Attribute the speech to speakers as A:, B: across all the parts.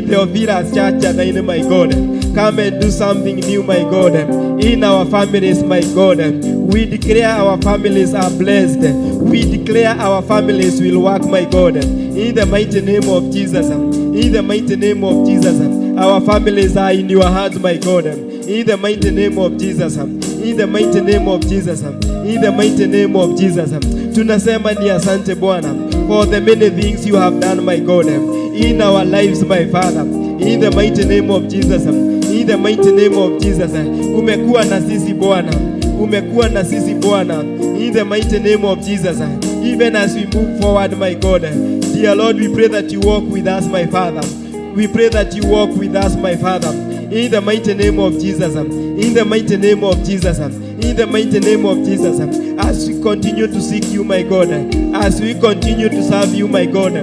A: Theophilus Church, my God. Come and do something new, my God, in our families, my God. We declare our families are blessed. We declare our families will work, my God. In the mighty name of Jesus. In the mighty name of Jesus. Our families are in your hands, my God. In the mighty name of Jesus. In the mighty name of Jesus. In the mighty name of Jesus. Tunasema ni asante, Bwana, for the many things you have done, my God, in our lives, my Father. In the mighty name of Jesus. In the mighty name of Jesus. Umekuwa na sisi, Bwana. Umekuwa na sisi, Bwana. In the mighty name of Jesus. Even as we move forward, my God. Dear Lord, we pray that you walk with us, my Father. We pray that you walk with us, my Father. In the mighty name of Jesus. In the mighty name of Jesus. In the mighty name of Jesus. As we continue to seek you, my God. As we continue to serve you, my God.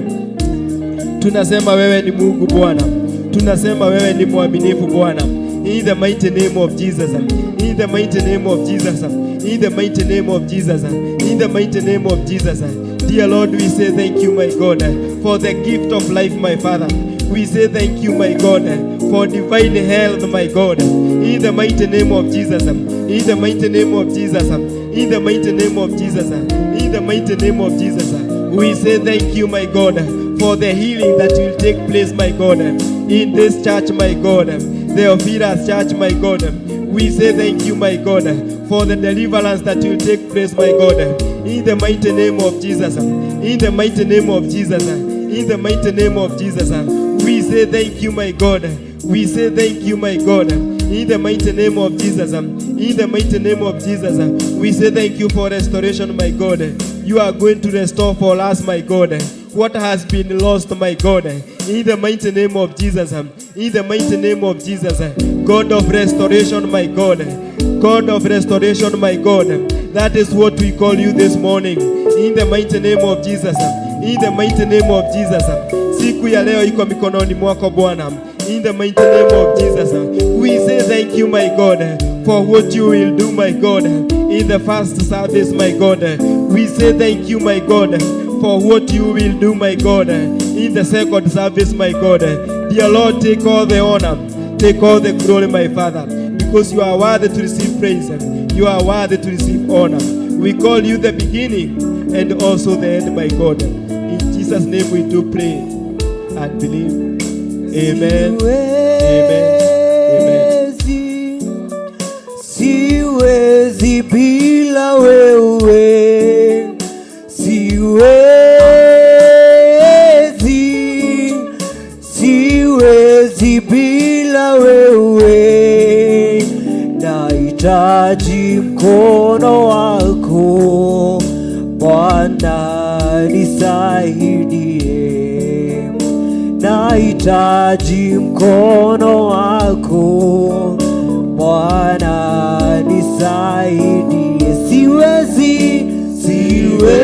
A: Tunasema wewe ni Mungu, Bwana. Tunasema wewe ni mwaminifu, Bwana. In the mighty name of Jesus. In the mighty name of Jesus. In the mighty name of Jesus. In the mighty name of Jesus. Dear Lord, we say thank you, my God, for the gift of life, my Father. We say thank you, my God, for divine health, my God. In the mighty name of Jesus. In the mighty name of Jesus. In the mighty name of Jesus. In the mighty name of Jesus. We say thank you, my God, for the healing that will take place, my God, in this church, my God, Theophilus Church, my God. We say thank you, my God, for the deliverance that will take place, my God, in the mighty name of Jesus. In the mighty name of Jesus. In the mighty name of Jesus. We say thank you, my God. We say thank you, my God. In the mighty name of Jesus. In the mighty name of Jesus. We say thank you for restoration, my God. You are going to restore for us, my God, what has been lost, my God. In the mighty name of Jesus. In the mighty name of Jesus. God of restoration, my God. God of restoration, my God. That is what we call you this morning. In the mighty name of Jesus. In the mighty name of Jesus. Siku ya leo iko mikononi mwako, Bwana. In the mighty name of Jesus. We say thank you, my God, for what you will do, my God, in the first service, my God. We say thank you, my God, for what you will do, my God, in the second service, my God. Dear Lord, take all the honor, take all the glory, my Father, because you are worthy to receive praise. You are worthy to receive honor. We call you the beginning and also the end, my God. In Jesus' name we do pray and believe. Amen. Amen. Amen.
B: Siwezi bila wewe, siwezi, siwezi bila wewe, nahitaji mkono wako, Bwana, nisaidie, nahitaji mkono wako, Bwana, nisaidie, siwezi, siwezi,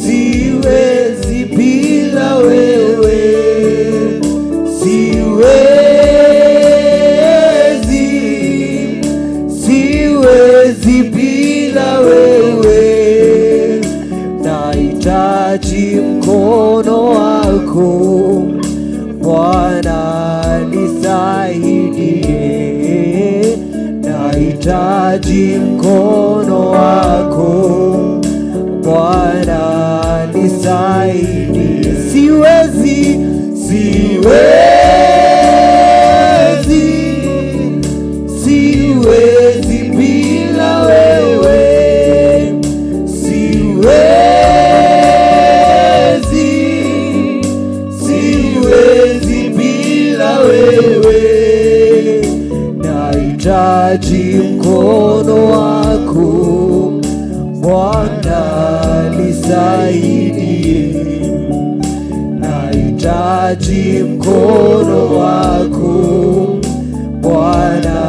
B: siwezi bila wewe, siwezi, siwezi bila wewe, nahitaji mkono wako, Bwana, nisaidie, nahitaji mkono wako, Bwana, nisaidie, siwezi, siwezi, siwezi bila wewe, siwezi, siwezi bila wewe, nahitaji mkono wako, Bwana, nisaidie, nahitaji mkono wako, Bwana,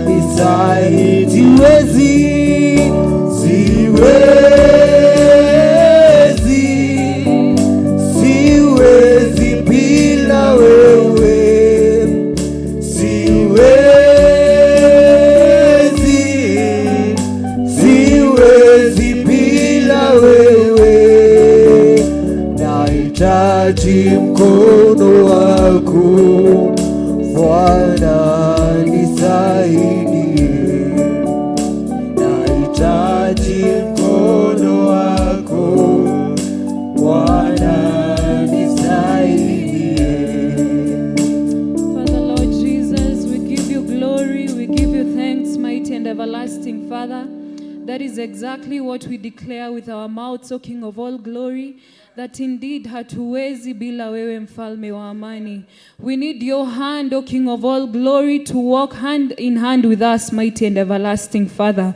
B: nisaidie, siwezi, siwezi, siwezi bila wewe, siwezi, siwezi bila wewe, nahitaji Nahitaji mkono wako Bwana, nisaidie. Nahitaji mkono wako Bwana, nisaidie.
C: Father, Lord Jesus, we give you glory, we give you thanks, mighty and everlasting Father. That is exactly what we declare with our mouths, O King of all glory, that indeed hatuwezi bila wewe, mfalme wa amani. We need your hand, O King of all glory, to walk hand in hand with us, mighty and everlasting Father.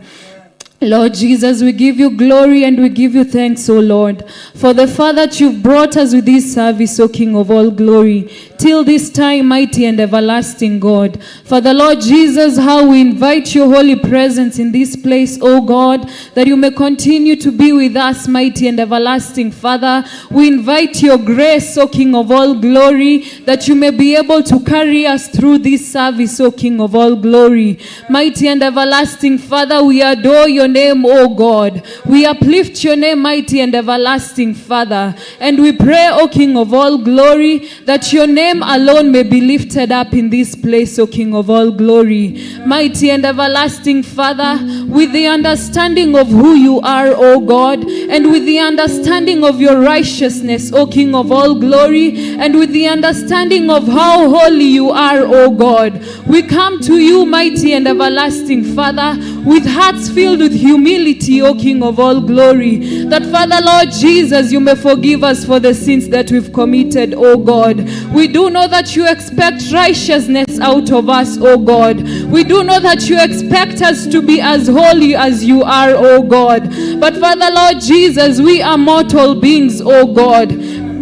C: Lord Jesus, we give you glory and we give you thanks, O Lord, for the far that you've brought us with this service, O King of all glory, till this time, mighty and everlasting God. Father, Lord Jesus, how we invite your holy presence in this place, O God, that you may continue to be with us, mighty and everlasting Father. We invite your grace, O King of all glory, that you may be able to carry us through this service, O King of all glory. Mighty and everlasting Father, we adore your name, O God. We uplift your name, mighty and everlasting Father. And we pray, O King of all glory, that your name alone may be lifted up in this place, O King of all glory. Mighty and everlasting Father, with the understanding of who you are, O God, and with the understanding of your righteousness, O King of all glory, and with the understanding of how holy you are, O God, we come to you, mighty and everlasting Father, with hearts filled with humility, O King of all glory, that Father, Lord Jesus, you may forgive us for the sins that we've committed, O God. We do know that you expect righteousness out of us, O God. We do know that you expect us to be as holy as you are, O God. But Father, Lord Jesus, we are mortal beings, O God,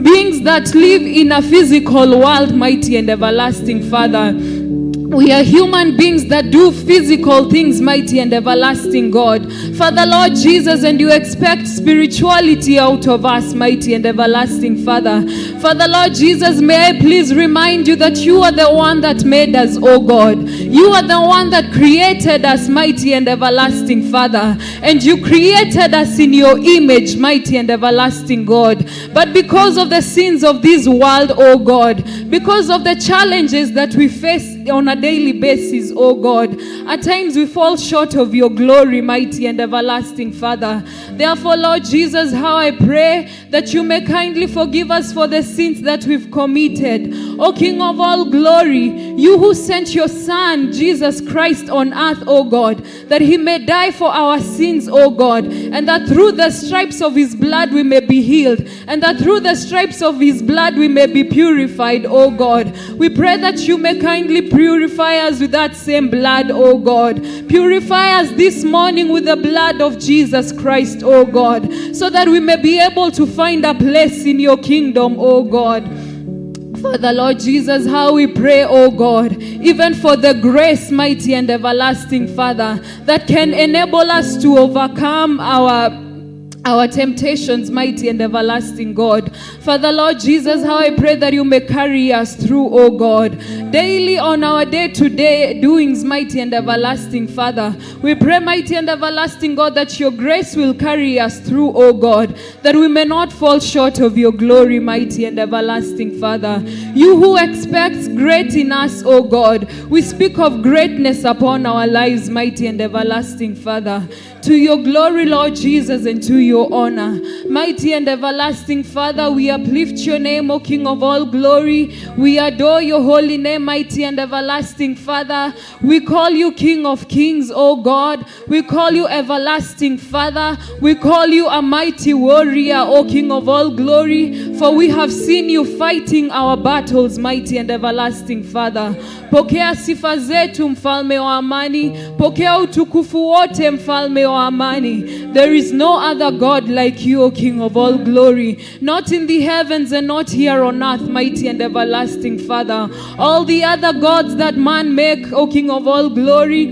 C: beings that live in a physical world, mighty and everlasting Father. We are human beings that do physical things, mighty and everlasting God. Father, Lord Jesus, and you expect spirituality out of us, mighty and everlasting Father. Father, Lord Jesus, may I please remind you that you are the one that made us, O God. You are the one that created us, mighty and everlasting Father. And you created us in your image, mighty and everlasting God. But because of the sins of this world, O God, because of the challenges that we face on a daily basis, oh God, at times we fall short of your glory, mighty and everlasting Father. Therefore, Lord Jesus, how I pray that you may kindly forgive us for the sins that we've committed. O King of all glory, you who sent your Son, Jesus Christ, on earth, O God, that he may die for our sins, O God, and that through the stripes of his blood we may be healed, and that through the stripes of his blood we may be purified, O God. We pray that you may kindly purify us with that same blood, O God. Purify us this morning with the blood of Jesus Christ, O God, so that we may be able to find a place in your kingdom, O God. Father, Lord Jesus, how we pray, oh God, even for the grace, mighty and everlasting Father, that can enable us to overcome our temptations, mighty and everlasting God. Father, Lord Jesus, how I pray that you may carry us through, oh God, daily on our day to day doings, mighty and everlasting Father. We pray, mighty and everlasting God, that your grace will carry us through, oh God, that we may not fall short of your glory, mighty and everlasting Father. You who expects great in us, oh God, we speak of greatness upon our lives, mighty and everlasting Father. To your glory, Lord Jesus, and to your honor. Mighty and everlasting Father, we uplift your name, O King of all glory. We adore your holy name, mighty and everlasting Father. We call you King of kings, O God. We call you everlasting Father. We call you a mighty warrior, O King of all glory, for we have seen you fighting our battles, mighty and everlasting Father. Pokea sifa zetu, mfalme wa amani. Pokea utukufu wote, mfalme wa amani. There is no other God like you, O King of all glory, not in the heavens and not here on earth, mighty and everlasting Father. All the other gods that man make, O King of all glory,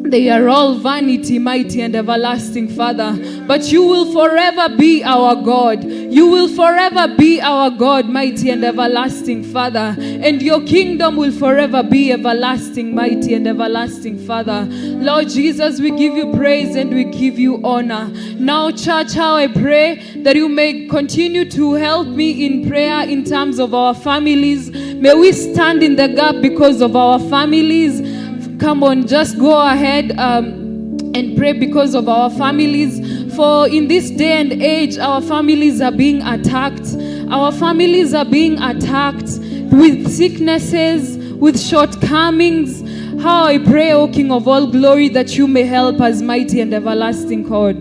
C: They are all vanity, mighty and everlasting Father. But you will forever be our God. You will forever be our God, mighty and everlasting Father. And your kingdom will forever be everlasting, mighty and everlasting Father. Lord Jesus, we give you praise and we give you honor. Now, church, how I pray that you may continue to help me in prayer in terms of our families. May we stand in the gap because of our families. Come on, just go ahead and pray because of our families. For in this day and age, our families are being attacked. Our families are being attacked with sicknesses, with shortcomings. How I pray, O King of all glory, that you may help us, mighty and everlasting God.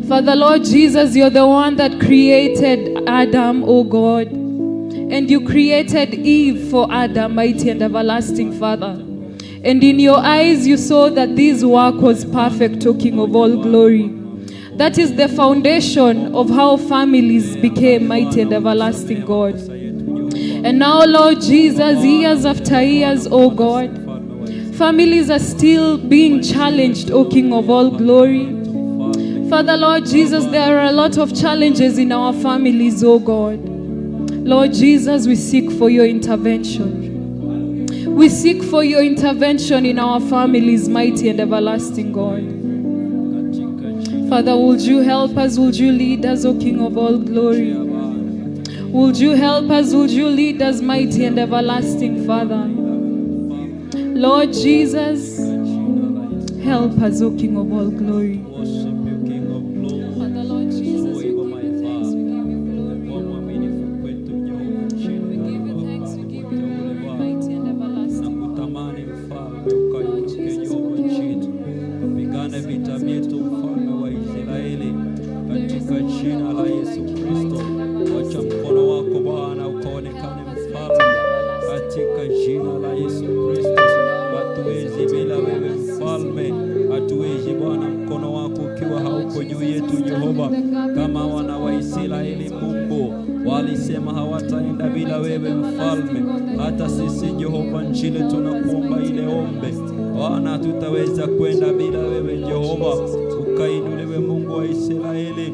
C: Father, Lord Jesus, you're the one that created Adam, O God. And you created Eve for Adam, mighty and everlasting Father. And in your eyes, you saw that this work was perfect, O King of all glory. That is the foundation of how families became mighty and everlasting God. And now, Lord Jesus, years after years, O God, families are still being challenged, O King of all glory. Father, Lord Jesus, there are a lot of challenges in our families, O God. Lord Jesus, we seek for your intervention. We seek for your intervention in our families, mighty and everlasting God. Father, would you help us? Would you lead us, O King of all glory? Would you help us? Would you lead us, mighty and everlasting Father? Lord Jesus, help us, O King of all glory.
D: Worship you, King of glory.
C: Father, Lord Jesus, we give you thanks, we give you glory.
D: Umekuwa mwaminifu kwetu Jehova nchini.
C: We give you thanks, we give you glory, mighty and everlasting.
D: Nakutamani mfalme ukainuke Jehova nchini, upigane vita vyetu mfalme wa Israeli, katika jina la Yesu Kristo. Wacha mkono wako Bwana ukaonekane mfalme, katika jina la Yesu Kristo. Hatuwezi bila wewe mfalme, hatuwezi Bwana, mkono wako ukiwa hauko juu yetu Jehova, kama wana wa Israeli Mungu walisema hawataenda bila wewe mfalme. Hata sisi Jehova nchini tunakuomba ile ombe Bwana, hatutaweza kwenda bila wewe Jehova. Ukainuliwe Mungu wa Israeli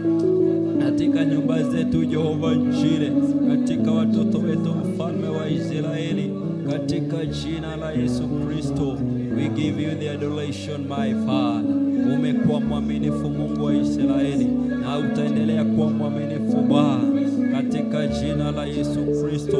D: katika nyumba zetu Jehova Jire, katika watoto wetu mfalme wa Israeli, katika jina la Yesu Kristo. We give you the adoration my Father. Umekuwa mwaminifu Mungu wa Israeli na utaendelea kuwa mwaminifu Bwana, katika jina la Yesu Kristo.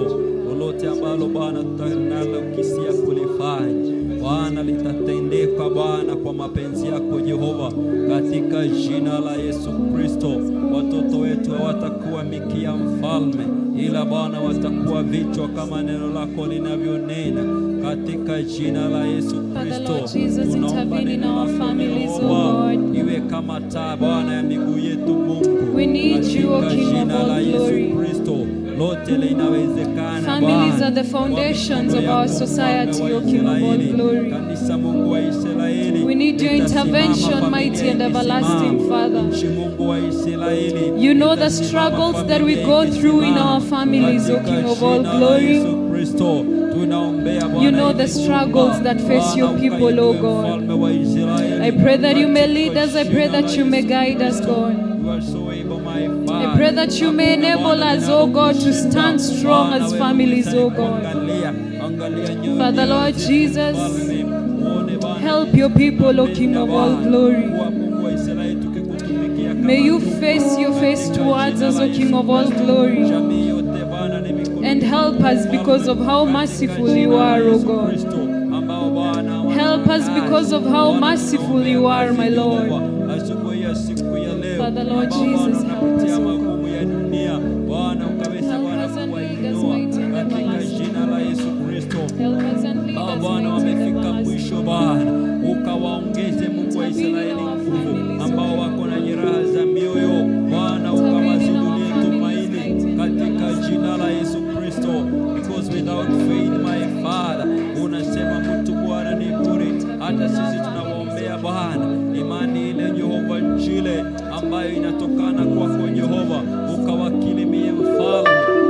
D: Lolote ambalo Bwana tutanalo kisia kulifanya Bwana litatendeka Bwana kwa mapenzi yako Jehova, katika jina la Yesu Kristo. Watoto wetu hawatakuwa mikia mfalme, ila Bwana watakuwa vichwa kama neno lako linavyonena, katika jina la Yesu
C: Father,
D: Kristo.
C: Lord Jesus,
D: Tunaomba
C: intervene in
D: neno
C: our
D: lako
C: families, O
D: Jehova,
C: God.
D: iwe kama taa Bwana ya miguu yetu Mungu,
C: We need you, O
D: katika
C: King of
D: jina la
C: all
D: Yesu
C: glory.
D: Kristo, lote linawezekana
C: Families
D: Bwana.
C: are the foundations
D: Kwa
C: of our
D: mikono yako,
C: society,
D: mfalme
C: O
D: wa
C: King of all
D: Israeli.
C: glory.
D: Kanisa Mungu wa Israeli,
C: We need your
D: litasimama,
C: intervention,
D: familia
C: mighty and everlasting
D: ikisimama.
C: Father.
D: Nchi Mungu wa Israeli,
C: You know the
D: itasimama,
C: struggles that we
D: familia
C: go through in
D: ikisimama.
C: our families, O
D: Katika
C: King of all
D: jina la
C: glory.
D: Yesu Kristo, tunaombea Bwana
C: You know the
D: hivi
C: struggles
D: nyumba.
C: that face
D: Bwana,
C: your people, O
D: ukainue
C: God.
D: mfalme wa Israeli.
C: I pray that you may
D: Katika
C: lead us. I pray
D: jina
C: that
D: la
C: you may
D: Yesu
C: guide us,
D: Kristo.
C: God.
D: You are so able, my
C: I
D: Father.
C: pray that you may
D: Hakuna
C: enable
D: Bwana
C: us, O God, to stand
D: linalokushinda.
C: strong
D: Bwana,
C: as
D: wewe
C: families, O God.
D: kuangalia, angalia nyoyo
C: Father, Lord
D: zetu,
C: Jesus,
D: Mfalme. Uone Bwana
C: help your people, O King of all
D: Bwana,
C: glory.
D: kuwa Mungu wa Israeli tukikutumikia kama
C: May you
D: nyumba.
C: face your face
D: Katika
C: towards
D: jina
C: us,
D: la
C: O King
D: Yesu
C: of all
D: Kristo,
C: glory.
D: jamii yote Bwana ni mikononi
C: And help us because of how
D: Katika
C: merciful
D: jina
C: you
D: la
C: are, O
D: Yesu
C: God.
D: Kristo, ambao Bwana
C: Help us because of how
D: Bwana,
C: merciful
D: tunaombea
C: you are, my
D: kazi,
C: Lord.
D: Jehova, asubuhi ya siku ya leo,
C: Father, Lord
D: ambao Bwana
C: Jesus, help
D: unapitia
C: us, O God.
D: magumu ya dunia, Bwana ukaweza
C: Help
D: Bwana
C: us and lead us,
D: kuwainua
C: mighty and
D: katika
C: everlasting.
D: jina la Yesu Kristo.
C: Help us and lead
D: Ambao
C: us,
D: Bwana
C: mighty and
D: wamefika
C: everlasting.
D: mwisho Bwana, ukawaongeze Mungu wa
C: Intervene in
D: Israeli
C: our
D: nguvu,
C: families, O
D: ambao
C: King
D: wako
C: of
D: na
C: all
D: jeraha za mioyo Bwana,
C: Intervene in our
D: ukawazindulie
C: families,
D: tumaini
C: mighty and
D: katika
C: everlasting.
D: jina la Yesu Kristo, because without faith my Father, unasema mtu Bwana ni bure. Hata sisi tunawaombea Bwana imani ile Jehova Jile ambayo inatokana kwako Jehova, ukawakirimie mfalme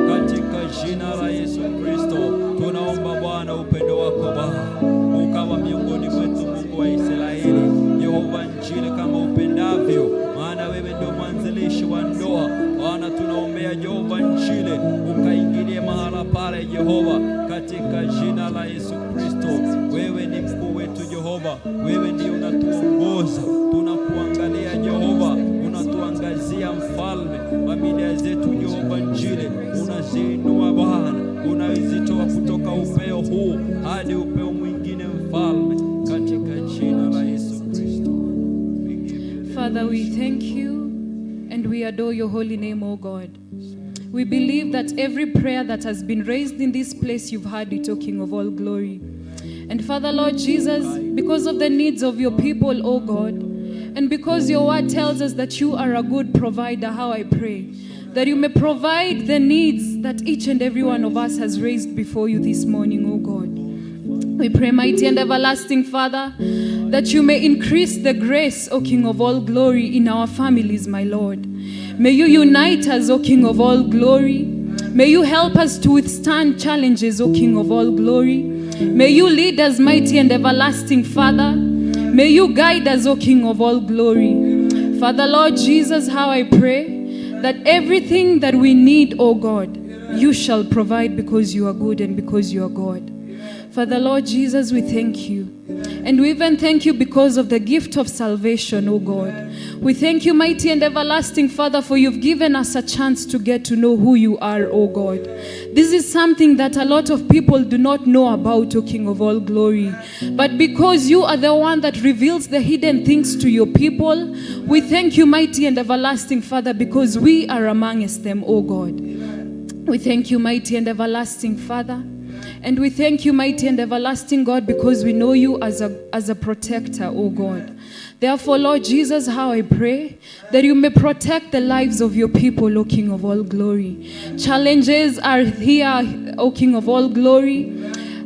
D: katika jina la Yesu Kristo. Tunaomba Bwana upendo wako Bwana ukawa miongoni mwetu Mungu Njile, ukaingilie mahala pale Jehova, katika jina la Yesu Kristo. Wewe ni mkuu wetu Jehova, wewe ndiye unatuongoza, tunakuangalia Jehova, unatuangazia Mfalme, familia zetu Jehova Njile, unaziinua Bwana, unazitoa kutoka upeo huu hadi upeo mwingine Mfalme, katika jina la Yesu Kristo. We give you the
C: Father, we thank you and we adore your holy name, O God. We believe that every prayer that has been raised in this place, you've heard it, O King of all glory. And Father, Lord Jesus, because of the needs of your people, O God, and because your word tells us that you are a good provider, how I pray that you may provide the needs that each and every one of us has raised before you this morning, O God. We pray, mighty and everlasting Father, that you may increase the grace, O King of all glory, in our families, my Lord. May you unite us, O King of all glory. May you help us to withstand challenges, O King of all glory. May you lead us, mighty and everlasting Father. May you guide us, O King of all glory. Father, Lord Jesus, how I pray that everything that we need, O God, you shall provide because you are good and because you are God. Father, Lord Jesus, we thank you. And we even thank you because of the gift of salvation, O God. We thank you, mighty and everlasting Father, for you've given us a chance to get to know who you are, O God. This is something that a lot of people do not know about, O King of all glory. But because you are the one that reveals the hidden things to your people, we thank you, mighty and everlasting Father, because we are amongst them, O God. We thank you, mighty and everlasting Father. And we thank you, mighty and everlasting God, because we know you as a protector, O God. Therefore, Lord Jesus, how I pray that you may protect the lives of your people, O King of all glory. Challenges are here, O King of all glory.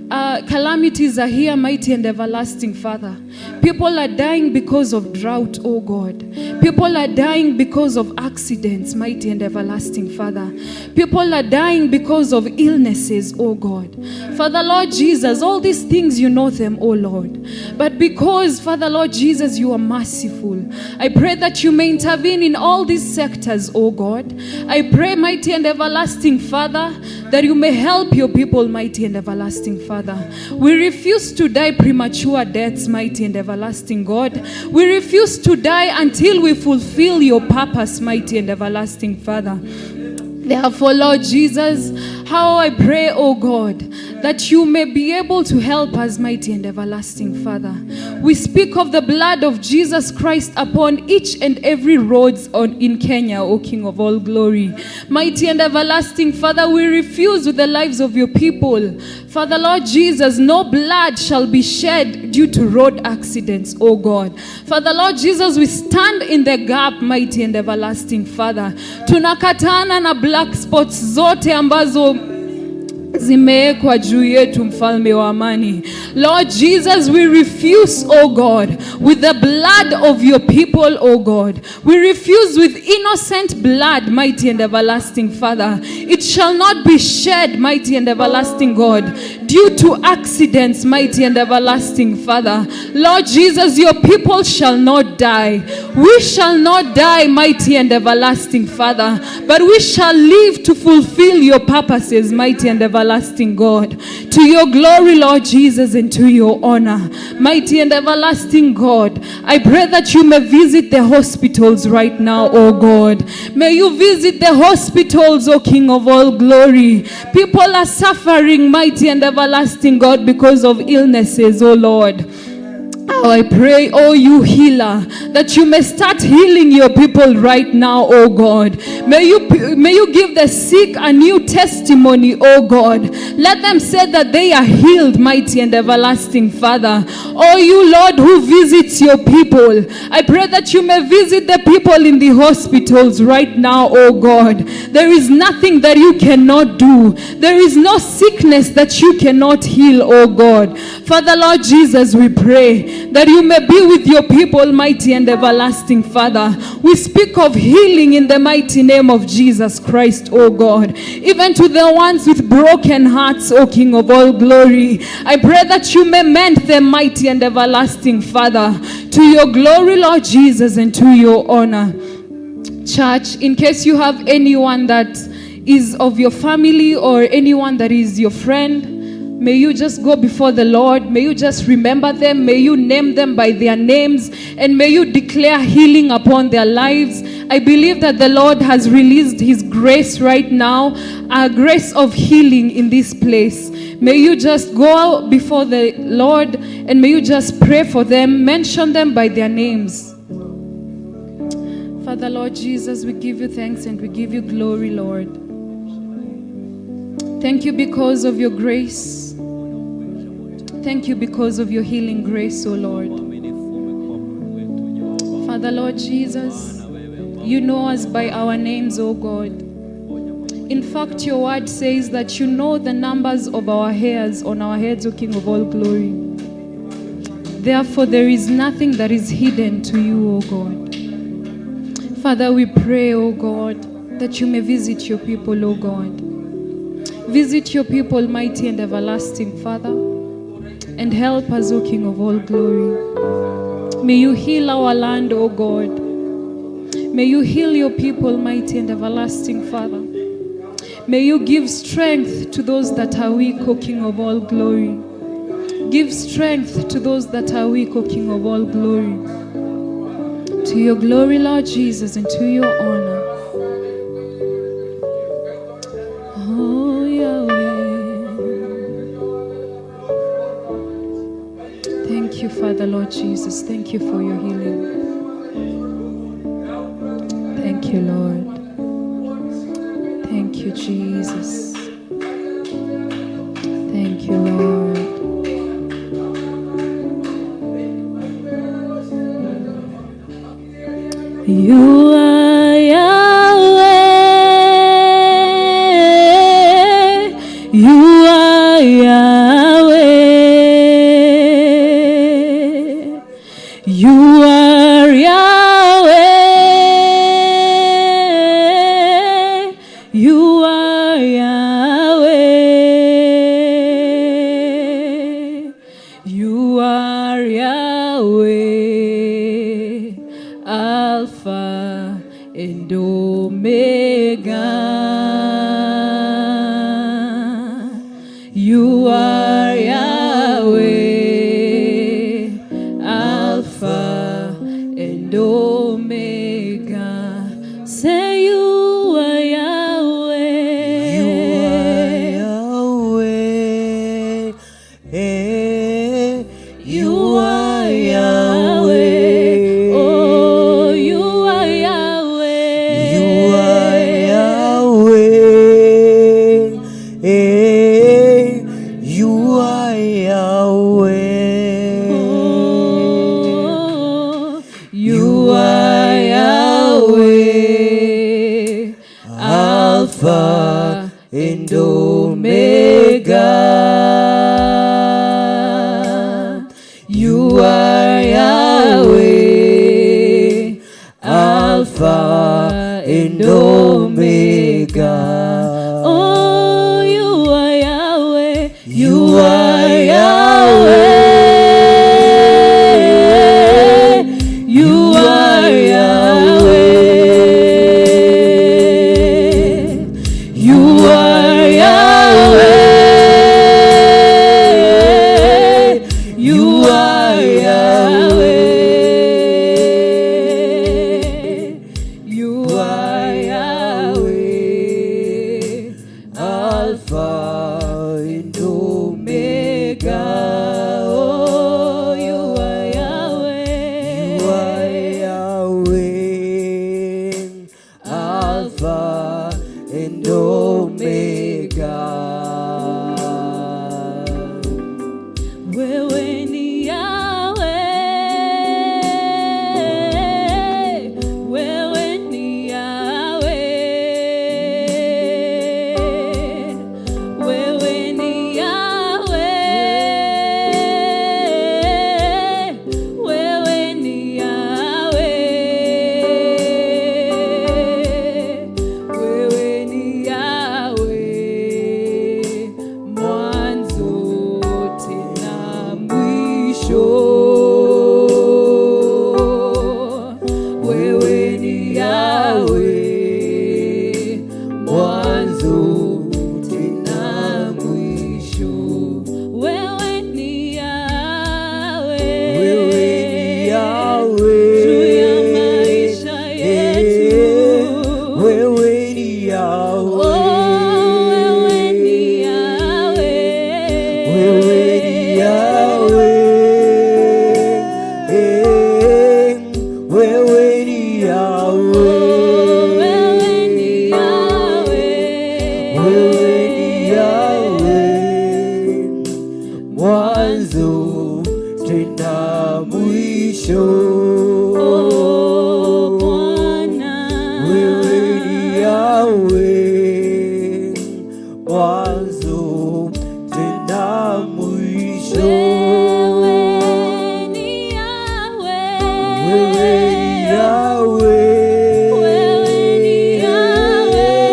C: Calamities are here, mighty and everlasting Father. People are dying because of drought, oh God. People are dying because of accidents, mighty and everlasting Father. People are dying because of illnesses, oh God. Father, Lord Jesus, all these things you know them, oh Lord. But because, Father, Lord Jesus, you are merciful, I pray that you may intervene in all these sectors, oh God. I pray, mighty and everlasting Father, that you may help your people, mighty and everlasting Father. We refuse to die premature deaths, mighty and everlasting God. We refuse to die until we fulfill your purpose, mighty and everlasting Father. Therefore, Lord Jesus, how I pray, oh God, that you may be able to help us, mighty and everlasting Father. We speak of the blood of Jesus Christ upon each and every roads in Kenya, O King of all glory. Mighty and everlasting Father, we refuse with the lives of your people. Father, Lord Jesus, no blood shall be shed due to road accidents, O God. Father, Lord Jesus, we stand in the gap, mighty and everlasting Father. Tunakatana na black spots zote ambazo zimewekwa juu yetu, mfalme wa amani. Lord Jesus, we refuse, oh God, with the blood of your people, oh God. We refuse with innocent blood, mighty and everlasting Father. It shall not be shed, mighty and everlasting God, due to accidents, mighty and everlasting Father. Lord Jesus, your people shall not die. We shall not die, mighty and everlasting Father, but we shall live to fulfill your purposes, mighty and everlasting God. To your glory, Lord Jesus, and to your honor. Mighty and everlasting God, I pray that you may visit the hospitals right now, oh God. May you visit the hospitals, O King of all glory. People are suffering, mighty and everlasting God, because of illnesses, oh Lord. Oh, I pray, oh you healer, that you may start healing your people right now, oh God. May you give the sick a new testimony, oh God. Let them say that they are healed, mighty and everlasting Father. Oh, you Lord who visits your people, I pray that you may visit the people in the hospitals right now, oh God. There is nothing that you cannot do. There is no sickness that you cannot heal, oh God. Father, Lord Jesus, we pray that you may be with your people, mighty and everlasting Father. We speak of healing in the mighty name of Jesus Christ, oh God. Even to the ones with broken hearts, O King of all glory. I pray that you may mend them, mighty and everlasting Father, to your glory, Lord Jesus, and to your honor. Church, in case you have anyone that is of your family or anyone that is your friend, may you just go before the Lord. May you just remember them. May you name them by their names. And may you declare healing upon their lives. I believe that the Lord has released His grace right now, a grace of healing in this place. May you just go before the Lord and may you just pray for them, mention them by their names. Father, Lord Jesus, we give you thanks and we give you glory, Lord. Thank you because of your grace. Thank you because of your healing grace, O Lord.
D: Mwaminifu umekuwa Mungu wetu Jehova.
C: Father, Lord Jesus, you know us by our names, O God. In fact, your word says that you know the numbers of our hairs on our heads, O King of all glory. Therefore, there is nothing that is hidden to you, O God. Father, we pray, O God, that you may visit your people, O God. Visit your people, mighty and everlasting Father, and help us, O King of all glory. May you heal our land, O God. May you heal your people, mighty and everlasting Father. May you give strength to those that are weak, O King of all glory. Give strength to those that are weak, O King of all glory. To your glory, Lord Jesus, and to your honor. Oh, Yahweh. Thank you, Father, Lord Jesus. Thank you for your healing. Thank you, Lord. Thank you, Jesus. Thank you, Lord. You are Yahweh. You are Yahweh. You are Yahweh. You are Yahweh. You are Yahweh, Alpha and Omega. You are Yahweh, Alpha and Omega. Say you are Yahweh.
B: You are Yahweh. Eh, you are Yahweh.
C: Oh, you are Yahweh.
B: You are Yahweh. Eh, you are Yahweh.
C: Oh, you are Yahweh,
B: Alpha and Omega. You are Yahweh, Alpha and Omega.
C: Oh, you are Yahweh.
B: You are Yahweh.
C: You are Yahweh. You are Yahweh. You are Yahweh. You are Yahweh,
B: Alpha and Omega.
C: Oh, you are Yahweh.
B: You are Yahweh, Alpha and Omega.
C: Wewe ni Yahweh, wewe ni Yahweh,
B: mwisho.
C: Oh Bwana,
B: Wewe ni Yahweh, mwanzo tena mwisho.
C: Wewe ni Yahweh.
B: Wewe ni Yahweh.
C: Wewe ni Yahweh.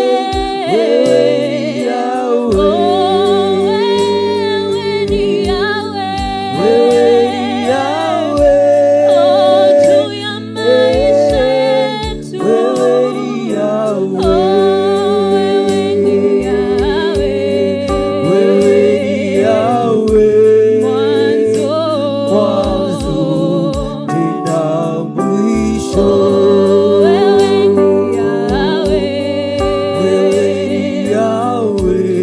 B: Wewe ni Yahweh.
C: Oh, wewe ni Yahweh.
B: Wewe ni Yahweh.
C: Oh, juu ya maisha yetu.
B: Wewe ni Yahweh.
C: Oh, wewe ni Yahweh.
B: Wewe ni Yahweh.
C: Mwanzo.
B: Mwanzo tena mwisho.
C: Oh, wewe ni Yahweh.
B: Wewe ni Yahweh.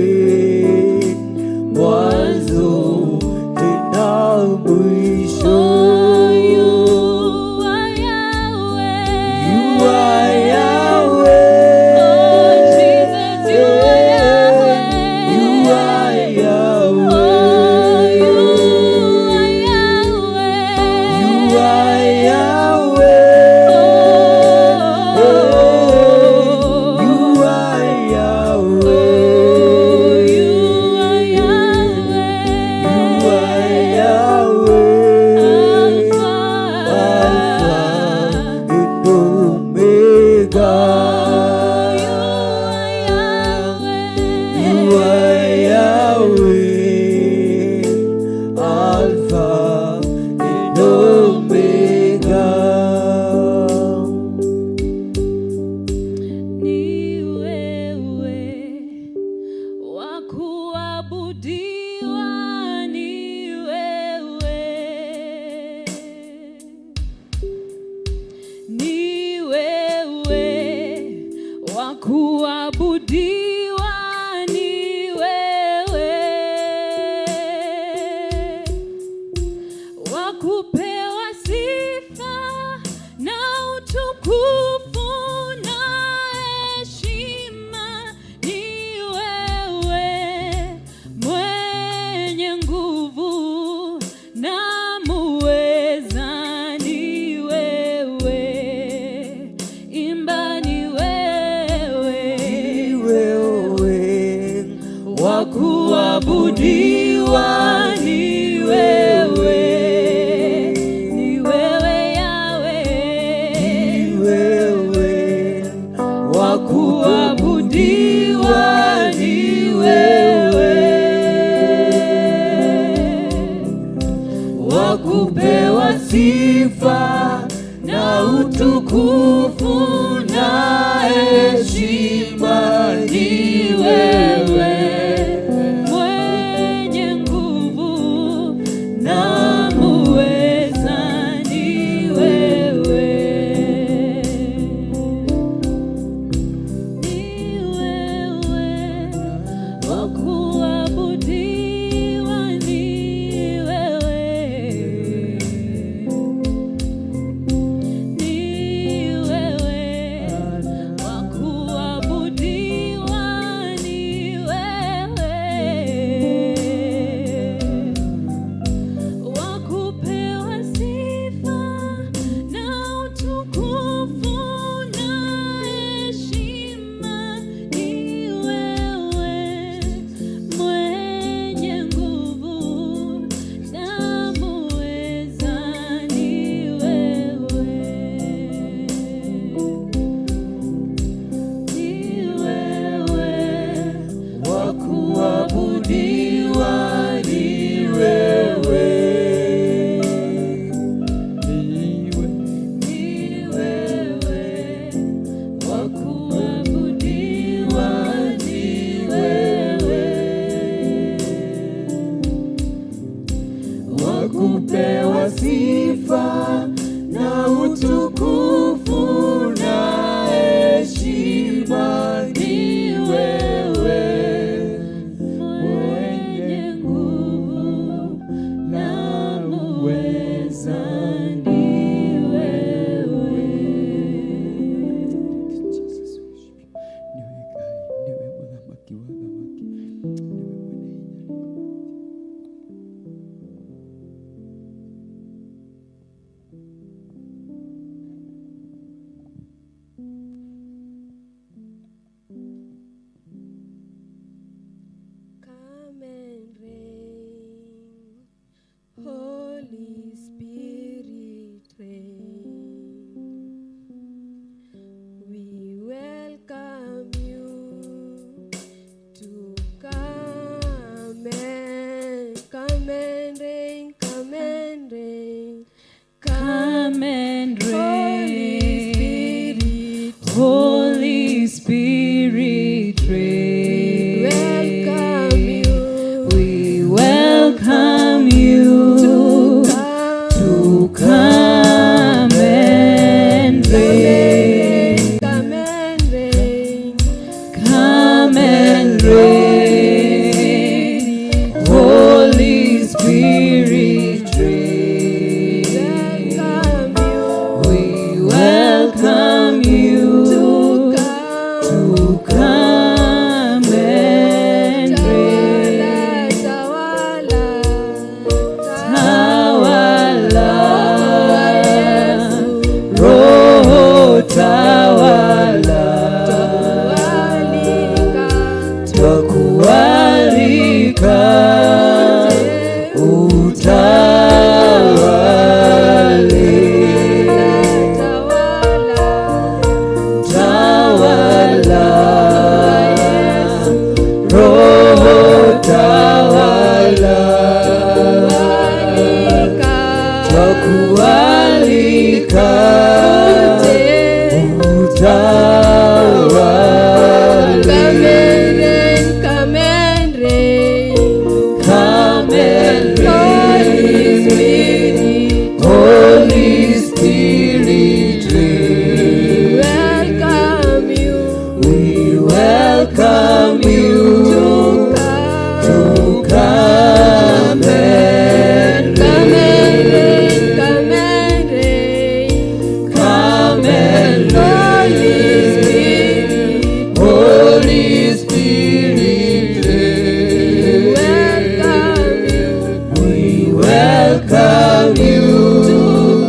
B: Mwanzo tena mwisho.
C: Oh, you are Yahweh.
B: You are Yahweh.
C: Oh, Jesus, you are Yahweh.
B: You are Yahweh.
C: Oh, you are Yahweh.
B: You are Yahweh.
C: Oh,
B: You are Yahweh.
C: Oh, you are Yahweh.
B: You are Yahweh.
C: Alpha.
B: Alpha and Omega.
C: Oh, you are Yahweh.
B: You are Yahweh. Alpha and Omega.
C: Ni wewe wa kuabudiwa, ni wewe, ni wewe wa kuabudiwa, ni wewe wa kupewa sifa na utukufu na heshima, ni wewe mwenye nguvu na muweza, ni wewe, imba ni wewe
B: Ni wewe
C: wa kuabudiwa, ni wewe, ni wewe Yahweh,
B: Ni wewe
C: wa kuabudiwa, ni wewe wa kupewa sifa na utukufu na heshima, ni wewe mwenye nguvu na muweza, ni wewe, ni wewe wa kuabudiwa, ni wewe, ni wewe wa kuabudiwa, ni wewe wa kupewa sifa na utukufu na heshima, ni wewe mwenye
B: Twakualika utawale, tawala, Roho tawala, twakualika utawale.
E: Come and reign.
B: Come and
E: Holy
B: reign.
E: Spirit,
B: Holy Spirit, reign.
E: welcome you
B: We welcome you
E: to come.
B: to come and
E: Come and
B: reign.
E: reign, come and reign.
B: Come and
E: Holy
B: reign.
E: Spirit,
B: Holy Spirit, reign.
E: welcome you
B: We welcome you
E: to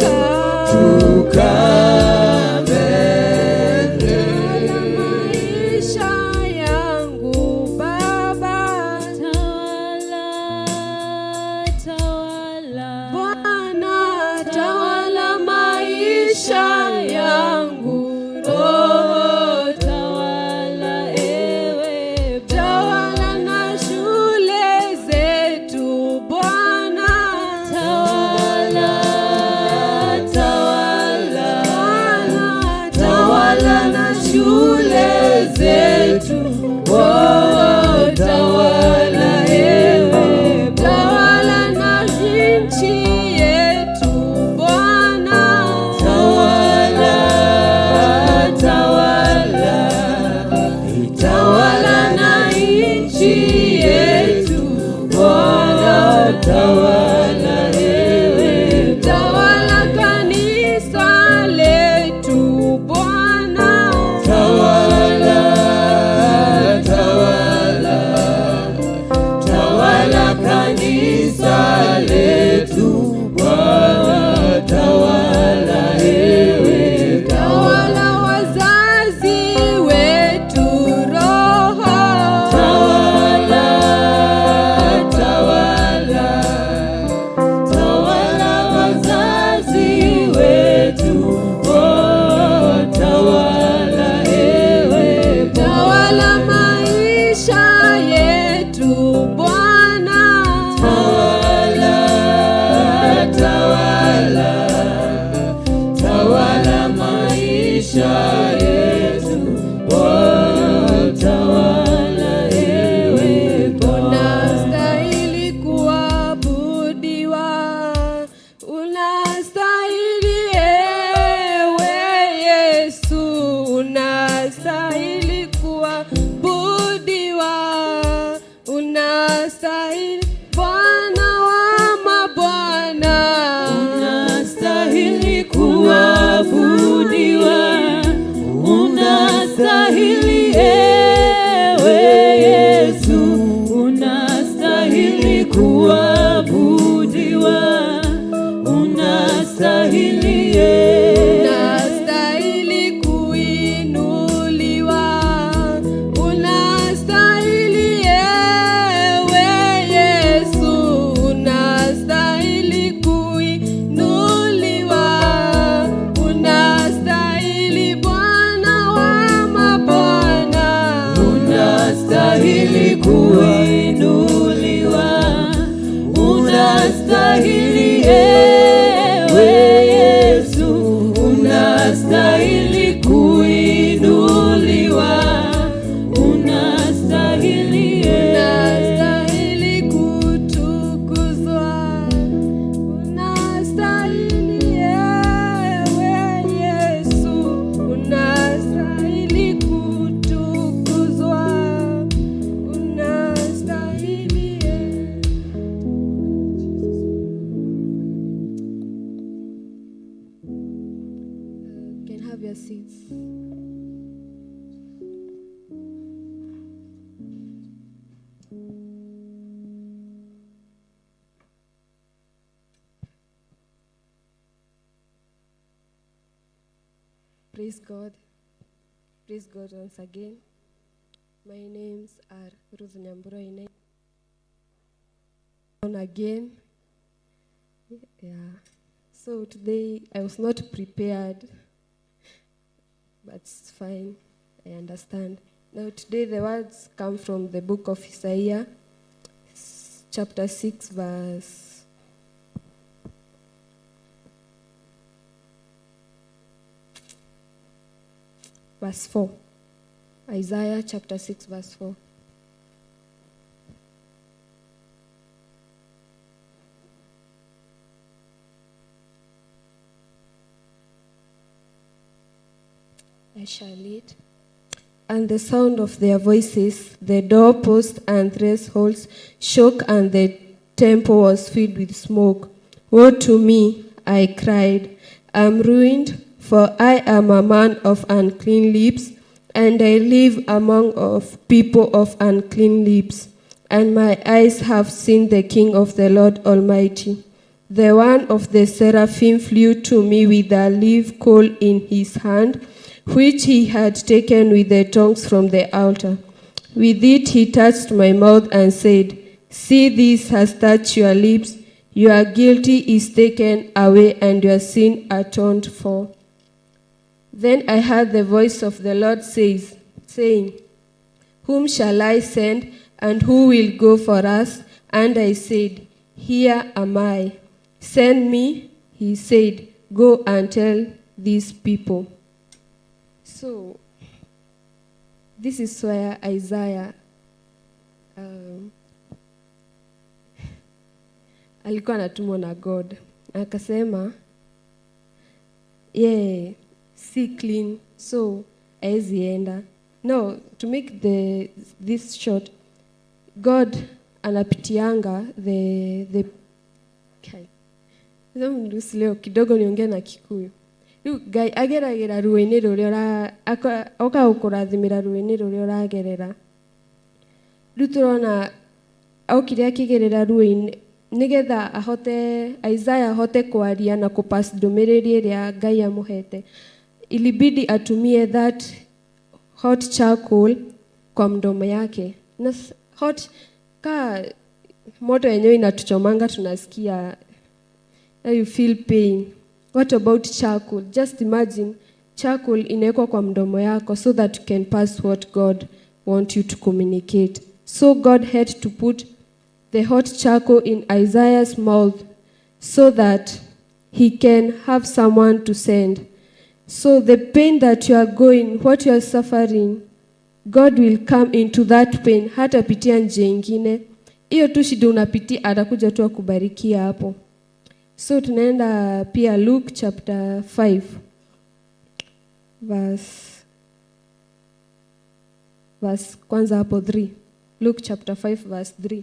E: come.
B: to come and reign.
E: Maisha yangu Baba,
C: Tawala, tawala.
E: Bwana tawala maisha yangu, Roho
C: Tawala ewe
E: tawala na shule zetu Bwana,
C: Tawala, tawala.
E: Bwana tawala na shule zetu, oh, tawala ewe, tawala na nchi yetu Bwana,
B: Tawala, tawala, tawala na nchi yetu Bwana, tawala ewe
E: tawala kanisa letu Bwana,
B: Tawala, tawala, tawala kanisa letu Bwana, tawala ewe
E: tawala wazazi wetu Roho,
B: Tawala, tawala, tawala wazazi wetu, oh, tawala ewe
E: tawala maisha yetu Bwana,
B: Tawala, tawala, tawala maisha yetu, oh, tawala ewe Bwana.
E: Unastahili kuabudiwa, unastahili ewe Yesu, unastahili kuabudiwa, unastahili Bwana wa mabwana,
C: Unastahili kuabudiwa, unastahili ewe Yesu, unastahili kuabudiwa, unastahili ewe.
E: Unastahili kuinuliwa, unastahili ewe Yesu, unastahili kuinuliwa, unastahili Bwana wa mabwana,
B: Unastahili kuinuliwa, unastahili ewe Yesu, unastahili kuinuliwa,
C: Unastahili ewe.
E: Unastahili kutukuzwa, unastahili ewe Yesu, unastahili kutukuzwa, unastahili ewe. You can have your seats. Praise God. Praise God once again. My names are Ruth Nyambura Ine. On again. Yeah. So today I was not prepared, but it's fine. I understand. Now today the words come from the book of Isaiah, chapter 6, verse 4. Isaiah chapter 6, verse 4. I shall read. And the sound of their voices, the doorposts and thresholds shook, and the temple was filled with smoke. Woe to me, I cried. I am ruined, for I am a man of unclean lips, and I live among of people of unclean lips. And my eyes have seen the King of the Lord Almighty. The one of the seraphim flew to me with a live coal in his hand, which he had taken with the tongs from the altar. With it he touched my mouth and said, See, this has touched your lips. Your guilty is taken away and your sin atoned for. Then I heard the voice of the Lord saying, Whom shall I send, and who will go for us? And I said, Here am I. Send me. He said, Go and tell these people. So, this is where Isaiah alikuwa anatumwa na God. Akasema, yeah, si clean, so haezi enda. No, to make this short, God anapitianga the okay. Sasa leo kidogo niongee na Kikuyu. Rĩu Ngai ageragĩra ruo-inĩ rũrĩa oka gũkũrathimĩra ruo-inĩ rũrĩa ũragerera. Rĩu tũrona okire akĩgerera ruo-inĩ nĩgetha ahote Isaiah ahote kwaria na kũpass ndũmĩrĩri ĩrĩa Ngai amũhete. Ilibidi atumie that hot charcoal kwa mdomo yake. Na hot ka moto yenyewe inatuchomanga, tunasikia, you feel pain. What about charcoal? Just imagine charcoal inawekwa kwa mdomo yako so that you can pass what God want you to communicate. So God had to put the hot charcoal in Isaiah's mouth so that he can have someone to send. So the pain that you are going, what you are suffering, God will come into that pain. Hatapitia njia ingine. Hiyo tu shida unapitia, atakuja tu akubarikia hapo. So tunaenda pia Luke chapter 5 verse kwanza hapo 3. Luke chapter 5 verse 3.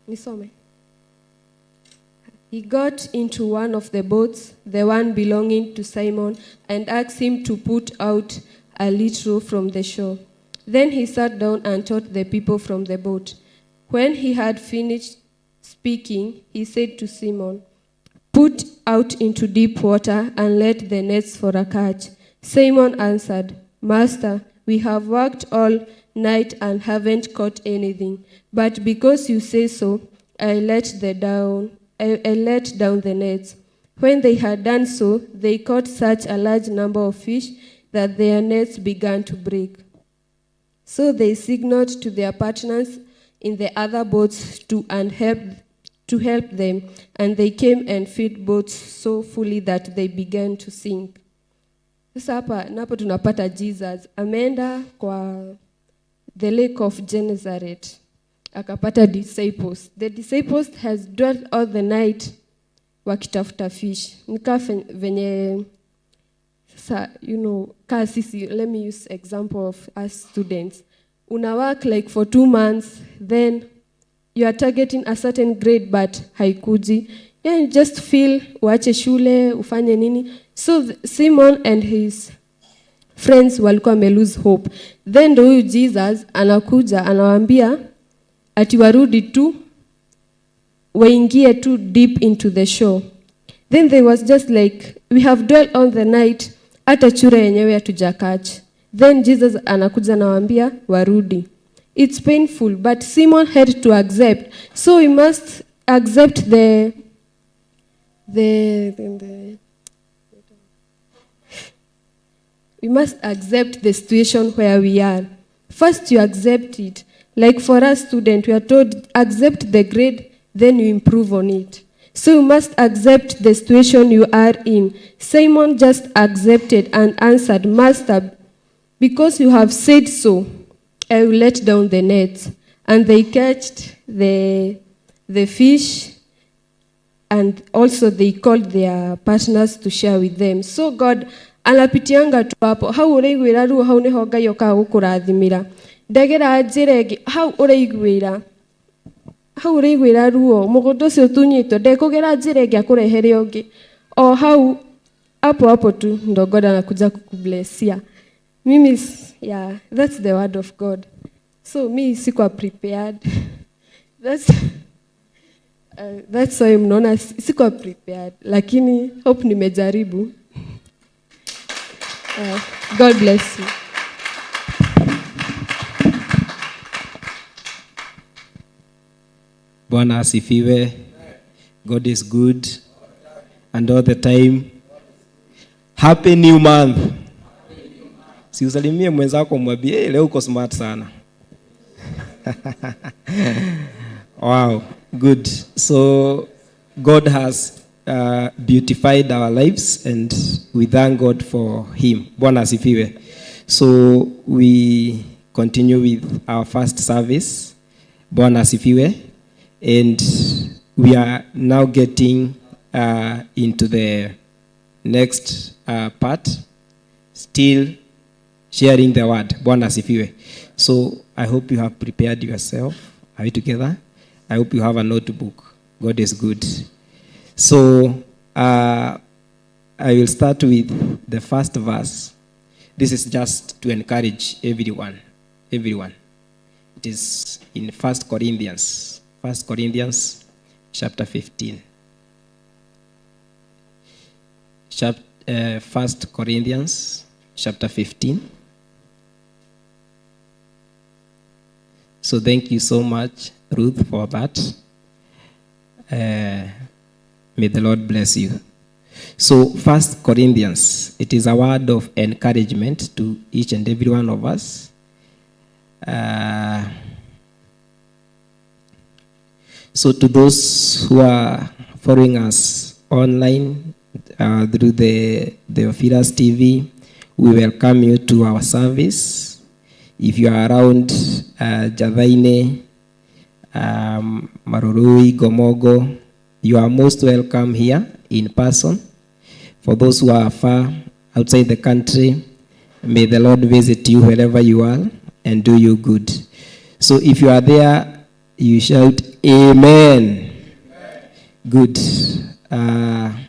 E: Nisome. He got into one of the boats, the one belonging to Simon, and asked him to put out a little from the shore. Then he sat down and taught the people from the boat. When he had finished speaking, he said to Simon, Put out into deep water and let the nets for a catch. Simon answered, Master, we have worked all night and haven't caught anything. But because you say so, I let down the nets. When they had done so, they caught such a large number of fish that their nets began to break. So they signaled to their partners in the other boats to help them, and they came and filled boats so fully that they began to sink. Sasa hapa napo tunapata Jesus ameenda kwa the lake of Gennesaret, akapata disciples. The disciples has dwelt all the night wakitafuta fish. Nika venye sasa, ka sisi, let me use example of us students. Una work like for 2 months, then you are targeting a certain grade but haikuji. Then you just feel uache shule, ufanye nini. So Simon and his friends walikuwa wame lose hope. Then ndo huyu Jesus anakuja anawaambia ati warudi tu. Waingie too deep into the shore. Then they was just like, "We have dwelt on the night, hata chura yenyewe hatujakatch." Then Jesus anakuja, nawaambia warudi. It's painful, but Simon had to accept. So we must accept the we must accept the situation where we are. First, you accept it. Like for us students, we are told, accept the grade, then you improve on it. So you must accept the situation you are in. Simon just accepted and answered, "Master, because you have said so, I will let down the nets." And they catched the fish, and also they called their partners to share with them. So God anapitianga tu hapo. Hau ũraiguĩra ruo, hau nĩho Ngai okaga gũkũrathimĩra. Ndegera njĩra ĩngĩ. Hau ũraiguĩra, hau ũraiguĩra ruo, mũgũnda ũcio ũtunyĩtwo, ndekũgera njĩra ĩngĩ akũrehere ũngĩ. O hau hapo hapo tu ndo God anakuja kukublessia. Mimi yeah, that's the word of God. So mi sikuwa prepared. That's why mnaona sikuwa prepared, lakini hope nimejaribu. God bless you.
A: Bwana asifiwe. God is good and all the time. Happy new month. Si usalimie mwenzako, mwambie, "Hey, leo uko smart sana." Wow, good. So God has beautified our lives and we thank God for him. Bwana asifiwe. So we continue with our first service. Bwana asifiwe. And we are now getting into the next part, still sharing the word. Bwana asifiwe. So I hope you have prepared yourself. Are we together? I hope you have a notebook. God is good. So I will start with the first verse. This is just to encourage everyone. Everyone. It is in 1 Corinthians. 1 Corinthians chapter 15. 1 Corinthians chapter 15. So thank you so much, Ruth, for that. May the Lord bless you. So 1 Corinthians, it is a word of encouragement to each and every one of us. So to those who are following us online through the Theophilus TV, we welcome you to our service. If you are around Jathaini, Marurui, Gomogo, you are most welcome here in person. For those who are far outside the country, may the Lord visit you wherever you are and do you good. So if you are there, you shout, Amen. Good. I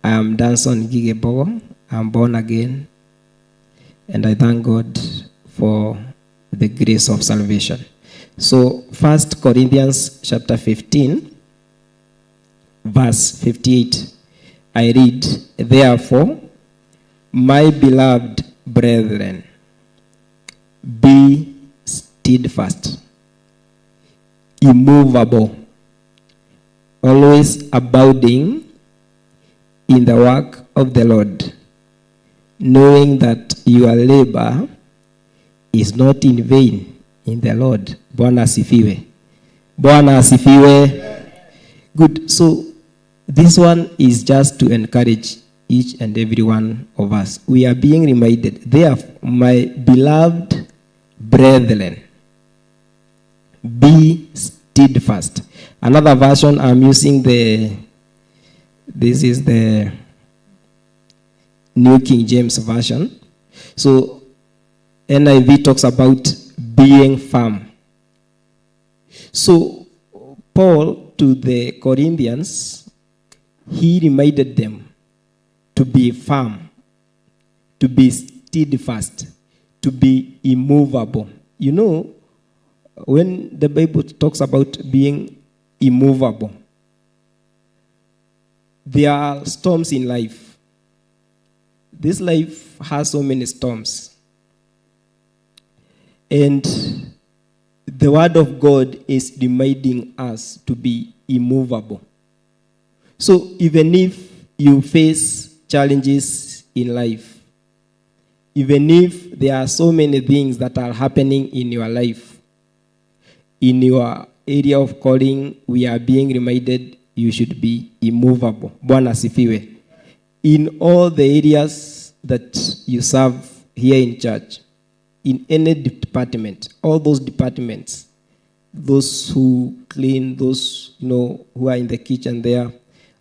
A: am Danson Ngige Mbogo. I'm born again. And I thank God for the grace of salvation. So, 1 Corinthians chapter 15, verse 58. I read, "Therefore, my beloved brethren, be steadfast, immovable, always abounding in the work of the Lord, knowing that your labor is not in vain in the Lord." Bwana asifiwe. Bwana asifiwe. Good. So this one is just to encourage each and every one of us. We are being reminded, "Therefore, my beloved brethren, be steadfast." Another version I'm using, this is the New King James Version. So NIV talks about being firm. So Paul to the Corinthians, he reminded them to be firm, to be steadfast, to be immovable. When the Bible talks about being immovable. There are storms in life. This life has so many storms. And the word of God is reminding us to be immovable. So even if you face challenges in life, even if there are so many things that are happening in your life, in your area of calling, we are being reminded you should be immovable. Bwana asifiwe. In all the areas that you serve here in church, in any department, all those departments, those who clean, those who are in the kitchen there,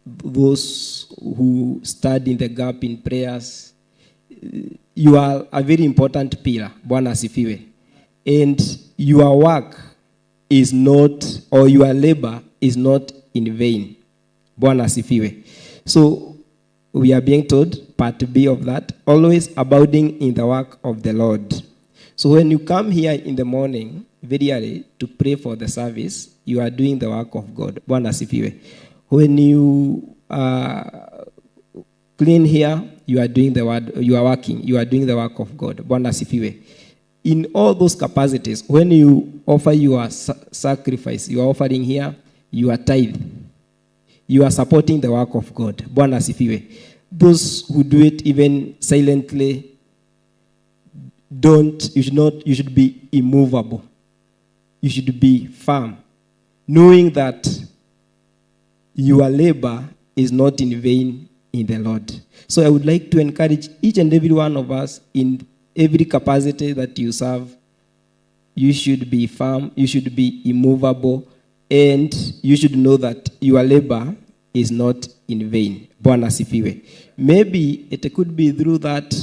A: those who stand in the gap in prayers, you are a very important pillar. Bwana asifiwe. And your work is not, or your labor is not in vain. Bwana asifiwe. So we are being told, part B of that, always abounding in the work of the Lord. So when you come here in the morning, very early, to pray for the service, you are doing the work of God. Bwana asifiwe. When you clean here, you are doing the word, you are working, you are doing the work of God. Bwana asifiwe. In all those capacities, when you offer your sacrifice, you are offering here, your tithe, you are supporting the work of God. Bwana asifiwe. Those who do it even silently, don't, you should not, you should be immovable. You should be firm, knowing that your labor is not in vain in the Lord. So I would like to encourage each and every one of us in every capacity that you serve, you should be firm, you should be immovable, and you should know that your labor is not in vain. Bwana asifiwe. Maybe it could be through that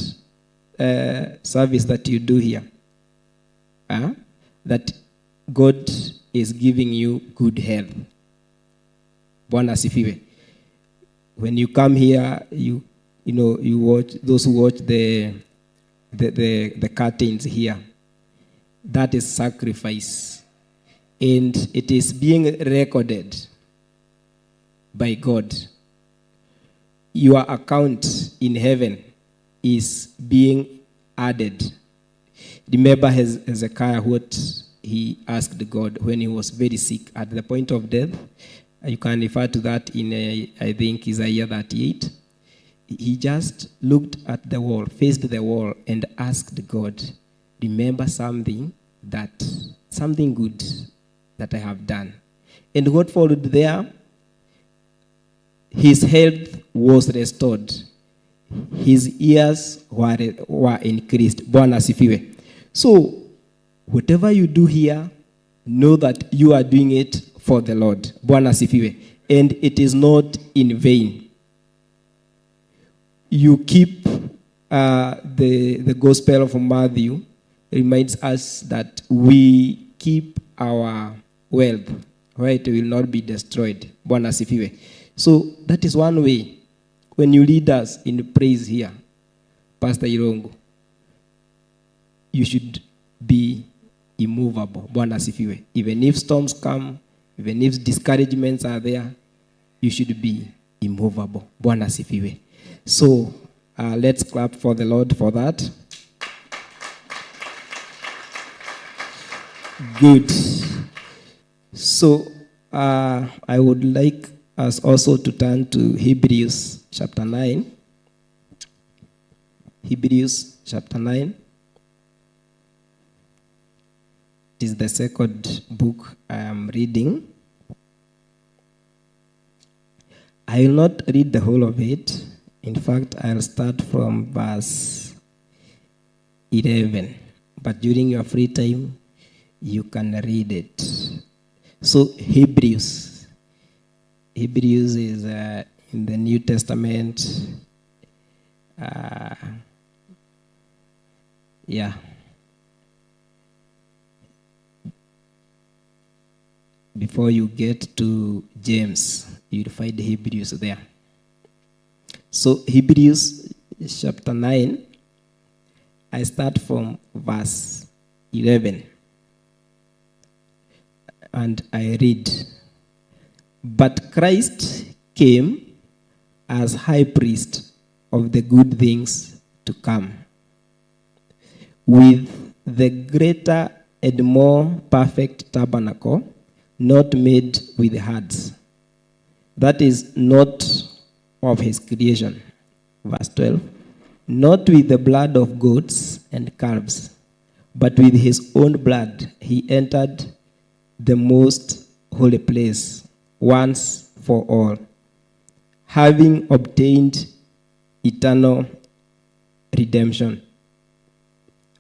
A: service that you do here, that God is giving you good health. Bwana asifiwe. When you come here, you watch those who watch the curtains here. That is sacrifice. And it is being recorded by God. Your account in heaven is being added. Remember Hezekiah, what he asked God when he was very sick at the point of death. You can refer to that in, I think, Isaiah 38. He just looked at the wall, faced the wall, and asked God, remember something good that I have done. And what followed there? His health was restored. His ears were increased. Bwana asifiwe. So, whatever you do here, know that you are doing it for the Lord. Bwana asifiwe. And it is not in vain. You keep the Gospel of Matthew reminds us that we keep our wealth, where it will not be destroyed. Bwana asifiwe. So that is one way. When you lead us in praise here, Pastor Irongo, you should be immovable. Bwana asifiwe. Even if storms come, even if discouragements are there, you should be immovable. Bwana asifiwe. So let's clap for the Lord for that. Good. So I would like us also to turn to Hebrews chapter 9. Hebrews chapter 9. It is the second book I am reading. I will not read the whole of it. In fact, I'll start from verse 11. But during your free time, you can read it. So Hebrews. Hebrews is in the New Testament. Yeah. Before you get to James, you'll find Hebrews there. So Hebrews chapter 9, I start from verse 11. And I read, But Christ came as high priest of the good things to come, with the greater and more perfect tabernacle, not made with hands, that is, not of his creation. Verse 12, not with the blood of goats and calves, but with his own blood he entered the most holy place once for all, having obtained eternal redemption.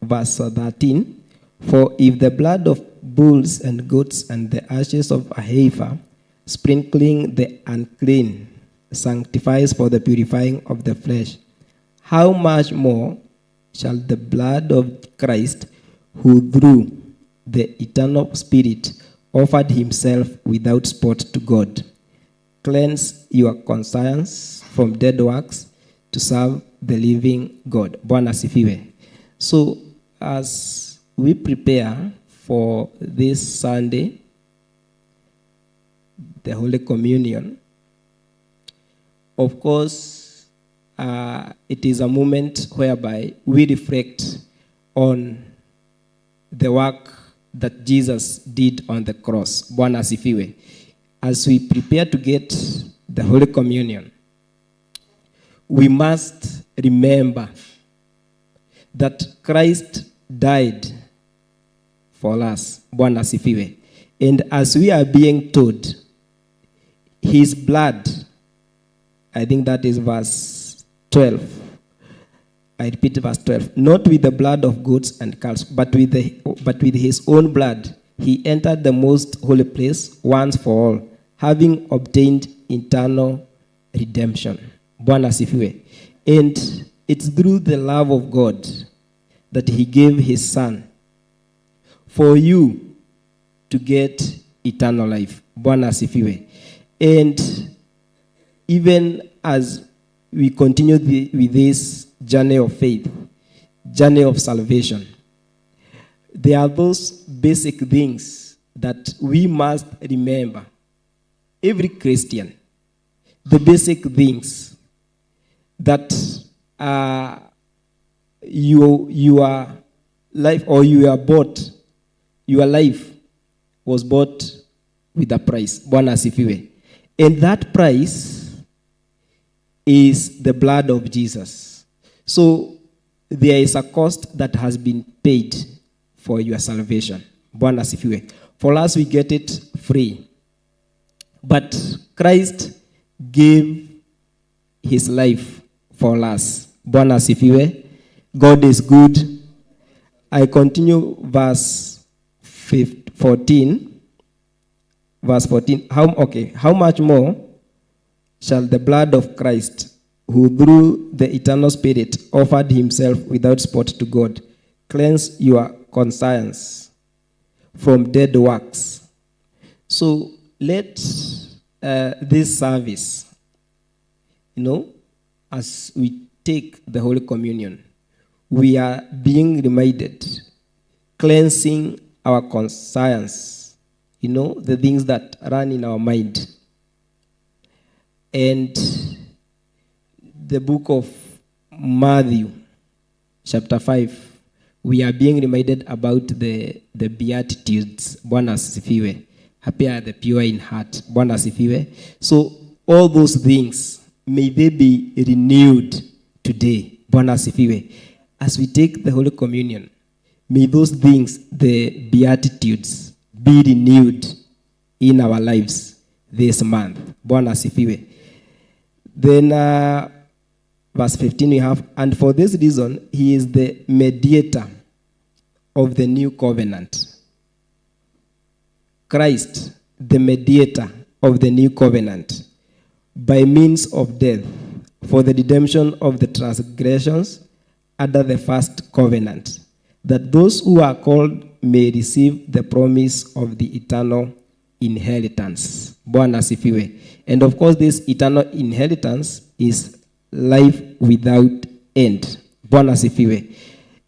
A: Verse 13, for if the blood of bulls and goats and the ashes of a heifer, sprinkling the unclean, sanctifies for the purifying of the flesh, how much more shall the blood of Christ, who through the eternal Spirit offered himself without spot to God, cleanse your conscience from dead works to serve the living God? Bwana asifiwe. So as we prepare for this Sunday, the Holy Communion, of course, it is a moment whereby we reflect on the work that Jesus did on the cross. Bwana asifiwe. As we prepare to get the Holy Communion, we must remember that Christ died for us. Bwana asifiwe. And as we are being told, his blood, I think that is verse 12. I repeat verse 12. Not with the blood of goats and calves, but with his own blood, he entered the most holy place once for all, having obtained eternal redemption. Bwana asifiwe. And it's through the love of God that he gave his son for you to get eternal life. Bwana asifiwe. And even as we continue with this journey of faith, journey of salvation, there are those basic things that we must remember. Every Christian, the basic things that your life or you are bought, your life was bought with a price. Bwana asifiwe. And that price is the blood of Jesus. So there is a cost that has been paid for your salvation. Bwana asifiwe. For us, we get it free. But Christ gave his life for us. Bwana asifiwe. God is good. I continue verse 14. Verse 14. How much more shall the blood of Christ, who through the eternal Spirit offered himself without spot to God, cleanse your conscience from dead works? So let this service, as we take the Holy Communion, we are being reminded, cleansing our conscience, the things that run in our mind. And the book of Matthew, chapter 5, we are being reminded about the Beatitudes. Bwana asifiwe. Happy are the pure in heart. Bwana asifiwe. So all those things, may they be renewed today. Bwana asifiwe. As we take the Holy Communion, may those things, the Beatitudes, be renewed in our lives this month. Bwana asifiwe. Then verse 15 we have, and for this reason, he is the mediator of the new covenant. Christ, the mediator of the new covenant, by means of death, for the redemption of the transgressions under the first covenant, that those who are called may receive the promise of the eternal inheritance. Bwana asifiwe. And of course, this eternal inheritance is life without end. Bwana asifiwe.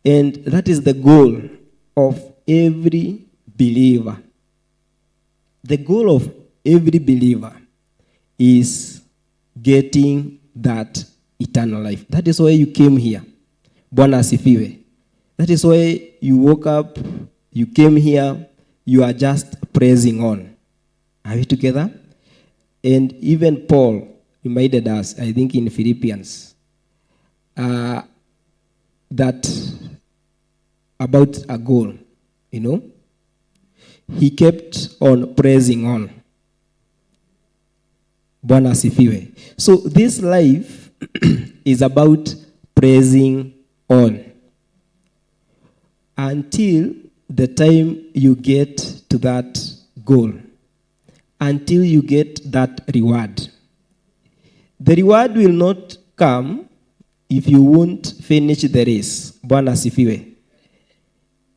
A: And that is the goal of every believer. The goal of every believer is getting that eternal life. That is why you came here. Bwana asifiwe. That is why you woke up, you came here, you are just pressing on. Are we together? And even Paul reminded us, I think in Philippians, that about a goal. He kept on pressing on. Bwana asifiwe. So this life is about pressing on until the time you get to that goal, until you get that reward. The reward will not come if you won't finish the race. Bwana asifiwe.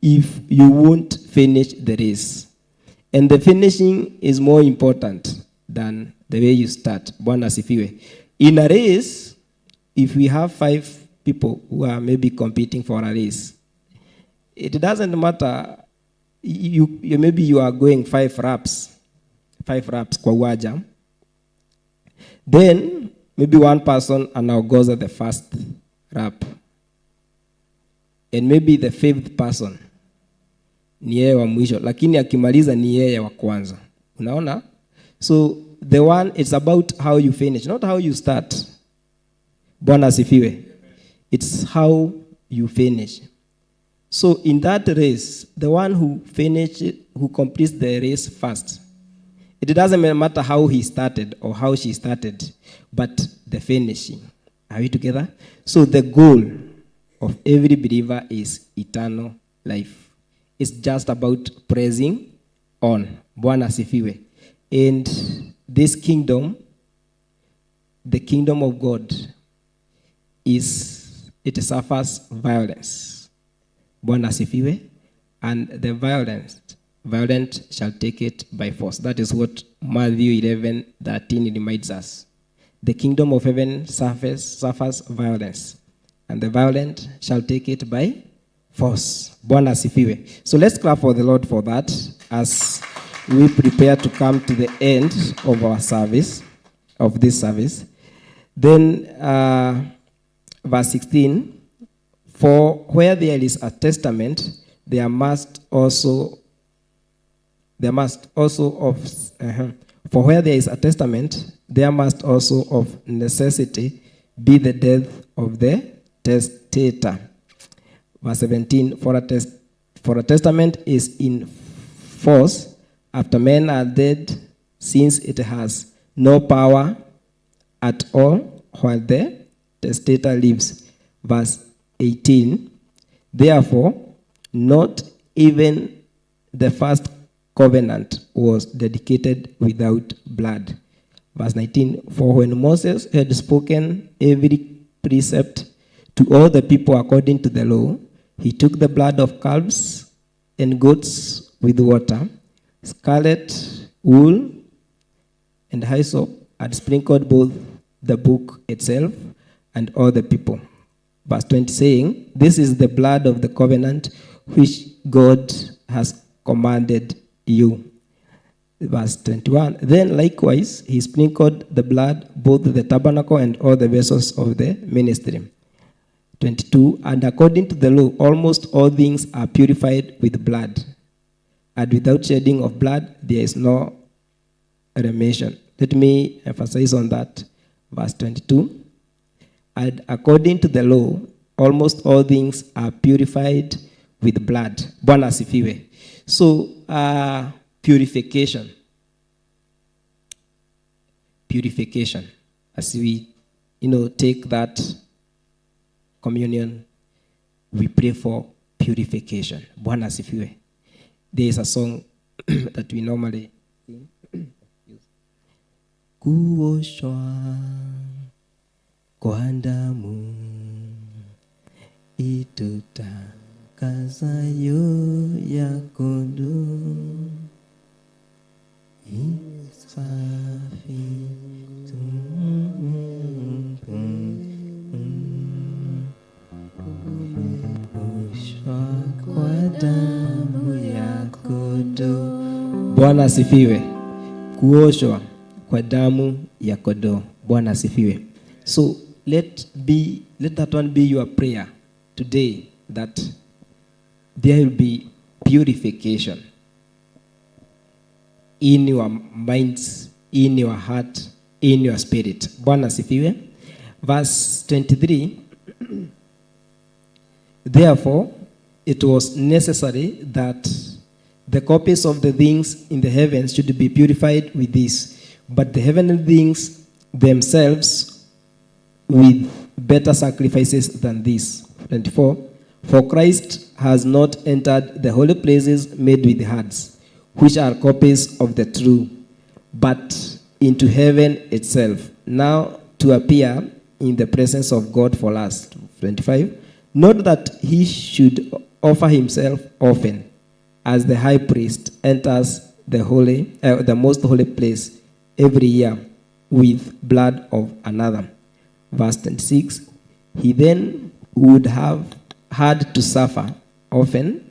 A: If you won't finish the race. And the finishing is more important than the way you start. Bwana asifiwe. In a race, if we have five people who are maybe competing for a race, it doesn't matter. Maybe you are going five laps kwa uwanja. Then maybe one person anaongoza the first lap. And maybe the fifth person ni yeye wa mwisho, lakini akimaliza ni yeye wa kwanza. Unaona? So the one, it's about how you finish, not how you start. Bwana asifiwe. It's how you finish. So in that race, the one who finishes, who completes the race first, it doesn't matter how he started or how she started, but the finishing. Are we together? So the goal of every believer is eternal life. It's just about pressing on. Bwana asifiwe. And this kingdom, the kingdom of God, is it suffers violence. Bwana asifiwe. And the violent shall take it by force. That is what Matthew 11:13 reminds us. The kingdom of heaven suffers violence, and the violent shall take it by force. Bwana asifiwe. So let's clap for the Lord for that as we prepare to come to the end of our service, of this service. Then, verse 16: For where there is a testament, there must also of for where there is a testament, there must also of necessity be the death of the testator. Verse 17: For a testament is in force after men are dead, since it has no power at all while the testator lives. Verse 18: Therefore, not even the first covenant was dedicated without blood. Verse 19: For when Moses had spoken every precept to all the people according to the law, he took the blood of calves and goats with water, scarlet wool, and hyssop, and sprinkled both the book itself and all the people. Verse 20, saying, "This is the blood of the covenant which God has commanded you." Verse 21: Then likewise he sprinkled the blood both the tabernacle and all the vessels of the ministry. 22: And according to the law, almost all things are purified with blood, and without shedding of blood, there is no remission. Let me emphasize on that. Verse 22: And according to the law, almost all things are purified with blood. Bwana asifiwe. So, purification. Purification. As we take that communion, we pray for purification. Bwana asifiwe. There is a song that we normally sing. Kuoshwa kwa damu itutakasayo ya kondoo isafi. Kuoshwa kwa damu ya kondoo. Bwana asifiwe. Kuoshwa kwa Kwa damu ya kondoo. Bwana asifiwe. So let that one be your prayer today, that there will be purification in your minds, in your heart, in your spirit. Bwana asifiwe. Verse 23. Therefore, it was necessary that the copies of the things in the heavens should be purified with this, but the heavenly things themselves with better sacrifices than this. 24. For Christ has not entered the holy places made with hands, which are copies of the true, but into heaven itself, now to appear in the presence of God for us. 25. Not that he should offer himself often, as the high priest enters the most holy place every year with blood of another. Verse 26. He then would have had to suffer often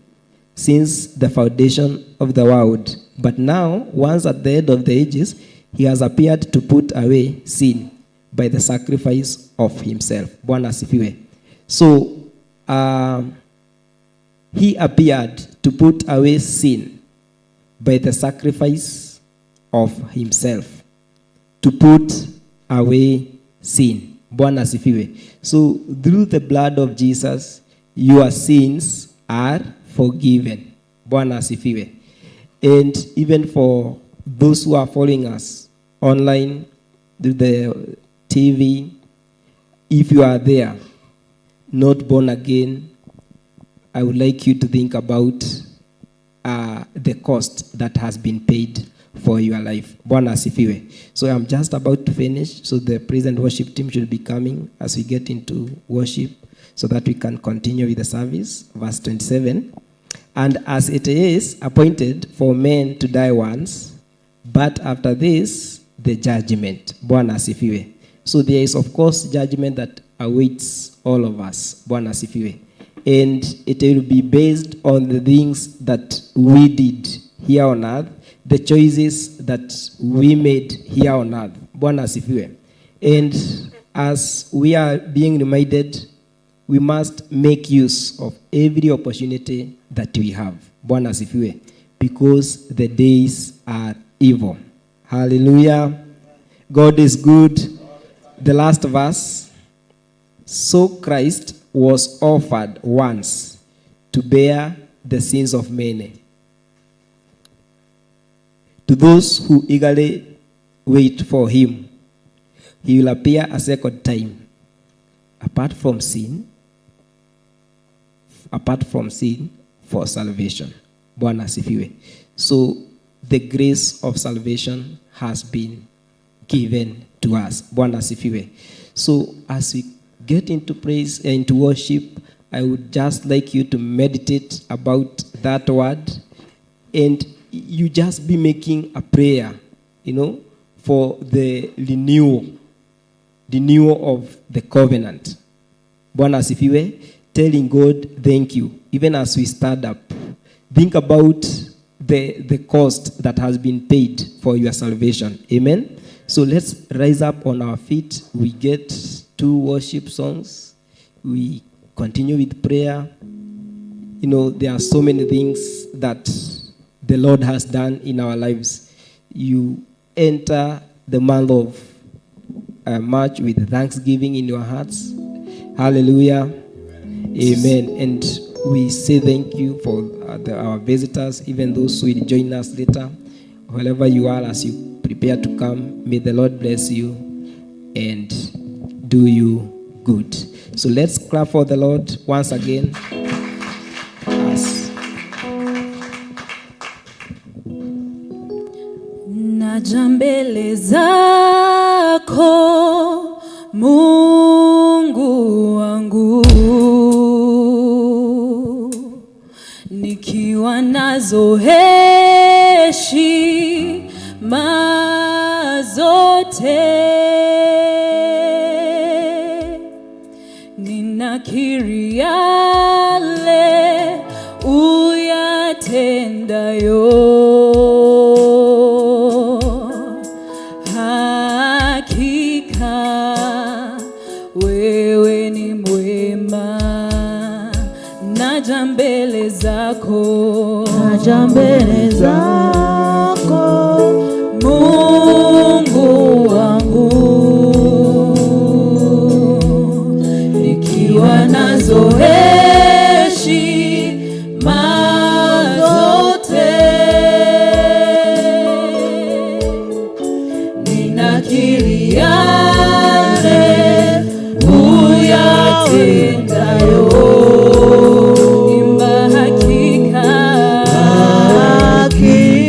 A: since the foundation of the world. But now, once at the end of the ages, he has appeared to put away sin by the sacrifice of himself. Bwana asifiwe. So, he appeared to put away sin by the sacrifice of himself. To put away sin. Bwana asifiwe. So, through the blood of Jesus, your sins are forgiven. Bwana asifiwe. And even for those who are following us online, through the TV, if you are there, not born again, I would like you to think about the cost that has been paid for your life. Bwana asifiwe. So I'm just about to finish. So the praise and worship team should be coming as we get into worship so that we can continue with the service. Verse 27. And as it is appointed for men to die once, but after this, the judgment. Bwana asifiwe. So there is, of course, judgment that awaits all of us. Bwana asifiwe. And it will be based on the things that we did here on earth, the choices that we made here on earth. Bwana asifiwe. And as we are being reminded, we must make use of every opportunity that we have. Bwana asifiwe. Because the days are evil. Hallelujah. God is good. The last verse. So Christ was offered once to bear the sins of many. To those who eagerly wait for him, he will appear a second time. Apart from sin, apart from sin, for salvation. Bwana asifiwe. So the grace of salvation has been given to us. Bwana asifiwe. So as we get into praise and into worship, I would just like you to meditate about that word, and you just be making a prayer for the renewal of the covenant. Bwana asifiwe. Telling God, thank you. Even as we stand up, think about the cost that has been paid for your salvation. Amen. So let's rise up on our feet. We get two worship songs. We continue with prayer. There are so many things that the Lord has done in our lives. You enter the month of March with thanksgiving in your hearts. Hallelujah. Amen. And we say thank you for our visitors, even those who will join us later. Wherever you are, as you prepare to come, may the Lord bless you and do you good. So let's clap for the Lord once again. As
C: Naja mbele zako Mungu wangu, nikiwa nazo heshima zote, ninakiri yale uyatendayo. Wewe ni mwema, naja mbele zako,
B: Naja mbele zako,
C: Mungu wangu, nikiwa nazo heshima zote, ninakiri yale uyatendayo. Imba hakika,
B: Hakika.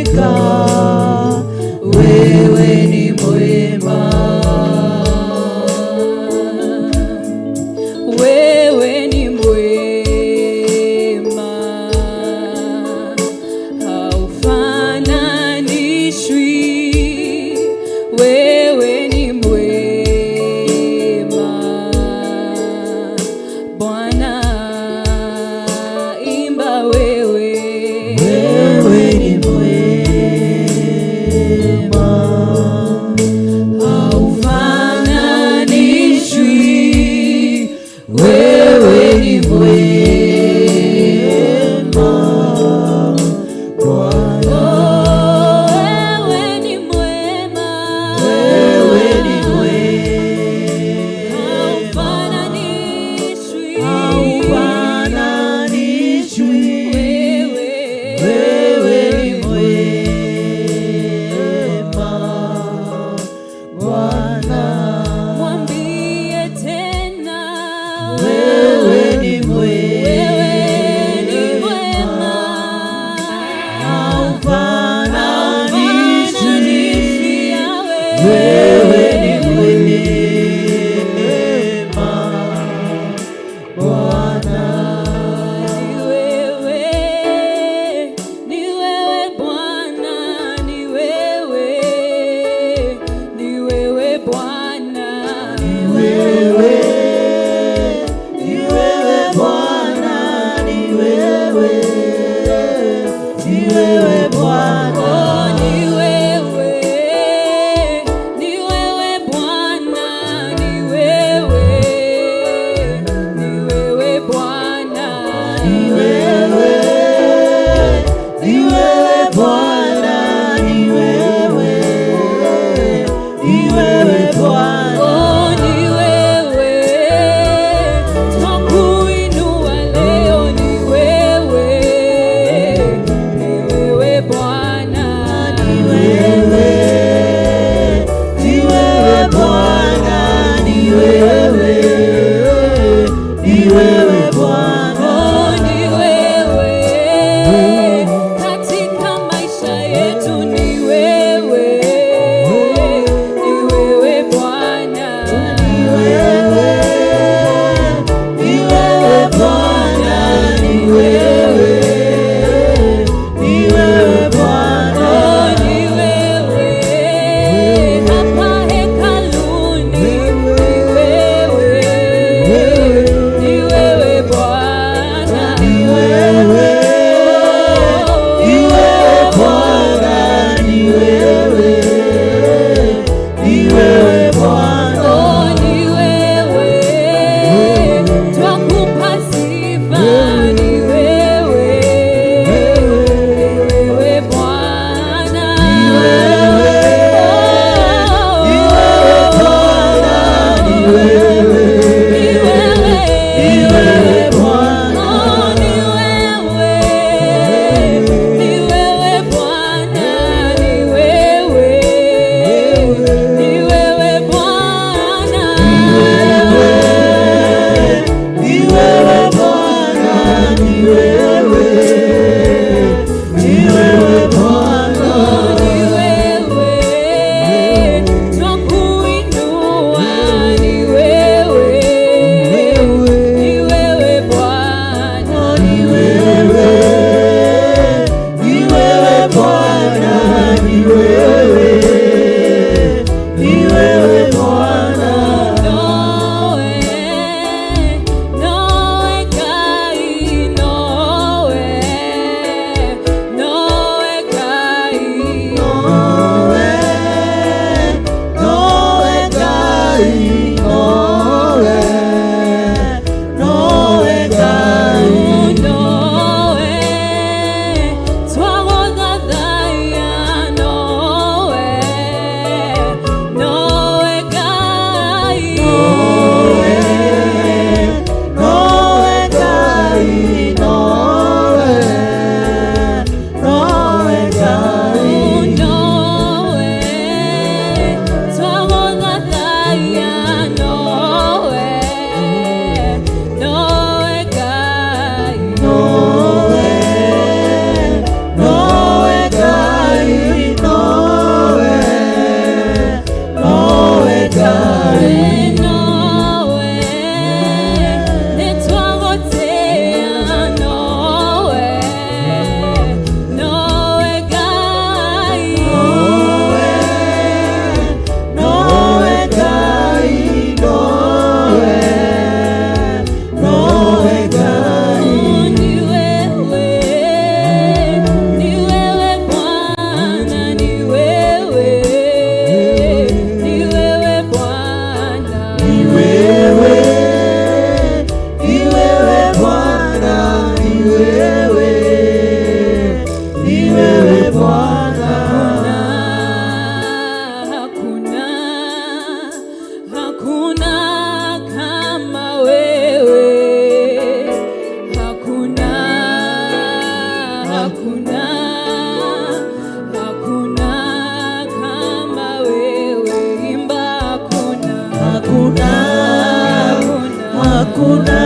B: Hakuna,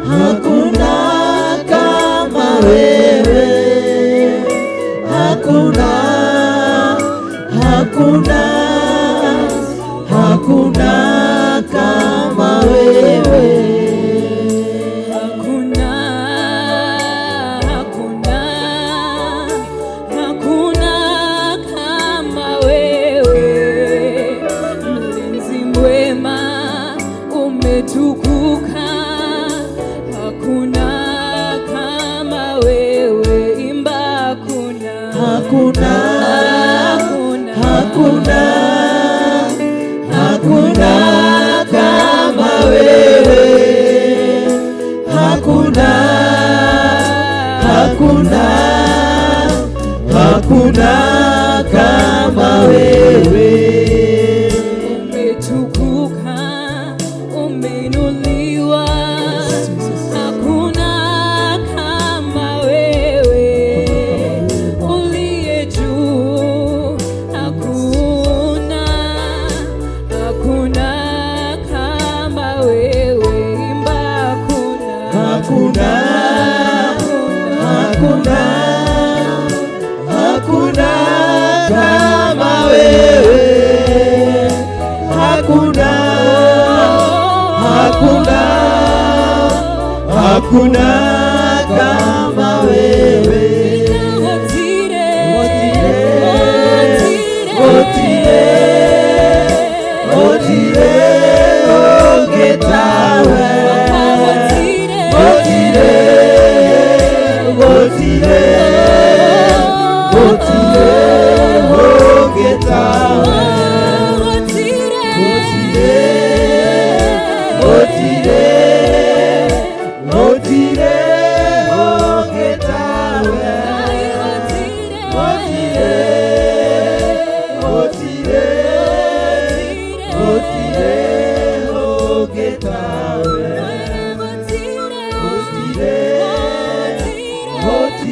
B: hakuna kama wewe. Hakuna, hakuna, hakuna kama wewe.
C: Hakuna, hakuna, hakuna kama wewe. Mlinzi mwema umetukuka. Hakuna kama wewe. Imba hakuna.
B: Hakuna,
C: Hakuna.
B: hakuna, hakuna kama wewe. Hakuna, hakuna, hakuna kama wewe.
C: Umetukuka, umeinuliwa, hakuna kama wewe. Uliye juu, hakuna, hakuna kama wewe. Imba hakuna,
B: Hakuna, hakuna, hakuna kama wewe. Hakuna, hakuna, hakuna kama wewe.
C: Otire,
B: Otire, otire, ogetawe.
C: Otire,
B: Otire, otire, otire, ogetawe. Otire, otire, ogetawe. Otire, otire, otire, ogetawe. Otire, otire, otire, ogetawe. Otire, otire, otire, ogetawe. Otire, otire,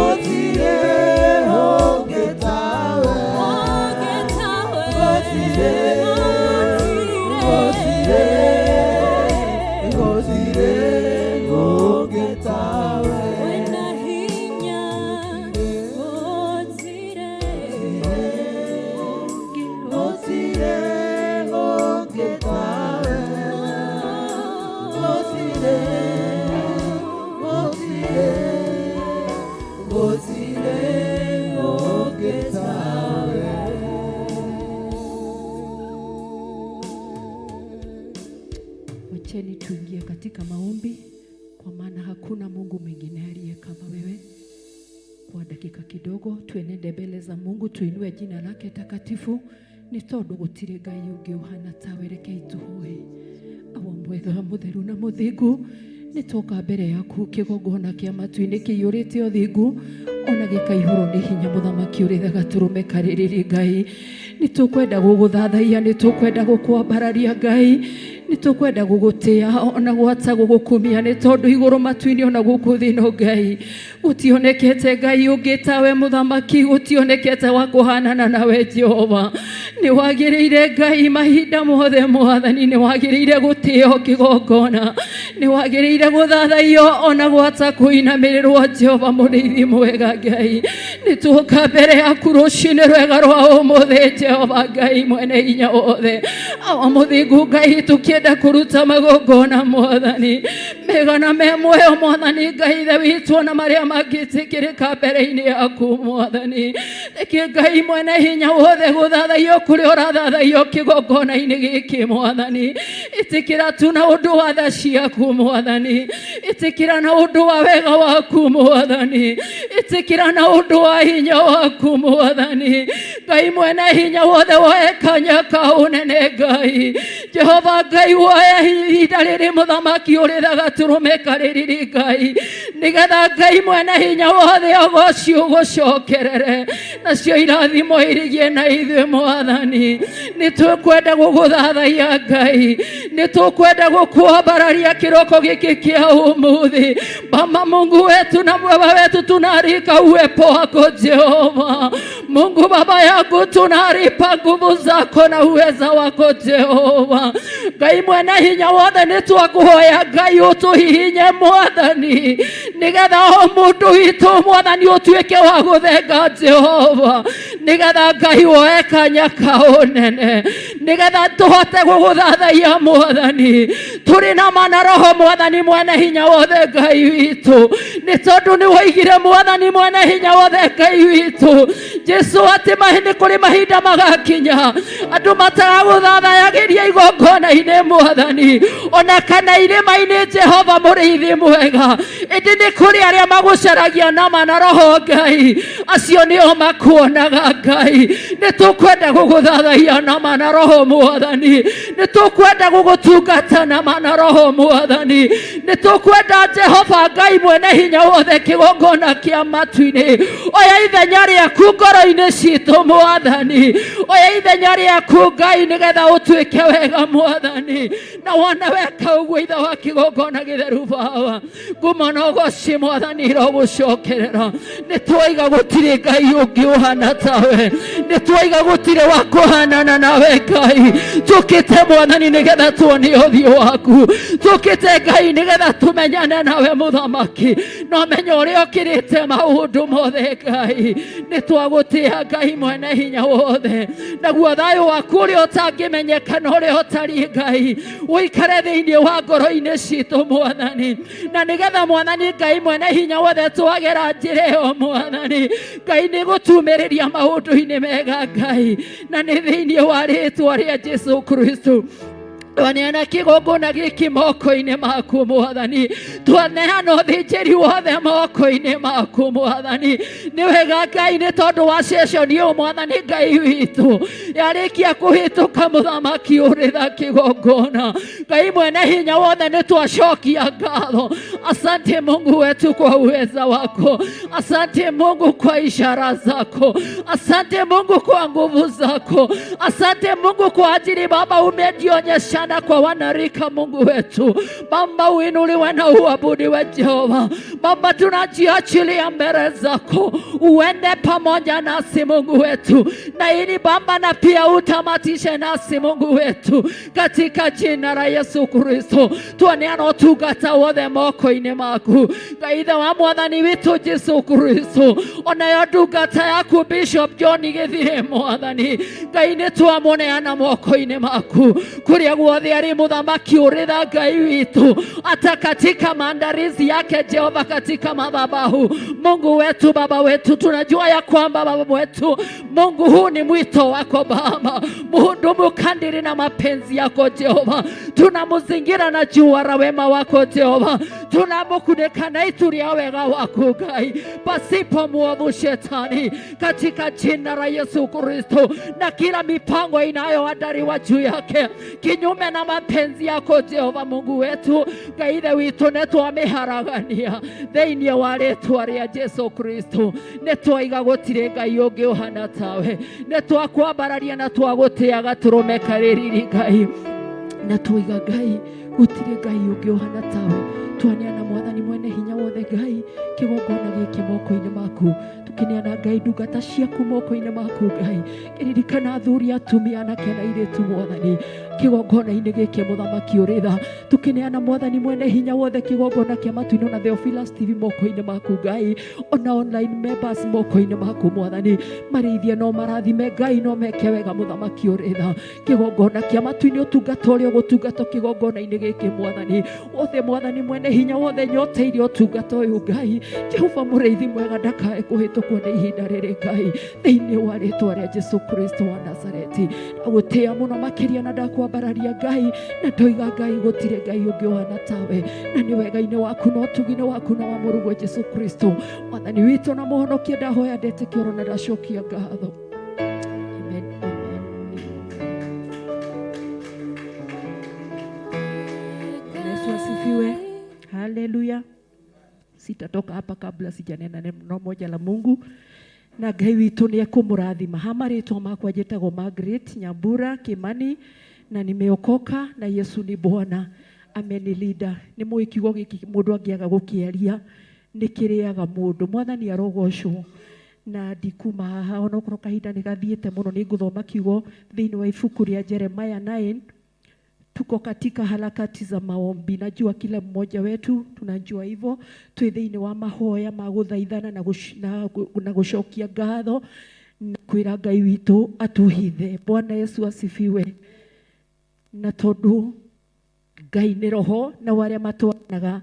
B: otire, ogetawe. Otire, otire, otire, ogetawe. Otire, ogetawe. Otire, otire, otire, ogetawe.
F: Wacheni tuingie katika maombi, kwa maana hakuna Mungu mwingine aliye kama wewe. Kwa dakika kidogo tuenende mbele za Mungu, tuinue jina lake takatifu nĩ tondũ gũtirĩ Ngai ũngĩ ũhana tawe. Rekei tũhoe. Awa mwega mũtheru na mũthingu, nĩ twoka mbere yaku kĩgongona kĩa matu-inĩ kĩiyũrĩte ũthingu ona gĩkaihũrwo nĩ hinya. Mũthamaki ũrĩ tha, gatũrũme karĩrĩrie Ngai, nĩ tũkwenda gũgũthathaiya, nĩ tũkwenda gũkwambararia Ngai, nĩ tũkwenda gũgũtĩa ona gwata gũgũkumia, nĩ tondũ igũrũ matu-inĩ ona gũkũ thĩ no Ngai gũtionekete Ngai ũngĩ tawe. Mũthamaki, gũtionekete wa kũhanana nawe. Jehova, nĩ wagĩrĩire Ngai mahinda mothe. Mwathani, nĩ wagĩrĩire gũtĩo kĩgongona, nĩ wagĩrĩire gũthathaiyo ona gwata kũinamĩrĩrwo. Jehova mũrĩithi mwega Ngai, nĩ tuoka mbere yaku rũcinĩ rwega rwa ũmũthĩ. Jehova Ngai mwene hinya wothe, awa mũthingu Ngai, tũkĩenda kũruta magongona Mwathani mega na me muoyo. Mwathani Ngai ithe witũ, ona marĩa mangĩtĩkĩrĩka mbere-inĩ yaku. Mwathani, reke Ngai mwene hinya wothe gũthathaiyo kũrĩa ũrathathaiyo kĩgongona-inĩ gĩkĩ. Mwathani, ĩtĩkĩra tu na ũndũ wa tha ciaku. Mwathani, ĩtĩkĩra na ũndũ wa wega waku. Mwathani, ĩtĩkĩra na ũndũ wa hinya waku. Mwathani Ngai mwene hinya wothe, woe kanya ka ũnene. Ngai Jehova Ngai woya ihinda rĩrĩ mũthamaki ũrĩ tha gatũrũme karĩrĩrĩ Ngai, nĩgetha Ngai mwene hinya wothe ũgoci ũgũcokerere, nacio irathimo irigie na ithuĩ Mwathani. Nĩ tũkwenda gũgũthathaiya Ngai, nĩ tũkwenda gũkwambararia kĩroko gĩkĩ kĩa ũmũthĩ. Baba Mungu wetu na Baba wetu, tunarika uwepo wako Jehova. Mungu Baba yangu, tunaripa nguvu zako na uweza wako Jehova. Ngai mwene hinya wothe, nĩ twakuhoya Ngai ũtũhihinye Mwathani, nĩgetha o mũndũ witũ Mwathani ũtuĩke wa gũthenga Jehova, nĩgetha Ngai woe kanya ka ũnene, nĩgetha tũhote gũgũthathaiya Mwathani tũrĩ na ma na roho Mwathani mwene hinya wothe Ngai witũ, nĩ tondũ nĩ woigire Mwathani mwene hinya wothe Ngai witũ Jesu atĩ nĩ kũrĩ mahinda magakinya andũ mataragũthathayagĩria igongona-inĩ Mwathani ona kana irĩma-inĩ Jehova mũrĩithi mwega, ĩndĩ nĩ kũrĩ arĩa magũcaragia na ma na roho Ngai, acio nĩo makuonaga Ngai. Nĩ tũkwenda gũgũthathaiya na ma na roho Mwathani, nĩ tũkwenda gũgũtungata na ma na roho Mwathani, nĩ tũkwenda Jehova Ngai mwene hinya wothe kĩgongona kĩa matu-inĩ, oya ithenya rĩaku ngoro-inĩ citũ Mwathani, oya ithenya rĩaku Ngai nĩgetha ũtuĩke wega Mwathani, na wona weka ũguo ithe wa kĩgongona gĩtheru Baba, ngumo na ũgoci Mwathani irogũcokerera. Nĩ twaiga gũtirĩ Ngai ũngĩ ũhana tawe, nĩ twaiga gũtirĩ wa kũhanana nawe Ngai. Tũkĩte Mwathani nĩgetha tuone ũthiũ waku, tũkĩte Ngai nĩgetha tũmenyane nawe Mũthamaki, no menya ũrĩa ũkĩrĩte maũndũ mothe Ngai. Nĩ twagũtĩa Ngai mwene hinya wothe, naguo thayũ waku ũrĩa ũtangĩmenyeka na ũrĩa ũtariĩ Ngai ũikare thĩinĩ wa ngoro-inĩ citũ Mwathani, na nĩgetha Mwathani Ngai mwene hinya wothe twagera njĩra ĩyo Mwathani Ngai nĩ gũtumĩrĩria maũndũ-inĩ mega Ngai, na nĩ thĩinĩ wa rĩtwa rĩa Jesu Kristo. Twaneana kĩgongona gĩkĩ moko-inĩ maku Mwathani, twaneana ũthĩnjĩri wothe moko-inĩ maku Mwathani. Nĩ wega Ngai nĩ tondũ wa session ĩyo Mwathani Ngai witũ yarĩkia kũhĩtũka mũthamaki ũrĩ tha kĩgongona Ngai mwene hinya wothe nĩ twacokia ngatho. Asante Mungu wetu kwa uweza wako, asante Mungu kwa ishara zako, asante Mungu kwa nguvu zako, asante Mungu kwa ajili Baba umejionyeshana kwa wanarika. Mungu wetu Baba, uinuliwe na uabudiwe Jehova. Baba, tunajiachilia mbele zako, uende pamoja nasi Mungu wetu, na ili Baba na pia utamatishe nasi Mungu wetu, katika jina la Yesu Kristo. Twaneana ũtungata wothe moko-inĩ maku Ngai ithe wa Mwathani witũ Jesu Kristo, onayo ndungata yaku Bishop John Gĩthire Mwathani Ngai nĩ twamũneana moko-inĩ maku kũrĩa guothe arĩ mũthamaki ũrĩ tha Ngai witũ, hata katika maandalizi yake Jehova, katika madhabahu Mungu wetu Baba wetu, tunajua ya kwamba Baba wetu Mungu, huu ni mwito wako Baba, muhudumu kadiri na mapenzi yako Jehova. Tunamuzingira na jua la wema wako Jehova, tunamukuneka na itu rĩa wega waku Ngai, pasipo muovu shetani, katika jina la Yesu Kristo, na kila mipango inayoandaliwa juu yake kinyume na mapenzi yako Jehova Mungu wetu Ngai ithe witũ, nĩ twamĩharagania thĩinĩ wa rĩtwa rĩa Jesu Kristo. Nĩ twaiga gũtirĩ Ngai ũngĩ ũhana tawe, nĩ twakwambararia na twagũtĩa gatũrũme karĩ riri Ngai, na twaiga Ngai gũtirĩ Ngai ũngĩ ũhana tawe. Twaneana Mwathani mwene hinya wothe Ngai kĩgongona gĩkĩ moko-inĩ maku, tũkĩneana Ngai ndungata ciaku moko-inĩ maku Ngai, kĩririkana athuri atumia anake na airĩtu Mwathani kĩgongona-inĩ gĩkĩ mũthamaki ũrĩ tha, tũkĩneana Mwathani mwene hinya wothe kĩgongona kĩa matu-inĩ na Theophilus TV moko-inĩ maku Ngai, ona online members moko-inĩ maku Mwathani, marĩithie no marathime Ngai, no meke wega mũthamaki ũrĩ tha. Kĩgongona kĩa matu-inĩ ũtungata ũrĩa ũgũtungata kĩgongona-inĩ gĩkĩ Mwathani wothe, Mwathani mwene hinya wothe nyoteire ũtungata ũyũ Ngai Jehova mũrĩithi mwega, ndakae kũhĩtũkwo nĩ ihinda rĩrĩ Ngai, thĩinĩ wa rĩtwa rĩa Jesu Kristo wa Nazareti. Ndagũtĩĩa mũno makĩria na ndakwambararia Ngai, na ndoiga Ngai gũtirĩ Ngai ũngĩ ũhana tawe, na nĩ wega-inĩ waku na ũtugi-inĩ waku na wa mũrũguo Jesu Kristo Mwathani witũ na mũhonokia, ndahoya ndetĩkia oro na ndacokia ngatho. Amen, amen, amen. Haleluya. Sitatoka hapa kabla sijanena neno moja la Mungu na Ngai witũ nĩ ekũmũrathima. Ha marĩtwa makwa njĩtagwo Margaret Nyambura Kimani na nimeokoka na Yesu ni Bwana amenilinda. Nĩ mũĩ kiugo gĩkĩ mũndũ angĩaga gũkĩaria nĩ kĩrĩaga mũndũ. Mwathani arogocwo. Na ndikuma haha onokorwo kahinda nĩ gathiĩte mũno, nĩ ngũthoma kiugo thĩinĩ wa ibuku rĩa Jeremiah 9. Tuko katika harakati za maombi. Najua kila mmoja wetu tunajua hivyo. Twĩ thĩinĩ wa mahoya ma gũthaithana na, na gũcokia ngatho na kwĩra Ngai witũ atuhithe. Bwana Yesu asifiwe. Na tondũ Ngai nĩ roho na arĩa matwaranaga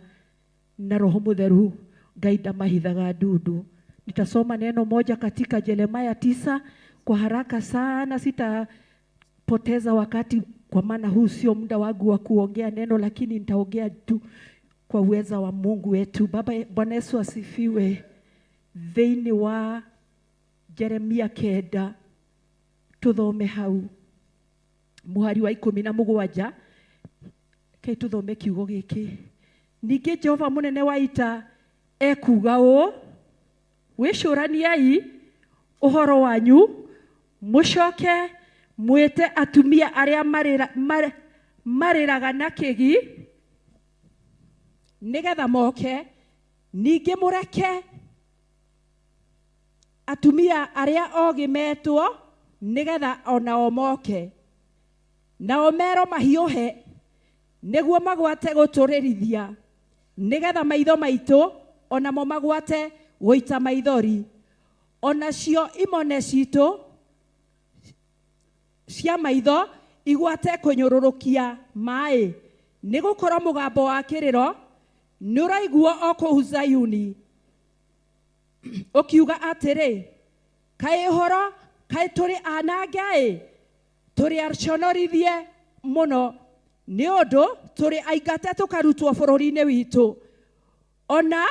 F: na roho mũtheru Ngai ndamahithaga ndundu. Nitasoma neno moja katika Jeremia 9 kwa haraka sana, sitapoteza wakati kwa maana huu sio muda wangu wa kuongea neno, lakini nitaongea tu kwa uweza wa Mungu wetu. Baba, Bwana Yesu asifiwe. Thĩinĩ wa Jeremia 9 tuthome hau mũhari wa 17. Kei tuthome kiugo gĩkĩ. Ningĩ Jehova mũnene wa ita ekuuga ũũ, wĩcũraniei ũhoro wanyu, mũcoke mwĩte atumia arĩa marĩraga na kĩgi nĩgetha moke, ningĩ mũreke atumia arĩa ogĩ metwo nĩgetha onao moke, nao mero mahiũhe nĩguo magwate gũtũrĩrithia, nĩgetha maitho maitũ onamo magwate gũita maithori, onacio imone citũ cia maitho igwate kũnyũrũrũkia maĩ, nĩgũkorwo mũgambo wa kĩrĩro nĩũraiguo o kũu Zayuni ũkiuga atĩrĩ, kaĩ ũhoro, kaĩ tũrĩ anange-ĩ, tũrĩ aconorithie mũno, nĩ ũndũ tũrĩ aingate tũkarutwo bũrũri-inĩ witũ, ona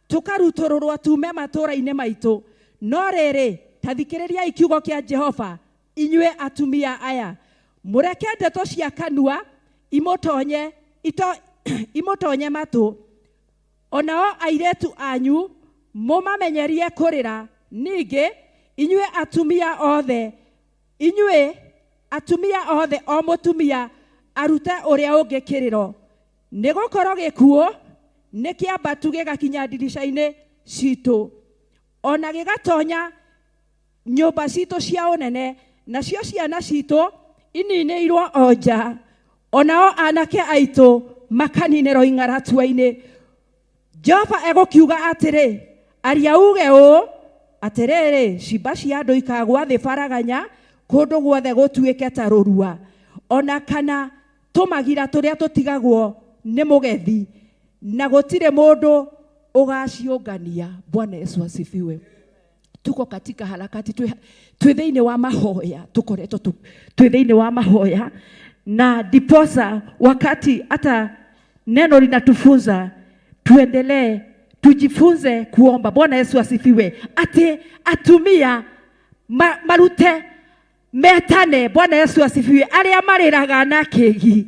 F: tũkarutũrũrwo tume matũũra-inĩ maitũ. No rĩrĩ, ta thikĩrĩriai kiugo kĩa Jehova, inyuĩ atumia aya, mũreke ndeto cia kanua imũtonye imũtonye matũ, onao airĩtu anyu mũmamenyerie kũrĩra. Ningĩ inyuĩ atumia othe, inyuĩ atumia othe, o mũtumia arute ũrĩa ũngĩ kĩrĩro, nĩgũkorwo gĩkuũ nĩ kĩambatu gĩgakinya ndirica-inĩ citũ, ona gĩgatonya nyũmba citũ cia ũnene, nacio ciana citũ ininĩirwo o nja, onao anake aitũ makaninĩrwo ing'aratua-inĩ. Jehova egũkiuga atĩrĩ, aria uge ũũ, atĩrĩrĩ, cimba cia andũ ikagwa thĩ baraganya, kũndũ guothe gũtuĩke ta rũrua, ona kana tũmagira tũrĩa tũtigagwo nĩ mũgethi, na gũtirĩ mũndũ ũgaciũngania. Bwana Yesu asifiwe. Tuko katika harakati, twĩ thĩinĩ wa mahoya, tũkoretwo twĩ thĩinĩ wa mahoya, na ndiposa wakati hata neno linatufunza tuendelee tujifunze kuomba. Bwana Yesu asifiwe. Ati atumia marute metane. Bwana Yesu asifiwe. Arĩa marĩraga na kĩgi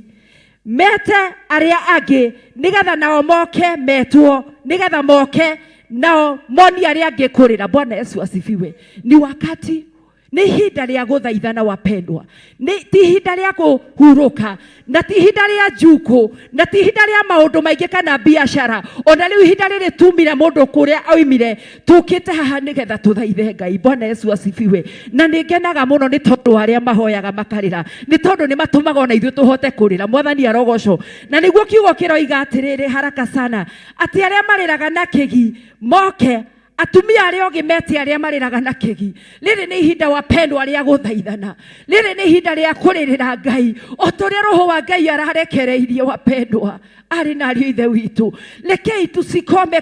F: mete arĩa angĩ nĩgetha nao moke metwo, nĩgetha moke nao moni arĩa angĩ kũrĩra. Bwana Yesu asifiwe. Ni wakati, nĩ ihinda rĩa gũthaithana wapendwa, nĩ ti ihinda rĩa kũhurũka, na ti ihinda rĩa njukũ, na ti ihinda rĩa maũndũ maingĩ kana biacara. Ona rĩu ihinda rĩrĩ tumire mũndũ kũrĩa oimire, tũkĩte haha nĩgetha tũthaithe Ngai. Bwana Yesu asifiwe. Na nĩ ngenaga mũno nĩ tondũ arĩa mahoyaga makarĩra, nĩ tondũ nĩ matũmaga ona ithuĩ tũhote kũrĩra. Mwathani arogocwo. Na nĩguo kiugo kĩroiga atĩrĩrĩ haraka sana, atĩ arĩa marĩraga na kĩgi moke, atumia arĩa ogĩ mete arĩa marĩraga na kĩgi. Rĩrĩ nĩ ihinda wapendwa rĩa gũthaithana, rĩrĩ nĩ ihinda rĩa kũrĩrĩra Ngai o ta ũrĩa roho wa Ngai ararekereirie wapendwa arĩ na ariũ ithe witũ. Rekei tusikome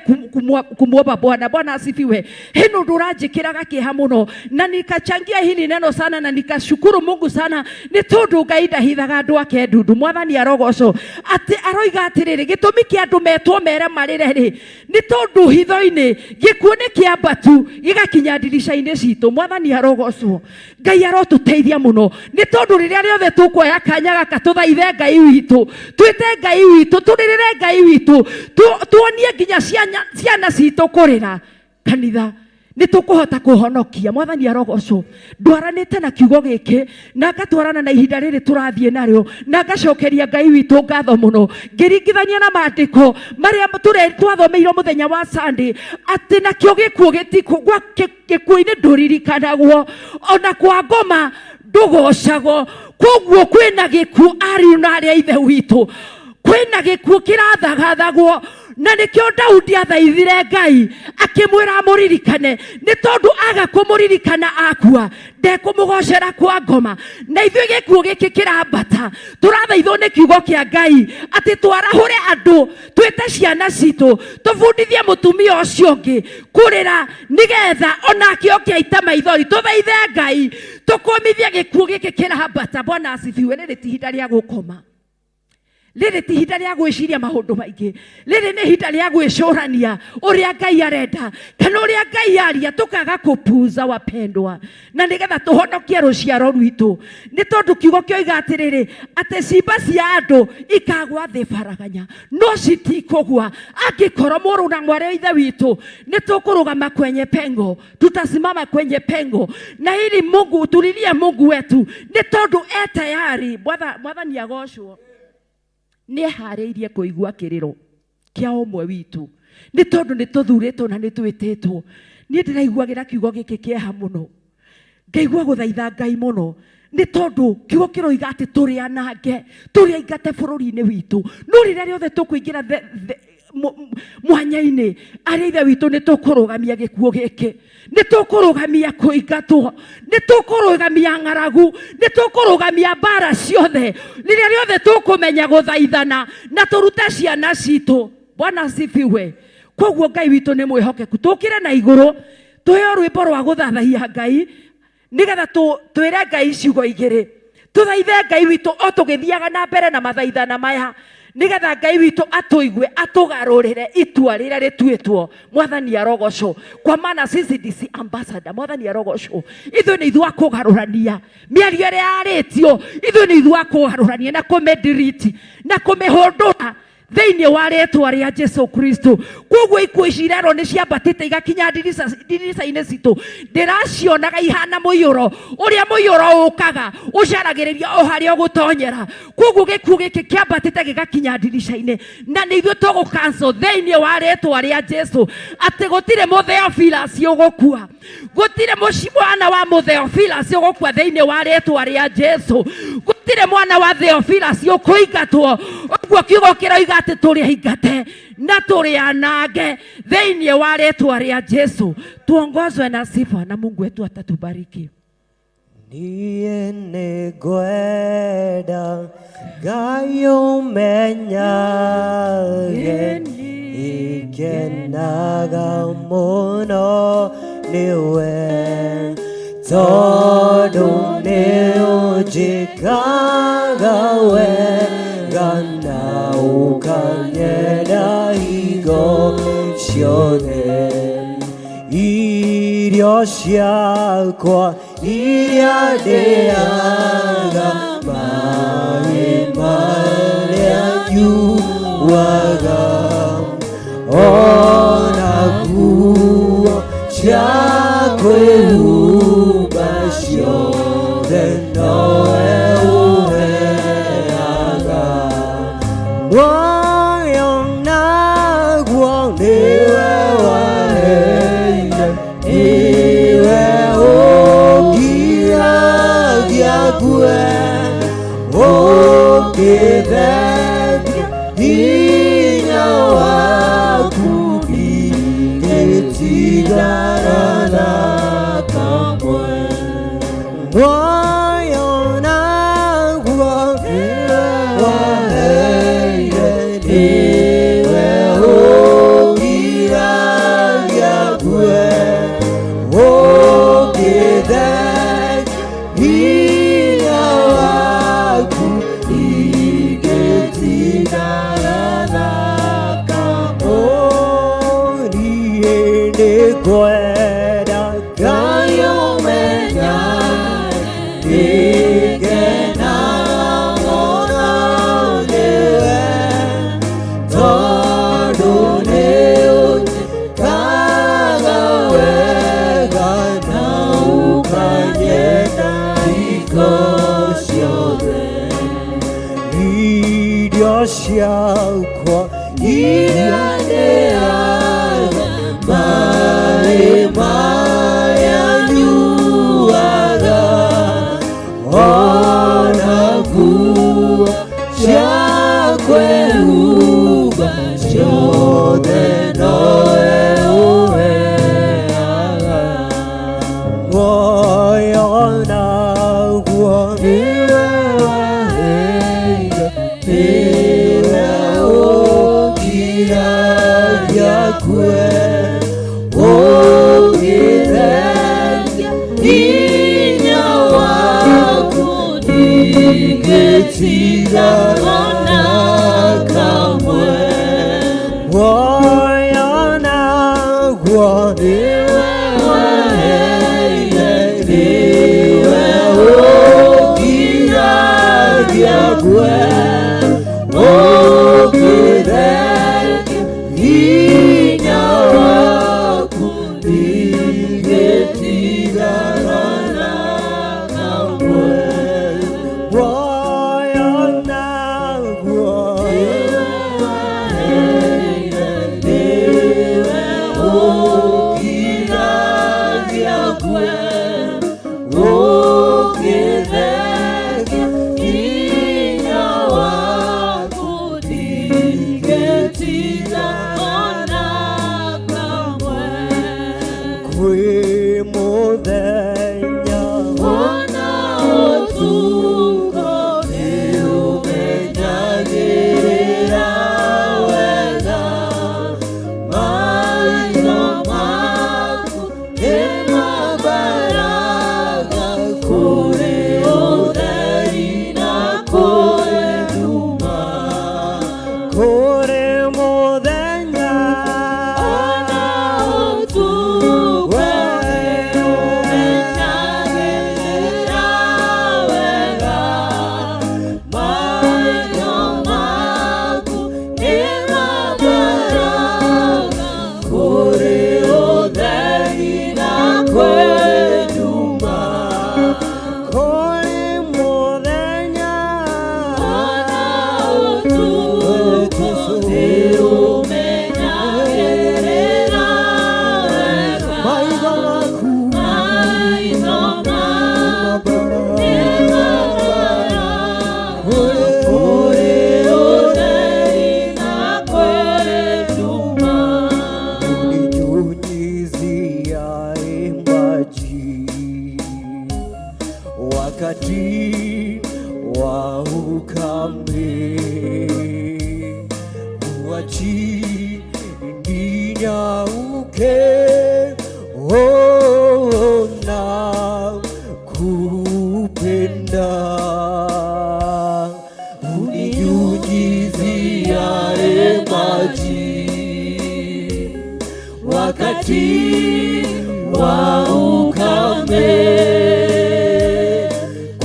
F: kumwomba Bwana. Bwana asifiwe. Hino ũndũ ũranjĩkĩraga kĩeha mũno, na nikachangia hili neno sana, na nikashukuru Mungu sana, nĩ tondũ Ngai ndahithaga andũ ake ndundu. Mwathani arogocwo. Atĩ aroiga atĩrĩrĩ, gĩtũmi kĩa andũ metwo mere marĩre rĩ, nĩ tondũ hitho-inĩ gĩkuũ nĩ Nĩ kĩambatu gĩgakinya ndirica-inĩ citũ. Mwathani arogocwo. Ngai arotũteithia mũno, nĩ tondũ rĩrĩa rĩothe tũkuoya kanya gaka tũthaithe Ngai witũ, twĩte Ngai witũ, tũrĩrĩre Ngai witũ, tuonie nginya ciana citũ kũrĩra kanitha, nĩ tũkũhota kũhonokia. Mwathani arogocwo. Ndwaranĩte na kiugo gĩkĩ na ngatwarana na ihinda rĩrĩ tũrathiĩ narĩo, na ngacokeria Ngai witũ ngatho mũno, ngĩringithania na maandĩko marĩa twathomeirwo mũthenya wa Sunday, atĩ nakĩo gĩkuũ gĩtikũ gwa gĩkuũ-inĩ ndũririkanagwo, ona kwa ngoma ndũgocagwo. Koguo kwĩna gĩkuũ, ariũ na arĩa ithe witũ, kwĩna gĩkuũ kĩrathagathagwo, na nĩkĩo Daudi athaithire Ngai akĩmwĩra amũririkane, nĩ tondũ aga kũmũririkana akua ndekũmũgocera kwa ngoma. Na ithuĩ gĩkuũ gĩkĩ kĩrambata, tũrathaithwo nĩ kiugo kĩa Ngai atĩ twarahũre andũ, twĩte ciana citũ, tũbundithie mũtumia ũcio ũngĩ kũrĩra, nĩgetha onake oke aite maithori. Tũthaithe Ngai tũkũmithie gĩkuũ gĩkĩ kĩrambata. Bwana asifiwe. Rĩrĩ ti ihinda rĩa gũkoma, rĩrĩ ti ihinda rĩa gwĩciria maũndũ maingĩ, rĩrĩ nĩ ihinda rĩa gwĩcũrania ũrĩa Ngai arenda kana ũrĩa Ngai aria, tũkaga kũpuza, wapendwa, na nĩgetha tũhonokie rũciaro rwitũ, nĩ tondũ kiugo kĩoiga atĩrĩrĩ, atĩ cimba cia andũ ikagwa thĩ baraganya, no citikũgwa angĩkorwo mũrũ na mwarĩ wa ithe witũ nĩ tũkũrũgama kwenye pengo, tutasimama kwenye pengo na ili Mungu tulilie Mungu wetu, nĩ tondũ e tayari. Mwathani agocwo. Nĩ eharĩirie kũigua kĩrĩro kĩa ũmwe witũ, nĩ tondũ nĩ tũthurĩtwo na nĩ twĩtĩtwo. Niĩ ndĩraiguagĩra kiugo gĩkĩ kĩeha mũno, ngaigua gũthaitha Ngai mũno, nĩ tondũ kiugo kĩroiga atĩ tũrĩ anange, tũrĩ aingate bũrũri-inĩ witũ, no rĩrĩa rĩothe tũkũingĩra mwanya-inĩ, arĩa ithe witũ, nĩ tũkũrũgamia gĩkuũ gĩkĩ, nĩ tũkũrũgamia kũingatwo, nĩ tũkũrũgamia ng'aragu, nĩ tũkũrũgamia mbara ciothe, rĩrĩa rĩothe tũkũmenya gũthaithana na tũrute ciana citũ. Bwana asifiwe. Koguo Ngai witũ nĩ mwĩhokeku. Tũkĩre na igũrũ, tũheo rwĩmbo rwa gũthathaiya Ngai, nĩgetha twĩre Ngai ciugo igĩrĩ, tũthaithe Ngai witũ o tũgĩthiaga na mbere na mathaithana maya, nĩgetha Ngai witũ atũigue, atũgarũrĩre itua rĩrĩa rĩtuĩtwo. Mwathani arogocwo. Kwa maana sisi DC ambassador. Mwathani arogocwo. Ithuĩ nĩ ithuĩ a kũgarũrania mĩario ĩrĩa yarĩtio, ithuĩ nĩ ithuĩ a kũgarũrania na kũmĩdiriti na kũmĩhũndũra thĩinĩ wa rĩtwa rĩa Jesu Kristo. Koguo ikuũ ici irerwo nĩ ciambatĩte igakinya ndirica-inĩ citũ. Ndĩracionaga ihana mũiyũro, ũrĩa mũiyũro ũkaga ũcaragĩrĩria o harĩa ũgũtonyera. Koguo gĩkuũ gĩkĩ kĩambatĩte gĩgakinya ndirica-inĩ, na nĩ ithuĩ tũgũ cancel thĩinĩ wa rĩtwa rĩa Jesu, atĩ gũtirĩ mũtheophilus ũgũkua, gũtirĩ mwana wa mũtheophilus ũgũkua thĩinĩ wa rĩtwa rĩa Jesu, gũtirĩ mwana wa Theophilus ũkũingatwo. Ũguo kiugo kĩroiga atĩ tũrĩ aingate na tũrĩ anange thĩinĩ wa rĩtwa rĩa Jesu. Tuongozwe na sifa na Mungu wetu atatubariki.
B: Niĩ nĩngwenda Ngai ũmenyage, ikenaga mũno nĩwe, tondũ nĩ ũnjĩkaga wega na ũkanyenda hingo ciothe. Irio ciakwa iria ndĩaga, maĩ marĩa nyuaga, ona nguo cia kwĩhumba, ciothe nowe ũheaga. Muoyo naguo nĩwe waheire, nĩwe ũngiragia ngue, ũngĩthengia hinya waku, ndingĩtigana na kamwe. Muoyo naguo nĩwe waheire, nĩwe ũngiragia ngue, ũngĩthengia hinya waku, ndingĩtigana na kamwe. Niĩ nĩngwenda Ciakwa iria ndĩaga, maĩ maya nyuaga, ona nguo cia kwĩhumba ciothe nowe ũheaga. Muoyo naguo nĩwe waheire, nĩwe ũkiragia kue, ũngĩthengia hinya waku ndingĩtigana na kamwe. Muoyo naguo nĩwe waheire, nĩwe ũkiragia kue, ũngĩthengia hinya waku ndingĩtigana na kamwe. Muoyo naguo nĩwe waheire, nĩwe ũkiragia kue, ũngĩthengia hinya waku ndingĩtigana na kamwe. Kwĩ mũthenya ona ũtukũ nĩũmenyagĩrĩra wega, maitho maku nĩmambaraga kũrĩ ũtheri na kũrĩ nduma. Kũrĩ mũthenya ona ũtukũ nĩũmenyagĩrĩra wega, maitho maku nĩmambaraga kũrĩ ũtheri na kwĩ nduma. Kũrĩ mũthenya ona ũtukũ nĩũmenyagĩrĩra wega, maitho maku nĩmambaraga kũrĩ ũtheri na kwĩ nduma. Uninyunyiziaye maji wakati wa ukame, huachi ninyauke, oh, na kupenda. Uninyunyiziaye maji wakati wa ukame,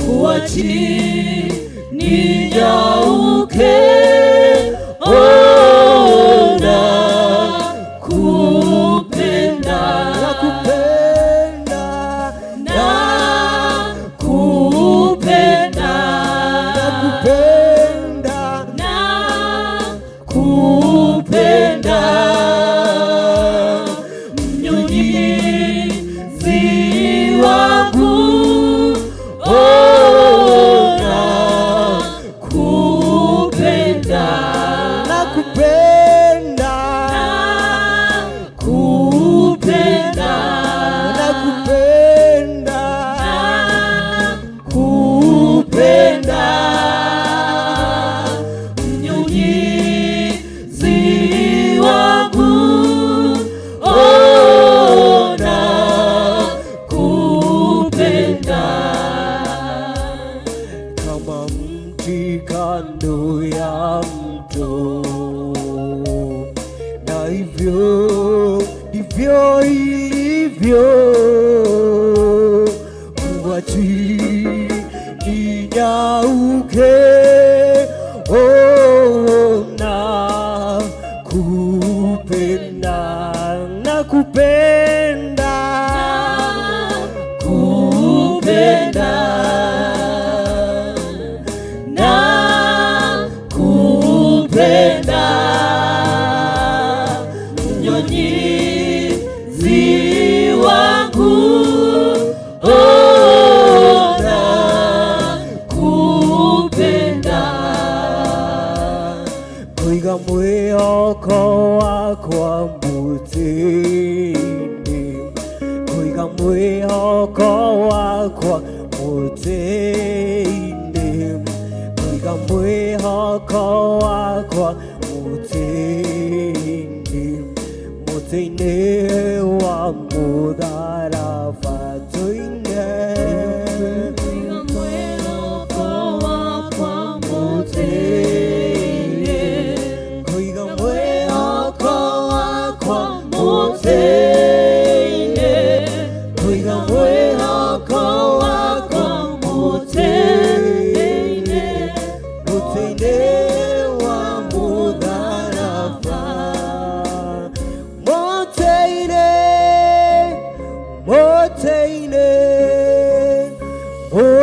B: huachi ninyauke, oh, na kupenda. Nakupenda, nakupenda, nakupenda, nakupenda, mnyunyizi wangu, oh, nakupenda, nakupenda, nakupenda, nakupenda, nakupenda, mnyunyizi wangu, oh, nakupenda. Kama mti kando ya mto, na hivyo ndivyo ilivyo, huachi ninyauke, oh, na kupenda, nakupenda, kupenda, na kupenda.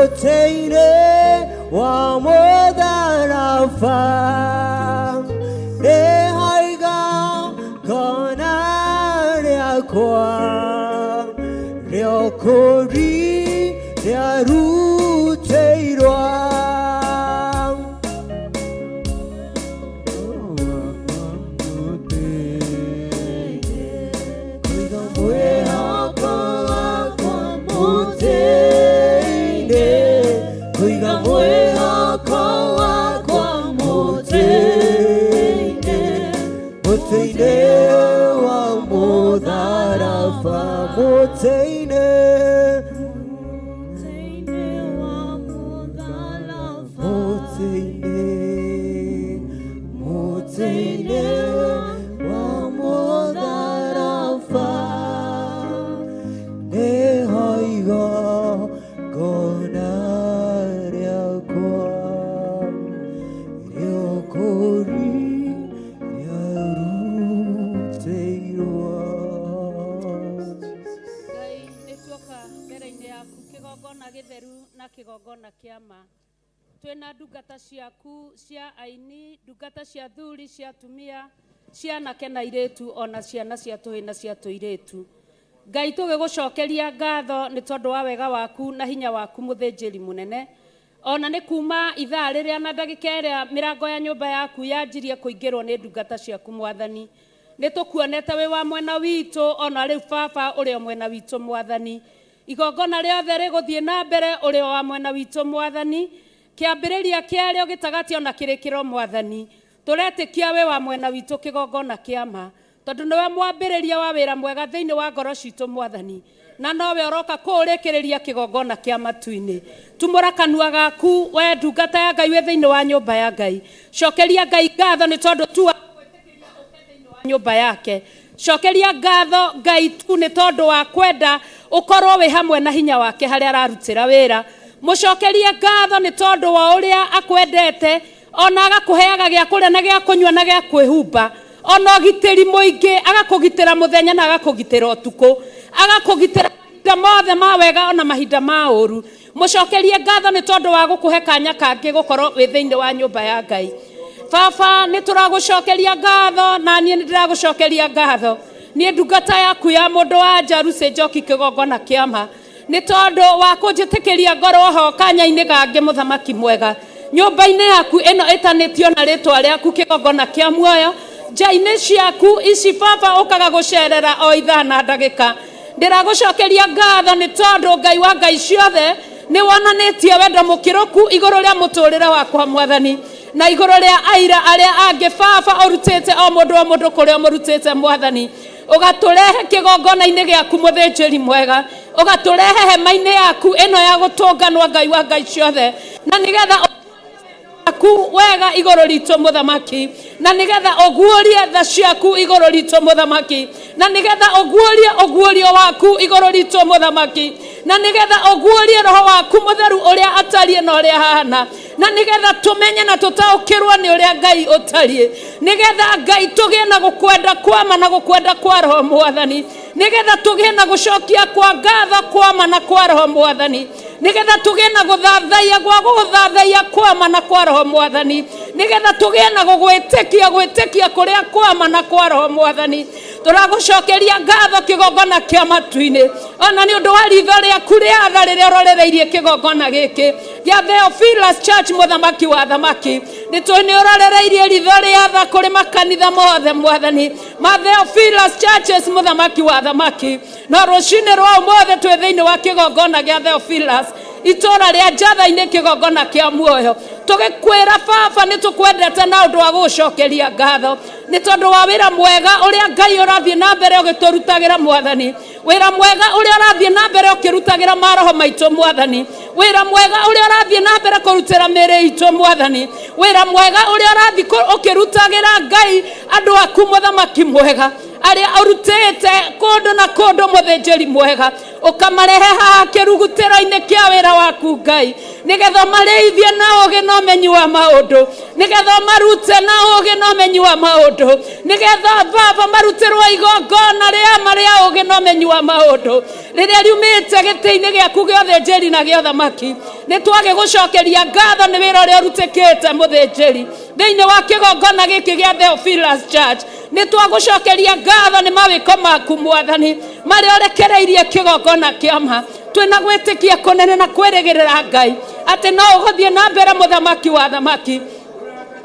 B: Mũtĩ-inĩ wa mũtharaba nĩho igongona rĩakwa rĩokũri rĩarutĩirwo. Kũiga mwĩhoko wakwa mũtĩ-inĩ, kũiga mwĩhoko wakwa mũtĩ-inĩ, mũtĩ-inĩ wa mũtharaba, mũtĩ-inĩ, mũtĩ-inĩ, mũtĩ-inĩ wa mũtharaba nĩho igongona rĩakwa rĩokũri rĩarutĩirwo.
G: Ngai, nĩ tuoka mbere-inĩ yaku, kĩgongona gĩtheru na kĩgongona kĩa ma. Twĩna ndungata ciaku cia aini, ndungata cia thuri, cia atumia, cia anake na airĩtu, ona ciana cia tũhĩ na cia tũirĩtu. Ngai, tũgĩgũcokeria ngatho nĩ tondũ wa wega waku na hinya waku, mũthĩnjĩri mũnene. Ona nĩ kuma ithaa rĩrĩa na ndagĩka ĩrĩa mĩrango ya nyũmba yaku yanjirie kũingĩrwo nĩ ndungata ciaku, mwathani, nĩ tũkuonete wĩ wa mwena witũ. Ona rĩu, baba, ũrĩ o mwena witũ, mwathani. Igongona rĩothe rĩgũthiĩ na mbere, ũrĩ o wa mwena witũ, mwathani, kĩambĩrĩria kĩarĩo, gĩtagatĩ, ona kĩrĩkĩro. Mwathani, tũretĩkia wĩ wa mwena witũ, kĩgongona kĩa ma, tondũ nĩwe mwambĩrĩria wa wĩra mwega thĩinĩ wa ngoro citũ, mwathani, na nowe ũroka kũũrĩkĩrĩria kĩgongona kĩa matu-inĩ. Tumũra kanua gaku, we ndungata ya Ngai wĩ thĩinĩ wa nyũmba ya Ngai. Cokeria Ngai ngatho nĩ tondũ tu wa nyũmba yake. Cokeria ngatho Ngai tu nĩ tondũ wa kwenda ũkorwo wĩ hamwe na hinya wake harĩa ararutĩra wĩra. Mũcokerie ngatho nĩ tondũ wa ũrĩa akwendete, ona agakũheaga gĩa kũrĩa na gĩa kũnyua na gĩa kwĩhumba, ona ũgitĩri mũingĩ, agakũgitĩra mũthenya na agakũgitĩra ũtukũ, agakũgitĩra mahinda mothe ma wega ona mahinda ma ũru. Mũcokerie ngatho nĩ tondũ wa gũkũhe kanya kangĩ gũkorwo wĩ thĩinĩ wa nyũmba ya Ngai. Baba, nĩ tũragũcokeria ngatho, na niĩ nĩ ndĩragũcokeria ngatho, niĩ ndungata yaku ya mũndũ wa nja, Lucy Njoki, kĩgongona kĩama, nĩ tondũ wa kũnjĩtĩkĩria ngorwo ho kanya-inĩ gangĩ, mũthamaki mwega, nyũmba-inĩ yaku ĩno ĩtanĩtio na rĩtwa rĩaku, kĩgongona kĩa muoyo, nja-inĩ ciaku ici, baba, ũkaga gũcerera o ithaa na ndagĩka. Ndĩragũcokeria ngatho nĩ tondũ, Ngai wa ngai ciothe, nĩ wonanĩtie wendo mũkĩrũku igũrũ rĩa mũtũrĩre wakwa, mwathani, na igũrũ rĩa aira arĩa angĩ, baba, ũrutĩte o mũndũ o mũndũ kũrĩa ũmũrutĩte, mwathani, ũgatũrehe kĩgongona-inĩ gĩaku, mũthĩnjĩri mwega, ũgatũrehe hema-inĩ yaku ĩno ya gũtũnganwo, Ngai wa ngai ciothe, na nĩgetha aku wega igũrũ ritũ, mũthamaki, na nĩgetha ũguũrie tha ciaku igũrũ ritũ, mũthamaki, na nĩgetha ũguũrie ũguũrio waku igũrũ ritũ, mũthamaki, na nĩgetha ũguũrie roho waku mũtheru ũrĩa atariĩ na ũrĩa ahana, na nĩgetha tũmenye na tũtaũkĩrwo nĩ ũrĩa Ngai ũtariĩ, nĩgetha, Ngai, tũgĩe na gũkwenda kwama na gũkwenda kwa roho, mwathani, nĩgetha tũgĩe na gũcokia kwa ngatho kwama na kwa roho, mwathani, nĩgetha tũgĩe na gũthathaiya gwa gũgũthathaiya kwama na kwa roho, mwathani, nĩgetha tũgĩe na gũgwĩtĩkia gwĩtĩkia kũrĩa kwama na kwa roho. Mwathani, tũragũcokeria ngatho, kĩgongona kĩa matu-inĩ, ona nĩ ũndũ wa ritho rĩaku rĩa tha rĩrĩa ũrorereirie kĩgongona gĩkĩ gĩa Theophilus Church. Mũthamaki wa thamaki, nĩ tũĩ nĩ ũrorereirie ritho rĩa tha kũrĩ makanitha mothe, mwathani, ma Theophilus Churches, mũthamaki wa thamaki. No rũcinĩ rwa ũmũthĩ twĩ thĩinĩ wa kĩgongona gĩa Theophilus, itũra rĩa Njatha-inĩ, kĩgongona kĩa muoyo, tũgĩkwĩra, baba, nĩ tũkwendete na ũndũ wa gũgũcokeria ngatho nĩ tondũ wa wĩra mwega ũrĩa, Ngai, ũrathiĩ na mbere ũgĩtũrutagĩra, mwathani, wĩra mwega ũrĩa ũrathiĩ na mbere ũkĩrutagĩra maroho maitũ, mwathani, wĩra mwega ũrĩa ũrathiĩ na mbere kũrutĩra mĩĩrĩ itũ, mwathani, wĩra mwega ũrĩa ũrathiĩ ũkĩrutagĩra, Ngai, andũ aku, mũthamaki mwega, arĩa ũrutĩte kũndũ na kũndũ, mũthĩnjĩri mwega, ũkamarehe haha kĩrugutĩro-inĩ kĩa wĩra waku, Ngai. Nĩgetha ũmarĩithie na ũũgĩ na ũmenyi wa maũndũ, nĩgetha ũmarute na ũũgĩ na ũmenyi wa maũndũ, nĩgetha Baba marutĩrwo igongona rĩa ma rĩa ũũgĩ na ũmenyi wa maũndũ rĩrĩa riumĩte gĩtĩ-inĩ gĩaku gĩa ũthĩnjĩri na gĩa ũthamaki. Nĩ twagĩgũcokeria ngatho nĩ wĩra ũrĩa ũrutĩkĩte mũthĩnjĩri thĩinĩ wa kĩgongona gĩkĩ gĩa Theophilus Church. Nĩ twagũcokeria ngatho nĩ mawĩko maku Mwathani marĩa ũrekereirie kĩgongona kĩa ma. Twĩna gwĩtĩkia kũnene na kwĩrĩgĩrĩra Ngai atĩ no ũgũthiĩ na mbere mũthamaki wa thamaki,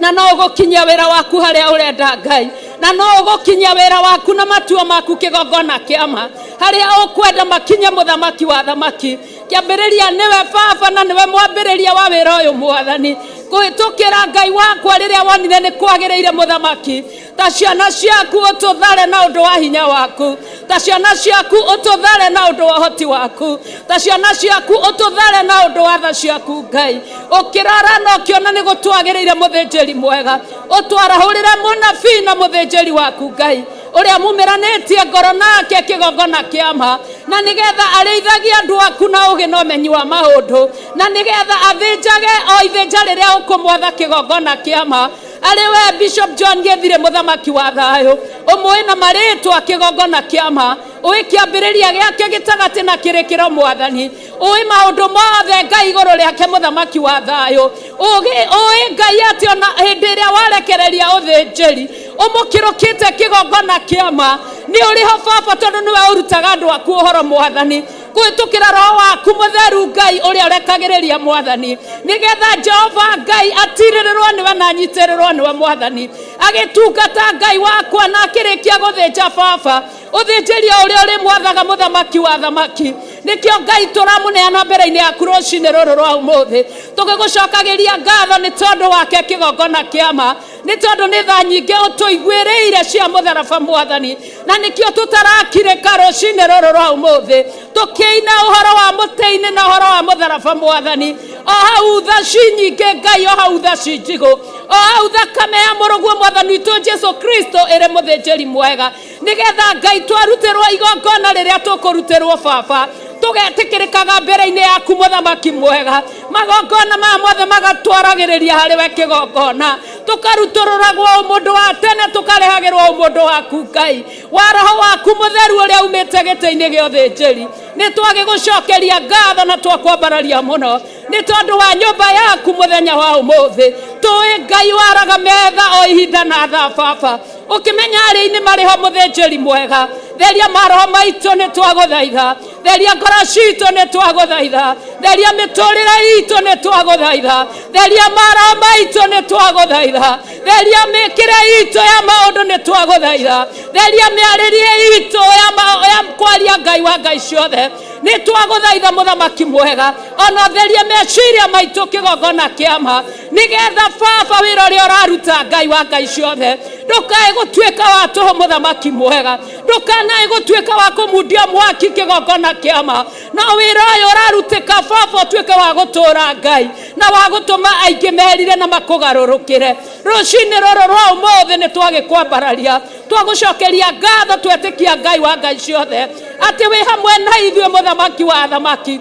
G: na no ũgũkinyia wĩra waku harĩa ũrenda Ngai, na no ũgũkinyia wĩra waku na matua maku kĩgongona kĩa ma harĩa ũkwenda makinye mũthamaki wa thamaki. Kĩambĩrĩria nĩwe Baba na nĩwe mwambĩrĩria wa wĩra ũyũ Mwathani, kũhĩtũkĩra Ngai wakwa rĩrĩa wonire nĩ kwagĩrĩire mũthamaki. Ta ciana ciaku ũtũthare na ũndũ wa hinya waku, ta ciana ciaku ũtũthare na ũndũ wa ũhoti waku, ta ciana ciaku ũtũthare na ũndũ wa tha ciaku Ngai. Ũkĩrora na ũkĩona nĩ gũtwagĩrĩire mũthĩnjĩri mwega, ũtwarahũrĩre mũnabii na mũthĩnjĩri waku Ngai ũrĩa mumĩranĩtie ngoro nake kĩgongona kĩa ma, na nĩgetha arĩithagie andũ aku na ũũgĩ na ũmenyi wa maũndũ, na nĩgetha athĩnjage o ithĩnja rĩrĩa ũkũmwatha kĩgongona kĩa ma. Arĩ we Bishop John Gĩthirĩ mũthamaki wa thayũ, ũmũĩ na marĩtwa kĩgongona kĩa ma, ũĩ kĩambĩrĩria gĩake gĩtagatĩ na kĩrĩkĩro Mwathani, ũĩ maũndũ mothe Ngai igũrũ rĩake mũthamaki wa thayũ, ũĩ Ngai atĩ ona hĩndĩ ĩrĩa warekereria ũthĩnjĩri ũmũkĩrũkĩte kĩgongona kĩa ma, nĩ ũrĩ ho Baba, tondũ nĩwe ũrutaga andũ aku ũhoro Mwathani kũhĩtũkĩra roho waku mũtheru Ngai ũrĩa ũrekagĩrĩria Mwathani, nĩgetha Jehova Ngai atirĩrĩrwo nĩwe na anyitĩrĩrwo nĩwe Mwathani, agĩtungata Ngai wakwa na akĩrĩkia gũthĩnja Baba ũthĩnjĩri o ũrĩa ũrĩmwathaga mũthamaki wa thamaki. Nĩkĩo Ngai tũramũneana mbere-inĩ yaku rũcinĩ rũrũ rwa ũmũthĩ, tũgĩgũcokagĩria ngatho nĩ tondũ wake kĩgongona kĩa ma, nĩ tondũ nĩ tha nyingĩ ũtũiguĩrĩire cia mũtharaba Mwathani, na nĩkĩo tũtarakirĩka rũcinĩ rũrũ rwa ũmũthĩ tũkĩina ũhoro wa mũtĩ-inĩ na ũhoro wa mũtharaba Mwathani. O hau tha ci nyingĩ Ngai, o hau tha ci njigũ, o hau thakame ya mũrũguo Mwathani witũ Jesu Kristo ĩrĩ mũthĩnjĩri mwega, nĩgetha Ngai twarutĩrwo igongona rĩrĩa tũkũrutĩrwo Baba tũgetĩkĩrĩkaga mbere-inĩ yaku mũthamaki mwega. Magongona maya mothe magatwaragĩrĩria harĩ we kĩgongona, tũkarutũrũragwo ũmũndũ wa tene, tũkarehagĩrwo ũmũndũ waku Ngai wa roho waku mũtheru ũrĩa umĩte gĩtĩ-inĩ gĩa ũthĩnjĩri. Nĩ twagĩgũcokeria ngatho na twakwambararia mũno nĩ tondũ wa nyũmba yaku mũthenya wa ũmũthĩ. Tũĩ Ngai waraga metha o ihinda na thaa Baba, ũkĩmenya arĩa-inĩ marĩ ho mũthĩnjĩri mwega. Theria maroho maitũ nĩ twagũthaitha, theria ngoro citũ nĩ twagũthaitha, theria mĩtũrĩre itũ nĩ twagũthaitha, theria maroho maitũ nĩ twagũthaitha, theria mĩkĩre itũ ya maũndũ nĩ twagũthaitha, theria mĩarĩrie itũ ya kwaria Ngai wa Ngai ciothe nĩ twagũthaitha mũthamaki mwega. Ona therie meciria maitũ kĩgongona kĩa ma, nĩgetha Baba wĩra ũrĩa ũraruta Ngai wa Ngai ciothe ndũkae gũtuĩka wa tũhũ mũthamaki mwega, ndũkanae gũtuĩka wa kũmundia mwaki kĩgongona kĩa ma, no wĩra ũyũ ũrarutĩka Baba ũtuĩke wa gũtũũra Ngai na wa gũtũma aingĩ merire na makũgarũrũkĩre. Rũcinĩ rũrũ rwa ũmũthĩ nĩ twagĩkwambararia, twagũcokeria ngatho, twetĩkia Ngai wa Ngai ciothe atĩ wĩ hamwe na ithuĩ mũthamaki wa thamaki.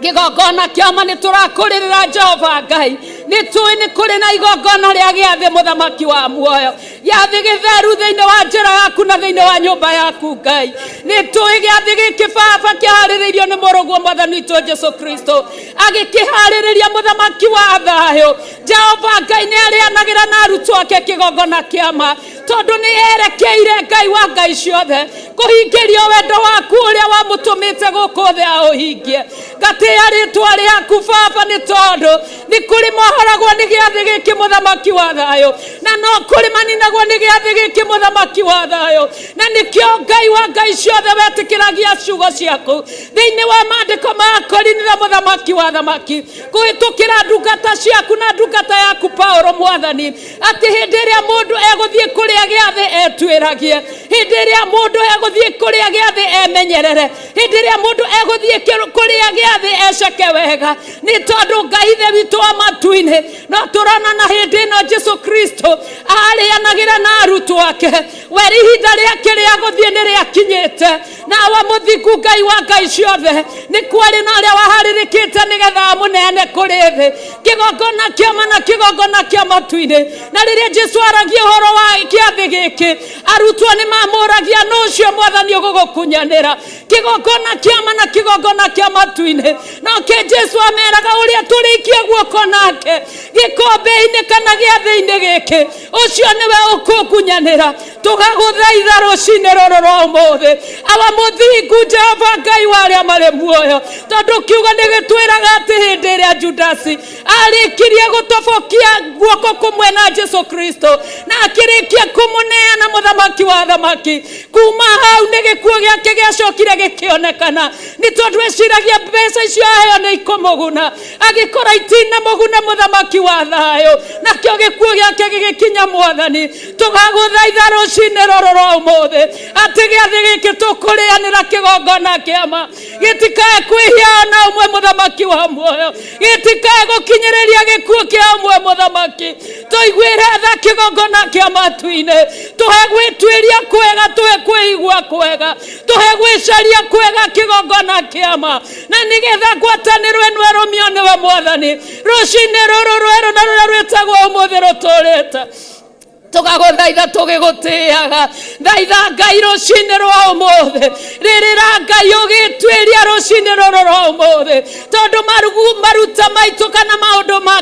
G: Kĩgongona kĩa ma nĩ tũrakũrĩrĩra Jehova Ngai, nĩ tũĩ nĩ kũrĩ na igongona rĩa gĩathĩ mũthamaki wa muoyo, gĩathĩ gĩtheru thĩinĩ wa njĩra yaku na thĩinĩ wa nyũmba yaku Ngai. Nĩ tũĩ gĩathĩ gĩkĩ Baba kĩharĩrĩirio nĩ mũrũguo Mwathani witũ Jesu Kristo, agĩkĩharĩrĩria mũthamaki wa thayũ. Jehova Ngai nĩ arĩanagĩra na arutwo ake kĩgongona kĩa ma, tondũ nĩ erekeire Ngai wa Ngai ciothe kũhingĩria wendo waku ũrĩa wamũtũmĩte gũkũ thĩ aũhingie. Ngatĩĩa rĩtwa rĩaku Baba, nĩ tondũ nĩ kũrĩ mohoragwo nĩ gĩathĩ gĩkĩ mũthamaki wa thayũ, na no kũrĩ maninagwo nĩ gĩathĩ gĩkĩ mũthamaki wa thayũ. Na nĩkĩo Ngai wa Ngai ciothe wetĩkĩragia ciugo ciaku thĩinĩ wa maandĩko ma Korinitho mũthamaki wa thamaki, kũhĩtũkĩra ndungata ciaku na ndungata yaku Paulo Mwathani, atĩ hĩndĩ ĩrĩa mũndũ egũthiĩ kũrĩa kũrĩa gĩathĩ etuĩragie, hĩndĩ ĩrĩa mũndũ egũthiĩ kũrĩa gĩathĩ emenyerere, hĩndĩ ĩrĩa mũndũ egũthiĩ kũrĩa gĩathĩ eceke wega, nĩ tondũ Ngai Ithe witũ wa matu-inĩ no tũrona na hĩndĩ ĩno Jesu Kristo arĩanagĩra na arutwo ake, weri ihinda rĩake rĩa gũthiĩ nĩ rĩakinyĩte, na awa mũthingu Ngai wa ngai ciothe nĩ kwarĩ na ũrĩa waharĩrĩkĩte nĩgetha amũneane kũrĩ thĩ, kĩgongona kĩama na kĩgongona kĩa matu-inĩ. Na rĩrĩa Jesu aragia ũhoro wa kĩathĩ gĩkĩ, arutwo nĩ mamũragia, nũ ũcio Mwathani ũgũgũkunyanĩra? Kĩgongona kĩama na kĩgongona kĩa matu-inĩ. Nake Jesu ameraga ũrĩa tũrĩikia guoko nake gĩkombe-inĩ kana gĩathĩ-inĩ gĩkĩ, ũcio nĩwe ũkũngunyanĩra. Tũgagũthaitha rũcinĩ rũrũ rwa ũmũthĩ, awa mũthingu Jehova Ngai wa arĩa marĩ muoyo, tondũ kiugo nĩ gĩtwĩraga atĩ hĩndĩ ĩrĩa Judasi arĩkirie gũtobokia guoko kũmwe na Jesu Kristo na akĩrĩkia kũmũneana mũthamaki wa athamaki, kuma hau nĩ gĩkuũ gĩake gĩacokire gĩkĩonekana, nĩ tondũ eciragia mbeca icio aheo nĩ ikũmũguna, agĩkora itinamũguna mũthamaki wa thayũ, nakĩo gĩkuũ gĩake gĩgĩkinya. Mwathani, tũgagũthaitha rũcinĩ rũrũ rwa ũmũthĩ atĩ gĩathĩ gĩkĩ tũkũrĩanĩra kĩgongona kĩama gĩtikae kwĩhia ona ũmwe, mũthamaki wa muoyo, gĩtikae gũkinyĩrĩria gĩkuũ kĩa ũmwe, mũthamaki. Tũiguĩre tha kĩgongona kĩa matu-inĩ, tũhe gwĩtuĩria kwega, tũhe kwĩigua kwega, tũhe gwĩcaria kwega kĩgongona kĩama, na nĩgetha ngwatanĩro ĩno ĩrũmio nĩwe Mwathani rũcinĩ rũrũ rwerũ na rũrĩa rwĩtagwo ũmũthĩ rũtũrĩte. Tũgagũthaitha tũgĩgũtĩaga, thaitha Ngai rũcinĩ rwa ũmũthĩ, rĩrĩra Ngai ũgĩtuĩria rũcinĩ rũrũ rwa ũmũthĩ, tondũ maruta maitũ kana maũndũ ma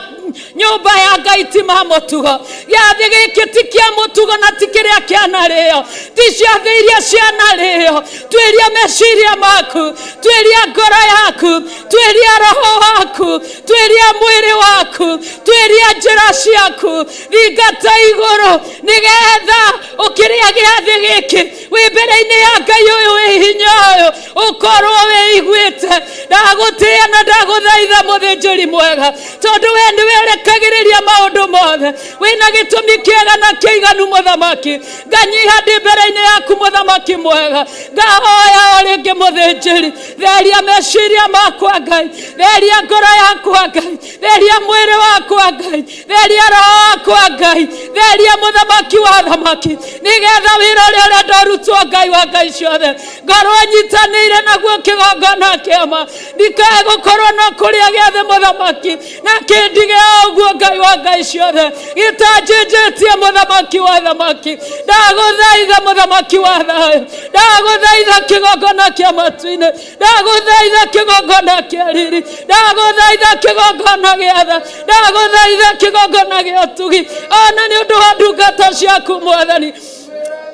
G: nyũmba ya Ngai ti ma mũtugo. Gĩathĩ gĩkĩ ti kĩa mũtugo na ti kĩrĩa kĩanarĩo, ti ciathĩ iria cianarĩo. Tuĩria meciria maku, tuĩria ngoro yaku, tuĩria roho waku, tuĩria mwĩrĩ waku, tuĩria njĩra ciaku, thingata igũrũ, nĩgetha ũkĩrĩa gĩathĩ gĩkĩ wĩ mbere-inĩ ya Ngai ũyũ wĩ hinya ũyũ ũkorwo wĩiguĩte. Ndagũtĩĩa na ndagũthaitha mũthĩnjĩri mwega, tondũ we nĩwe ũrekagĩrĩria maũndũ mothe, wĩna gĩtũmi kĩega na kĩiganu. Mũthamaki, nganyiha ndĩ mbere-inĩ yaku, mũthamaki mwega, ngahoya o rĩngĩ, mũthĩnjĩri, theria meciria makwa Ngai, theria ngoro yakwa Ngai, theria mwĩrĩ wakwa Ngai, theria roho wakwa Ngai, theria mũthamaki wa thamaki, nĩgetha wĩra ũrĩa ũrenda ũrutwo Ngai wa ngai ciothe ngorwo nyitanĩire naguo kĩgongona kĩama, ndikae gũkorwo no kũrĩa gĩathĩ mũthamaki na kĩndige o ũguo Ngai wa ngai ciothe gĩtanjĩnjĩtie. Mũthamaki wa thamaki, ndagũthaitha, mũthamaki wa thayũ, ndagũthaitha kĩgongona kĩa matu-inĩ, ndagũthaitha kĩgongona kĩa riri, ndagũthaitha kĩgongona gĩa tha, ndagũthaitha kĩgongona gĩa ũtugi, ona nĩ ũndũ wa ndungata ciaku Mwathani,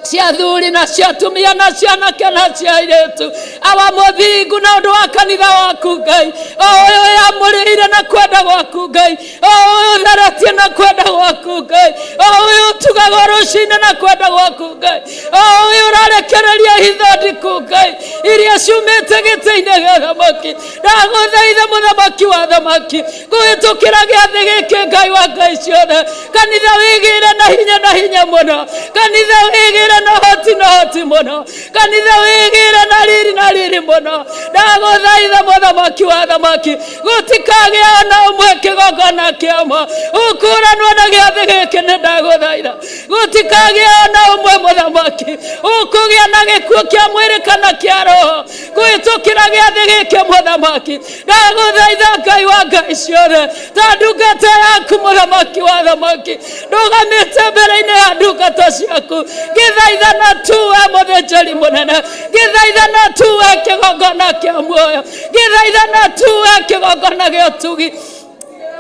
G: cia thuri na cia atumia na cia anake na cia airĩtu, awa mũthingu, na ũndũ wa kanitha waku Ngai, o ũyũ wĩamũrĩire na kwenda gwaku Ngai, o ũyũ ũtheretie na kwenda gwaku Ngai, o ũyũ ũtugagwo rũcinĩ na kwenda gwaku Ngai, o ũyũ ũrarekereria hitho ndiku Ngai iria ciumĩte gĩtĩ-inĩ gĩa thamaki. Ndagũthaitha mũthamaki wa thamaki, kũhĩtũkĩra gĩathĩ gĩkĩ Ngai wa ngai ciothe, kanitha wĩgĩre na hinya na hinya mũno, kanitha wĩgĩre na ũhoti na ũhoti mũno, kanitha wĩgĩre na riri na riri mũno. Ndagũthaitha mũthamaki wa thamaki, gũtikagĩa ona ũmwe kĩgongona kĩama ũkũranwo na gĩathĩ gĩkĩ. Nĩ ndagũthaitha gũtikagĩa ona ũmwe mũthamaki ũkũgĩa na gĩkuũ kĩa mwĩrĩ kana kĩa roho kũhĩtũkĩra gĩathĩ gĩkĩ. Mũthamaki, ndagũthaitha Ngai wa ngai ciothe, ta ndungata yaku mũthamaki wa thamaki, ndũgamĩte mbere-inĩ ya ndungata ciaku, ngĩthaithana tu we mũthĩnjĩri mũnene, ngĩthaithana tu we kĩgongona kĩa muoyo, ngĩthaithana tu we kĩgongona gĩa ũtugi,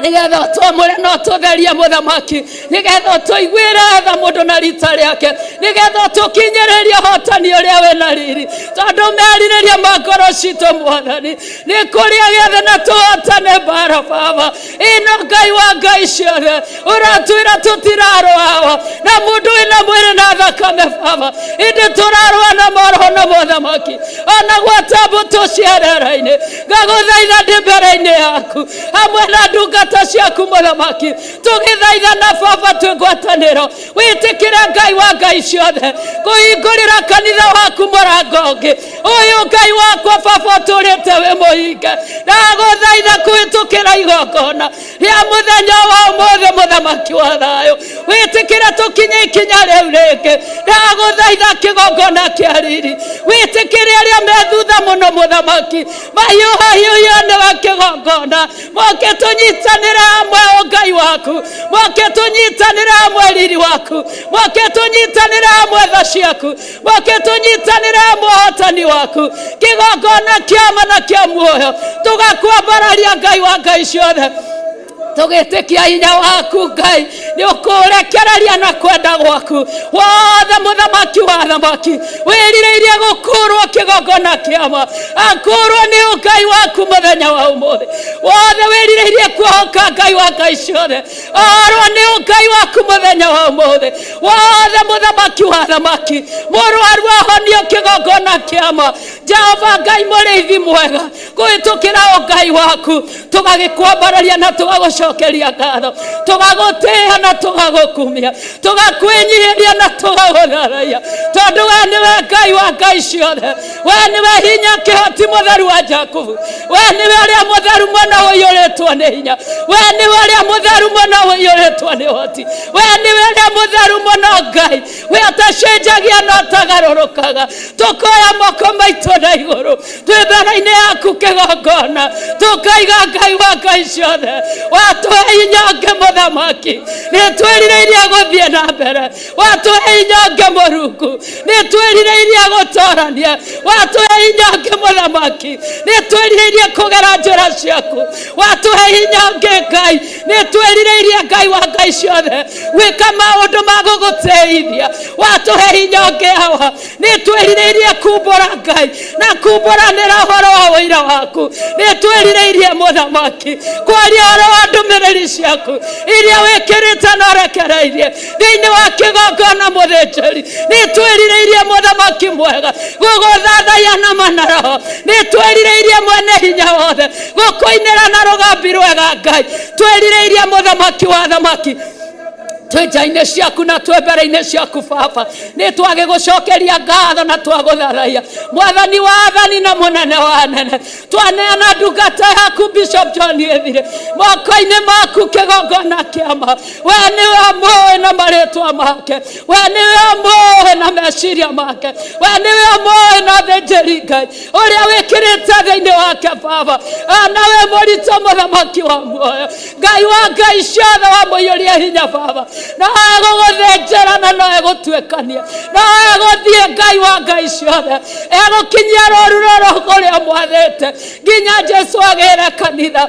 G: nĩgetha ũtwamũre na ũtũtherie mũthamaki, nĩgetha ũtũiguĩre tha mũndũ na rita rĩake, nĩgetha ũtũkinyĩrĩrie ũhotani ũrĩa wĩna riri, tondũ merirĩria ma ngoro citũ Mwathani nĩ kũrĩa gĩothe na tũhotane mbara. Baba ĩno, Ngai wa ngai ciothe, ũratwĩra tũtirarũawa na mũndũ wĩna mwĩrĩ na thakame, Baba, ĩndĩ tũrarũa na maroho na mothamaki ona gwata mbũtũ cia rĩera-inĩ. Ngagũthaitha ndĩ mbere-inĩ yaku hamwe na ndungata.
H: Ndungata ciaku mũthamaki, tũgĩthaithana baba twĩ ngwatanĩro, wĩtĩkĩre Ngai wa ngai ciothe kũhingũrĩra kanitha waku mũrango ũngĩ ũyũ. Ngai wakwa baba ũtũrĩte wĩ mũhinge, ndagũthaitha kũhĩtũkĩra igongona rĩa mũthenya wa ũmũthĩ, mũthamaki wa thayũ, wĩtĩkĩre tũkinye ikinya rĩu rĩngĩ. Ndagũthaitha kĩgongona kĩa riri, wĩtĩkĩre arĩa me thutha mũno, mũthamaki, mahiũhahiũhio nĩwe kĩgongona, moke tũnyitanĩre hamwe o Ngai waku, moke tũnyitanĩre hamwe riri waku, moke tũnyitanĩre hamwe tha ciaku, moke tũnyitanĩre hamwe ũhotani waku, kĩgongona kĩama na kĩa muoyo. Tũgakwambararia Ngai wa ngai ciothe, tũgĩtĩkia hinya waku Ngai nĩ ũkũrekereria na kwenda gwaku wothe. Mũthamaki wa thamaki, wĩrirĩirie gũkũrwo kĩgongona kĩama, akũrwo nĩ Ngai waku mũthenya wa ũmũthĩ. Wothe wĩrirĩirie kuohoka Ngai wa ngai ciothe, orwo nĩ Ngai waku mũthenya wa ũmũthĩ wothe. Mũthamaki wa thamaki, mũrwaru ahonio kĩgongona kĩama. Jehova Ngai mũrĩithi mwega, kũhĩtũkĩra ũngai waku tũgagĩkwambararia na tũgagũcokeria ngatho, tũgagũtĩĩa na tũgagũkumia, tũgakwĩnyihĩria na tũgagũtharaia, tondũ we nĩwe Ngai wa ngai ciothe, we nĩwe hinya kĩhoti mũtheru wa Jakubu, we nĩwe ũrĩa mũtheru mũno ũiyũrĩtwo nĩ hinya, we nĩwe ũrĩa mũtheru mũno ũiyũrĩtwo nĩ ũhoti, we nĩwe ũrĩa mũtheru mũno Ngai, we ũtacenjagia na ũtagarũrũkaga. Tũkoya moko maitũ na igũrũ twĩ mbere-inĩ yaku kĩgongona, tũkaiga Ngai wa ngai ciothe, watũhe hinya ũngĩ mũthamaki, nĩ twĩrirĩirie gũthiĩ na mbere. Watũhe hinya ũngĩ Mũrungu, nĩ twĩrirĩirie gũtorania. Watũhe hinya ũngĩ mũthamaki, nĩ twĩrirĩirie kũgera njĩra ciaku. Watũhe hinya ũngĩ Ngai, nĩ twĩrirĩirie Ngai wa ngai ciothe gwĩka maũndũ ma gũgũtĩithia. Watũhe hinya ũngĩ hawa, nĩ twĩrirĩirie kumbũra Ngai na kumbũranĩra ũhoro wa ũira waku. Nĩ twĩrirĩirie mũthamaki kwaria ũhoro wa ndũmĩrĩri ciaku iria wĩkĩrĩte na ũrekereirie thĩinĩ wa kĩgongona mũthĩnjĩri. Nĩ twĩrirĩirie mũthamaki mwega gũgũthathaiya na manaroho. Nĩ twĩrirĩirie mwene hinya wothe gũkũinĩra na rũgambi rwega. Ngai, twĩrirĩirie mũthamaki wa thamaki, twĩ nja-inĩ ciaku na twĩ mbere-inĩ ciaku baba, nĩ twagĩgũcokeria ngatho na twagũtharaia, mwathani wa athani na mũnene wa anene. Twaneana ndungata yaku Bishop John Ethire moko-inĩ maku kĩgongona kĩama. We nĩwe mũĩ na marĩtwa make, we nĩwe mũĩ na meciria make, we nĩwe mũĩ na thĩnjĩri Ngai ũrĩa wĩkĩrĩte thĩinĩ wake baba, nawe mũritũ mũthamaki wa muoyo, Ngai wa ngai ciothe, wamũiyũria hinya baba, no egũgũthĩnjĩra na no egũtuĩkania, no egũthiĩ Ngai wa ngai ciothe, egũkinyia rũru rũrũ kũrĩa mwathĩte nginya Jesu agĩre kanitha.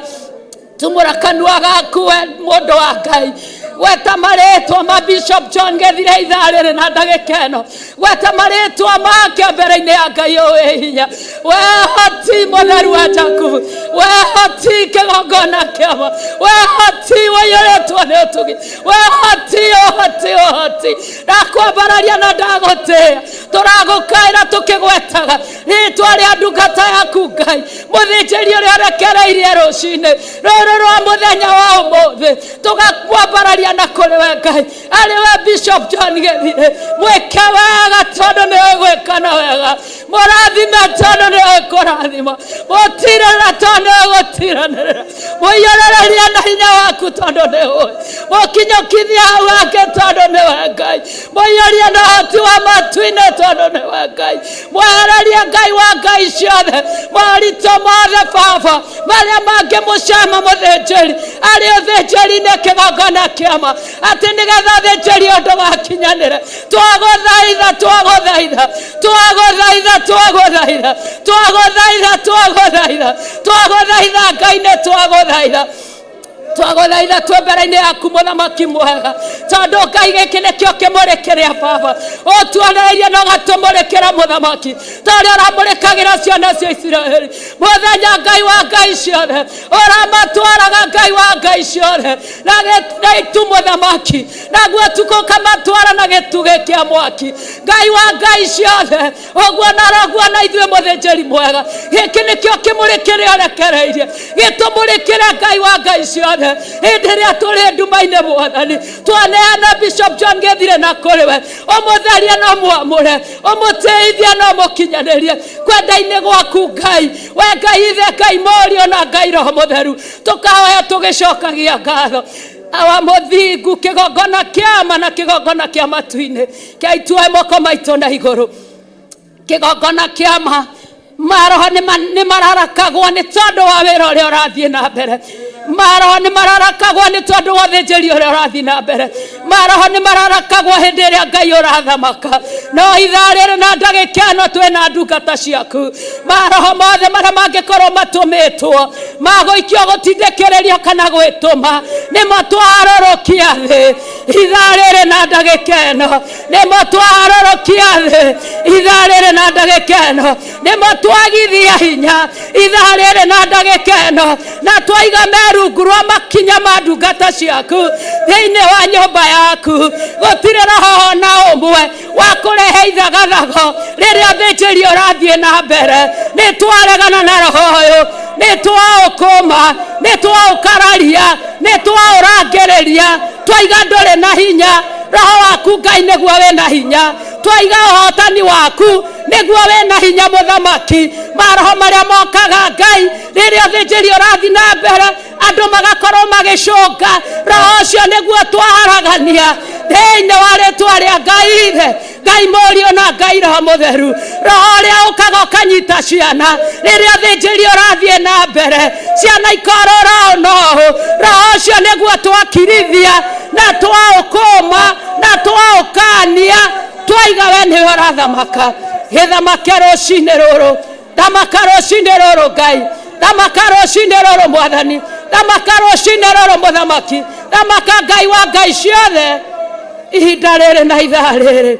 H: Tumũra kanua gaku we mũndũ wa Ngai, gweta marĩtwa ma Bishop John Gĩthire ithaa rĩrĩ na ndagĩka ĩno, gweta marĩtwa make mbere-inĩ ya Ngai ũyũ wĩ hinya. We hoti mũtheru wa Jakubu, we hoti kĩgongona kĩama, we hoti ũiyũrĩtwo nĩ ũtugi, we hoti, ũhoti, ũhoti, ndakwambararia na ndagũtĩĩa. Tũragũkaĩra tũkĩgwetaga rĩtwa rĩa ndungata yaku Ngai mũthĩnjĩri ũrĩa ũrekereirie rũcinĩ rũrũ rwa mũthenya wa ũmũthĩ, tũgakwambararia na kũrĩ we Ngai, arĩ we Bishop John Gĩthire. Mwĩke wega tondũ nĩ ũgwĩka na wega, mũrathime tondũ nĩ ũkũrathima, mũtirĩra tondũ nĩ ũgũtiranĩrĩra, mũiyũrĩrĩrie na hinya waku tondũ nĩ ũĩ, mũkinyũkithie hau hake tondũ nĩwe Ngai, mũiyũrie na ũhoti wa matu-inĩ tondũ nĩwe Ngai, mwehererie Ngai wa ngai ciothe moritũ mothe baba marĩa mangĩmũcema mũthĩnjĩri arĩ ũthĩnjĩri-inĩ kĩgongona kĩama, atĩ nĩgetha ũthĩnjĩri ũndũ wakinyanĩre. Twagũthaitha, twagũthaitha, twagũthaitha, twagũthaitha, twagũthaitha, twagũthaitha, twagũthaitha Ngai, nĩ twagũthaitha, twagũthaitha twĩ mbere-inĩ yaku mũthamaki mwega, tondũ Ngai gĩkĩ nĩkĩo kĩmũrĩ kĩrĩa baba ũtuonereirie na ũgatũmũrĩkĩra mũthamaki, ta ũrĩa ũramũrĩkagĩra ciana cia Isiraeli mũthenya, Ngai wa ngai ciothe, ũramatwaraga Ngai wa ngai ciothe na itu mũthamaki, naguo ũtukũ ũkamatwara na gĩtugĩ kĩa mwaki, Ngai wa ngai ciothe. Ũguo naroguo na ithuĩ mũthĩnjĩri mwega, gĩkĩ nĩkĩo kĩmũrĩ kĩrĩa ũrekereirie gĩtũmũrĩkĩre, Ngai wa ngai ciothe. Mwamũre. Hĩndĩ ĩrĩa tũrĩ nduma-inĩ Mwathani, twaneana Bishop John Gĩthire na kũrĩ we, ũmũtherie na ũmwamũre, ũmũtĩithie na ũmũkinyanĩrie kwenda-inĩ gwaku Ngai. We Ngai Ithe, Ngai Mũriũ na Ngai Roho Mũtheru, tũkahoya tũgĩcokagia ngatho. Awa mũthingu, kĩgongona kĩa ma na kĩgongona kĩa matu-inĩ, kĩa itue moko maitũ na igũrũ. Kĩgongona kĩa ma, maroho nĩ mararakagwo nĩ tondũ wa wĩra ũrĩa ũrathiĩ na mbere. Maroho nĩ mararakagwo nĩ tondũ wa ũthĩnjĩri ũrĩa ũrathiĩ na mbere. Maroho nĩ mararakagwo hĩndĩ ĩrĩa Ngai ũrathamaka. No ithaa rĩrĩ na ndagĩka ĩno twĩna ndungata ciaku. Maroho mothe marĩa mangĩkorwo matũmĩtwo magũikio gũtindĩkĩrĩrio kana gwĩtũma, nĩmo twarũrũkia thĩ ithaa rĩrĩ na ndagĩka ĩno. Nĩmo twarũrũkia thĩ ithaa rĩrĩ na ndagĩka ĩno. Nĩmo twagithia hinya ithaa rĩrĩ na ndagĩka ĩno, na twaiga merungu rwa makinya ma ndungata ciaku thĩinĩ wa nyũmba yaku. Gũtirĩ roho ona ũmwe wa kũrehe ithagathago rĩrĩa ũthĩnjĩri ũrathiĩ na mbere. Nĩ twaregana na roho ũyũ, nĩ twaũkũma, nĩ twaũkararia, nĩ twaũrangĩrĩria, twaiga ndũrĩ na hinya. Roho waku Ngai nĩguo wĩna hinya, twaiga ũhotani waku nĩguo wĩna hinya mũthamaki. Maroho marĩa mokaga Ngai rĩrĩa ũthĩnjĩri ũrathiĩ na mbere, andũ magakorwo magĩcũnga, roho ũcio nĩguo twaharagania thĩinĩ wa rĩtwa rĩa Ngai Ithe, Ngai Mũriũ na Ngai Roho Mũtheru. Roho ũrĩa ũkaga ũkanyita ciana rĩrĩa ũthĩnjĩri ũrathiĩ na mbere, ciana ikorora ũũ na ũũ, roho ũcio nĩguo twakirithia na twaũkũma na twaũkania, twaiga we nĩwe ũrathamaka. Gĩthamake rũcinĩ rũrũ, thamaka rũcinĩ rũrũ Ngai, thamaka rũcinĩ rũrũ Mwathani, thamaka rũcinĩ rũrũ Mũthamaki, thamaka Ngai wa Ngai ciothe ihinda rĩrĩ na ithaa rĩrĩ.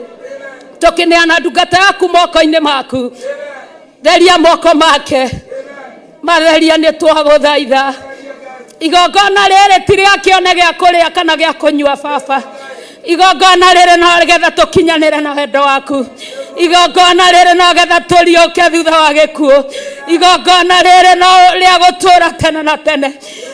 H: Tũkĩneana ndungata yaku moko-inĩ maku, theria moko make, matheria nĩ twagũthaitha. Igongona rĩrĩ ti rĩa kĩone gĩa kũrĩa kana gĩa kũnyua baba. Igongona rĩrĩ no getha tũkinyanĩre na wendo waku. Igongona rĩrĩ no getha tũriũke thutha wa gĩkuũ. Igongona rĩrĩ no rĩa gũtũũra tene na tene.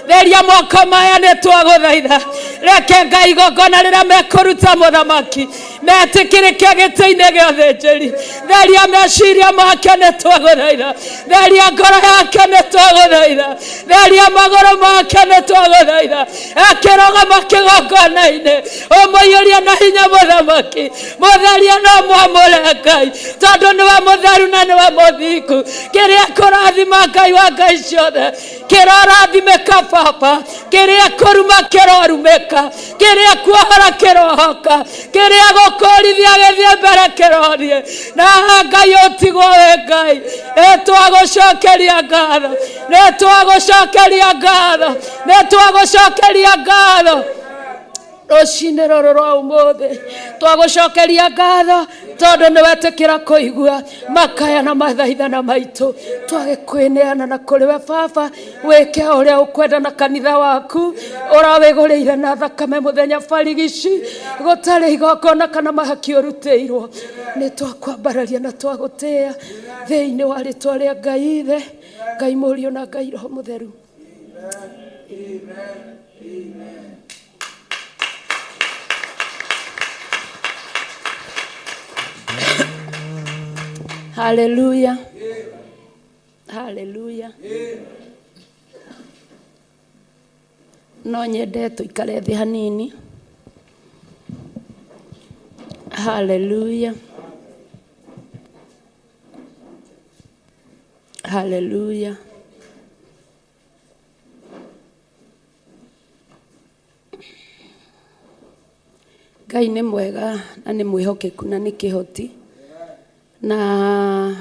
H: Theria moko maya nĩ twagũthaitha. Reke Ngai igongona rĩrĩa mekũruta mũthamaki metĩkĩrĩke gĩtĩ-inĩ gĩa ũthĩnjĩri. Theria meciria make nĩ twagũthaitha. Theria ngoro yake nĩ twagũthaitha. Theria magũrũ make nĩ twagũthaitha. Akĩrũgama kĩgongona-inĩ, ũmũiyũrie na hinya mũthamaki. Mũtherie na ũmwamũre Ngai, tondũ nĩwe mũtheru na nĩwe mũthingu. Kĩrĩa kũrathima Ngai wa Ngai ciothe kĩrorathimĩka baba, kĩrĩa kũruma kĩrorumĩka, kĩrĩa kuohora kĩrohoka, kĩrĩa gũkũrithia gĩthiĩ mbere kĩrothiĩ. Na Ngai ũtigwo wĩ Ngai, nĩtwagũcokeria ngatho, nĩtwagũcokeria ngatho, nĩtwagũcokeria ngatho rũcinĩ rũrũ rwa ũmũthĩ. Twagũcokeria ngatho tondũ nĩwetĩkĩra kũigua makaya na mathaithana maitũ. Twagĩkwĩneana na kũrĩ we baba, wĩke ũrĩa ũkwenda na kanitha waku ũrawĩgũrĩire na thakame mũthenya barigici, gũtarĩ igongona kana mahaki ũrutĩirwo. Nĩ twakwambararia na twagũtĩĩa thĩinĩ wa rĩtwa rĩa Ngai Ithe, Ngai Mũriũ na Ngai Roho Mũtheru. Haleluya. Haleluya. No nyende tũikare thĩ hanini. Haleluya. Haleluya. Ngai nĩ mwega na nĩ mwĩhokeku na nĩ kĩhoti. Na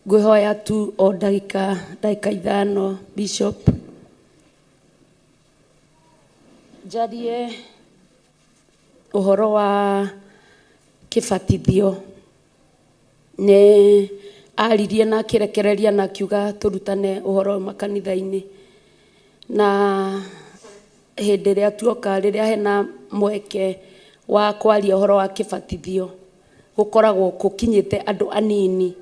H: ngwĩhoya tu o ndagĩka ndagĩka ithano Bishop, njarie ũhoro wa kĩbatithio. Nĩ aririe na akĩrekereria na akiuga tũrutane ũhoro ũyũ makanitha-inĩ. Na hĩndĩ ĩrĩa tuoka rĩrĩa hena mweke wa kwaria ũhoro wa kĩbatithio, gũkoragwo gũkinyĩte andũ anini,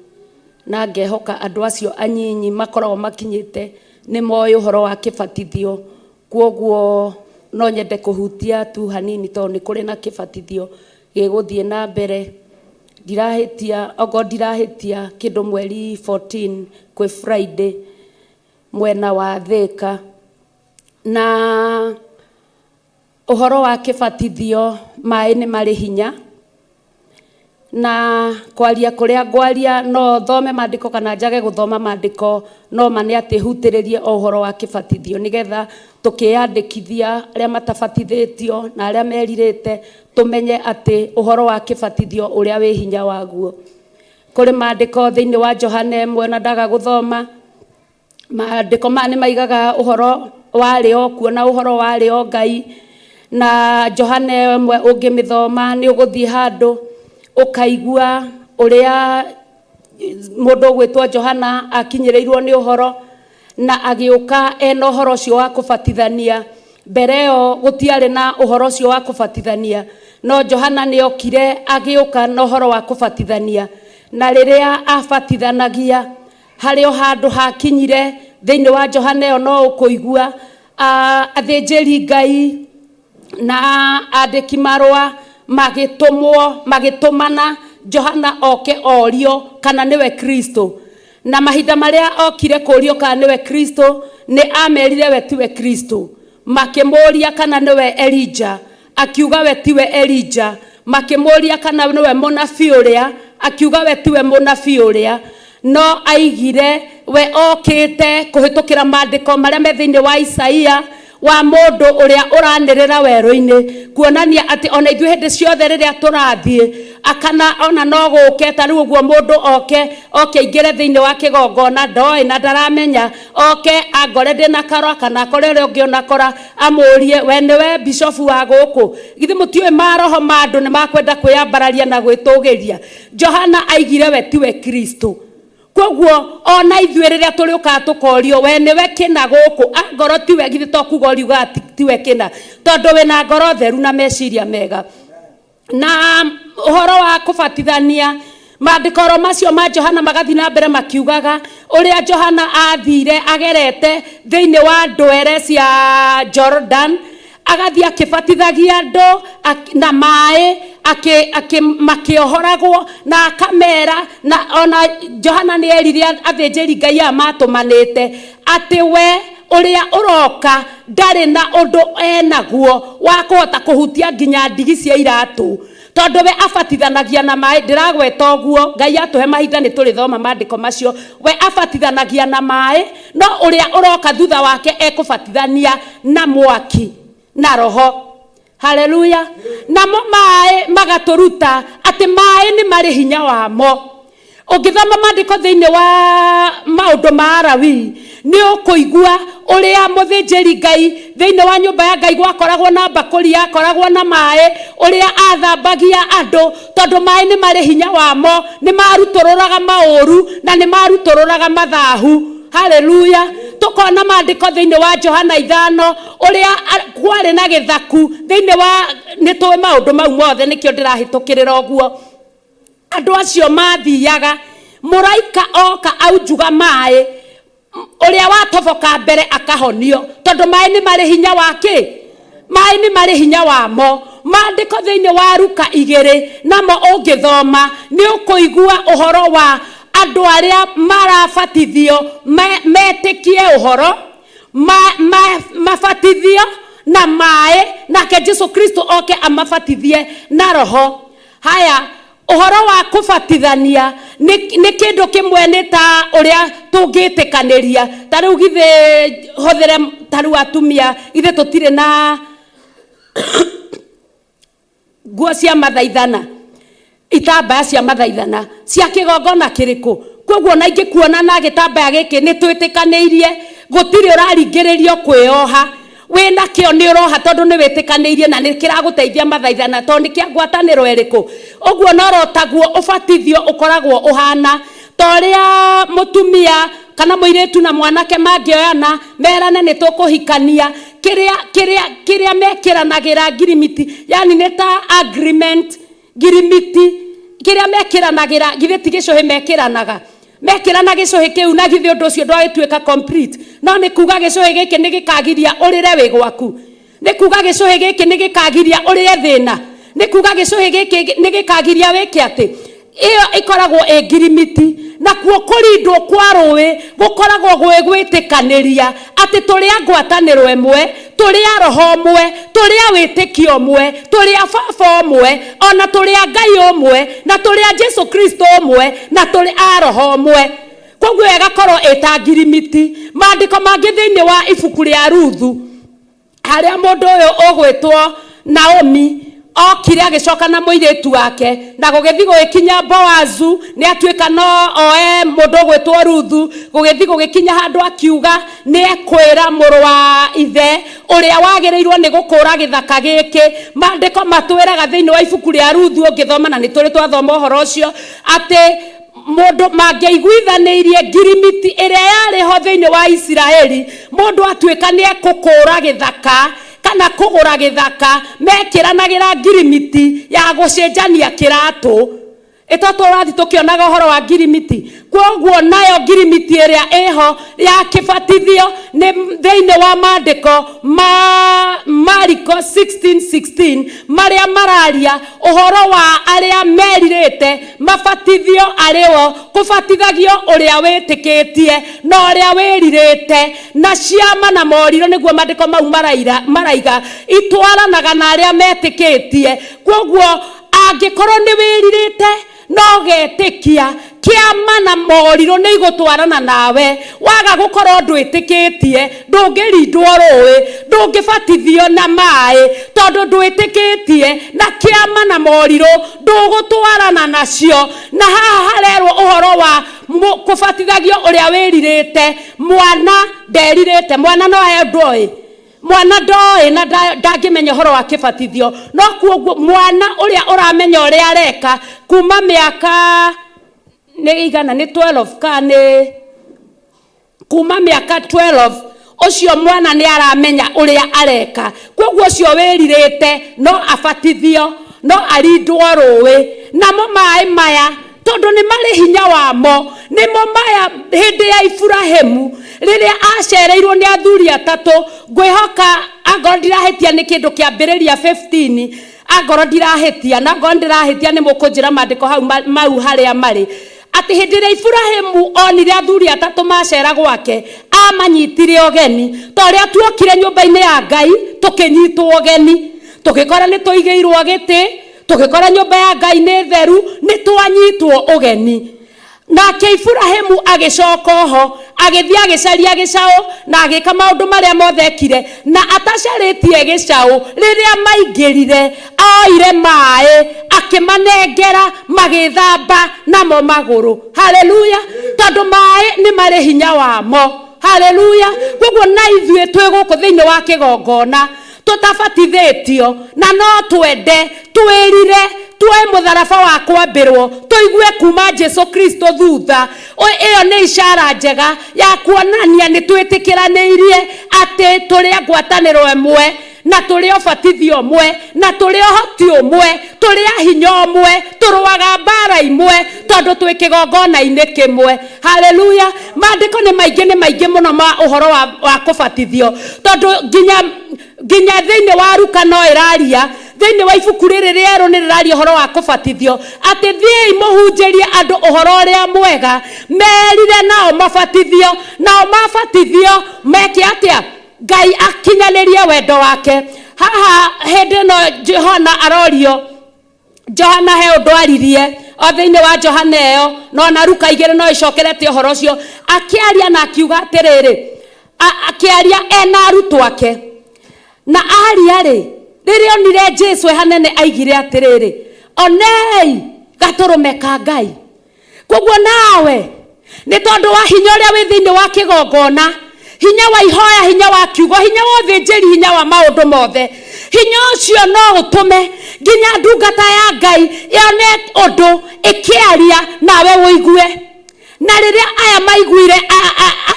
H: na ngehoka andũ acio anyinyi makoragwo makinyĩte nĩ moĩ ũhoro wa kĩbatithio.
G: Kwoguo no nyende kũhutia tu hanini tondũ nĩ kũrĩ na kĩbatithio gĩgũthiĩ na mbere. Ndirahĩtia, okorwo ndirahĩtia kĩndũ mweri 14 kwĩ Friday mwena wa Thĩka. Na ũhoro wa kĩbatithio, maĩ nĩ marĩ hinya. Na kwaria kũrĩa ngwaria no thome maandĩko kana njage gũthoma maandĩko, no ma nĩ atĩ hutĩrĩrie o ũhoro wa kĩbatithio nĩgetha tũkĩyandĩkithia arĩa matabatithĩtio na arĩa merirĩte tũmenye atĩ ũhoro wa kĩbatithio ũrĩa wĩ hinya waguo. Kũrĩ maandĩko thĩinĩ wa Johana 1 na ndaga gũthoma. Maandĩko maya nĩ maigaga ũhoro warĩ o kuo na ũhoro warĩ o Ngai. Na Johana 1 ũngĩmĩthoma nĩ ũgũthiĩ handũ ũkaigua ũrĩa mũndũ ũgwĩtwo Johana akinyĩrĩirwo nĩ ũhoro na agĩũka ena ũhoro ũcio wa kũbatithania. Mbere ĩyo gũtiarĩ na ũhoro ũcio wa kũbatithania, no Johana nĩ okire agĩũka na ũhoro wa kũbatithania. Na rĩrĩa abatithanagia harĩ o handũ hakinyire thĩinĩ wa Johana ĩyo no ũkũigua athĩnjĩri Ngai na andĩki marũa magĩtũmwo, magĩtũmana Johana oke orio kana nĩwe Kristo. Na mahinda marĩa okire kũrio kana nĩwe Kristo, nĩ amerire we tiwe Kristo. Makĩmũria kana nĩwe Elija, akiuga we tiwe Elija. Makĩmũria kana nĩwe mũnabii ũrĩa, akiuga we tiwe mũnabii ũrĩa. No aigire we okĩte kũhĩtũkĩra maandĩko marĩa me thĩinĩ wa Isaia wa mũndũ ũrĩa ũranĩrĩra werũ-inĩ, kuonania atĩ ona ithuĩ hĩndĩ ciothe rĩrĩa tũrathiĩ akana ona no gũke ta rĩu ũguo mũndũ oke oke aingĩre thĩinĩ wa kĩgongona ndoĩ na ndaramenya, oke angore ndĩna karwa kana akore ũrĩa ũngĩ ona kora amũrie we nĩwe bishofu wa gũkũ. Githĩ mũtiũĩ maroho ma andũ nĩ makwenda kwĩyambararia na gwĩtũgĩria. Johana aigire we tiwe Kristo. Koguo ona ithuĩ rĩrĩa tũrĩũkaga tũkorio we nĩwe kĩna gũkũ, angorwo tiwe githĩ to kuga ũriugaga tiwe kĩna, tondũ wĩna ngoro theru na meciria mega. Na ũhoro wa kũbatithania, maandĩko oro macio ma Johana magathiĩ na mbere makiugaga ũrĩa Johana athire agerete thĩinĩ wa ndwere cia Jordan, agathiĩ akĩbatithagia andũ na maĩ makĩohoragwo na akamera. Na ona Johana nĩ erire athĩnjĩri Ngai aya matũmanĩte atĩ we ũrĩa ũroka ndarĩ na ũndũ enaguo wa kũhota kũhutia nginya ndigi cia iratũ, tondũ we abatithanagia na maĩ. Ndĩragweta ũguo, Ngai atũhe mahinda nĩ tũrĩthoma maandĩko macio. We abatithanagia na maĩ, no ũrĩa ũroka thutha wake ekũbatithania na mwaki na roho. Haleluya. Namo maĩ magatũruta atĩ maĩ nĩ marĩ hinya wamo. Ũngĩthoma maandĩko thĩinĩ wa maũndũ ma Alawii nĩ ũkũigua ũrĩa mũthĩnjĩri Ngai thĩinĩ wa nyũmba ya Ngai gwakoragwo na mbakũri yakoragwo na maĩ, ũrĩa athambagia andũ, tondũ maĩ nĩ marĩ hinya wamo, nĩ marutũrũraga maũru na nĩ marutũrũraga mathahu. Haleluya. Tũkona maandĩko thĩinĩ wa Johana 5 ũrĩa kwarĩ na gĩthaku thĩinĩ wa, nĩ tũĩ maũndũ mau mothe, nĩkĩo ndĩrahĩtũkĩrĩra ũguo. Andũ acio mathiaga, mũraika oka aunjuga maĩ, ũrĩa watoboka mbere akahonio, tondũ maĩ nĩ marĩ hinya wa kĩ? Maĩ nĩ marĩ hinya wamo. Maandĩko thĩinĩ wa Luka 2 namo ũngĩthoma nĩ ũkũigua ũhoro wa andũ arĩa marabatithio metĩkie ũhoro, mabatithio na maĩ, nake Jesu Kristo oke amabatithie na roho. Haya, ũhoro wa kũbatithania nĩ kĩndũ kĩmwe nĩ ta ũrĩa tũngĩtĩkanĩria. Ta rĩu githĩ hũthĩre ta rĩu atumia, githĩ tũtirĩ na nguo cia mathaithana, itambaya cia mathaithana cia kĩgongona kĩrĩkũ? Koguo ona ingĩkuona na gĩtambaya gĩkĩ nĩ twĩtĩkanĩirie, gũtirĩ ũraringĩrĩrio kwĩoha. Wĩna kĩo nĩ ũroha tondũ nĩ wĩtĩkanĩirie na nĩ kĩragũteithia mathaithana, tondũ nĩ kĩa ngwatanĩro ĩrĩkũ. Ũguo no rotaguo ũbatithio ũkoragwo ũhana ta ũrĩa mũtumia kana mũirĩtu na mwanake mangĩoyana merane nĩ tũkũhikania, kĩrĩa mekĩranagĩra ngirimiti, yani nĩ ta agreement, ngirimiti kĩrĩa mekĩranagĩra, githĩ ti gĩcũhĩ mekĩranaga.
H: Mekĩrana gĩcũhĩ kĩu na githĩ ũndũ ũcio ndwagĩtuĩka complete? No nĩ kuga gĩcũhĩ gĩkĩ nĩ gĩkagiria ũrĩre wĩ gwaku, nĩ kuga gĩcũhĩ gĩkĩ nĩ gĩkagiria ũrĩe thĩna, nĩ kuga gĩcũhĩ gĩkĩ nĩ gĩkagiria wĩke atĩ. Ĩyo ĩkoragwo ĩ ngirimiti. Nakuo kũrindwo kwa rũĩ gũkoragwo gwĩ gwĩtĩkanĩria atĩ tũrĩ a ngwatanĩro ĩmwe, tũrĩ a roho ũmwe, tũrĩ a wĩtĩkio ũmwe, tũrĩ a baba ũmwe, ona tũrĩ a Ngai ũmwe, na tũrĩ a Jesu Kristo ũmwe, na tũrĩ a roho ũmwe. Koguo ĩyo ĩgakorwo ĩ ta ngirimiti. Maandĩko mangĩ thĩinĩ wa ibuku rĩa Ruthu, harĩa mũndũ ũyũ ũgwĩtwo Naomi okire agĩcoka na mũirĩtu wake, na gũgĩthiĩ gũgĩkinya Boazu nĩ atuĩka no oe mũndũ ũgwĩtwo Ruthu. Gũgĩthiĩ gũgĩkinya handũ akiuga nĩ ekwĩra mũrũ wa ithe ũrĩa wagĩrĩirwo nĩ gũkũra gĩthaka gĩkĩ. Maandĩko matwĩraga thĩinĩ wa ibuku rĩa Ruthu, ũngĩthoma, na nĩ tũrĩ twathoma ũhoro ũcio, atĩ mũndũ mangĩaiguithanĩirie ngirimiti ĩrĩa yarĩ ho thĩinĩ wa Isiraeli, mũndũ atuĩka nĩ ekũkũra gĩthaka kana kũgũra gĩthaka, mekĩranagĩra ngirimiti ya gũcenjania kĩratũ. Ĩto tũrathiĩ tũkĩonaga ũhoro wa ngirimiti. Kwoguo nayo ngirimiti ĩrĩa ĩho ya kĩbatithio nĩ thĩinĩ wa maandĩko ma Mariko 16:16, marĩa mararia ũhoro wa arĩa merirĩte mabatithio, arĩo kũbatithagio ũrĩa wĩtĩkĩtie na ũrĩa wĩrirĩte, na ciama na morirũ, nĩguo maandĩko mau maraiga itwaranaga na arĩa metĩkĩtie. Kwoguo angĩkorwo nĩ wĩrirĩte no ũgetĩkia, kĩama na morirũ nĩ igũtwarana nawe. Waga gũkorwo ndwĩtĩkĩtie, ndũngĩrindwo rũĩ, ndũngĩbatithio na maĩ, tondũ ndwĩtĩkĩtie, na kĩama na morirũ ndũgũtwarana nacio. Na haha harerwo ũhoro wa kũbatithagio ũrĩa wĩrirĩte. Mwana nderirĩte, mwana no he ndoĩ, mwana ndoĩ na ndangĩmenya ũhoro wa kĩbatithio. No kuoguo mwana ũrĩa ũramenya ũrĩa areka kuma mĩaka nĩ igana, nĩ 12 ka nĩ kuma mĩaka 12, ũcio mwana nĩ aramenya ũrĩa areka. Koguo ũcio wĩrirĩte no abatithio, no arindwo rũĩ. Namo maĩ maya, tondũ nĩ marĩ hinya wamo, nĩmo maya hĩndĩ ya Iburahĩmu rĩrĩa acereirwo nĩ athuri atatũ. Ngwĩhoka angorwo ndirahĩtia nĩ kĩndũ kĩambĩrĩria 15, angorwo ndirahĩtia, na angorwo ndĩrahĩtia nĩ mũkũnjĩra maandĩko hau mau harĩa marĩ, atĩ hĩndĩ ĩrĩa Iburahĩmu onire athuri atatũ macera gwake, amanyitire ũgeni ta ũrĩa tuokire nyũmba-inĩ ya Ngai tũkĩnyitwo ũgeni, tũgĩkora nĩ tũigĩirwo gĩtĩ, tũgĩkora nyũmba ya Ngai nĩ theru, nĩ twanyitwo ũgeni. Nake Iburahĩmu agĩcoka oho, agĩthiĩ agĩcaria gĩcaũ na agĩka maũndũ marĩa mothe ekire. Na atacarĩtie gĩcaũ, rĩrĩa maingĩrire, oire maĩ akĩmanengera magĩthamba namo magũrũ. Haleluya! Tondũ maĩ nĩ marĩ hinya wamo. Haleluya! Koguo na ithuĩ twĩ gũkũ thĩinĩ wa kĩgongona tũtabatithĩtio, na no twende twĩrire tuoe mũtharaba wa kwambĩrwo, tũigue kuma Jesu Kristo thutha. Ĩyo nĩ ishara njega ya kuonania nĩ twĩtĩkĩranĩirie atĩ tũrĩ a ngwatanĩro ĩmwe, na tũrĩ ũbatithio ũmwe, na tũrĩ ũhoti ũmwe, tũrĩ a hinya ũmwe, tũrũaga mbara imwe, tondũ twĩ kĩgongona-inĩ kĩmwe. Haleluya! Maandĩko nĩ maingĩ, nĩ maingĩ mũno ma ũhoro wa kũbatithio, tondũ nginya thĩinĩ wa Luka no ĩraria, thĩinĩ wa ibuku rĩrĩ rĩerũ nĩ rĩraria ũhoro wa kũbatithio, atĩ thiĩi mũhunjĩrie andũ ũhoro ũrĩa mwega, merire nao mabatithio, nao mabatithio meke atĩa? Ngai akinyanĩrie wendo wake. Haha hĩndĩ ĩno Johana arorio, Johana he ũndũ aririe o thĩinĩ wa Johana ĩyo, no na Luka igĩrĩ no ĩcokerete ũhoro ũcio, akĩaria na akiuga atĩrĩrĩ, akĩaria ena arutwo ake, na aria rĩ, rĩrĩa onire Jesu e hanene aigire atĩrĩrĩ, onei gatũrũme ka Ngai. Koguo nawe nĩ tondũ wa hinya ũrĩa wĩ thĩinĩ wa kĩgongona, hinya wa ihoya, hinya wa kiugo, hinya wa ũthĩnjĩri, hinya wa maũndũ mothe, hinya ũcio no ũtũme nginya ndungata ya Ngai yone ũndũ ĩkĩaria nawe ũigue. Na rĩrĩa aya maiguire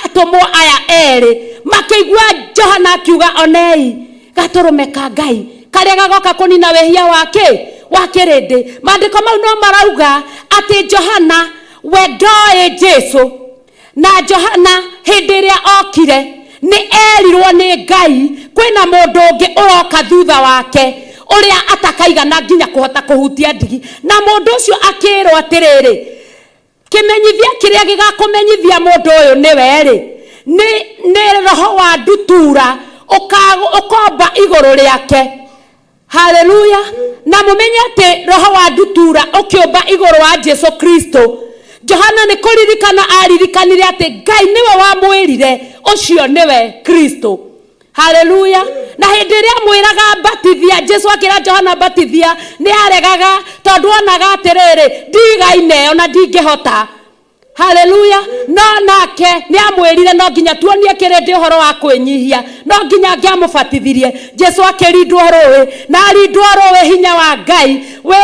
H: atũmwo aya erĩ makĩigua Johana akiuga, onei gatũrũme ka Ngai karĩa gagoka kũnina wĩhia wa kĩ wa kĩrĩndĩ. Maandĩko mau no marauga atĩ Johana
G: We ndoĩ Jesu na Johana hĩndĩ ĩrĩa okire nĩ erirwo nĩ Ngai kwĩna mũndũ ũngĩ ũroka thutha wake ũrĩa atakaigana nginya kũhota kũhutia ndigi, na mũndũ ũcio akĩrwo atĩrĩrĩ, kĩmenyithia kĩrĩa gĩgakũmenyithia mũndũ ũyũ nĩwe rĩ, nĩ roho wa ndutura ũkomba igũrũ rĩake. Haleluya. Na mũmenye atĩ roho wa ndutura ũkĩũmba igũrũ wa Jesu Kristo, Johana nĩ kũririkana aririkanire atĩ Ngai nĩwe wamwĩrire ũcio nĩwe Kristo. Haleluya. Na hĩndĩ ĩrĩa amwĩraga batithia, Jesu akĩra Johana batithia, nĩ aregaga tondũ onaga atĩrĩrĩ, ndigaine ĩyo na ndingĩhota. Haleluya. No nake nĩ amwĩrire no nginya tuonie kĩrĩndĩ ũhoro wa kwĩnyihia, no nginya angĩamũbatithirie. Jesu akĩrindwo rũĩ, na arindwo rũĩ hinya wa Ngai wĩ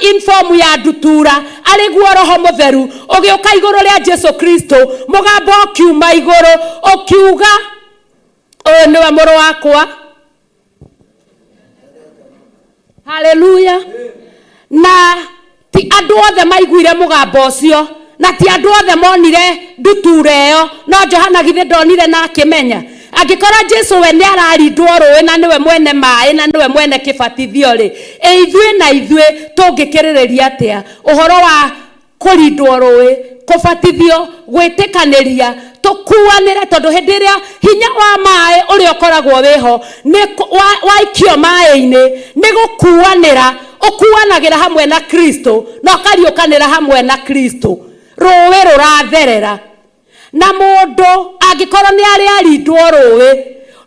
G: in form ya ndutura, arĩ guo roho mũtheru ũgĩũka igũrũ rĩa Jesu Kristo, mũgambo ũkiuma igũrũ ũkiuga, ũyũ nĩwe mũrũ wakwa. Haleluya. Na ti andũ othe maiguire mũgambo ũcio, na ti andũ othe monire ndutura ĩyo, no Johana githĩ ndonire na akĩmenya. Angĩkorwo Jesu we nĩ ararindwo rũĩ na nĩwe mwene maĩ na nĩwe mwene kĩbatithio rĩ, ĩ ithuĩ na ithuĩ tũngĩkĩrĩrĩria atĩa ũhoro wa kũrindwo rũĩ, kũbatithio, gwĩtĩkanĩria, tũkuanĩre, tondũ hĩndĩ ĩrĩa hinya wa maĩ ũrĩa ũkoragwo wĩho nĩ waikio maĩ-inĩ nĩ gũkuanĩra, ũkuanagĩra hamwe na Kristo na ũkariũkanĩra hamwe na Kristo. Rũĩ rũratherera, na mũndũ angĩkorwo nĩ arĩ arindwo rũĩ,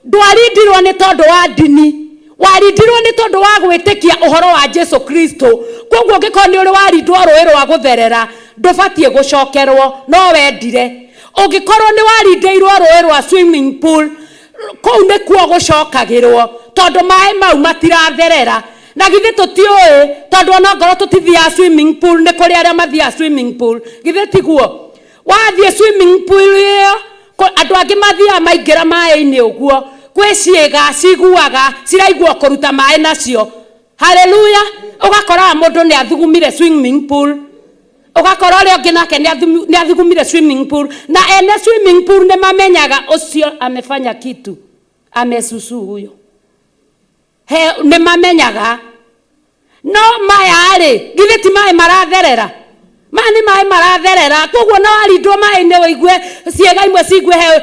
G: ndwarindirwo nĩ tondũ wa ndini, warindirwo nĩ tondũ wa gwĩtĩkia ũhoro wa Jesu Kristo. Koguo ũngĩkorwo nĩ ũrĩ warindwo rũĩ rwa gũtherera, ndũbatiĩ gũcokerwo, no wendire. Ũngĩkorwo nĩ warindĩirwo rũĩ rwa swimming pool, kũu nĩkuo gũcokagĩrwo tondũ maĩ mau matiratherera. Na githĩ tũtiũĩ, tondũ ona ngorwo tũtithiaga swimming pool, nĩ kũrĩ arĩa mathiaga swimming pool, githĩ tiguo? Wathiĩ swimming pool ĩyo, andũ angĩ mathiaga maingĩra maĩ-inĩ ũguo, kwĩ ciĩga ciguaga ciraigua kũruta maĩ nacio. Haleluya. Ũgakoraga mũndũ nĩ athugumire swimming pool, ũgakora ũrĩa ũngĩ nake nĩ athugumire swimming pool, na ene swimming pool nĩ mamenyaga ũcio amefanya kitu, amesusu huyo, he nĩ mamenyaga. No maya rĩ, githĩ ti maĩ maratherera? Maya nĩ maĩ maratherera, koguo no warindwo maĩ-inĩ ũigue ciĩga imwe ciigue he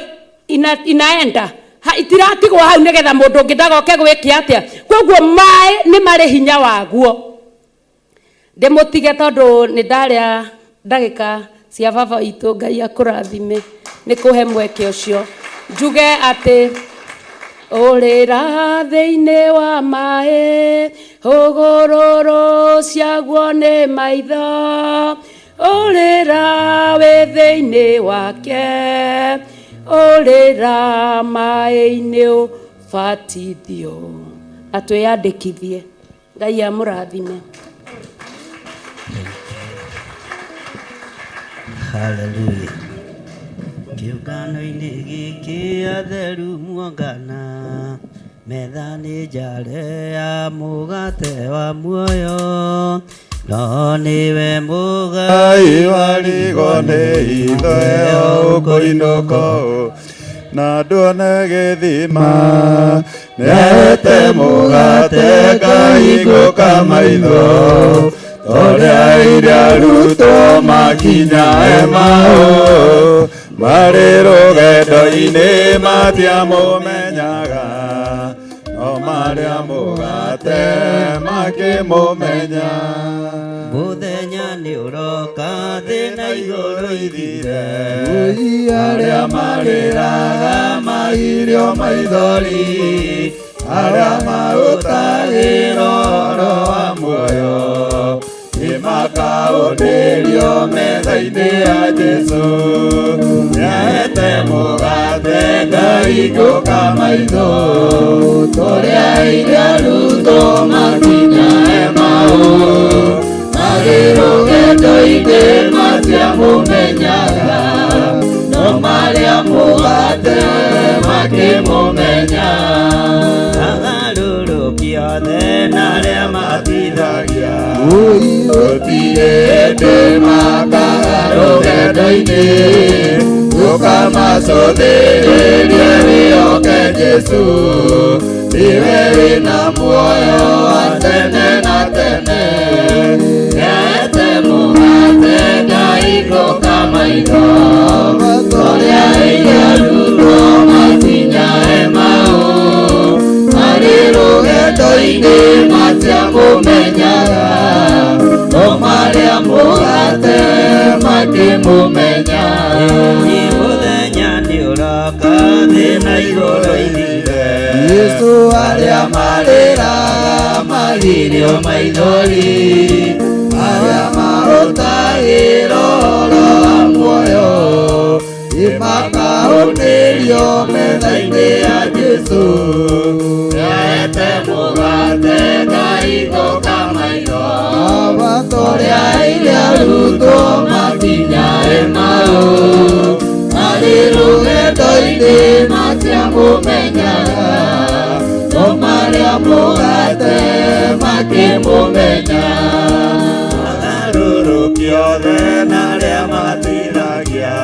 G: inaenda itiratigwo hau nĩgetha mũndũ ũngĩ ndagoke gwĩke atĩa. Koguo maĩ nĩ marĩ hinya waguo. Ndĩmũtige tondũ nĩ ndarĩa ndagĩka cia baba witũ, Ngai akũrathime nĩ kũhe mweke ũcio. Njuge atĩ ũrĩra thĩinĩ wa maĩ, hũgũrũrũ ciaguo nĩ maitho, ũrĩra wĩ thĩinĩ wake, ũrĩra maĩ-inĩ ũbatithio. Na twĩyandĩkithie. Ngai amũrathime.
B: Hallelujah. Kĩũngano-inĩ gĩkĩ atheru muongana, metha nĩ njare ya mũgate wa muoyo, no nĩwe mũgai
I: Ngai warigwo nĩ itheo ũkũinũka na nduone gĩthima, nĩahete mũgate ngahingũka maitho, torĩa iria arutwo makinya Emau, marĩ rũgendo-inĩ matiamũmenyaga, no marĩa mũgate makĩmũmenya.
B: Mũthenya nĩ ũroka thĩ na igũrũ ithire,
I: arĩa marĩraga magirio maithori, arĩa marutagĩra ũhoro wa muoyo, nĩmakaũndĩrio metha-inĩ ya Jesũ. Nĩahete mũgate ngahingũka maitho, tũrĩa iria arutwo makinya Emau, marĩ rũgendo-inĩ matiamũmenyaga, no marĩa mũgate makĩmũmenya.
B: Agarũrũki othe na arĩa matithagia,
I: gũtirĩ hĩndĩ makagarũrũka. rũgendo-inĩ ũkamacũthĩrĩrie wĩhoke Jesũ nĩwe wĩna muoyo wa tene na tene nĩaete mũgate ngahingũka maitho torĩa ĩrĩa arutwo makinya Emau marĩ rũgendo-inĩ matiamũmenyaga no marĩa mũgate makĩmũmenya.
B: Nĩ mũthenya nĩ ũroka thĩ na igũrũ ithire
I: Yesu arĩa marĩraga magirio maithori arĩa mahũtagĩra ũhoro wa muoyo nĩmakahũnĩrio metha-inĩ ya Jesũ nĩaete mũgate ngahingũka maitho torĩa ĩrĩa arutwo makinya Emau marĩ rũgendo-inĩ matiamũmenyaga no marĩa mũgate makĩmũmenya. Agarũrũki othe na arĩa matiragia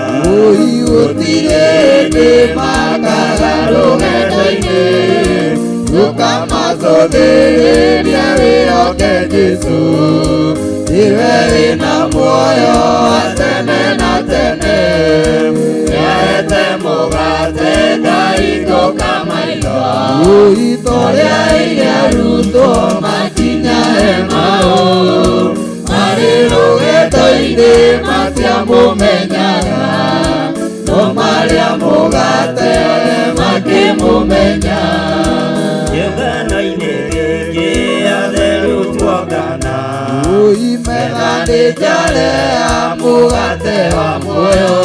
I: gũtirĩ hĩndĩ makaga rũgendo-inĩ ũkamacũthĩrĩrie wĩhoke Jesũ nĩwe wĩna muoyo wa tene na tene nĩaete mũgate ngahingũka maitho torĩa ĩrĩa arutwo makinya Emau marĩ rũgendo-inĩ matiamũmenyaga no marĩa mũgate makĩmũmenya.
B: Kĩũngano-inĩ gĩkĩ atheru tuongana
I: Metha nĩ njare ya mũgate wa muoyo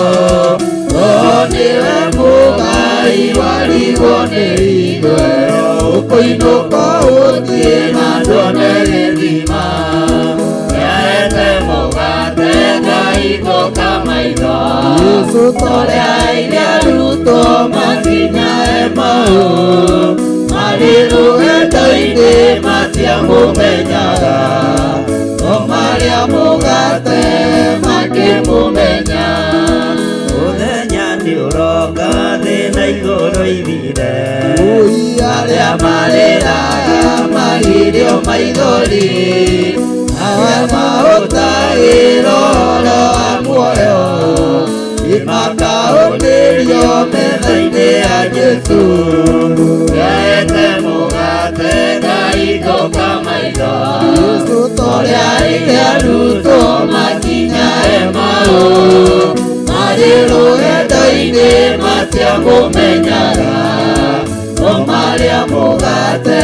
I: Roho nĩwe mũgai warigwo nĩ ithuĩ ũkũinũka ũthiĩ na nduone gĩthima
B: nĩaete mũgate ngahingũka maitho
I: Jesũ torĩa ĩrĩa arutwo makinya Emau marĩ rũgendo-inĩ matiamũmenyaga no marĩa mũgate makĩmũmenya.
B: Mũthenya nĩ ũroka thĩ na igũrũ ithire
I: Arĩa marĩraga magirio maithori arĩa mahũtagĩra ũhoro wa muoyo nĩmakahũnĩrio metha-inĩ ya Jesũ
B: nĩaete mũgate ngahingũka maitho
I: Jesũ torĩa ĩrĩa arutwo makinya Emau marĩ rũgendo-inĩ matiamũmenyaga no marĩa mũgate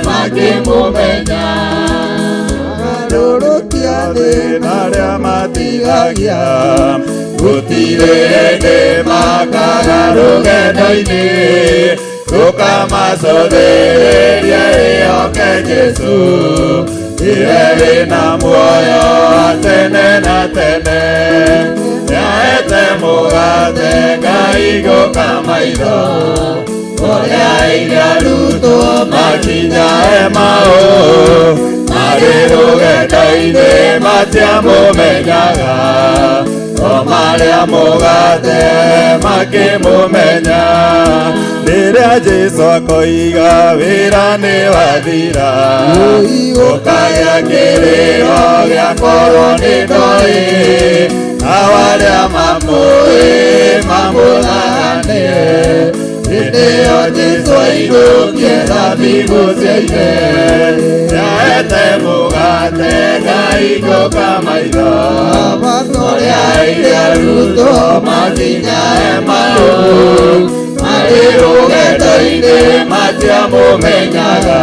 I: makĩmũmenya. Agarũrũkia thĩ na arĩa matigagia gũtirĩ hĩndĩ makaga rũgendo-inĩ ũkamacũthĩrĩrie wĩhoke Jesũ nĩwe wĩna muoyo wa tene na tene nĩaete mũgate ngahingũka maitho torĩa ĩrĩa arutwo makinya Emau marĩ rũgendo-inĩ matiamũmenyaga no marĩa mũgate makĩmũmenya. Rĩrĩa Jesũ akoiga wĩra nĩ wathira ũkagĩa kĩrĩro gĩakorwo nĩ ndoĩ nao arĩa mamũĩ mamũthaganie hĩndĩ ĩyo Jesũ ainũkie thabibũ cia ithe nĩaete mũgate ngahingũka maitho torĩa ĩrĩa arutwo makinya Emau marĩ rũgendo-inĩ matiamũmenyaga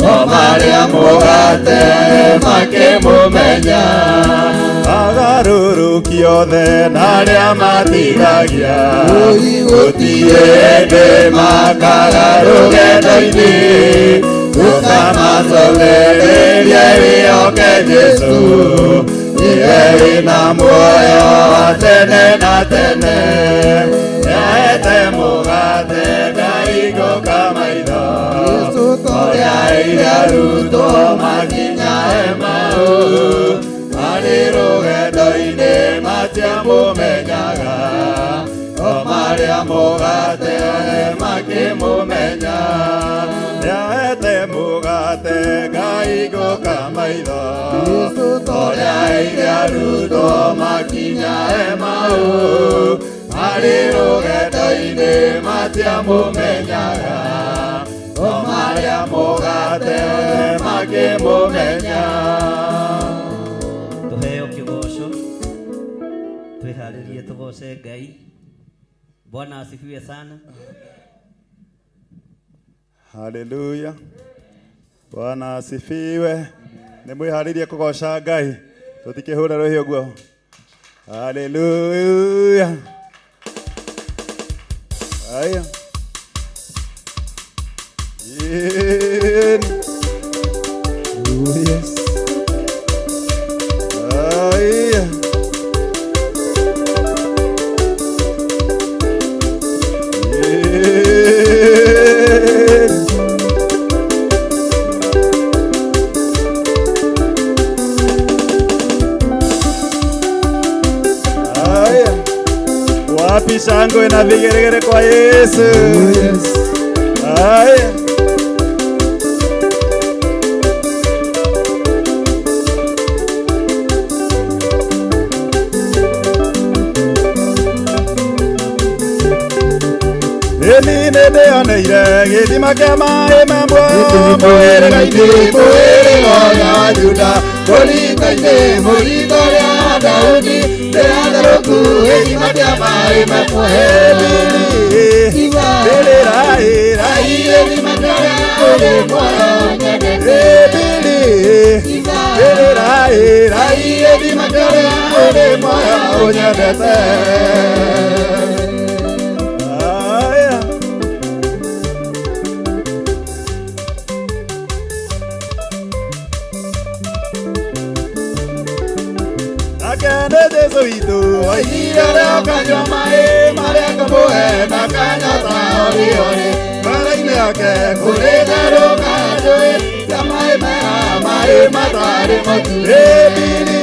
I: no marĩa mũgate makĩmũmenya. Agarũrũki othe na arĩa matigagia gũtirĩ hĩndĩ makaga rũgendo-inĩ ũkamacũthĩrĩrie wĩhoke Jesũ nĩwe wĩna muoyo wa tene na tene nĩaete mũgate ngahingũka maitho torĩa ĩrĩa arutwo makinya Emau marĩ rũgendo-inĩ matiamũmenyaga. mũgate makĩmũmenya nĩaete mũgate ngahingũka maitho torĩa aire arutwo makinya Emau marĩ rũgendo-inĩ matiamũmenyaga no marĩa mũgate makĩmũmenya.
B: Tuheo kigoco twiharirie tugoce Ngai. Bwana asifiwe sana.
I: Haleluya. Bwana asifiwe. Nĩ mwĩharĩirie kũgoca Ngai. Tũtikĩhũra rũhĩ ũguo. Haleluya. Haya. Yeni.
A: Oh, yes.
I: Haya. Yeni. Haya. Wapi shangwe na vigeregere kwa Yesu?
A: Oh, yes.
I: Haya. Ĩni nĩndĩoneire gĩthima kĩa maĩ ma muoyo mũhĩrĩga-inĩ mũhĩrĩga ũrĩa wa Juda mũringo-inĩ mũringo ũrĩa wa Daudi ndĩratherũku gĩthima kĩa maĩ ma muoyo. Gĩthima kĩa gĩthima kĩa muoyo ũnyendete. Haya. Akende Jesu witũ oigire ũrĩa ũkanyua maĩ marĩa ngũmũhe ndakanyota orĩ orĩ ngoro-inĩ yake kũrĩ therũka njũĩ cia maĩ mega maĩ matarĩ mũtu. Ĩbili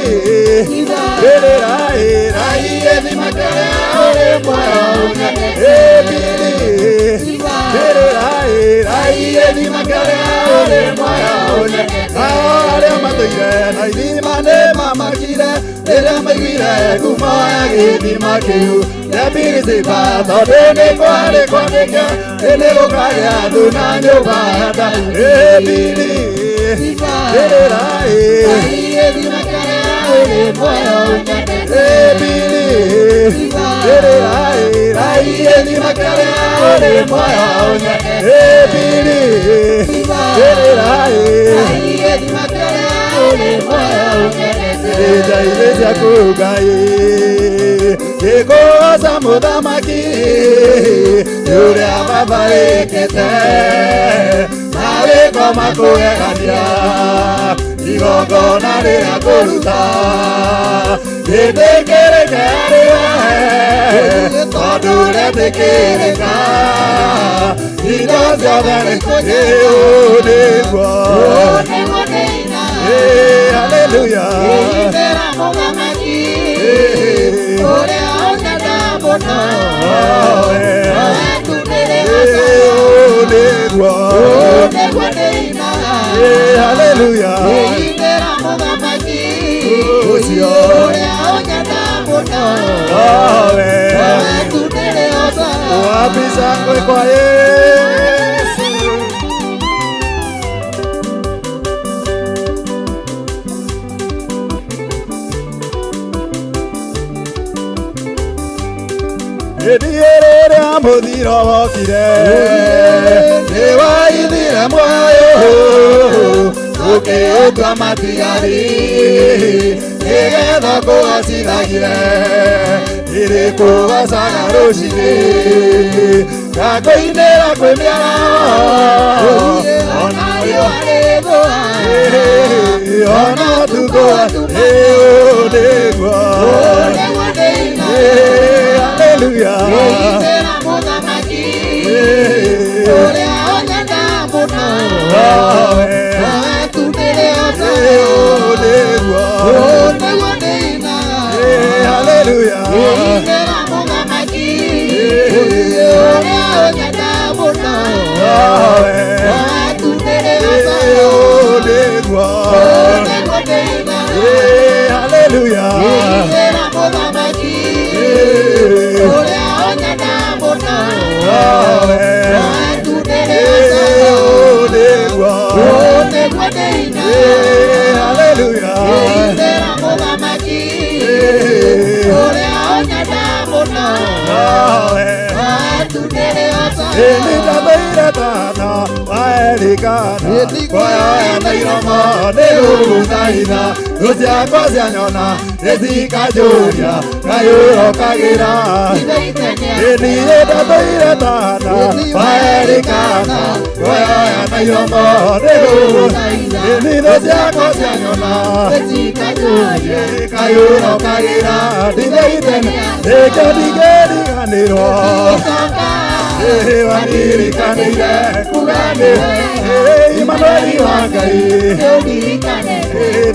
I: ĩrĩra ĩra gĩthima kĩrĩa ũrĩ muoyo ũnyendete. Ĩbili ĩrĩra ĩra gĩthima kĩrĩa ũrĩ muoyo ũnyendete. Nao arĩa matũire na ithima nĩ mamakire rĩrĩa maiguire ngumo ya gĩthima kĩu kĩa Birishiba tondũ nĩ kwarĩ kwandĩke nĩ gũkagĩa thuna nyũmba ya Daudi. Ĩbili ĩrĩra ĩra Ĩbili ĩrĩra ĩra gĩthima kĩrĩa ũrĩ muoyo ũnyendete. Ĩbili ĩrĩra ĩra Njaire ciaku Ngai ngĩkũgoca mũthamaki nĩ ũrĩa baba wĩkĩte mawĩko makũgegania igongona rĩrĩa ngũruta rĩtĩkĩrĩke harĩ we tondũ rĩtĩkĩrĩka indo ciothe nĩ ũũ nĩguo. Hey, hallelujah. Hey. Oh, eh. Hey, oh, nĩguo. Hey, hallelujah. Ũcio. Oh, eh. Wapi shangwe kwa Yesu? Hĩndĩ ĩrĩa mũthiro wokire nĩwaithire muoyo ũkĩũtua matigari nĩgetha kũgacithagire ĩrĩ kũgocaga rũcinĩ ngakũinĩra kwĩ mĩaraho ona riũa rĩthũa ona ũtukũ ĩũ nĩguo. Hallelujah. Hallelujah. Haleluya.
J: Ĩra mũthamaki ũrĩa ũnyenda mũno. Nĩguo ndĩina.
I: Haleluya.
J: Ĩra mũthamaki ũrĩa ũnyenda mũno.
I: Nĩndatũire tana waerikana kuoya na iromo nĩgũgũthaitha thũ ciakwa cianyona nĩcikanjũria Ngai ũrokagĩra. Niĩ ndatũire tana waerikana kuoya na iromo nĩgũgũthaitha thũ ciakwa cianyona Ngai ũrokagĩra. Ndithaitene nĩkĩo ndingĩriganĩrwo wanirikanĩire kuga nĩ Imanueli wa Ngai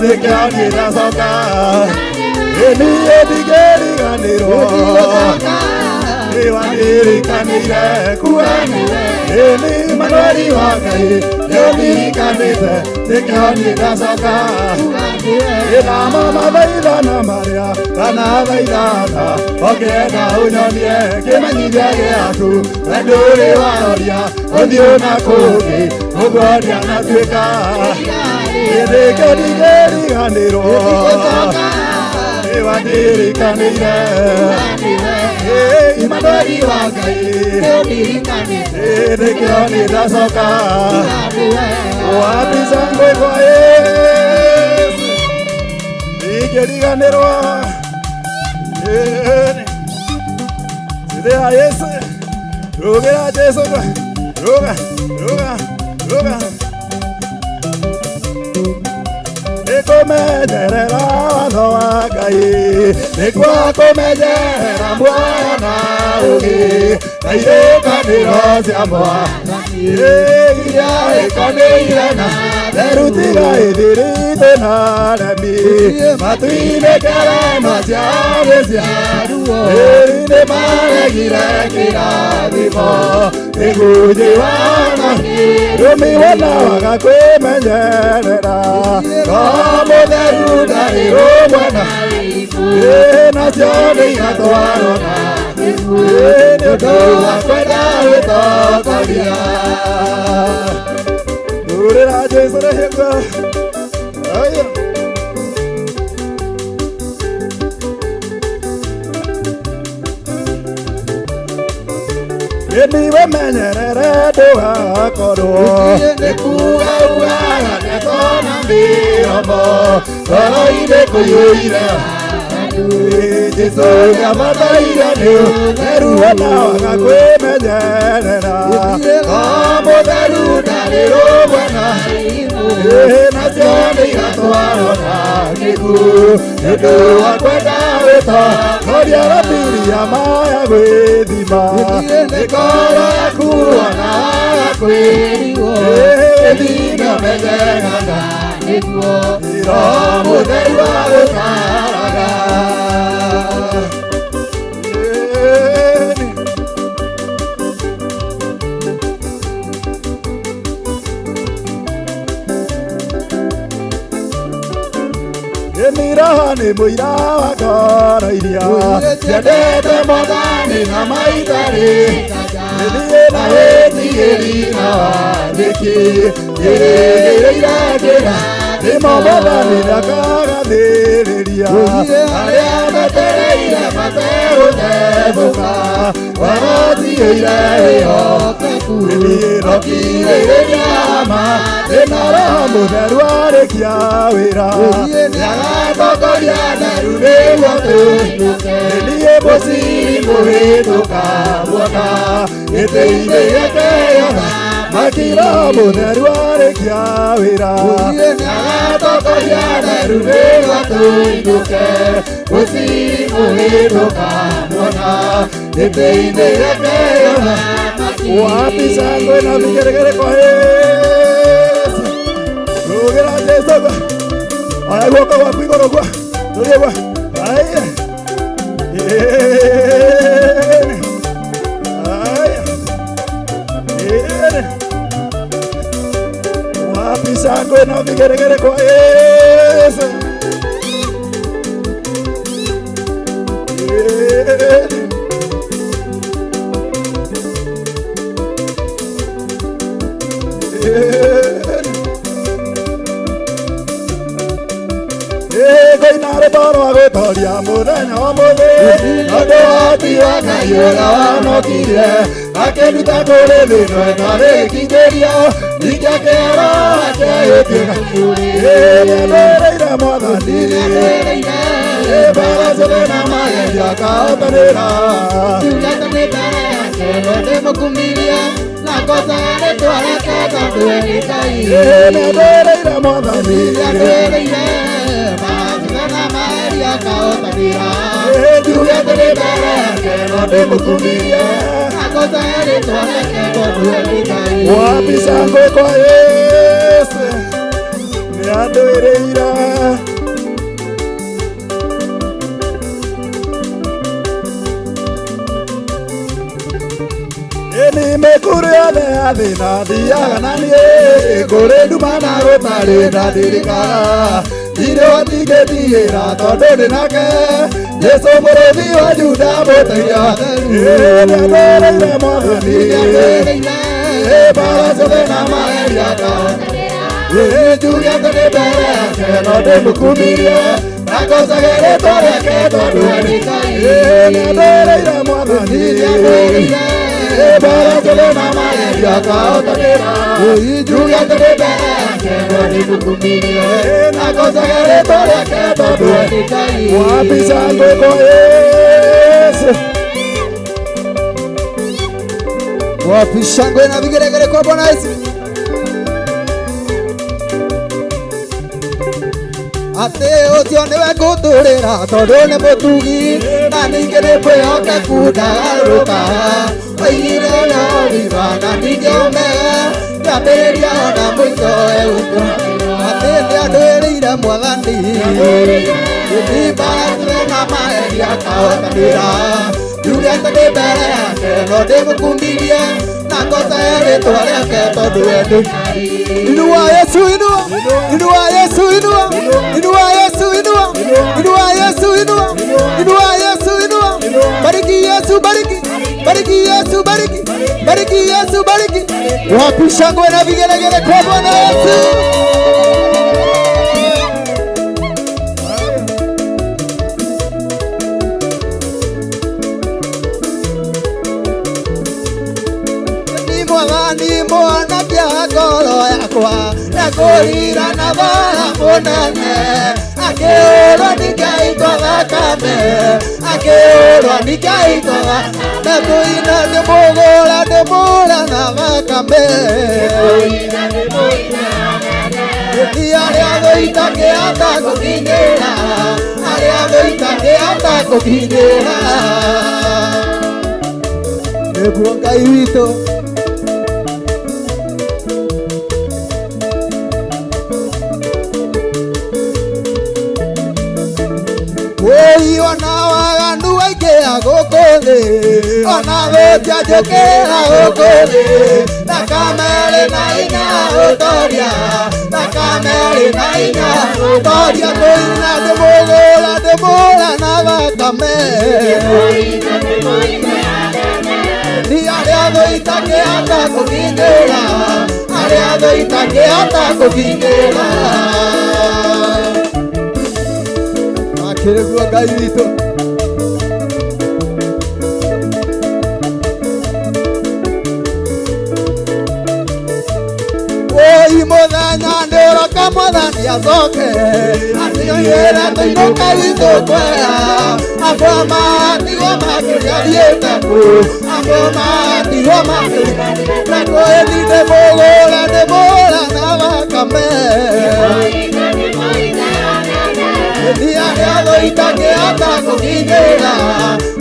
I: nĩkĩo niĩ ndacoka niĩ ndingĩriganĩrwo wanirikanĩire kuga nĩ Imanueli wa Ngai nĩũndirikanĩte nĩkĩo niĩ ndacoka namo mathaithana marĩa ndanathaithana ũkĩenda ũnyonie kĩmenyithia gĩaku we ndũrĩ waroria ũthiũ na kũngĩ ũguo ndianatuĩka nĩkĩo ndingĩriganĩrwo nĩwandirikanĩire Imanueli wa Ngai nĩkĩo niĩ ndacoka wapi shangwe kwa Yesu ndingĩriganĩrwo Sithia Yesu rũgĩra Jesu rũga rũga rũga nĩkũmenyerera watho wa Ngai nĩkuo kũmenyerera muoyo na ũũgĩ na irĩkanĩro cia Mwathani iria ĩkonĩire na therutiga ĩthirĩte na remi matu-inĩ ngerenwa ciarĩ cia ĩri nĩmaregire kĩrathimo ĩgunjĩ wana rũmi wona waga kwĩmenyerera no mũtheru ndarĩ rũmwe na nacio nĩ igatwarwo na nĩ ũndũ wa kwenda gwĩtongoria. Rũrĩra Jesũ rĩhĩgua. Aya. Niwe menyerere ndũgakorwo nĩ kuga ugaga ndeto na mĩromo ngoro-inĩ kũiyũire Jesũ nĩabataire nĩ ũtheru ona waga kwĩmenyerera no mũtheru ndarĩ rũmwe na nacio nĩ igatwarwo na gĩkuũ nĩ ũndũ wa kwenda gwĩtongoria ratiria maya gwĩthima mĩkoro yaku ona waga kwĩrigwo wĩthime ũmenyekaga nĩguo Roho mũtheru agũtaaraga. Miraha nĩ mũira wa ngoro iria ciendete Mwathani na maitarĩ nĩthiĩ na wĩtigĩri na wathĩki kĩrĩgĩrĩire kĩra nĩmo Mwathani ndakagathĩrĩria arĩa metereire mategũthethũka ngoro ciyũire wĩhokeku niĩ ndokirĩrĩria ma ndĩna Roho Mũtheru arĩkia wĩra nĩagatongoria theru nĩguo tũinũke niĩ mũciri mũhĩtũka muona gĩtĩ-inĩ gĩake gĩothe makira mũtheru arĩkia wĩra nĩagatongoria theru nĩguo tũinũke mũciri mũhĩtũka muona gĩtĩ-inĩ gĩake gĩothe wapi shangwe na vigeregere kwa Yesu rũgĩra Jesu aya guoko gwaku igũrũ gwa tũthiĩ gwa aya aya wapi shangwe na vigeregere kwa Yesu. Rwĩmbo mũthenya wa mũthĩ tondũ ũhoti wa Ngai ũrĩa wanokire akĩnduta kũrĩ thĩna ĩno rĩkinyĩria ningĩ akĩhera akĩhĩtĩka nĩandĩrĩire Mwathani mbara ciothe na magerio akahotanĩra
J: Ndungata nĩ mbere yake no ndĩmũkumirie na ngocaga rĩtwa rĩake tondũ we nĩ Ngai.
I: Nĩandĩrĩire Mwathani
J: Nĩandĩrĩire mbara ciothe na magerio akahotanĩra Ndungata nĩ mbere yake no ndĩmũkumirie na ngocaga rĩtwa rĩake tondũ we nĩ Ngai.
I: Wapi shangwe kwa Yesu nĩandĩrĩire Nimekuru yothe ya thĩna thiaga na niĩ kũrĩ nduma na gũtarĩ na ndirikaga ndirĩ watingĩndigĩra tondũ ndĩ nake Jesũ mũrũthi wa Juda mũteithia wa theru nĩandĩrĩire Mwathani mbara ciothe na magerio akahotanĩra njuge atĩ nĩ mbere yake no ndĩmũkumirie na ngocage rĩtwa rĩake tondũ we nĩ Ngai nĩandĩrĩire Mwathani mbara ciothe na magerio akahotanĩra njuge atĩ nĩ mbere yake no ndĩmũkumirie na ngocage rĩtwa rĩake tondũ we nĩ Ngai. Wapi shangwe kwa Yesu?
J: Wapi shangwe na vigelegele kwa Bwana Yesu? Atĩ ũcio nĩwe ngũtũrĩra tondũ nĩ mũtugi na ningĩ nĩ mwĩhokeku ndagarũrũkaga oigire na Oliva na ningĩ Omega kĩambĩrĩria ona mũico egũtũrĩra atĩ nĩandũĩrĩire Mwathani mbara ciothe na magerio akahotanĩra njuge atĩ nĩ mbere yake no ndĩmũkumirie na ngocage rĩtwa rĩake tondũ we nĩ Ngai.
K: Inua Yesu, inua. Inua Yesu, inua. Inua Yesu, inua. Inua Yesu, inua. Inua Yesu, inua. Bariki Yesu, bariki. Bariki Yesu, bariki. Bariki Yesu, bariki. Wapi shangwe na vigelegele kwa Bwana Yesu?
J: Ni Mwathani mwonakia ngoro yakwa na kũrira na thara mũnene akĩũrwo nĩ Ngai kwa thakame akĩũrwo nĩ Ngai kwa thakame tũina ndĩmũgũra ndĩmũra na thakame Nĩ arĩa thũ itangĩhota gũkinyĩra arĩa thũ itangĩhota gũkinyĩra
K: Nĩguo Ngai witũ.
J: Woi ona waganu aingĩ a gũkũ thĩ ona gũtianjũkĩra gũkũ thĩ thakame ĩrĩ na hinya gũtoria thakame ĩrĩ na hinya gũtoria tũina ndĩmũgũra ndĩmũra na thakame nĩ arĩa thũ itangĩhota gũkinyĩra arĩa thũ itangĩhota gũkinyĩra
K: Akĩrĩ guo Ngai witũ.
J: Oi mũthenya nĩũroka Mwathani acoke atĩoyĩre tũinũke gwitũ kwega akwa matigwo makĩria thiĩte kũ akwa matigwo makĩria na kũ ĩni ndĩmũgũra ndĩmũra na thakame nĩ arĩa thũ itangĩhota gũkinyĩra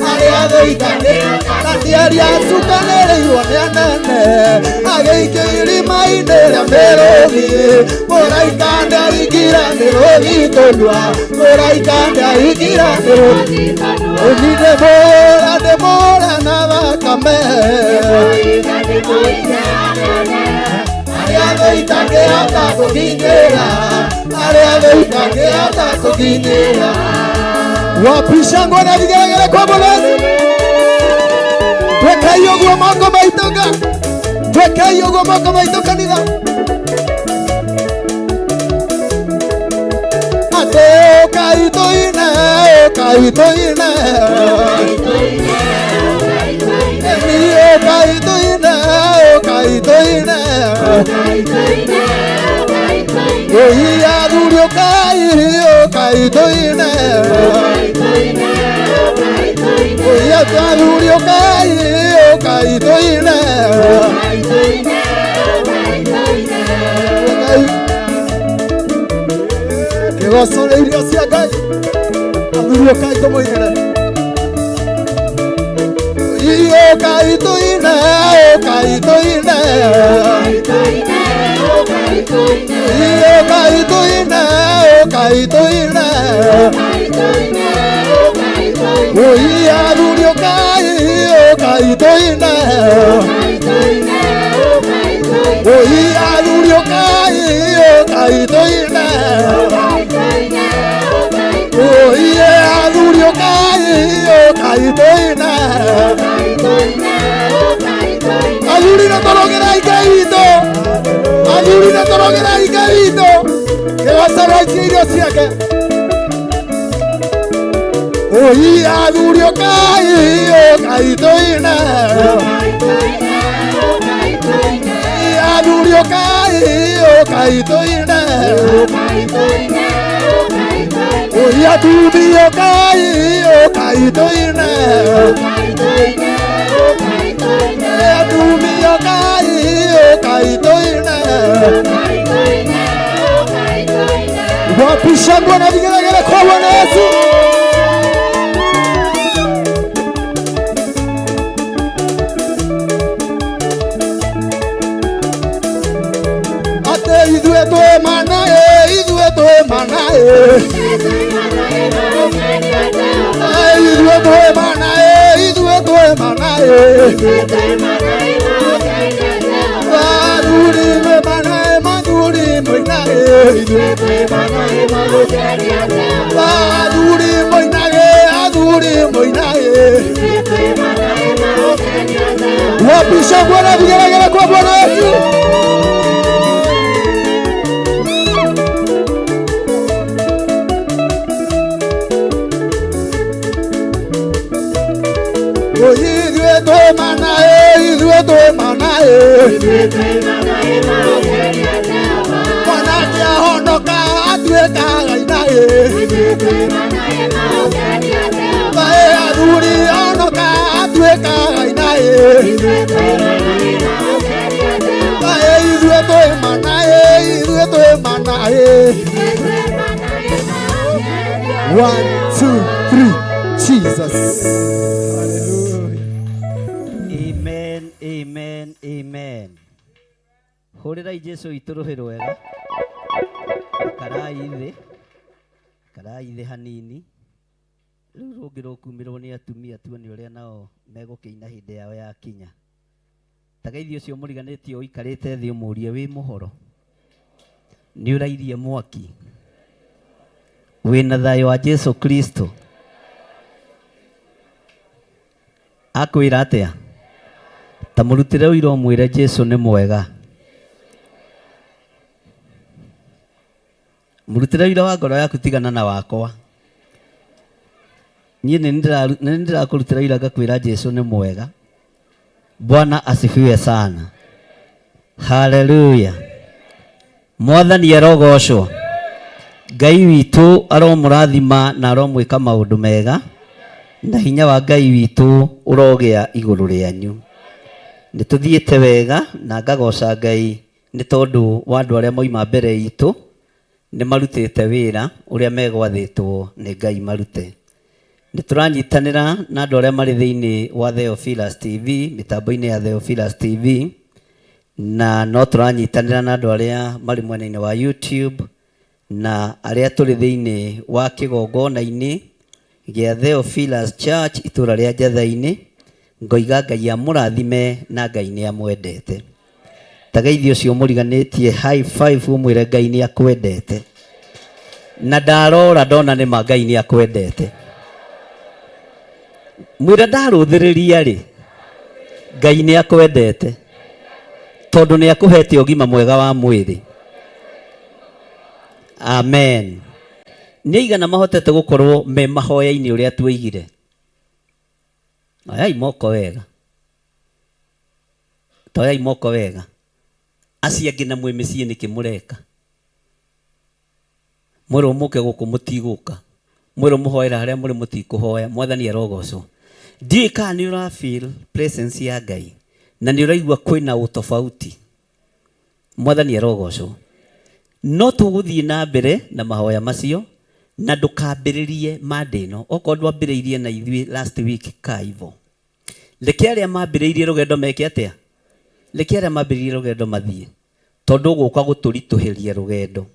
J: arĩa thũ itangĩhota na ti arĩa acukanĩrĩirwo nĩ anene agĩikio irima-inĩ rĩa mĩrũthi mũraika ndaingĩra mĩrũthi tũnua mũraika ndaingĩra mĩrũthi ũni ndĩmũra ndĩmũra na thakame arĩa thũ itangĩhota gũkinyĩra arĩa thũ itangĩhota gũkinyĩra.
K: Wapi shangwe na vigelegele kwa Bwana Yesu? Twekei ũguo moko maitũ nga. Twekei ũguo moko maitũ kanitha. Atĩ ũkai tũine, ũkai tũine. Ĩni ũkai tũine, ũkai tũine. Ĩi athuri ũkai, ũkai tũine. Ĩi athuri ũkai, ũkai tũine. Ũkai. Kĩgoco nĩ irio cia Ngai. Athuri ũkai tũmũinĩre. Ĩi ũkai tũine, ũkai tũine. Ĩi ũkai tũine, ũkai tũine. Ĩi athuri ũkai, ũkai tũine. Ĩi athuri ũkai, ũkai tũine. Ĩi athuri ũkai, ũkai tũine. Athuri nĩ tũrũgĩrei Ngai witũ. Athuri nĩ tũrũgĩrei Ngai witũ. Kĩgoco ici irio ciake. Ĩi athuri ũkai, ũkai tũine. Ĩi athuri ũkai, ũkai tũine. Ĩi atumia ũkai, ũkai tũine. Atumia ũkai, ũkai tũine. Wapi shangwe na vigelegele kwa Bwana Yesu? Atĩ ithuĩ twĩ mana ĩ, ithuĩ twĩ mana ĩ. Ithuĩ twĩ mana ĩ, ithuĩ twĩ mana ĩ. Athuri mwĩ mana ĩ, mathuri mũina ĩ, ithuĩ twĩ mana ĩ, athuri mũinage, athuri mũina ĩ. Wapi shangwe na vigelegele kwa Bwana Yesu? Ithuĩ twĩ mana ĩ, ithuĩ twĩ mana ĩ. Mwanake ahonoka atuĩkaga ina ĩ. Ĩ athuri honoka atuĩkaga ina ĩ. Ĩ ithuĩ twĩ mana ĩ, ithuĩ twĩ mana ĩ. One, two, three, Jesus.
B: Amen, amen, amen. Hũrĩrai Jesu witũ rũhĩ rwega. Karai thĩ. Karai thĩ hanini. Rĩu rũngĩ rũkumĩrwo nĩ atumia tuone ũrĩa nao megũkĩina hĩndĩ yao yakinya. Tageithio ũcio mũriganĩtie ũikarĩte thĩ ũmũrie wĩ mũhoro. Nĩ ũrairie mwaki. Wĩna thayũ wa Jesu Kristo. Akwĩra atĩa? Ta mũrutĩre ũira ũmwĩre Jesu nĩ mwega. Mũrutĩre ũira wa ngoro yaku tigana na wakwa. Niĩ nĩ ndĩrakũrutĩra ũira ngakwĩra Jesu nĩ mwega. Bwana asifiwe sana. Haleluya. Mwathani arogocwo. Ngai witũ aromũrathima na aromwĩka maũndũ mega na hinya wa Ngai witũ ũrogĩa igũrũ rĩanyu. Nĩ tũthiĩte wega na ngagoca Ngai nĩ tondũ wa andũ arĩa moima mbere itũ nĩ marutĩte wĩra ũrĩa megwathĩtwo nĩ Ngai marute. Nĩ tũranyitanĩra na andũ arĩa marĩ thĩinĩ wa Theophilus TV, mĩtambo-inĩ ya Theophilus TV, na no tũranyitanĩra na andũ arĩa marĩ mwena-inĩ wa YouTube na arĩa tũrĩ thĩinĩ wa kĩgongona-inĩ gĩa Theophilus Church itũra rĩa Njatha-inĩ. Ngoiga Ngai amũrathime na Ngai nĩ amwendete. Tageithio ũcio mũriganĩtie high five ũmwĩre Ngai nĩ akwendete. Na ndarora ndona nĩ ma Ngai nĩ akwendete. Mwĩre ndarũthĩrĩria rĩ, Ngai nĩ akwendete tondũ nĩ akũhete ũgima mwega wa mwĩrĩ. Amen. Nĩ aigana mahotete gũkorwo me mahoya-inĩ ũrĩa tuoigire? Oyai moko wega. Toyai moko wega. Acio angĩ na mwĩ mĩciĩ nĩkĩ mũreka? Mwerwo mũke gũkũ mũtigũka. Mwerwo mũhoere harĩa mũrĩ mũtikũhoya. Mwathani arogocwo. Ndiũĩ kana nĩ ũra feel presence ya Ngai na nĩ ũraigua kwĩna ũtofauti. Mwathani arogocwo. No tũgũthiĩ na mbere na mahoya macio na ndũkambĩrĩrie manda ĩno. Okorwo ndwambĩrĩirie na ithuĩ last week kaa hivyo. Reke arĩa mambĩrĩirie rũgendo meke atĩa? Reke arĩa mambĩrĩirie rũgendo mathiĩ. Tondũ ũgũka gũtũritũhĩria rũgendo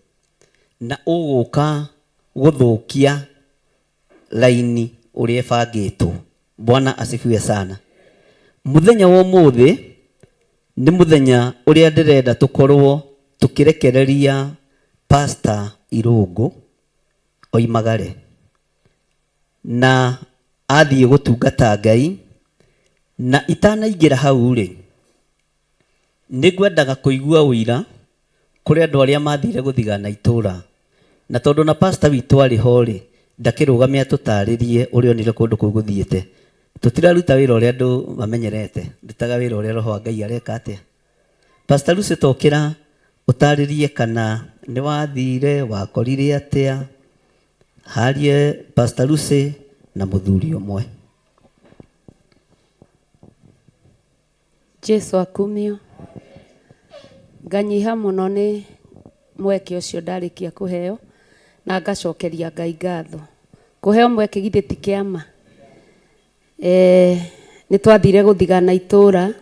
B: na ũgũka gũthũkia raini ũrĩa ĩbangĩtwo. Bwana asifiwe sana. Mũthenya wa ũmũthĩ nĩ mũthenya ũrĩa ndĩrenda tũkorwo tũkĩrekereria Pastor Irũngũ oimagare na athiĩ gũtungata Ngai. Na itanaingĩra hau rĩ, Nĩ ngwendaga kũigua ũira kũrĩ andũ arĩa mathire gũthigana itũra. Na tondũ na pastor witũ arĩ ho rĩ, ndakĩrũgame atũtarĩrie ũrĩa onire kũndũ kũu gũthiĩte. Tũtiraruta wĩra ũrĩa andũ mamenyerete, ndutaga wĩra ũrĩa Roho wa Ngai areka atĩa? Pastor Lucy tokĩra ũtarĩrie kana nĩ wathire, wakorire atĩa, harie Pastor Lucy na mũthuri ũmwe.
G: Jesu akumio. Nganyiha mũno nĩ mweke ũcio ndarĩkia kũheo na ngacokeria Ngai ngatho. Kũheo mweke githĩ ti kĩama? Eh, nĩ twathire gũthigana itũra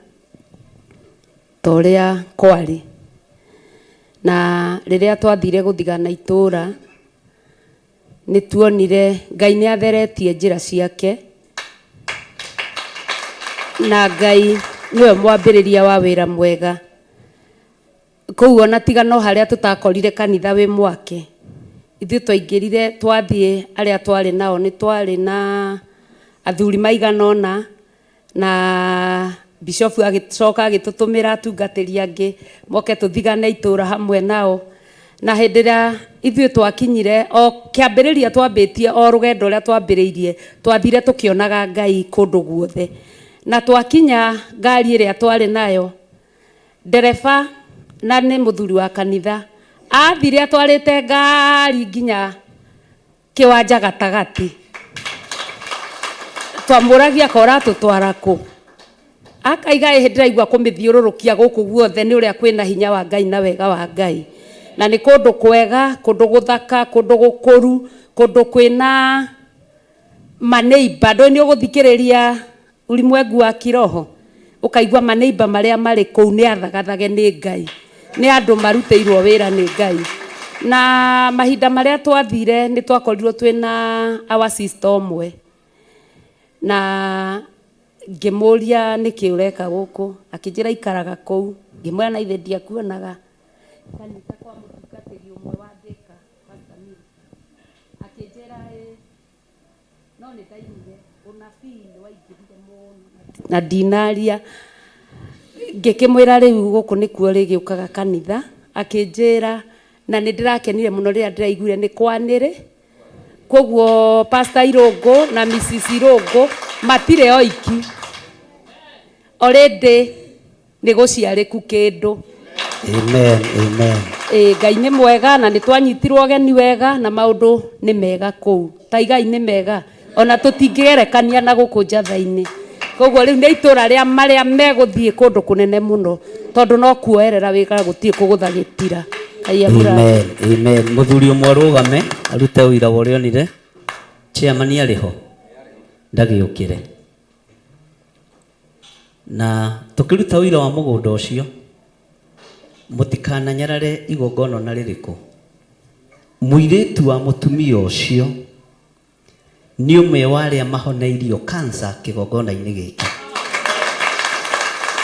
G: ta ũrĩa kwarĩ. Na rĩrĩa twathire gũthigana itũra nĩ tuonire Ngai nĩ atheretie njĩra ciake na Ngai nĩwe mwambĩrĩria wa wĩra mwega. Kũu ona tiga no harĩa tũtakorire kanitha wĩ mwake, ithuĩ twaingĩrire twathiĩ arĩa twarĩ nao nĩ twarĩ na athuri maigana ũna na bishofu agĩcoka agĩtũtũmĩra atungatĩri angĩ moke tũthigane itũra hamwe nao na hĩndĩ ĩrĩa ithuĩ twakinyire o kĩambĩrĩria twambĩtie o rũgendo ũrĩa twambĩrĩirie twathire tũkĩonaga Ngai kũndũ guothe na twakinya ngari ĩrĩa twarĩ nayo ndereba na nĩ mũthuri wa kanitha athire atwarĩte ngari nginya kĩwanja gatagatĩ twamũragia ka ũratũtwara kũ akaiga ĩhĩ ndĩraigua kũmĩthiũrũrũkia gũkũ guothe nĩ ũrĩa kwĩna hinya wa Ngai na wega wa Ngai na nĩ kũndũ kwega kũndũ gũthaka kũndũ gũkũru kũndũ kwĩna maneiba ndũĩ nĩ ũgũthikĩrĩria ulimwengu wa kiroho ũkaigua maneiba marĩa marĩ kũu nĩ athagathage nĩ Ngai nĩ andũ marutĩirwo wĩra nĩ Ngai na mahinda marĩa twathire nĩ twakorirwo twĩna our sister ũmwe na ngĩmũria nĩkĩ ũreka gũkũ akĩnjĩra ikaraga kũu ngĩmwĩra na ithe ndiakuonaga kanitha kwa mũtungatĩri ũmwe wa Thika Pastor Milka akĩnjĩra ĩ no nĩ ndaiguire ũnabii nĩ waingĩrire mũno na ndinaria ngĩkĩmwĩra rĩu gũkũ nĩkuo rĩgĩũkaga kanitha akĩnjĩra na nĩ ndĩrakenire mũno rĩrĩa ndĩraiguire nĩ kwanĩrĩ koguo Pastor Irũngũ na Mrs Irũngũ matirĩ oiki already nĩ gũciarĩku kĩndũ
B: Amen, amen.
G: Ĩ, Ngai nĩ mwega na nĩ twanyitirwo ũgeni wega na maũndũ nĩ mega kũu taigai nĩ mega ona tũtingĩgerekania na gũkũ njatha-inĩ koguo rĩu nĩ itũra rĩa marĩa megũthiĩ kũndũ kũnene mũno tondũ no kuoerera wĩra gũtirĩ kũgũtha gĩtira Ngai amũrathime.
B: Amen, amen. Mũthuri ũmwe arũgame arute ũira wa ũrĩa onire. Chairman arĩ ho? Ndagĩũkĩre. Na tũkĩruta ũira wa mũgũnda ũcio, mũtikananyarare igongona ona rĩrĩkũ. Mũirĩtu wa mũtumia ũcio nĩ ũmwe wa arĩa mahoneirio cancer kĩgongona-inĩ gĩkĩ.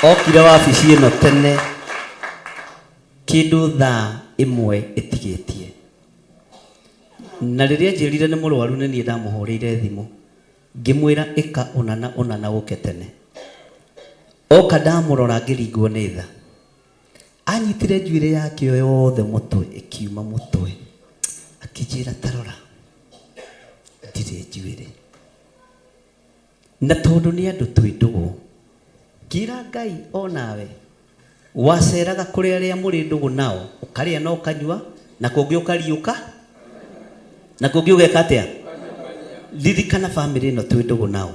B: Okire wabici ĩno tene kĩndũ thaa ĩmwe ĩtigĩtie. Na rĩrĩa anjĩrire nĩ mũrwaru nĩ niĩ ndamũhũrĩire thimũ. Ngĩmwĩra ĩka ũna na ũna na ũke tene. Oka ndamũrora ngĩringwo nĩ tha. Anyitire njuĩrĩ yake yothe mũtwe ĩkiuma mũtwe. Akĩnjĩra tarora ndirĩ njuĩrĩ. Na tondũ nĩ andũ twĩ ndũgũ, ngĩra Ngai o nawe waceraga kũrĩ arĩa mũrĩ ndũgũ nao, ũkarĩa na ũkanyua, na kũngĩ ũkariũka, na kũngĩ ũgeka atĩa? Ririkana bamĩrĩ ĩno twĩ ndũgũ nao.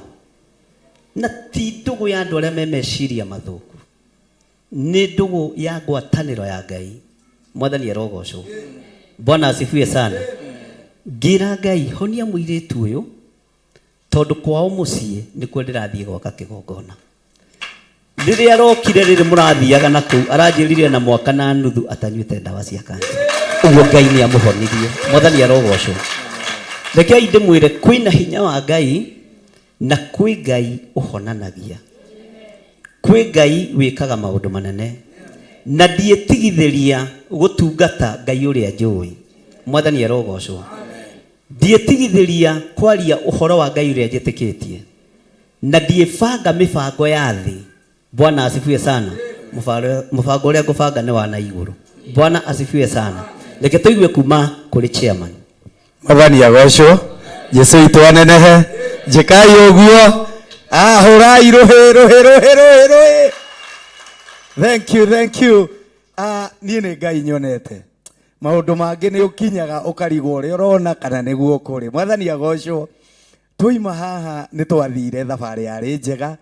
B: Na ti ndũgũ ya andũ arĩa me meciria mathũku. Nĩ ndũgũ ya ngwatanĩro ya Ngai. Mwathani arogocwo. Bwana asifiwe sana. Ngĩra Ngai honia mũirĩtu ũyũ tondũ kwao mũciĩ nĩkuo ndĩrathiĩ gwaka kĩgongona. Rĩrĩa arokire rĩrĩ mũrathiaga na kũu aranjĩrire na mwaka na nuthu atanyuĩte ndawa cia kanja. Ũguo Ngai nĩ amũhonirie. Mwathani arogocwo. Rekei ndĩmwĩre kwĩna hinya wa Ngai na kwĩ Ngai ũhonanagia. Kwĩ Ngai wĩkaga maũndũ manene. Na ndiĩtigithĩria gũtungata Ngai ũrĩa njũĩ. Mwathani arogocwo. Ndiĩtigithĩria kwaria ũhoro wa Ngai ũrĩa njĩtĩkĩtie. Na ndiĩbanga mĩbango ya thĩ. Bwana asifiwe sana. Mũbango ũrĩa ngũbanga nĩ wa na igũrũ. Bwana asifiwe sana. Reke tũigue kuma kũrĩ chairman.
I: Mwathani agocwo. Jesu witũ anenehe. Njĩkai ũguo. Ah, hũrai rũhĩ rũhĩ rũhĩ rũhĩ rũhĩ. Thank you, thank you. Ah, niĩ nĩ Ngai nyonete. Maũndũ mangĩ nĩ ũkinyaga ũkarigwo ũrĩa ũrona kana nĩguo kũrĩ. Mwathani agocwo. Twaima haha nĩ twathire thabarĩ yarĩ njega,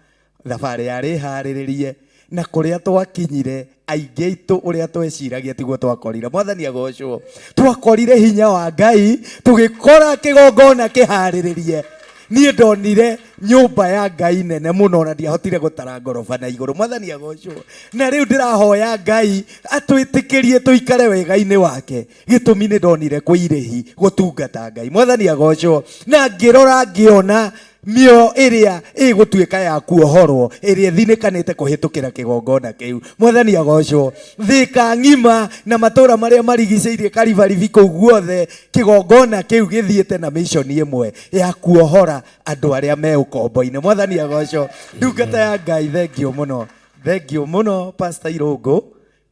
I: thabarĩ yarĩ harĩrĩrie, na kũrĩa twakinyire aingĩ aitũ ũrĩa tweciragia tiguo twakorire. Mwathani agocwo. Twakorire hinya wa Ngai, tũgĩkora kĩgongona kĩharĩrĩrie. Niĩ ndonire nyũmba ya Ngai nene mũno na ndiahotire gũtara ngoroba na igũrũ. Mwathani agocwo. Na rĩu ndĩrahoya Ngai atwĩtĩkĩrie tũikare wega-inĩ wake. Gĩtũmi nĩ ndonire kwĩ irĩhi gũtungata Ngai. Mwathani agocwo. Na ngĩrora ngĩona mĩoyo ĩrĩa ĩgũtuĩka ya kuohorwo ĩrĩa ĩthinĩkanĩte kũhĩtũkĩra kĩgongona kĩu. Mwathani agocwo. Thika ng'ima na matũra marĩa marigicĩirie Karibaribi kũu guothe, kĩgongona kĩu gĩthiĩte na mission ĩmwe ya kuohora andũ arĩa me ũkombo-inĩ. Mwathani agocwo. Ndungata ya Ngai, thengio mũno. Thengio mũno Pastor Irũngũ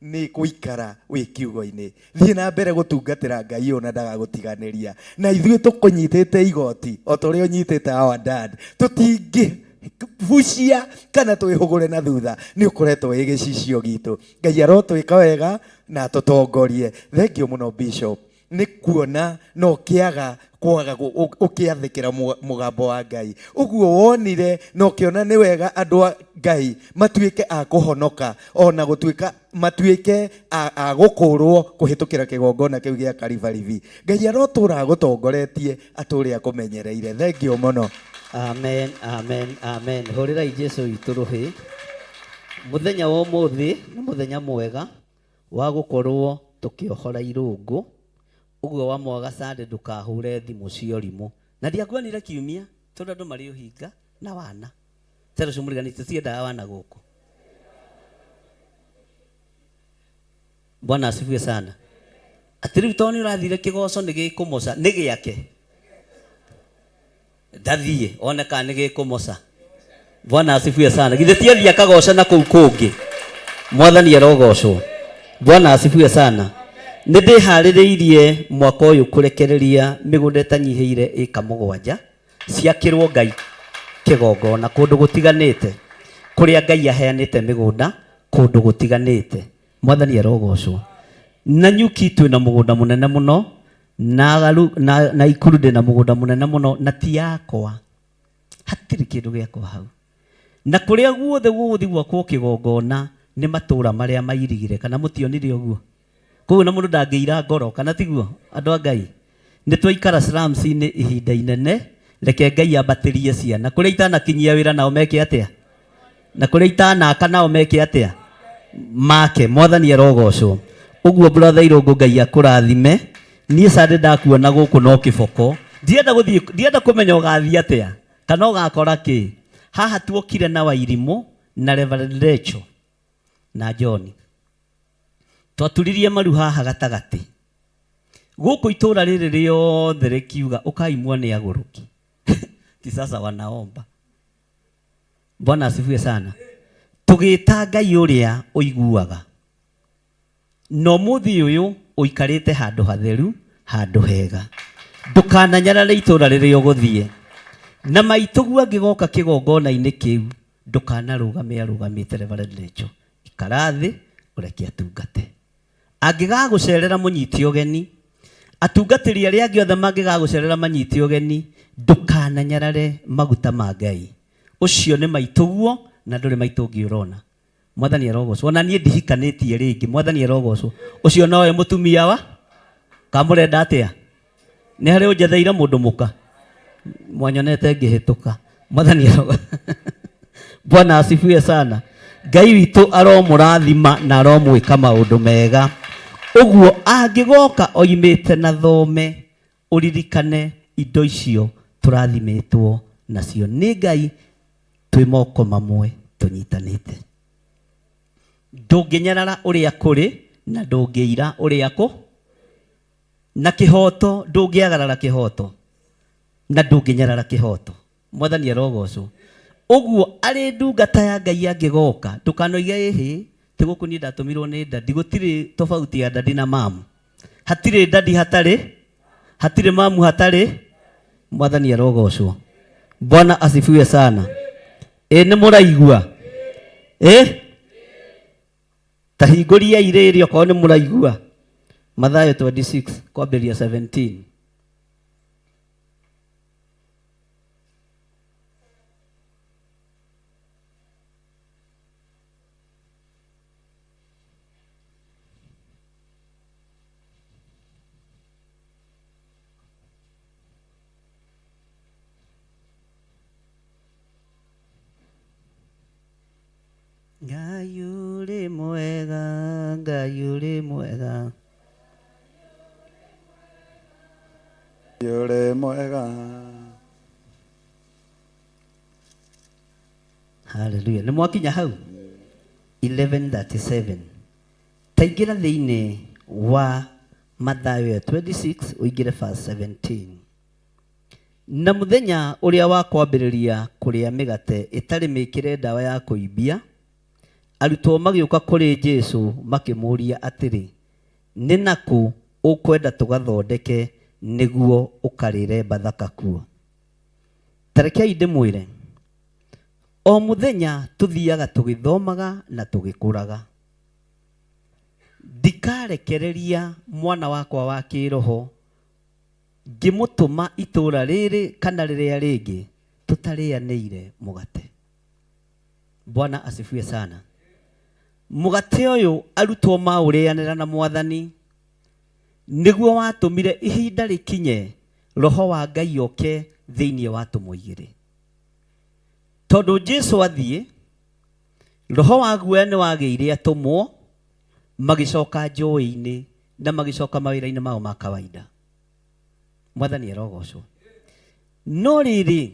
I: nĩ gũikara wĩ kiugo-inĩ. Thiĩ na mbere gũtungatĩra Ngai ũyũ na ndagagũtiganĩria. Na ithuĩ tũkũnyitĩte igoti o ta ũrĩa ũnyitĩte our dad. Tũtingĩ bucia kana twĩhũgũre na thutha, nĩ ũkoretwo wĩ gĩcicio gitũ. Ngai arotwĩka wega na atũtongorie. Thengio mũno Bishop nĩ kuona na ũkĩaga kwaga ũkĩathĩkĩra mũgambo wa Ngai. Ũguo wonire na ũkĩona nĩ wega andũ a Ngai matuĩke a kũhonoka ona gũtuĩka matuĩke a gũkũrwo kũhĩtũkĩra kĩgongona kĩu gĩa Karibaribi. Ngai arotũra agũtongoretie atũre akũmenyereire. Thengio mũno.
B: Amen, amen, amen. Hũrĩrai Jesu witũ rũhĩ. Mũthenya wa ũmũthĩ nĩ mũthenya mwega wa gũkorwo tũkĩohora irũngũ. Ũguo wa mwaga Sunday ndũkahũre thimũ cia ũrimũ. Na ndiakuonire kiumia tondũ andũ marĩ ũhinga na wana. Tero ũcio mũrigani tũtiendaga wana gũkũ. Bwana asifiwe sana. Atĩ rĩu tondũ nĩ ũrathire kĩgoco nĩ gĩkũmoca, nĩ gĩake. Ndathiĩ one kana nĩ gĩkũmoca. Bwana asifiwe sana. Githĩ ti athiĩ akagoca na kũu kũngĩ. Mwathani arogocwo. Bwana asifiwe sana. Nĩ ndĩharĩrĩirie mwaka ũyũ kũrekereria mĩgũnda ĩtanyihĩire ĩka mũgwanja ciakĩrwo Ngai kĩgongona kũndũ gũtiganĩte, kũrĩa Ngai aheanĩte mĩgũnda kũndũ gũtiganĩte. Mwathani arogocwo. Na Nyuki twĩna mũgũnda mũnene mũno, na Garu, na, na Ikuru ndĩna mũgũnda mũnene mũno, na ti yakwa. Hatirĩ kĩndũ gĩakwa hau. Na kũrĩa guothe gũgũthiĩ gwakwo kĩgongona nĩ matũũra marĩa mairigire, kana mũtionire ũguo? Koguo na mũndũ ndangĩira ngoro, kana tiguo andũ a Ngai? Nĩ twaikara slums-inĩ ihinda inene, reke Ngai ambatĩrie ciana. Kũrĩa itanakinyia wĩra nao meke atĩa? Na kũrĩa itanaka nao meke atĩa? Make. Mwathani arogocwo. Ũguo brother Irũngũ Ngai akũrathime. Niĩ Sunday ndakuona gũkũ no kĩboko. Ndienda gũthiĩ, ndienda kũmenya ũgathiĩ atĩa kana ũgakora kĩ. Haha tuokire na Wairimũ na Reverend Rachel na John. Twaturirie maru haha gatagatĩ. Gũkũ itũra rĩrĩ rĩothe rĩkiuga ũkai muone agũrũki. Ati sasa wanaomba. Bwana asifiwe sana. Tũgĩta Ngai ũrĩa ũiguaga. Na ũmũthĩ ũyũ ũikarĩte handũ hatheru, handũ hega. Ndũkananyarare itũra rĩrĩa ũgũthiĩ. Na maitũguo angĩgoka kĩgongona-inĩ kĩu, ndũkanarũgame arũgamĩte Reverend Rachel. Ikara thĩ ũreke atungate. Angĩgagũcerera mũnyite ũgeni, atungatĩri arĩa angĩ othe mangĩgagũcerera manyite ũgeni, ndũkananyarare maguta ma Ngai. Ũcio nĩ maitũguo na ndũrĩ maitũ ũngĩ ũrona. Mwathani arogocwo. Ona niĩ ndihikanĩtie rĩngĩ. Mwathani arogocwo. Ũcio nowe mũtumia wa kamũrenda atĩa? Nĩ harĩ ũnjetheire mũndũ mũka? Mwanyonete ngĩhĩtũka. Mwathani arogocwo. Bwana asifiwe sana. Ngai witũ aromũrathima na aromwĩka maũndũ mega. Ũguo angĩgoka oimĩte na thome, ũririkane indo icio tũrathimĩtwo nacio nĩ Ngai twĩ moko mamwe tũnyitanĩte. Ndũngĩnyarara ũrĩa kũrĩ na ndũngĩira ũrĩa kũ na kĩhoto, ndũngĩagarara kĩhoto na ndũngĩnyarara kĩhoto. Mwathani arogocwo. Ũguo arĩ ndungata ya Ngai angĩgoka, ndũkanoige ĩhĩ, ti gũkũ niĩ ndatũmirwo nĩ dadi. Gũtirĩ tofauti ya dadi na mamu. Hatirĩ dadi hatarĩ, hatirĩ mamu hatarĩ. Mwathani arogocwo. Bwana asifiwe sana. Ĩ nĩ mũraigua? Ĩ ta hingũriai rĩrĩ okorwo nĩ mũraigua. Mathayo 26 kwambĩrĩria 17. Ngai ũrĩ mwega, Ngai ũrĩ mwega.
I: Ũrĩ mwega.
B: Haleluya. Nĩ mwakinya hau 11:37. Taingĩra thĩinĩ wa Mathayo ya 26 ũingĩre verse 17. Na mũthenya ũrĩa wa kwambĩrĩria kũrĩa mĩgate ĩtarĩ mĩkĩre ndawa ya kũimbia, arutwo magĩũka kũrĩ Jesũ makĩmũũria atĩrĩ, nĩ nakũ ũkwenda tũgathondeke nĩguo ũkarĩre Bathaka kuo? Ta rekei ndĩmwĩre, o mũthenya tũthiaga tũgĩthomaga na tũgĩkũraga. Ndikarekereria mwana wakwa wa kĩroho ngĩmũtũma itũũra rĩrĩ kana rĩrĩa rĩngĩ tũtarĩanĩire mũgate. Bwana asifiwe sana. Mũgate ũyũ arutwo maũrĩanĩra na Mwathani nĩguo watũmire ihinda rĩkinye roho wa Ngai oke thĩinĩ wa atũmwo igĩrĩ. Tondũ Jesu athiĩ, roho wa guoya nĩ wagĩire atũmwo, magĩcoka njũĩ-inĩ na magĩcoka mawĩra-inĩ mao ma kawaida. Mwathani arogocwo. No rĩrĩ,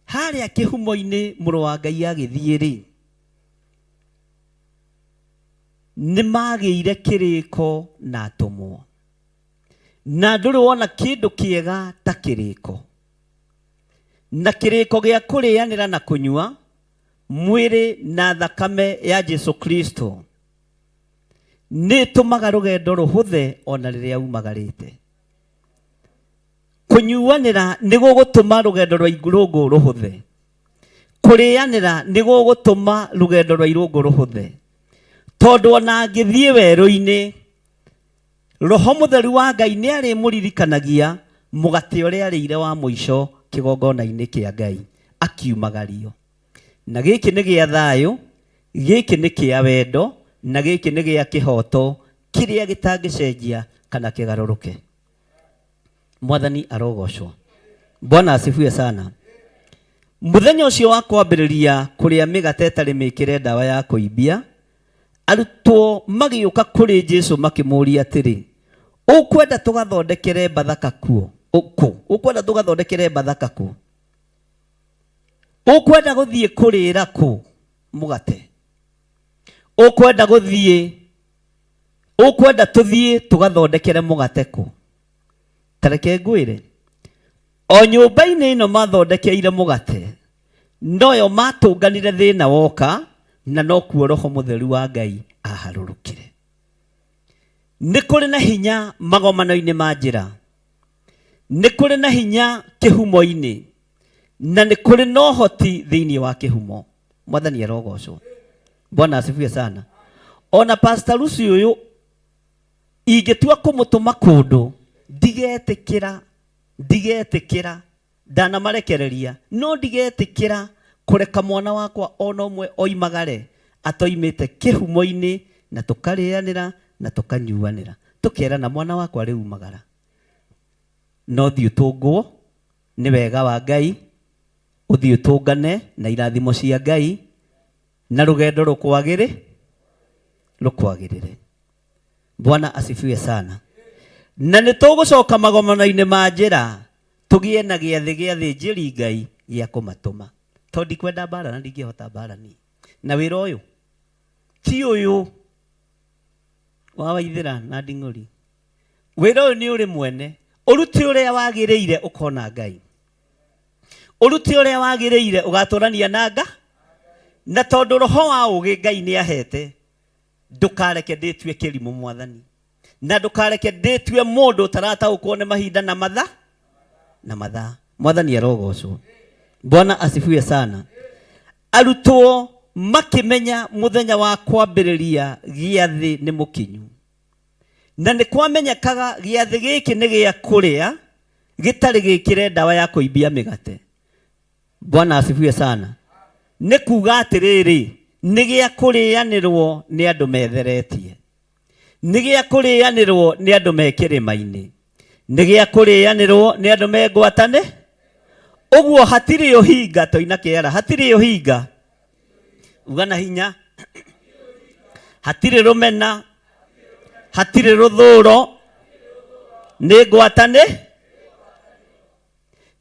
B: harĩa kĩhumo-inĩ mũrũ wa Ngai agĩthiĩ rĩ, nĩ magĩire kĩrĩko na atũmwo. Na ndũrĩ wona kĩndũ kĩega ta kĩrĩko. Na kĩrĩko gĩa kũrĩanĩra na kũnyua mwĩrĩ na thakame ya Jesu Kristo nĩ ĩtũmaga rũgendo rũhũthe ona rĩrĩa umagarĩte. Kũnyuanĩra nĩ gũgũtũma rũgendo rwa irũngũ rũhũthe. Kũrĩanĩra nĩ gũgũtũma rũgendo rwa irũngũ rũhũthe. Tondũ ona angĩthiĩ werũ-inĩ, Roho Mũtheru wa Ngai nĩ arĩmũririkanagia mũgate ũrĩa arĩire wa mũico kĩgongona-inĩ kĩa Ngai akiumagario. Na gĩkĩ nĩ gĩa thayũ, gĩkĩ nĩ kĩa wendo, na gĩkĩ nĩ gĩa kĩhoto kĩrĩa gĩtangĩcenjia kana kĩgarũrũke. Mwathani arogocwo. Bwana asifiwe sana. Mũthenya ũcio wa kwambĩrĩria kũrĩa mĩgate ĩtarĩ mĩkĩre ndawa ya kũimbia, arutwo magĩũka kũrĩ Jesu makĩmũũria atĩrĩ, ũkwenda tũgathondekere Bathaka kuo? Kũ? Ũkwenda tũgathondekere Bathaka kũ? Ũkwenda gũthiĩ kũrĩra kũ mũgate? Ũkwenda gũthiĩ, ũkwenda tũthiĩ tũgathondekere mũgate kũ? Ta reke ngwĩre, O nyũmba-inĩ ĩno mathondekeire mũgate, noyo matũnganire thĩna woka, na nokuo Roho Mũtheru wa Ngai aharũrũkire. Nĩ kũrĩ na hinya magomano-inĩ ma njĩra, nĩ kũrĩ na hinya kĩhumo-inĩ, na nĩ kũrĩ na ũhoti thĩinĩ wa kĩhumo. Mwathani arogocwo. Bwana asifiwe sana. Ona Pastor Lucy ũyũ ingĩtua kũmũtũma kũndũ ndigetĩkĩra ndigetĩkĩra ndanamarekereria no ndigetĩkĩra kũreka mwana wakwa ona ũmwe oimagare atoimĩte kĩhumo-inĩ na tũkarĩanĩra na tũkanyuanĩra tũkerana mwana wakwa rĩu umagara no thiĩ ũtũngwo nĩ wega wa Ngai ũthiĩ ũtũngane na irathimo cia Ngai na rũgendo rũkwagĩrĩ rũkwagĩrĩre. Bwana asifiwe sana. Na nĩ tũgũcoka magomano-inĩ ma njĩra tũgĩe na gĩathĩ gĩa thĩnjĩri Ngai gĩa kũmatũma, tondũ ndikwenda mbara na ndingĩhota mbara niĩ. Na wĩra ũyũ ti ũyũ wa Waithĩra na Nding'ũri, wĩra ũyũ nĩ ũrĩ mwene. Ũrute ũrĩa wagĩrĩire ũkona Ngai, ũrute ũrĩa wagĩrĩire ũgatũrania na nga, na tondũ roho wa ũgĩ Ngai nĩ ahete, ndũkareke ndĩtue kĩrimũ Mwathani, na ndũkareke ndĩtue mũndũ ũtarataũkwo nĩ mahinda na mathaa na mathaa. Mwathani arogocwo. Bwana asifiwe sana. Arutwo makĩmenya mũthenya wa kwambĩrĩria gĩathĩ nĩ mũkinyu, na nĩ kwamenyekaga gĩathĩ gĩkĩ nĩ gĩa kũrĩa gĩtarĩ gĩkĩre ndawa ya kũimbia mĩgate. Bwana asifiwe sana. Nĩ kuga atĩrĩrĩ, nĩ gĩa kũrĩanĩrwo nĩ andũ metheretie, nĩ gĩa kũrĩanĩrwo nĩ andũ me kĩrĩma-inĩ, nĩ gĩa kũrĩanĩrwo nĩ andũ me ngwatane. Ũguo hatirĩ ũhinga, toina kĩara, hatirĩ ũhinga, uga na hinya, hatirĩ rũmena, hatirĩ rũthũro, nĩ ngwatane.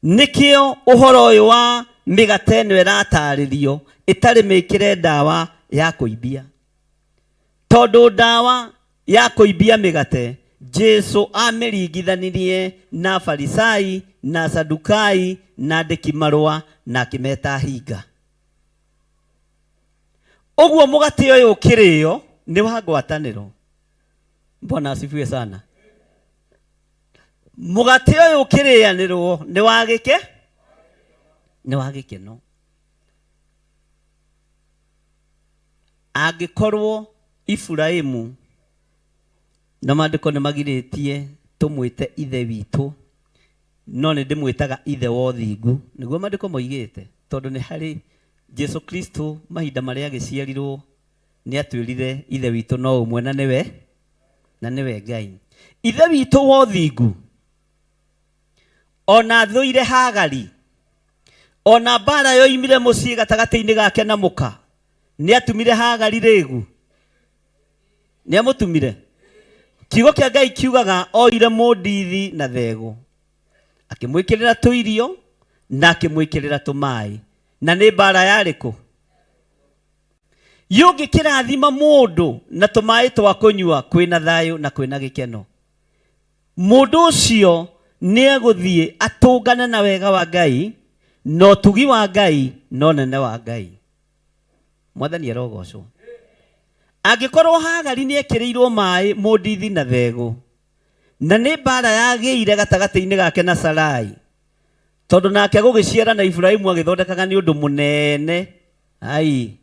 B: Nĩkĩo ũhoro ũyũ wa mĩgate ĩno ĩratarĩrio ĩtarĩ mĩkĩre ndawa ya kũimbia, tondũ ndawa ya kũimbia mĩgate Jesu amĩringithanirie na Farisai na Sadukai na andĩki marũa na akĩmeta hinga. Ũguo mũgate ũyũ ũkĩrĩo nĩ wa ngwatanĩro. Bwana asifiwe sana. Mũgate ũyũ ũkĩrĩanĩrwo nĩ wa gĩke nĩ wa gĩkeno. Angĩkorwo Iburahĩmu, na maandĩko nĩ magirĩtie tũmwĩte ithe witũ, no nĩ ndĩmwĩtaga ithe wa ũthingu, nĩguo maandĩko moigĩte, tondũ nĩ harĩ Jesu Kristo mahinda marĩa agĩciarirwo nĩ atwĩrire ithe witũ no ũmwe na nĩwe na nĩwe Ngai. Ithe witũ wa ũthingu, ona thũire Hagari, ona mbara yoimire mũciĩ gatagatĩ-inĩ gake na mũka, nĩ atumire Hagari rĩgu. Nĩ amũtumire. Kiugo kĩa Ngai kiugaga oire mũndithi na thegũ, akĩmwĩkĩrĩra tũirio na akĩmwĩkĩrĩra tũmaĩ. Na nĩ mbara yarĩ kũ? Yũngĩkĩrathima mũndũ na tũmaĩ twa kũnyua kwĩna thayũ na kwĩna gĩkeno, mũndũ ũcio nĩ egũthiĩ atũngane na wega wa Ngai na ũtugi wa Ngai na ũnene wa Ngai. Mwathani arogocwo. Angĩkorwo Hagari nĩ ekĩrĩirwo maĩ mũndithi na thegũ, na nĩ mbara yagĩire gatagatĩ-inĩ gake na Sarai, tondũ nake gũgĩciara na Iburahĩmu agĩthondekaga nĩ ũndũ mũnene. Ai,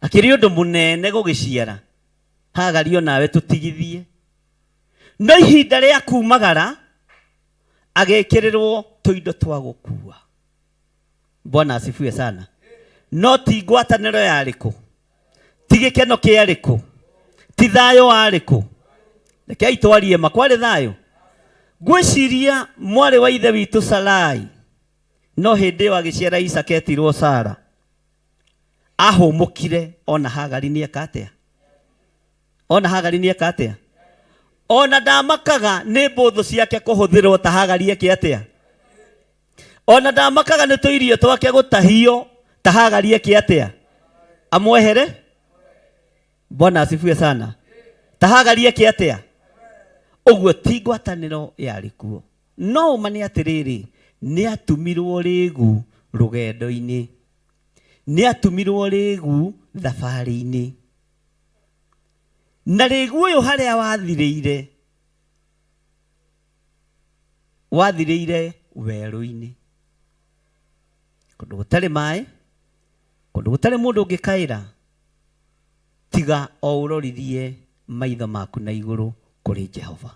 B: akĩrĩ ũndũ mũnene gũgĩciara. Hagari o nawe tũtigithie. No ihinda rĩa kumagara agĩkĩrĩrwo tũindo twa gũkua. Bwana asifiwe sana. No ti ngwatanĩro yarĩ kũ? Ti gĩkeno kĩarĩ kũ? Ti thayũ warĩ kũ? Rekei twarie ma, kwarĩ thayũ? Ngwĩciria mwarĩ wa ithe witũ Sarai no hĩndĩ ĩyo agĩciara Isaka etirwo Sara, ahũmũkire ona Hagari nĩ eka atĩa? Ona Hagari nĩ eka atĩa? Ona ndamakaga nĩ mbũthũ ciake kũhũthĩrwo ta Hagari eke atĩa? Ona ndamakaga nĩ tũirio twake gũtahio ta Hagari eke atĩa? Amwehere? Bwana asifiwe sana. Ta Hagari eke atĩa? Ũguo ti ngwatanĩro yarĩ kuo. No ũma nĩ atĩrĩrĩ, Nĩ atumirwo rĩgu rũgendo-inĩ, nĩ atumirwo rĩgu thabarĩ-inĩ. Na rĩgu ũyũ harĩa wathirĩire, wathirĩire werũ-inĩ, kũndũ gũtarĩ maĩ, kũndũ gũtarĩ mũndũ ũngĩkaĩra, tiga o ũroririe maitho maku na igũrũ kũrĩ Jehova.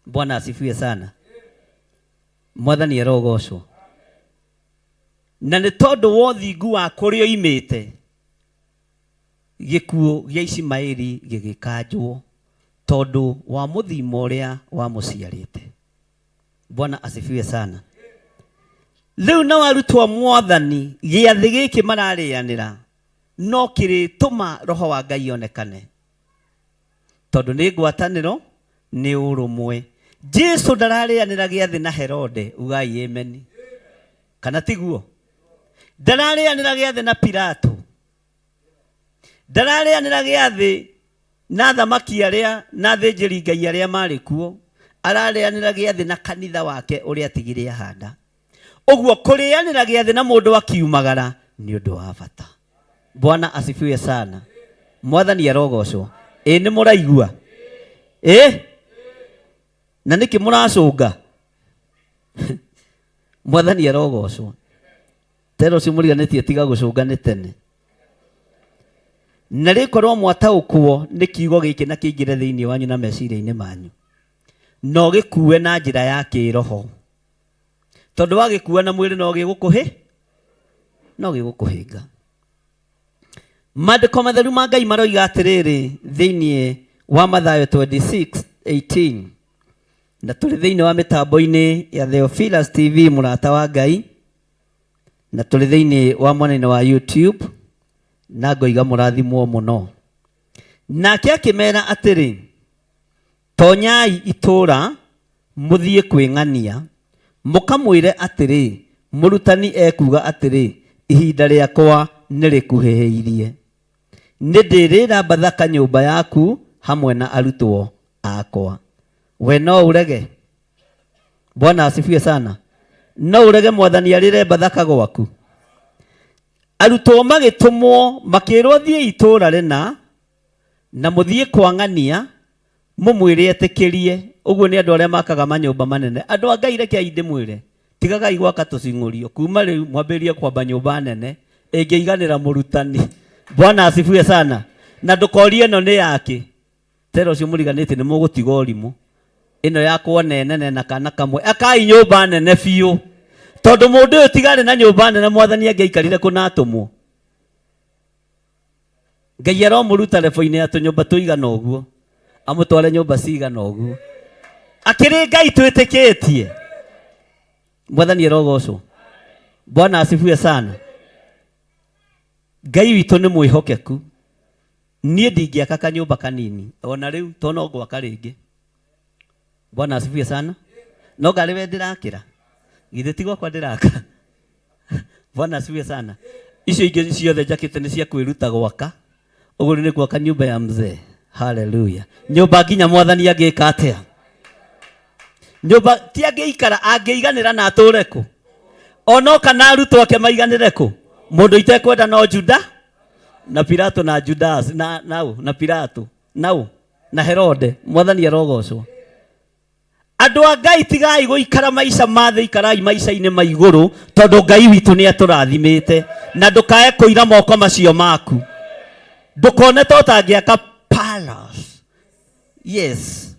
B: Bwana asifiwe sana. Mwathani arogocwo. Na nĩ tondũ wa ũthingu wa kũrĩa oimĩte, gĩkuũ gĩa Ishimaeli gĩgĩkanjwo tondũ wa mũthimo ũrĩa wamũciarĩte. Bwana asifiwe sana. Rĩu nao arutwo a Mwathani gĩathĩ gĩkĩ mararĩanĩra no kĩrĩtũma Roho wa Ngai onekane, tondũ nĩ ngwatanĩro, nĩ ũrũmwe. Jesu ndararĩanĩra gĩathĩ na Herode, ugai ameni. Kana tiguo? Ndararĩanĩra gĩathĩ na Pilato, ndararĩanĩra gĩathĩ na athamaki arĩa na athĩnjĩri Ngai arĩa marĩ kuo, ararĩanĩra gĩathĩ na kanitha wake ũrĩa atigire ahanda. Ũguo kũrĩanĩra gĩathĩ na mũndũ akiumagara nĩ ũndũ wa bata. Bwana asifiwe sana. Mwathani arogocwo. Ĩ nĩ mũraigua? Ĩ na nĩkĩ mũracũnga? Mwathani arogocwo. Tera ũcio mũriganĩtie tiga gũcũnga nĩ tene. Na rĩkorwo mwataũkwo nĩ kiugo gĩkĩ na kĩingĩre thĩinĩ wanyu na meciria-inĩ manyu, na ũgĩkue na njĩra ya kĩroho, tondũ wagĩkua na mwĩrĩ no gĩgũkũhĩ no gĩgũkũhĩnga. Maandĩko matheru ma Ngai maroiga atĩrĩrĩ thĩinĩ wa Mathayo 26:18, na tũrĩ thĩinĩ wa mĩtambo-inĩ ya Theophilus TV mũrata wa Ngai, na tũrĩ thĩinĩ wa mwena-inĩ wa YouTube, na ngoiga mũrathimwo mũno. Nake akĩmera atĩrĩ, tonyai itũũra mũthiĩ kwĩng'ania, mũkamwĩre atĩrĩ, mũrutani ekuuga atĩrĩ, ihinda rĩakwa nĩrĩkuhĩhĩirie, nĩndĩrĩra Bathaka nyũmba yaku hamwe na arutwo akwa. We no ũrege? Bwana asifiwe sana. No ũrege mwathani arĩre Bathaka gwaku? Arutwo magĩtũmwo makĩrwo thiĩ itũũra rĩna na mũthiĩ kwa ng'ania mũmwĩre etĩkĩrie. Ũguo nĩ andũ arĩa makaga manyũmba manene. Andũ a Ngai rekei ndĩmwĩre, tigagai gwaka tũcing'ũrio. Kuma rĩu mwambĩrĩrie kwamba nyũmba nene ĩngĩiganĩra mũrutani. Bwana asifiwe sana. Na ndũkorie ĩno nĩ yakĩ. Tera ũcio mũriganĩtie nĩ mũgũtiga ũrimũ. Ĩno yakwo nene nene na kana kamwe. Akai nyũmba nene biũ. Tondũ mũndũ ũyũ tiga arĩ na nyũmba nene mwathani angĩaikarire kũ na atũmwo. Ngai aromũruta rebo-inĩ ya tũnyũmba tũigana ũguo, amũtware nyũmba cigana ũguo. Akĩrĩ Ngai twĩtĩkĩtie. Mwathani arogocwo. Bwana asifiwe sana. Ngai witũ nĩ mwĩhokeku. Niĩ ndingĩaka kanyũmba kanini ona rĩu to no ngwaka rĩngĩ. Bwana asifiwe sana. No ngarĩ we ndĩrakĩra. Githĩ ti gwakwa ndĩraka. Bwana asifiwe sana. Icio ingĩ ciothe njakĩte nĩ cia kwĩruta gwaka. Ũguo nĩ gwaka nyũmba ya mzee. Haleluya. Nyũmba nginya mwathani angĩka atĩa? Nyũmba ti angĩikara, angĩiganĩra na atũre kũ? Ona kana arutwo ake maiganĩre kũ? Mũndũ itekwenda no Juda na Pilato na Judas na na na Pilato na na Herode. Mwathani arogocwo. Andũ a Ngai tigai gũikara maica ma thĩ, ikarai maica-inĩ ma igũrũ, tondũ Ngai witũ nĩ atũrathimĩte. Na ndũkae kũira moko macio maku, ndũkone ta ũtangĩaka palace. Yes,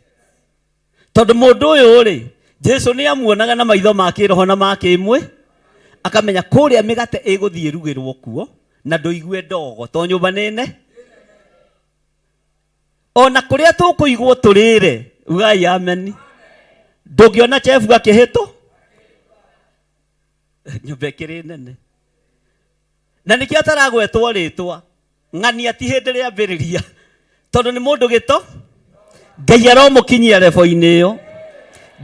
B: tondũ mũndũ ũyũ rĩ, Jesu nĩ amuonaga na maitho ma kĩroho na ma kĩmwe, akamenya kũrĩa mĩgate ĩgũthiĩ ĩrugĩrwo kuo, na ndũigue ndogo to nyũmba nene. Ona kũrĩa tũkũigwo tũrĩre, ugai ameni. Ndũngĩona chefu akĩhĩtwo nyũmba ĩkĩrĩ nene, na nĩkĩo ataragwetwo rĩtwa ng'ania ti hĩndĩ rĩambĩrĩria, tondũ nĩ mũndũ gĩto. Ngai aromũkinyia rebo-inĩ ĩyo,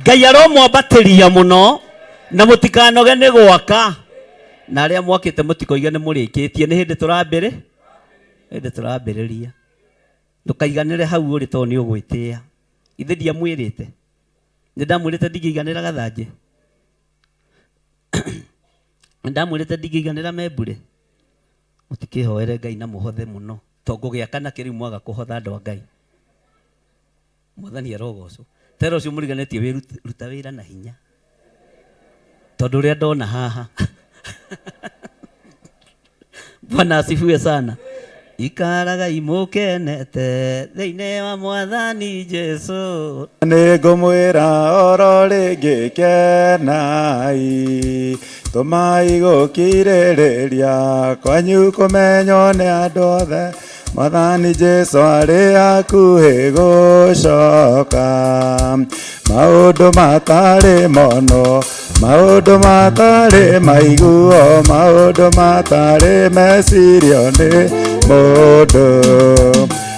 B: Ngai aromwambatĩria mũno, na mũtikanoge nĩ gwaka, na arĩa mwakĩte mũtikoige nĩ mũrĩkĩtie, nĩ hĩndĩ tũrambĩrĩ hĩndĩ tũrambĩrĩria. Ndũkaiganĩre hau ũrĩ tondũ nĩ ũgwĩtĩĩa. Githĩ ndiamwĩrĩte? Nĩ ndamwĩrĩte ndingĩiganĩra gathanjĩ? Ndamwĩrĩte ndingĩiganĩra membure. Mũtikĩhoere Ngai na mũhothe mũno. To ngũgĩaka na kĩrĩu mwaga kũhotha andũ a Ngai. Mwathani arogocwo. Tera ũcio mũriganĩtie wĩruta wĩra na hinya. Tondũ ũrĩa ndona haha. Bwana asifiwe sana. Ikaragai mũkenete thĩinĩ wa Mwathani Jesu.
I: Nĩngũmwĩra oro rĩngĩ kenai, tũmai gũkirĩrĩria kwanyu kũmenywo nĩ andũ othe, Mwathani Jesu arĩ hakuhĩ gũcoka. Maũndũ matarĩ mono, maũndũ matarĩ maiguo, maũndũ matarĩ mecirio nĩ mũndũ,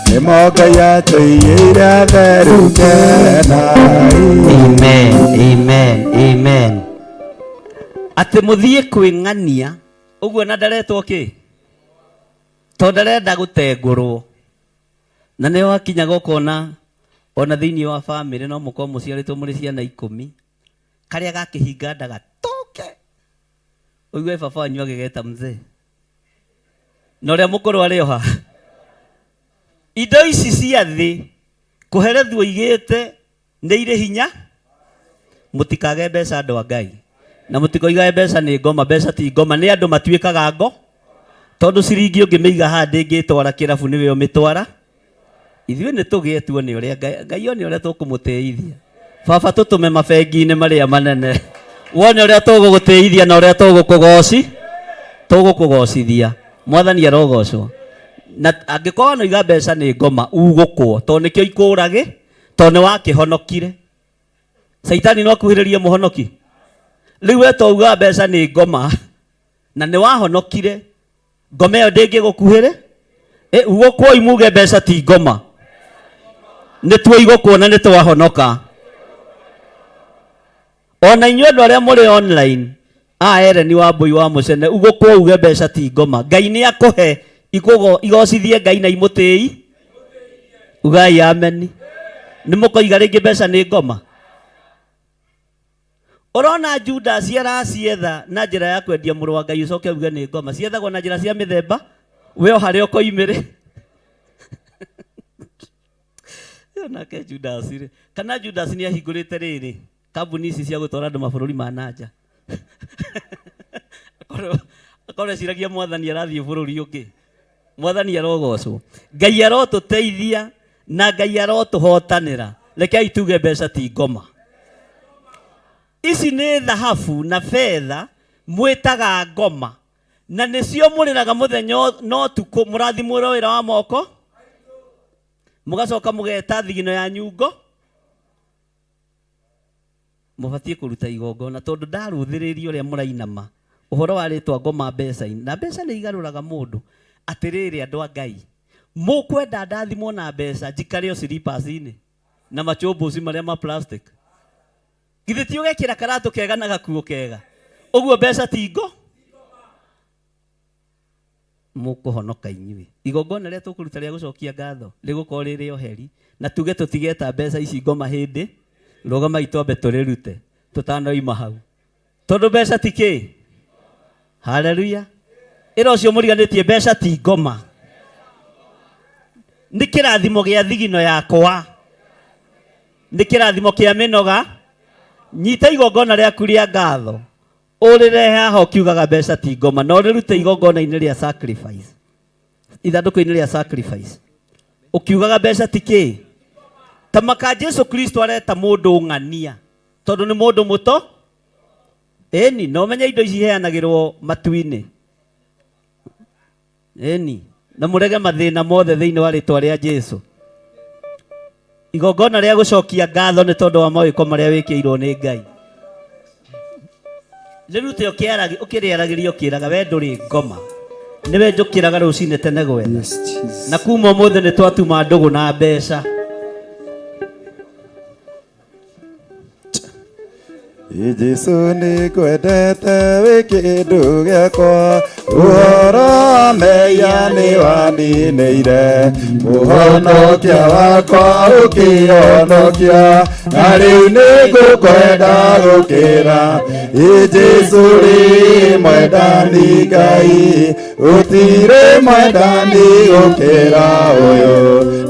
I: nĩmo Ngai atũigĩire atheru kenai.
B: Amen, amen, amen. Atĩ mũthiĩ kwĩng'ania ũguo na ndaretwo kĩ? Tondũ ndarenda gũtengũrwo. Na nĩho hakinyaga ũkona ona thĩinĩ wa bamĩrĩ no mũkorwo mũciarĩtwo mũrĩ ciana ikũmi, karĩa gakĩhinga nda gatoke, ũigue baba wanyu agĩgeta mzee, na ũrĩa mũkũrũ arĩ o haha. Indo ici cia thĩ kũherethwo igĩte nĩ irĩ hinya, mũtikage mbeca andũ a Ngai, na mũtikoigage mbeca nĩ ngoma. Mbeca ti ngoma, nĩ andũ matuĩkaga ngo, tondũ ciringi ũngĩmĩiga haha ndĩngĩtwara kĩrabu, nĩwe ũmĩtwara. Ithuĩ nĩ tũgĩe tuone ũrĩa Ngai Ngai one ũrĩa tũkũmũtĩithia. Baba tũtũme mabengi-inĩ marĩa manene, wone ũrĩa tũgũgũtĩithia na ũrĩa tũgũkũgoci tũgũkũgocithia. Mwathani arogocwo. Na angĩkorwo wanoiga mbeca nĩ ngoma, ugũkwo, tondũ nĩkĩo ikũragĩ, tondũ nĩ wakĩhonokire. Caitani no akuhĩrĩrie mũhonoki. Rĩu we to ugaga mbeca nĩ ngoma na nĩ wahonokire, ngoma ĩyo ndĩngĩgũkuhĩrĩ. E, ugũkwo imuge mbeca ti ngoma, nĩ tuoigũkwo na nĩ twahonoka. Ona inyuĩ andũ arĩa mũrĩ online, a Ellen wa Mbũi wa Mũcene, ugũkwo uge mbeca ti ngoma. Ngai nĩ akũhe igocithie Ngai na imũtĩi. Ugai ameni. Nĩ mũkoiga rĩngĩ mbeca nĩ ngoma. Ũrona Judas aracietha na njĩra ya kwendia mũrũ wa Ngai ũcoke uge nĩ ngoma. Ciethagwo na njĩra cia mĩthemba, we o harĩa ũkoimĩrĩ. Nake Judas rĩ, kana Judas nĩ ahingũrĩte rĩrĩ kambuni ici cia gũtwara andũ mabũrũri ma nanja. Akorwo eciragia mwathani arathiĩ bũrũri ũngĩ. Mwathani arogocwo. Ngai arotũteithia na Ngai arotũhotanĩra. Rekei tuge mbeca ti ngoma. Ici nĩ thahabu na betha mwĩtaga ngoma, na nĩcio mũrĩraga mũthenya na ũtukũ, mũrathimũrwo wĩra wa moko, mũgacoka mũgeta thigino ya nyungo. Mũbatiĩ kũruta igongona, tondũ ndarũthĩrĩria ũrĩa mũrainama ũhoro wa rĩtwa ngoma mbeca-inĩ, na mbeca nĩ igarũraga mũndũ. Atĩrĩrĩ andũ a Ngai, mũkwenda ndathimwo na mbeca njikare o slippers-inĩ na machũmbũci marĩa ma plastic? Githĩ ti ũgekĩra karatũ kega na gakuo kega? Ũguo mbeca ti ngo? Mũkũhonoka inyuĩ. Igongona rĩrĩa tũkũruta rĩa gũcokia ngatho rĩgũkorwo rĩ rĩa ũheri, na tuge tũtigeta mbeca ici ngoma hĩndĩ, rũgamai twambe tũrĩrute tũtanoima hau, tondũ mbeca ti kĩ? Haleluya. Ĩra ũcio mũriganĩtie mbeca ti ngoma, nĩ kĩrathimo gĩa thigino yakwa, nĩ kĩrathimo kĩa mĩnoga. Nyita igongona rĩaku rĩa ngatho ũrĩrehe haha ũkiugaga mbeca ti ngoma, na ũrĩrute igongona-inĩ rĩa sacrifice, ithandũkũ-inĩ rĩa sacrifice, ũkiugaga mbeca ti kĩ? Ta maka Jesu Kristo areta mũndũ ng'ania, tondũ nĩ mũndũ mũto. Ĩni, na ũmenye indo ici iheanagĩrwo matu-inĩ. Ĩni, na mũrege mathĩna mothe thĩinĩ wa rĩtwa rĩa Jesu. Igongona rĩa gũcokia ngatho nĩ tondũ wa mawĩko marĩa wĩkĩirwo nĩ Ngai. Rĩrute ũkĩrĩaragĩria ũkĩraga we ndũrĩ ngoma, nĩwe njũkĩraga rũcinĩ tene gwetha. Na kuma ũmũthĩ nĩ twatuma ndũgũ na mbeca.
I: Ĩ Jesũ nĩngwendete wĩ kĩndũ gĩakwa ũhoro wa mehia nĩwaninĩire mũhonokia wakwa ũkĩhonokia na rĩu nĩngũkwenda gũkĩra Ĩ Jesũ rĩ mwendani Ngai gũtirĩ mwendani gũkĩra ũyũ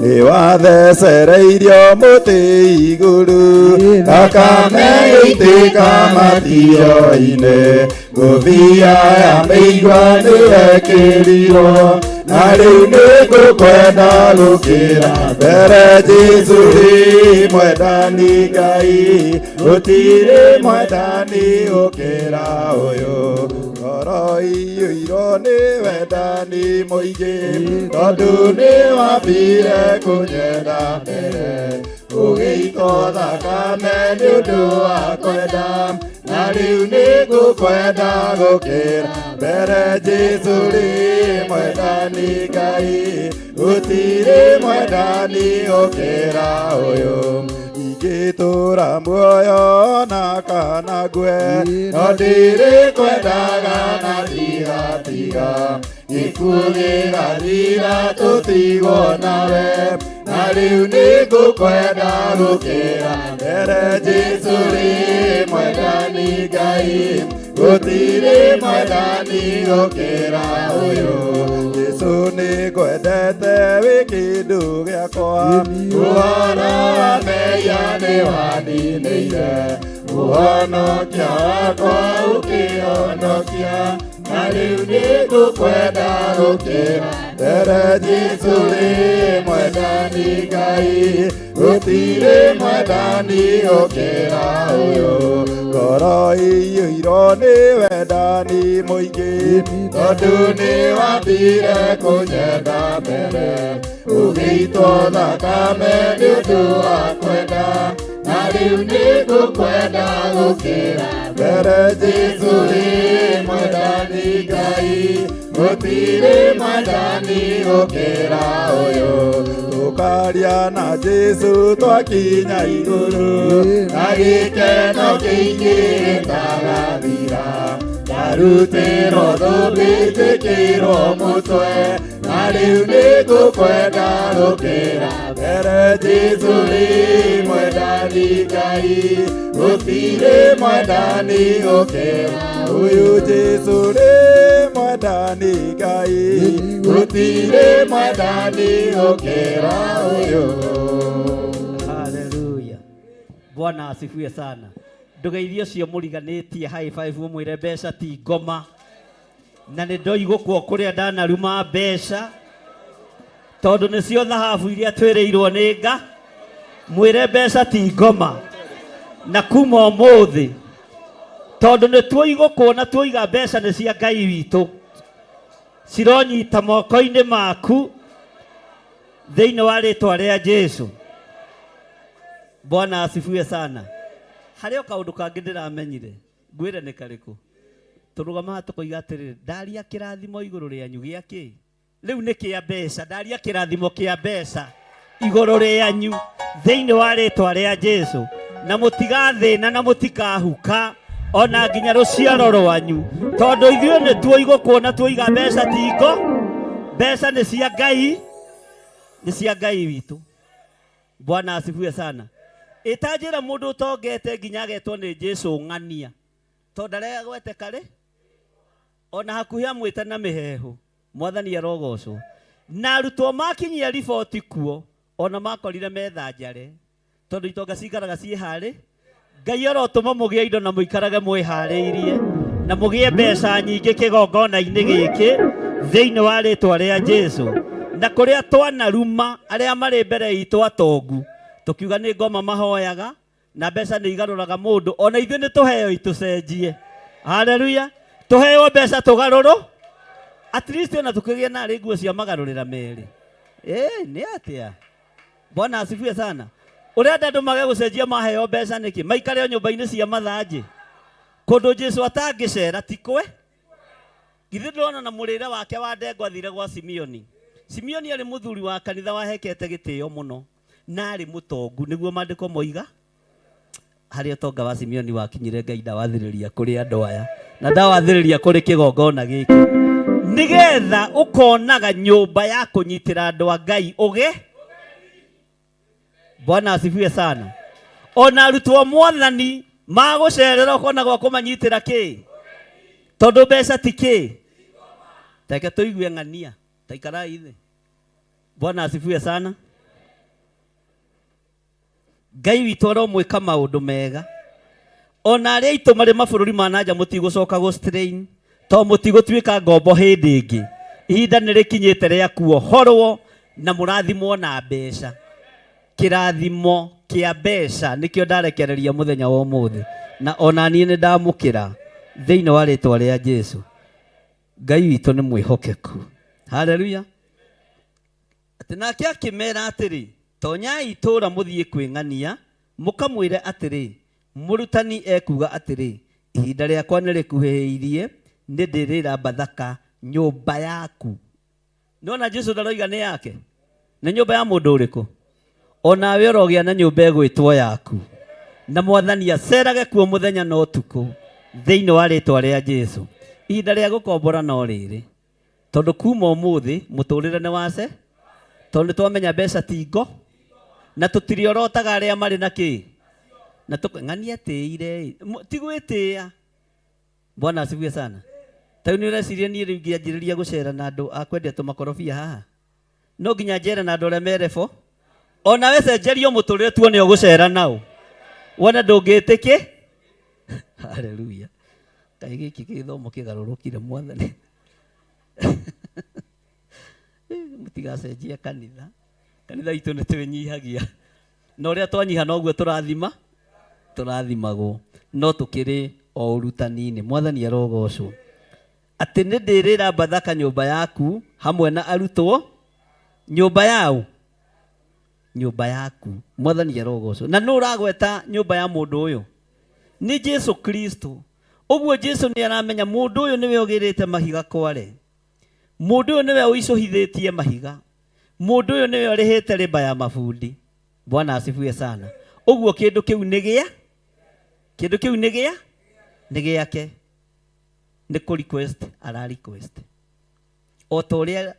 I: nĩwathecereirio mũtĩ igũrũ thakame ĩitĩka matio-inĩ ngũbia ya mĩigua nĩyekĩrirwo na rĩu nĩngũkwenda gũkĩra mbere Jesũ rĩ mwendani Ngai gũtirĩ mwendani gũkĩra ũyũ ngoro iyũirwo nĩ wendani mũingĩ tondũ nĩwambire kũnyenda mbere ũgĩitwo thakame nĩ ũndũ wa kwenda na rĩu nĩngũkwenda gũkĩra mbere Jesũ rĩ mwendani Ngai gũtirĩ mwendani gũkĩra ũyũ ingĩtũra muoyo na kana ngue no ndĩrĩkwendaga na ndigatiga gĩkuũ gĩgathira tũtigwo nawe na rĩu nĩngũkwenda gũkĩra mbere Jesũ rĩ mwendani Ngai gũtirĩ mwendani gũkĩra ũyũ Jesũ nĩngwendete wĩ kĩndũ gĩakwa ũhoro wa mehia nĩwaninĩire mũhonokia wakwa ũkĩhonokia na rĩu nĩngũkwenda gũkĩra mbere Jesũ rĩ mwendani Ngai gũtirĩ mwendani gũkĩra ũyũ ngoro iyũirwo nĩ wendani mũingĩ tondũ nĩwambire kũnyenda mbere ũgĩitwo thakame nĩ ũndũ wa kwenda na rĩu nĩngũkwenda gũkĩra mbere Jesũ rĩ mwendani Ngai gũtirĩ mwendani gũkĩra ũyũ tũkaria na Jesũ twakinya igũrũ na gĩkeno kĩingĩ gĩtagathira ndarutĩrwo thũmbĩ njĩkĩrwo mũtwe na rĩu nĩngũkwenda gũkĩra mbere Jesũ rĩ mwendani Ngai gũtirĩ mwendani gũkĩra ũyũ Jesũ rĩ mwendani Ngai gũtirĩ mwendani gũkĩra ũyũ.
B: Haleluya. Bwana asifiwe sana. Ndũgeithie ũcio mũriganĩtie high five ũmwĩre mbeca ti ngoma na nĩ ndoigũkwo kũrĩa ndanaruma mbeca tondũ nĩcio thahabu iria twĩrĩirwo nĩ nga mwĩre mbeca ti ngoma na kuma ũmũthĩ tondũ nĩ tuoigũkwo na tuoiga mbeca nĩ cia Ngai witũ cironyita moko-inĩ maku thĩinĩ wa rĩtwa rĩa Jesu. Bwana asifiwe sana. Harĩ o kaũndũ kangĩ ndĩramenyire ngwĩre nĩ karĩkũ tũrũgamaga tũkoiga atĩrĩrĩ ndaria kĩrathimo igũrũ rĩanyu gĩa kĩ rĩu nĩ kĩa mbeca ndaria kĩrathimo kĩa mbeca igũrũ rĩanyu thĩinĩ wa rĩtwa rĩa Jesu na mũtigathĩna na mũtikahuka ona nginya rũciaro rwanyu tondũ ithuĩ nĩ tuoigũkwo na tuoiga mbeca tingo mbeca nĩ cia Ngai nĩ cia Ngai witũ. Bwana asifiwe sana. Ĩtanjĩra mũndũ ũtongete nginya agetwo nĩ Jesu ng'ania tondũ ndarega karĩ ona hakuhĩ amwĩte na mĩheehũ mwathani arogocwo na arutwo makinyia riboti kuo ona makorire metha njare tondũ itonga cikaraga ciĩharĩ Ngai arotũma mũgĩe indo na mũikarage mwĩharĩirie na mũgĩe mbeca nyingĩ kĩgongona-inĩ gĩkĩ thĩinĩ wa rĩtwa rĩa Jesu na kũrĩa twanaruma arĩa marĩ mbere itũ atongu tũkiuga nĩ ngoma mahoyaga na mbeca nĩ igarũraga mũndũ ona ithuĩ nĩ tũheo itũcenjie. Haleluya. Tũheo mbeca tũgarũrũ at least ona tũkĩgĩe narĩ nguo cia magarũrĩra merĩ. Nĩ atĩa? Bwana asifiwe sana. Ũrenda andũ mage gũcenjia maheo mbeca nĩkĩ? Maikare o nyũmba-inĩ cia mathanjĩ kũndũ Jesu atangĩcera ti kwe. Githĩ ndũrona na mũrĩre wake wa ndengwa athire gwa Simeoni. Simeoni arĩ mũthuri wa kanitha wahekete gĩtĩo mũno na arĩ mũtongu nĩguo maandĩko moiga. Harĩa ũtonga wa Simeoni wakinyire Ngai ndawathĩrĩria kũrĩ andũ aya na ndawathĩrĩria kũrĩ kĩgongona gĩkĩ nĩgetha ũkonaga nyũmba ya kũnyitĩra andũ a Ngai ũge. Bwana asifiwe sana. Ona arutwo mwathani magũcerera ũkona gwa kũmanyitĩra kĩ tondũ mbeca ti kĩ. Reke tũigue ng'ania taikarai thĩ. Bwana asifiwe sana. Ngai witũ aromwĩka maũndũ mega. Ona arĩa aitũ marĩ mabũrũri ma nanja mũtigũcoka gũ strain to mũtigũtuĩka ngombo hĩndĩ ĩngĩ. Ihinda nĩ rĩkinyĩte rĩa kuohorwo na mũrathimwo na mbeca. Kĩrathimo kĩa mbeca nĩkĩo ndarekereria mũthenya wa ũmũthĩ, na ona niĩ nĩ ndamũkĩra thĩinĩ wa rĩtwa rĩa Jesu. Ngai witũ nĩ mwĩhokeku. Haleluya. Atĩ nake akĩmera atĩrĩ, tonyai itũũra mũthiĩ kwĩng'ania, mũkamwĩre atĩrĩ, mũrutani ekuuga atĩrĩ, ihinda rĩakwa nĩ rĩkuhĩhĩirie, nĩ ndĩrĩra Bathaka nyũmba yaku. Nĩwona Jesu ndaroiga nĩ yake? Nĩ nyũmba ya mũndũ ũrĩkũ? Onawe ũrogĩa na nyũmba ĩgwĩtwo yaku, na mwathani acerage kuo mũthenya na ũtukũ thĩinĩ wa rĩtwa rĩa Jesu. Ihinda rĩa gũkombora no rĩrĩ, tondũ kuma ũmũthĩ mũtũrĩre nĩ wace, tondũ nĩtwamenya mbeca ti ngo, na tũtiriorotaga arĩa marĩ na kĩ na ng'ania tĩire ti gwĩtĩĩa. Bwana asifiwe sana. Ta rĩu nĩ ũreciria niĩ rĩu ngĩanjĩrĩria gũcera na andũ a kwendia tũmakorobia haha, no nginya njere na andũ arĩa merebo? Onawe cenjerio mũtũrĩre tuone ũgũcera nao, wone ndũngĩtĩkĩ. Haleluya. Kaĩ gĩkĩ gĩthomo kĩgarũrũkire mwathani. Mũtigacenjie kanitha. Kanitha itũ nĩ twĩnyihagia, na ũrĩa twanyiha noguo tũrathima tũrathimagwo, no tũkĩrĩ o ũrutani-inĩ. Mwathani arogocwo. Atĩ nĩ ndĩrĩra Bathaka nyũmba yaku hamwe na arutwo. Nyũmba yao, nyũmba yaku. Mwathani arogocwo. Na nũ ũragweta nyũmba ya mũndũ ũyũ? Nĩ Jesu Kristo. Ũguo Jesu nĩ aramenya mũndũ ũyũ nĩwe ũgĩrĩte mahiga kware, mũndũ ũyũ nĩwe ũicũhithĩtie mahiga, mũndũ ũyũ nĩwe ũrĩhĩte rĩmba ya mabundi. Bwana asifiwe sana. Ũguo kĩndũ kĩu nĩ gĩa, kĩndũ kĩu nĩ gĩa, nĩ gĩake. Nĩ kũ request ara request. O ta ũrĩa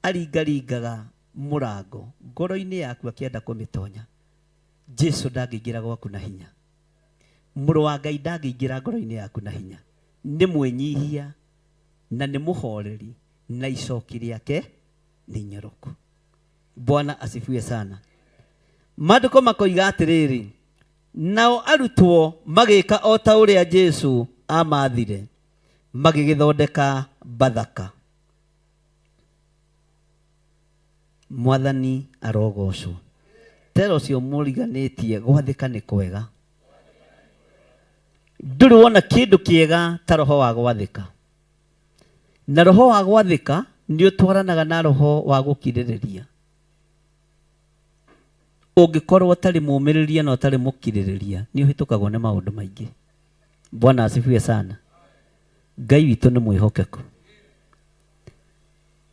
B: aringaringaga mũrango ngoro-inĩ yaku akĩenda kũmĩtonya, Jesu ndangĩingĩra gwaku na hinya. Mũrũ wa Ngai ndangĩingĩra ngoro-inĩ yaku na hinya. Nĩ mwĩnyihia na nĩ mũhoreri, na icoki rĩake nĩ inyoroku. Bwana asifiwe sana. Maandĩko makoiga atĩrĩrĩ, nao arutwo magĩka o ta ũrĩa Jesu amathire, magĩgĩthondeka Bathaka. Mwathani arogocwo. Tera ũcio mũriganĩtie gwathĩka nĩ kwega. Ndũrĩ wona kĩndũ kĩega ta roho wa gwathĩka. Na roho wa gwathĩka nĩ ũtwaranaga na roho wa gũkirĩrĩria. Ũngĩkorwo ũtarĩ mũmĩrĩria na ũtarĩ mũkirĩrĩria, nĩ ũhĩtũkagwo nĩ maũndũ maingĩ. Bwana asifiwe sana. Ngai witũ nĩ mwĩhokeku.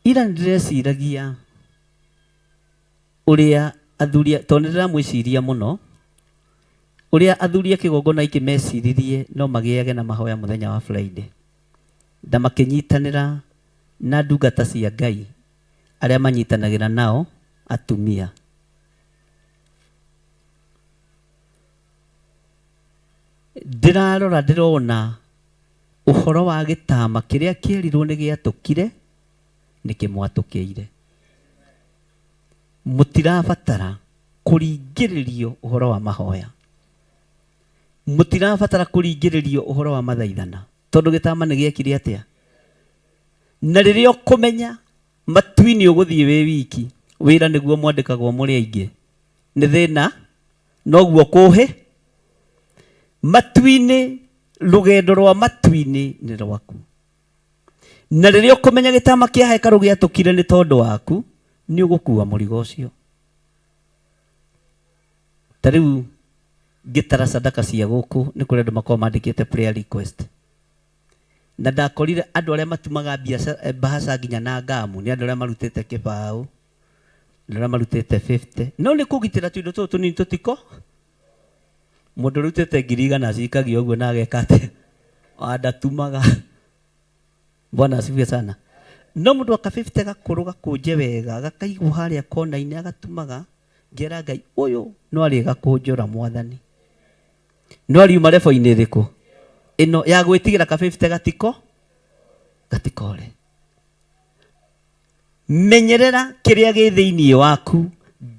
B: Ira nĩndĩreciragia ũrĩa athuri, tondũ nĩndĩramwĩciria mũno, ũrĩa athuri a kĩgongona gĩkĩ meciririe no magĩage na mahoya mũthenya wa Friday, na makĩnyitanĩra na ndungata cia Ngai arĩa manyitanagĩra nao atumia. Ndĩrarora ndĩrona ũhoro wa gĩtama kĩrĩa kĩerirwo nĩ gĩatũkire nĩ kĩmwatũkĩire. Mũtirabatara kũringĩrĩrio ũhoro wa mahoya, mũtirabatara kũringĩrĩrio ũhoro wa mathaithana, tondũ gĩtama nĩ gĩekire atĩa? Na rĩrĩa ũkũmenya matu-inĩ ũgũthiĩ wĩ wiki, wĩra nĩguo mwandĩkagwo mũrĩ aingĩ, nĩ thĩna noguo kũhĩ matu-inĩ. Rũgendo rwa matu-inĩ nĩ rwaku. Na rĩrĩa ũkũmenya gĩtama kĩa hekarũ gĩatũkire nĩ tondũ waku, nĩ ũgũkua mũrigo ũcio. Ta rĩu ngĩtara sadaka cia gũkũ, nĩ kũrĩ andũ makoragwo mandĩkĩte prayer request. Na ndakorire andũ arĩa matumaga mbahaca nginya na ngamu, nĩ andũ arĩa marutĩte kĩbaũ, andũ arĩa marutĩte 50. No nĩ kũgitĩra tũindo tũtũ tũnini tũtiko. Mũndũ ũrutĩte 100,000 acikagia ũguo na ageka atĩa? Andatumaga. Bwana asifiwe sana. No mũndũ aka 50 gakũrũ gakũnje wega gakaigwo harĩa kona-inĩ agatumaga ngera Ngai ũyũ no arĩ gakũnjũra mwathani. No ariuma rebo-inĩ ĩrĩkũ? Ĩno ya gwĩtigĩra ka 50 gatiko gatikore. Menyerera kĩrĩa gĩ thĩinĩ waku.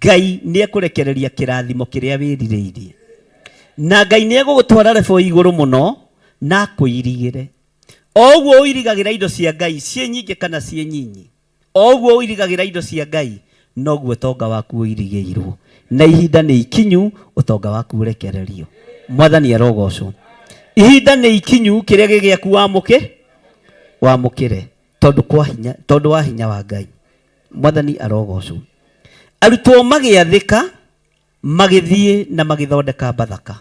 B: Ngai nĩ ekũrekereria kĩrathimo kĩrĩa wĩrirĩirie. Na Ngai nĩ egũgũtwara rebo igũrũ mũno na akũirigĩre. O ũguo ũirigagĩra indo cia Ngai ciĩ nyingĩ kana ciĩ nyinyi, o ũguo ũirigagĩra indo cia Ngai noguo ũtonga waku ũirigĩirwo. Na ihinda nĩ ikinyu ũtonga waku ũrekererio. Mwathani arogocwo. Ihinda nĩ ikinyu kĩrĩa gĩ gĩaku wamũkĩ wamũkĩre tondũ kwa hinya tondũ wa hinya wa Ngai. Mwathani arogocwo. Arutwo magĩathĩka magĩthiĩ na magĩthondeka Bathaka.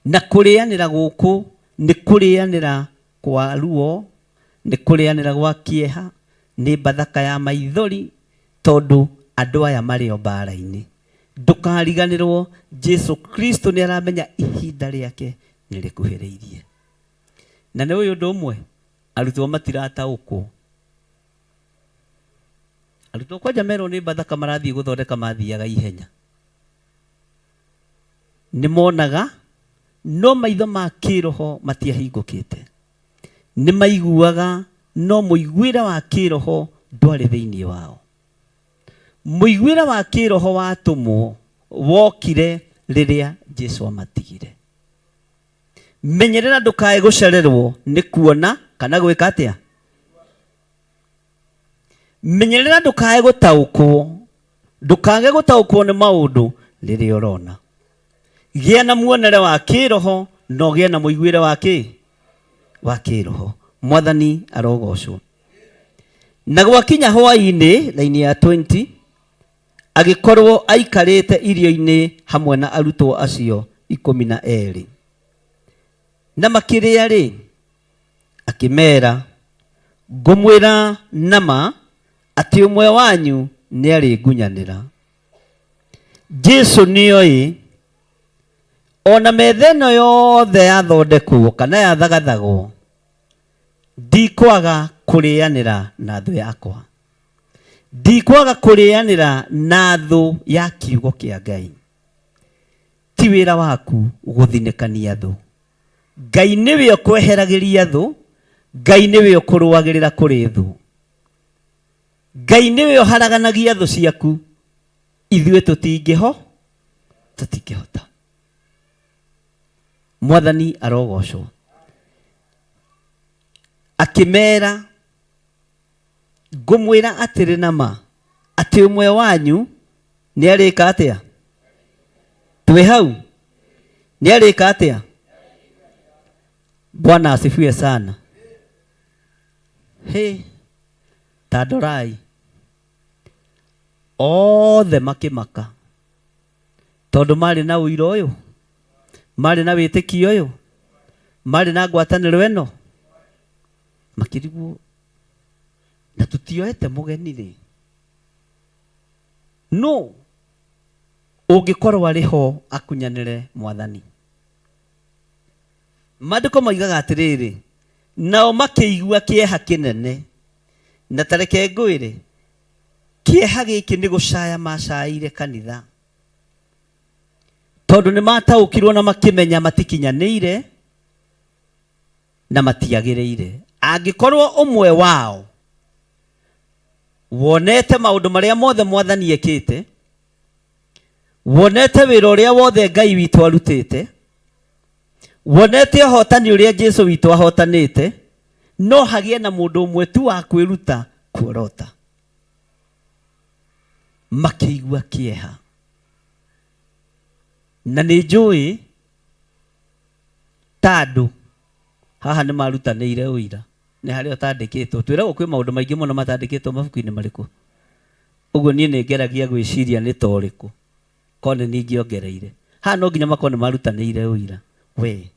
B: Na kũrĩanĩra gũkũ nĩ kũrĩanĩra kwa ruo, nĩ kũrĩanĩra gwa kĩeha, nĩ Bathaka ya maithori, tondũ andũ aya marĩ o mbara-inĩ. Ndũkariganĩrwo Jesu Kristo nĩ aramenya ihinda rĩake nĩ rĩkuhĩrĩirie. Na nĩ ũĩ ũndũ ũmwe, arutwo matirataũkwo. Arutwo kwanja merwo nĩ Bathaka marathiĩ gũthondeka mathiaga ihenya. Nĩ monaga, no maitho ma kĩĩroho matiahingũkĩte. Nĩ maiguaga, no mũiguĩre wa kĩĩroho ndwarĩ thĩinĩ wao. Mũiguĩre wa kĩĩroho wa atũmwo wokire rĩrĩa Jesu amatigire. Menyerera ndũkae gũcererwo nĩ kuona kana gwĩka atĩa? Menyerera ndũkae gũtaũkwo, ndũkage gũtaũkwo nĩ maũndũ rĩrĩa ũrona. Gĩa na muonere wa kĩroho na ũgĩe na mũiguĩre wa kĩ? Wa kĩroho. Mwathani arogocwo. Na gwakinya hwaĩ-inĩ, raini ya 20, agĩkorwo aikarĩte irio-inĩ hamwe na arutwo acio 12. Na makĩrĩa-rĩ, Akĩmeera, Ngũmwĩra na ma atĩ ũmwe wanyu nĩarĩngunyanĩra. Jesu nĩoĩ ona metha ĩno yothe yathondekwo kana yathagathagwo, ndikwaga kũrĩanĩra na thũ yakwa. Ndikwaga kũrĩanĩra na thũ ya kiugo kĩa Ngai. Ti wĩra waku gũthinĩkania thũ. Ngai nĩwe ũkweheragĩria thũ, Ngai nĩwe ũkũrũagĩrĩra kũrĩ thũ. Ngai nĩwe ũharaganagia thũ ciaku, ithuĩ tũtingĩho tũtingĩhota. Mwathani arogocwo. Akĩmera, ngũmwĩra atĩrĩ na ma, atĩ ũmwe wanyu nĩ arĩka atĩa? Twĩ hau? Nĩ arĩka atĩa? Bwana asifiwe sana. Hĩ, ta ndorai. Othe makĩmaka tondũ marĩ na ũira ũyũ, marĩ na wĩtĩkio ũyũ, marĩ na ngwatanĩro ĩno, makĩrigwo na tũtioete mũgeni rĩ, nũ ũngĩkorwo arĩ ho akunyanĩre Mwathani? Maandĩko moigaga atĩrĩrĩ, nao makĩigua kĩeha kĩnene. Na ta reke ngwĩre, kĩeha gĩkĩ nĩ gũcaya macaĩire kanitha, tondũ nĩ mataũkirwo na makĩmenya matikinyanĩire na matiagĩrĩire. Angĩkorwo ũmwe wao wonete maũndũ marĩa mothe Mwathani ekĩte, wonete wĩra ũrĩa wothe Ngai witũ arutĩte, wonete ũhotani ũrĩa Jesu witũ ahotanĩte, no hagĩe na mũndũ ũmwe tu wa kwĩruta kuorota. Makĩigua kĩeha. Na nĩ njũĩ ta andũ haha nĩ marutanĩire ũira. Nĩ harĩa ũtandĩkĩtwo. Twĩragwo kwĩ maũndũ maingĩ mũno matandĩkĩtwo mabuku-inĩ marĩkũ? Ũguo niĩ nĩ ngeragia gwĩciria nĩ ta ũrĩkũ. Korwo nĩ niĩ ingĩongereire. Haha no nginya makorwo nĩ marutanĩire ũira. We,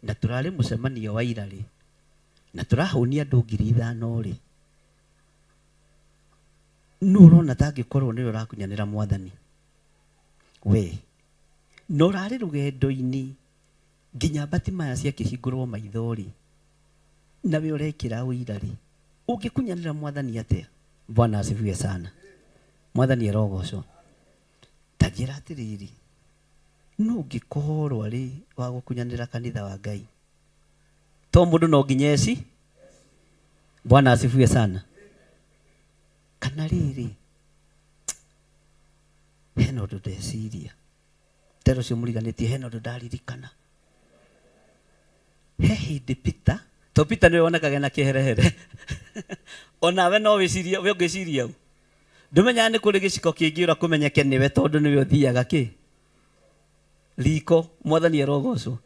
B: na tũrarĩ mũcemanio wa ira rĩ, na tũrahũnia andũ 5,000 rĩ, nũ ũrona ta angĩkorwo nĩwe ũrakunyanĩra Mwathani? We. Na ũrarĩ rũgendo-inĩ nginya Batimaya ciakĩhingũrwo maitho-rĩ, na we ũrekĩra ũira-rĩ, ũngĩkunyanĩra Mwathani atĩa? Bwana asifiwe sana. Mwathani arogocwo. Ta njĩra atĩrĩrĩ, nũ ũngĩkorwo arĩ wa gũkunyanĩra kanitha wa Ngai? To mũndũ no nginya eci. Bwana asifiwe sana. Kana rĩrĩ, hena ũndũ ndeciria. Tera ũcio mũriganĩtie, hena ũndũ ndaririkana. He hĩndĩ Peter, to Peter nĩwe wonekaga na kĩherehere. Onawe no wĩcirie, we ũngĩciria ũ? Ndũmenyaga nĩ kũrĩ gĩciko kĩngĩũra kũmenyeke nĩwe tondũ nĩwe ũthiaga kĩ? Riko, Mwathani arogocwo.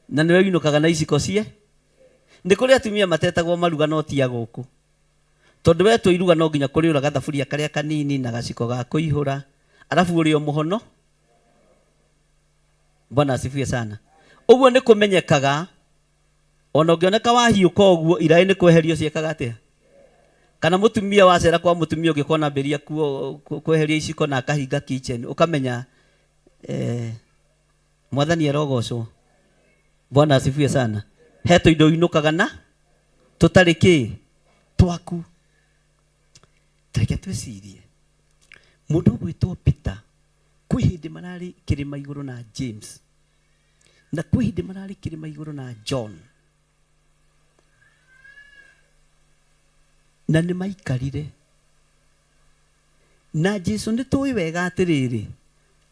B: Na nĩwe ũinũkaga na iciko cie. Nĩ kũrĩ atumia matetagwo maruga no ti a gũkũ. Tondũ wetwo iruga no nginya kũrĩũra gathaburia karĩa kanini na gaciko ga kũihũra, arabu ũrĩo mũhono. Bwana asifiwe sana. Ũguo nĩ kũmenyekaga ona ũngĩoneka wahiũka ũguo iraĩ nĩ kweherio ciĩkaga atĩa? Kana mũtumia wacera kwa mũtumia ũngĩ kona ambĩrĩria kweheria iciko na akahinga kitchen ũkamenya eh, Mwathani arogocwo. Bwana asifiwe sana. He tũindo ũinũkaga na tũtarĩ kĩ twaku. Tareke twĩcirie mũndũ ũgwĩtwo Peter kwĩ hĩndĩ mararĩ kĩrĩma igũrũ na James na kwĩ hĩndĩ mararĩ kĩrĩma igũrũ na John na nĩ maikarire na Jesu nĩ tũĩ wega atĩrĩrĩ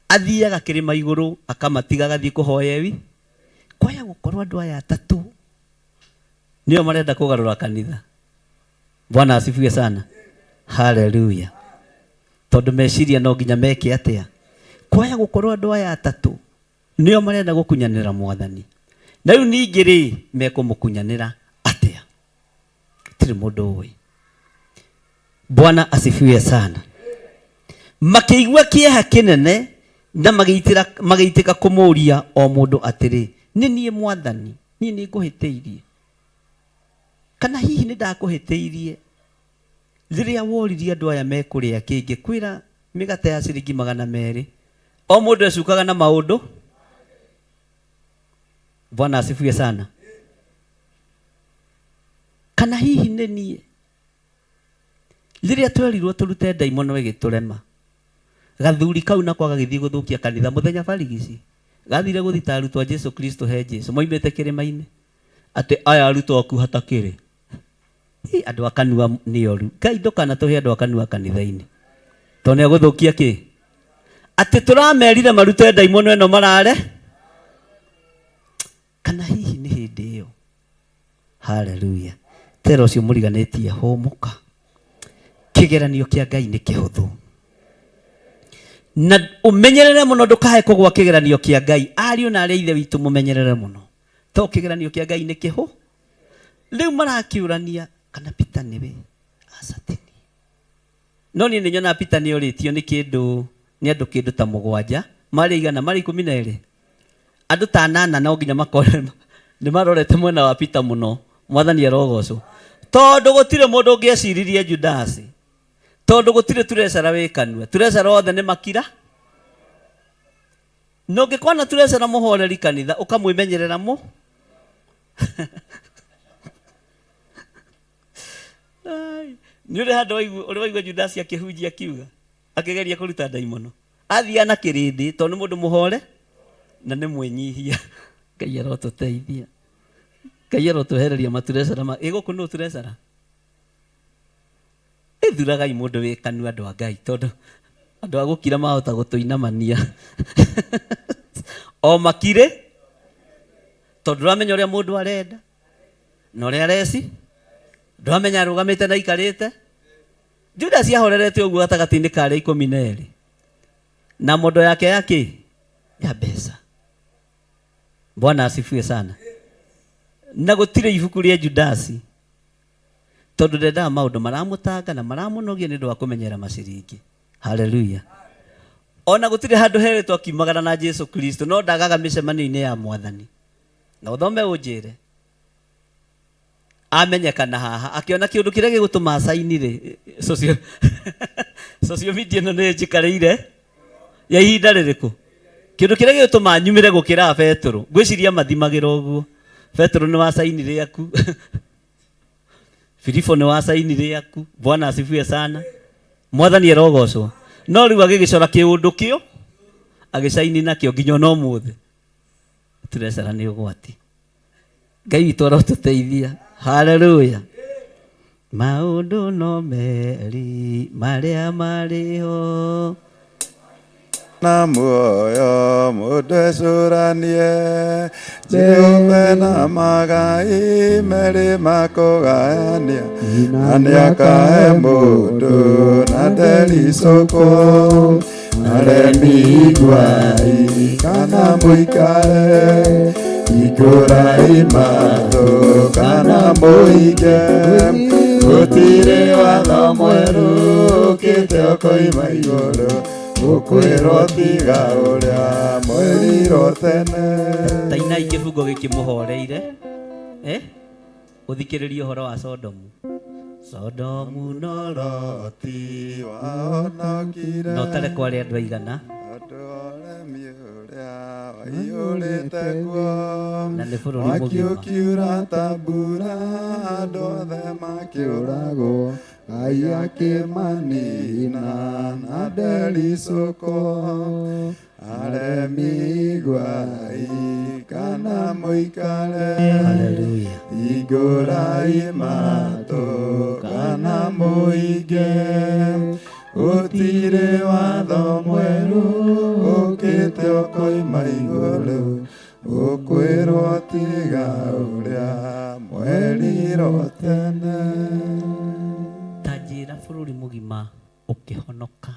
B: athiaga kĩrĩma igũrũ akamatiga agathiĩ kũhoya ewi kwaya gũkorwo andũ aya atatũ nĩo marenda kũgarũra kanitha. Bwana asifiwe sana. Haleluya. Tondũ meciria no nginya meke atĩa? Kwaya gũkorwo andũ aya atatũ nĩo marenda gũkunyanĩra Mwathani. Na rĩu ningĩ rĩ, mekũmũkunyanĩra atĩa? Gũtirĩ mũndũ ũĩ. Bwana asifiwe sana. Makĩigua kĩeha kĩnene na magĩitĩra magĩitĩka kũmũria o mũndũ atĩrĩ, nĩ niĩ Mwathani, niĩ nĩ ngũhĩtĩirie? Kana hihi nĩ ndakũhĩtĩirie rĩrĩa woririe andũ aya mekũrĩa kĩ ngĩkwĩra mĩgate ya ciringi 200? O mũndũ ecukaga na maũndũ. Bwana asifiwe sana. Kana hihi nĩ niĩ rĩrĩa twerirwo tũrute ndaimono ĩgĩtũrema? Gathuri kau nako gagĩthiĩ gũthũkia kanitha mũthenya barigici. Gathire gũthita arutwo a Jesu Kristo he Jesu moimĩte kĩrĩma-inĩ atĩ aya arutwo aku hatakĩrĩ. Hi, andũ a kanua nĩ oru. Ngai ndũkanatũhe andũ a kanua kanitha-inĩ tondũ nĩ agũthũkia kĩ? Atĩ tũramerire marute ndaimono ĩno marare. Kana hihi nĩ hĩndĩ ĩyo? Haleluya. Tera ũcio mũriganĩtie hũmũka. Kĩgeranio kĩa Ngai nĩ kĩhũthũ. Na ũmenyerere mũno ndũkae kũgwa kĩgeranio kĩa Ngai. Ariũ na arĩ a ithe witũ mũmenyerere mũno. To kĩgeranio kĩa Ngai nĩ kĩhũ. Rĩu marakĩũrania kana Peter nĩwe? Aca ti niĩ. No niĩ nĩ nyonaga Peter nĩ orĩtio nĩ kĩndũ nĩ andũ kĩndũ ta mũgwanja, marĩ igana, marĩ 12. Andũ ta anana no nginya makorwo nĩ marorete mwena wa Peter mũno. Mwathani arogocwo. Tondũ gũtirĩ mũndũ ũngĩeciririe Judasi. Tondũ gũtirĩ turecara wĩ kanua. Turecara othe nĩ makira. Na ũngĩkona turecara mũhoreri kanitha ũkamwĩmenyerera mũ. Nĩ ũrĩ handũ waigua, ũrĩ waigua Judasi akĩhunjia akiuga akĩgeria kũruta ndaimono. Athiaga na kĩrĩndĩ tondũ nĩ mũndũ mũhore na nĩ mwĩnyihia. Ngai arotũteithia. Ngai arotwehereria maturecara ma ĩ gũkũ nũ turecara? Ĩthuragai mũndũ wĩ kanua andũ a Ngai tondũ andũ a gũkira mahota gũtũinamania. O makirĩ tondũ ndũramenya ũrĩa mũndũ arenda na ũrĩa areci, ndũramenya arũgamĩte na aikarĩte. Judas ahorerete ũguo gatagatĩ-inĩ ka arĩa 12 na mondo yake ya kĩ? Ya mbeca. Bwana asifiwe sana. Na gũtirĩ ibuku rĩa Judasi tondũ ndendaga maũndũ maramũtanga na maramũnogia nĩ ũndũ wa kũmenyera maciringi. Haleluya. Ona gũtirĩ handũ herĩtwo akiumagara na Jesu Kristo, no ndagaga mĩcemanio-inĩ ya Mwathani. Na ũthome ũnjĩre. Amenyekana haha akĩona kĩũndũ kĩrĩa gĩgũtũma acaini rĩ, social media ĩno nĩ njikarĩire ya ihinda rĩrĩkũ? Kĩndũ kĩrĩa gĩgũtũma nyumĩre gũkĩra Betũrũ, ngwĩciria mathimagĩra ũguo. Betũrũ nĩ wa saini rĩaku. Filipo nĩ wa saini rĩaku. Bwana asifiwe sana. Mwathani arogocwo. No rĩu agĩgĩcora kĩũndũ kĩo, agĩcaini nakĩo nginya ona ũmũthĩ. Turecara nĩ ũgwati. Ngai witũ arotũteithia. Haleluya. Maũndũ no meri marĩa marĩ ho.
I: Na muoyo mũndũ ecũranie Jehova na magai merĩ makũgayania na nĩakahe mũndũ na ndericũkwo aremi iguai kana mũikare hingũrai matũ kana mũige gũtirĩ watho mwerũ ũkĩte ũkoima igũrũ ũkwĩrwo tiga ũrĩa mwerirwo tene.
B: Tainai kĩbungo gĩkĩ mũhoreire eh? Ũthikĩrĩrie ũhoro wa Sodomu. Sodomu no
I: Loti wahonokire
B: na ũtare kwarĩ andũ aigana
I: Andũ aremi ũrĩa waiyũrĩte kuo
B: na nĩ bũrũri
I: mwaki
B: mũgima.
I: ũkiura ta mbura andũ othe makĩũragwo Ngai akĩmanina na ndericũkwo aremi iguai kana mũikare
B: Haleluya.
I: hingũrai matũ kana mũige gũtirĩ watho mwerũ ũkĩte ũkoima igũrũ ũkwĩrwo tiga ũrĩa mwerirwo tene.
B: Ta njĩra bũrũri mũgima ũkĩhonoka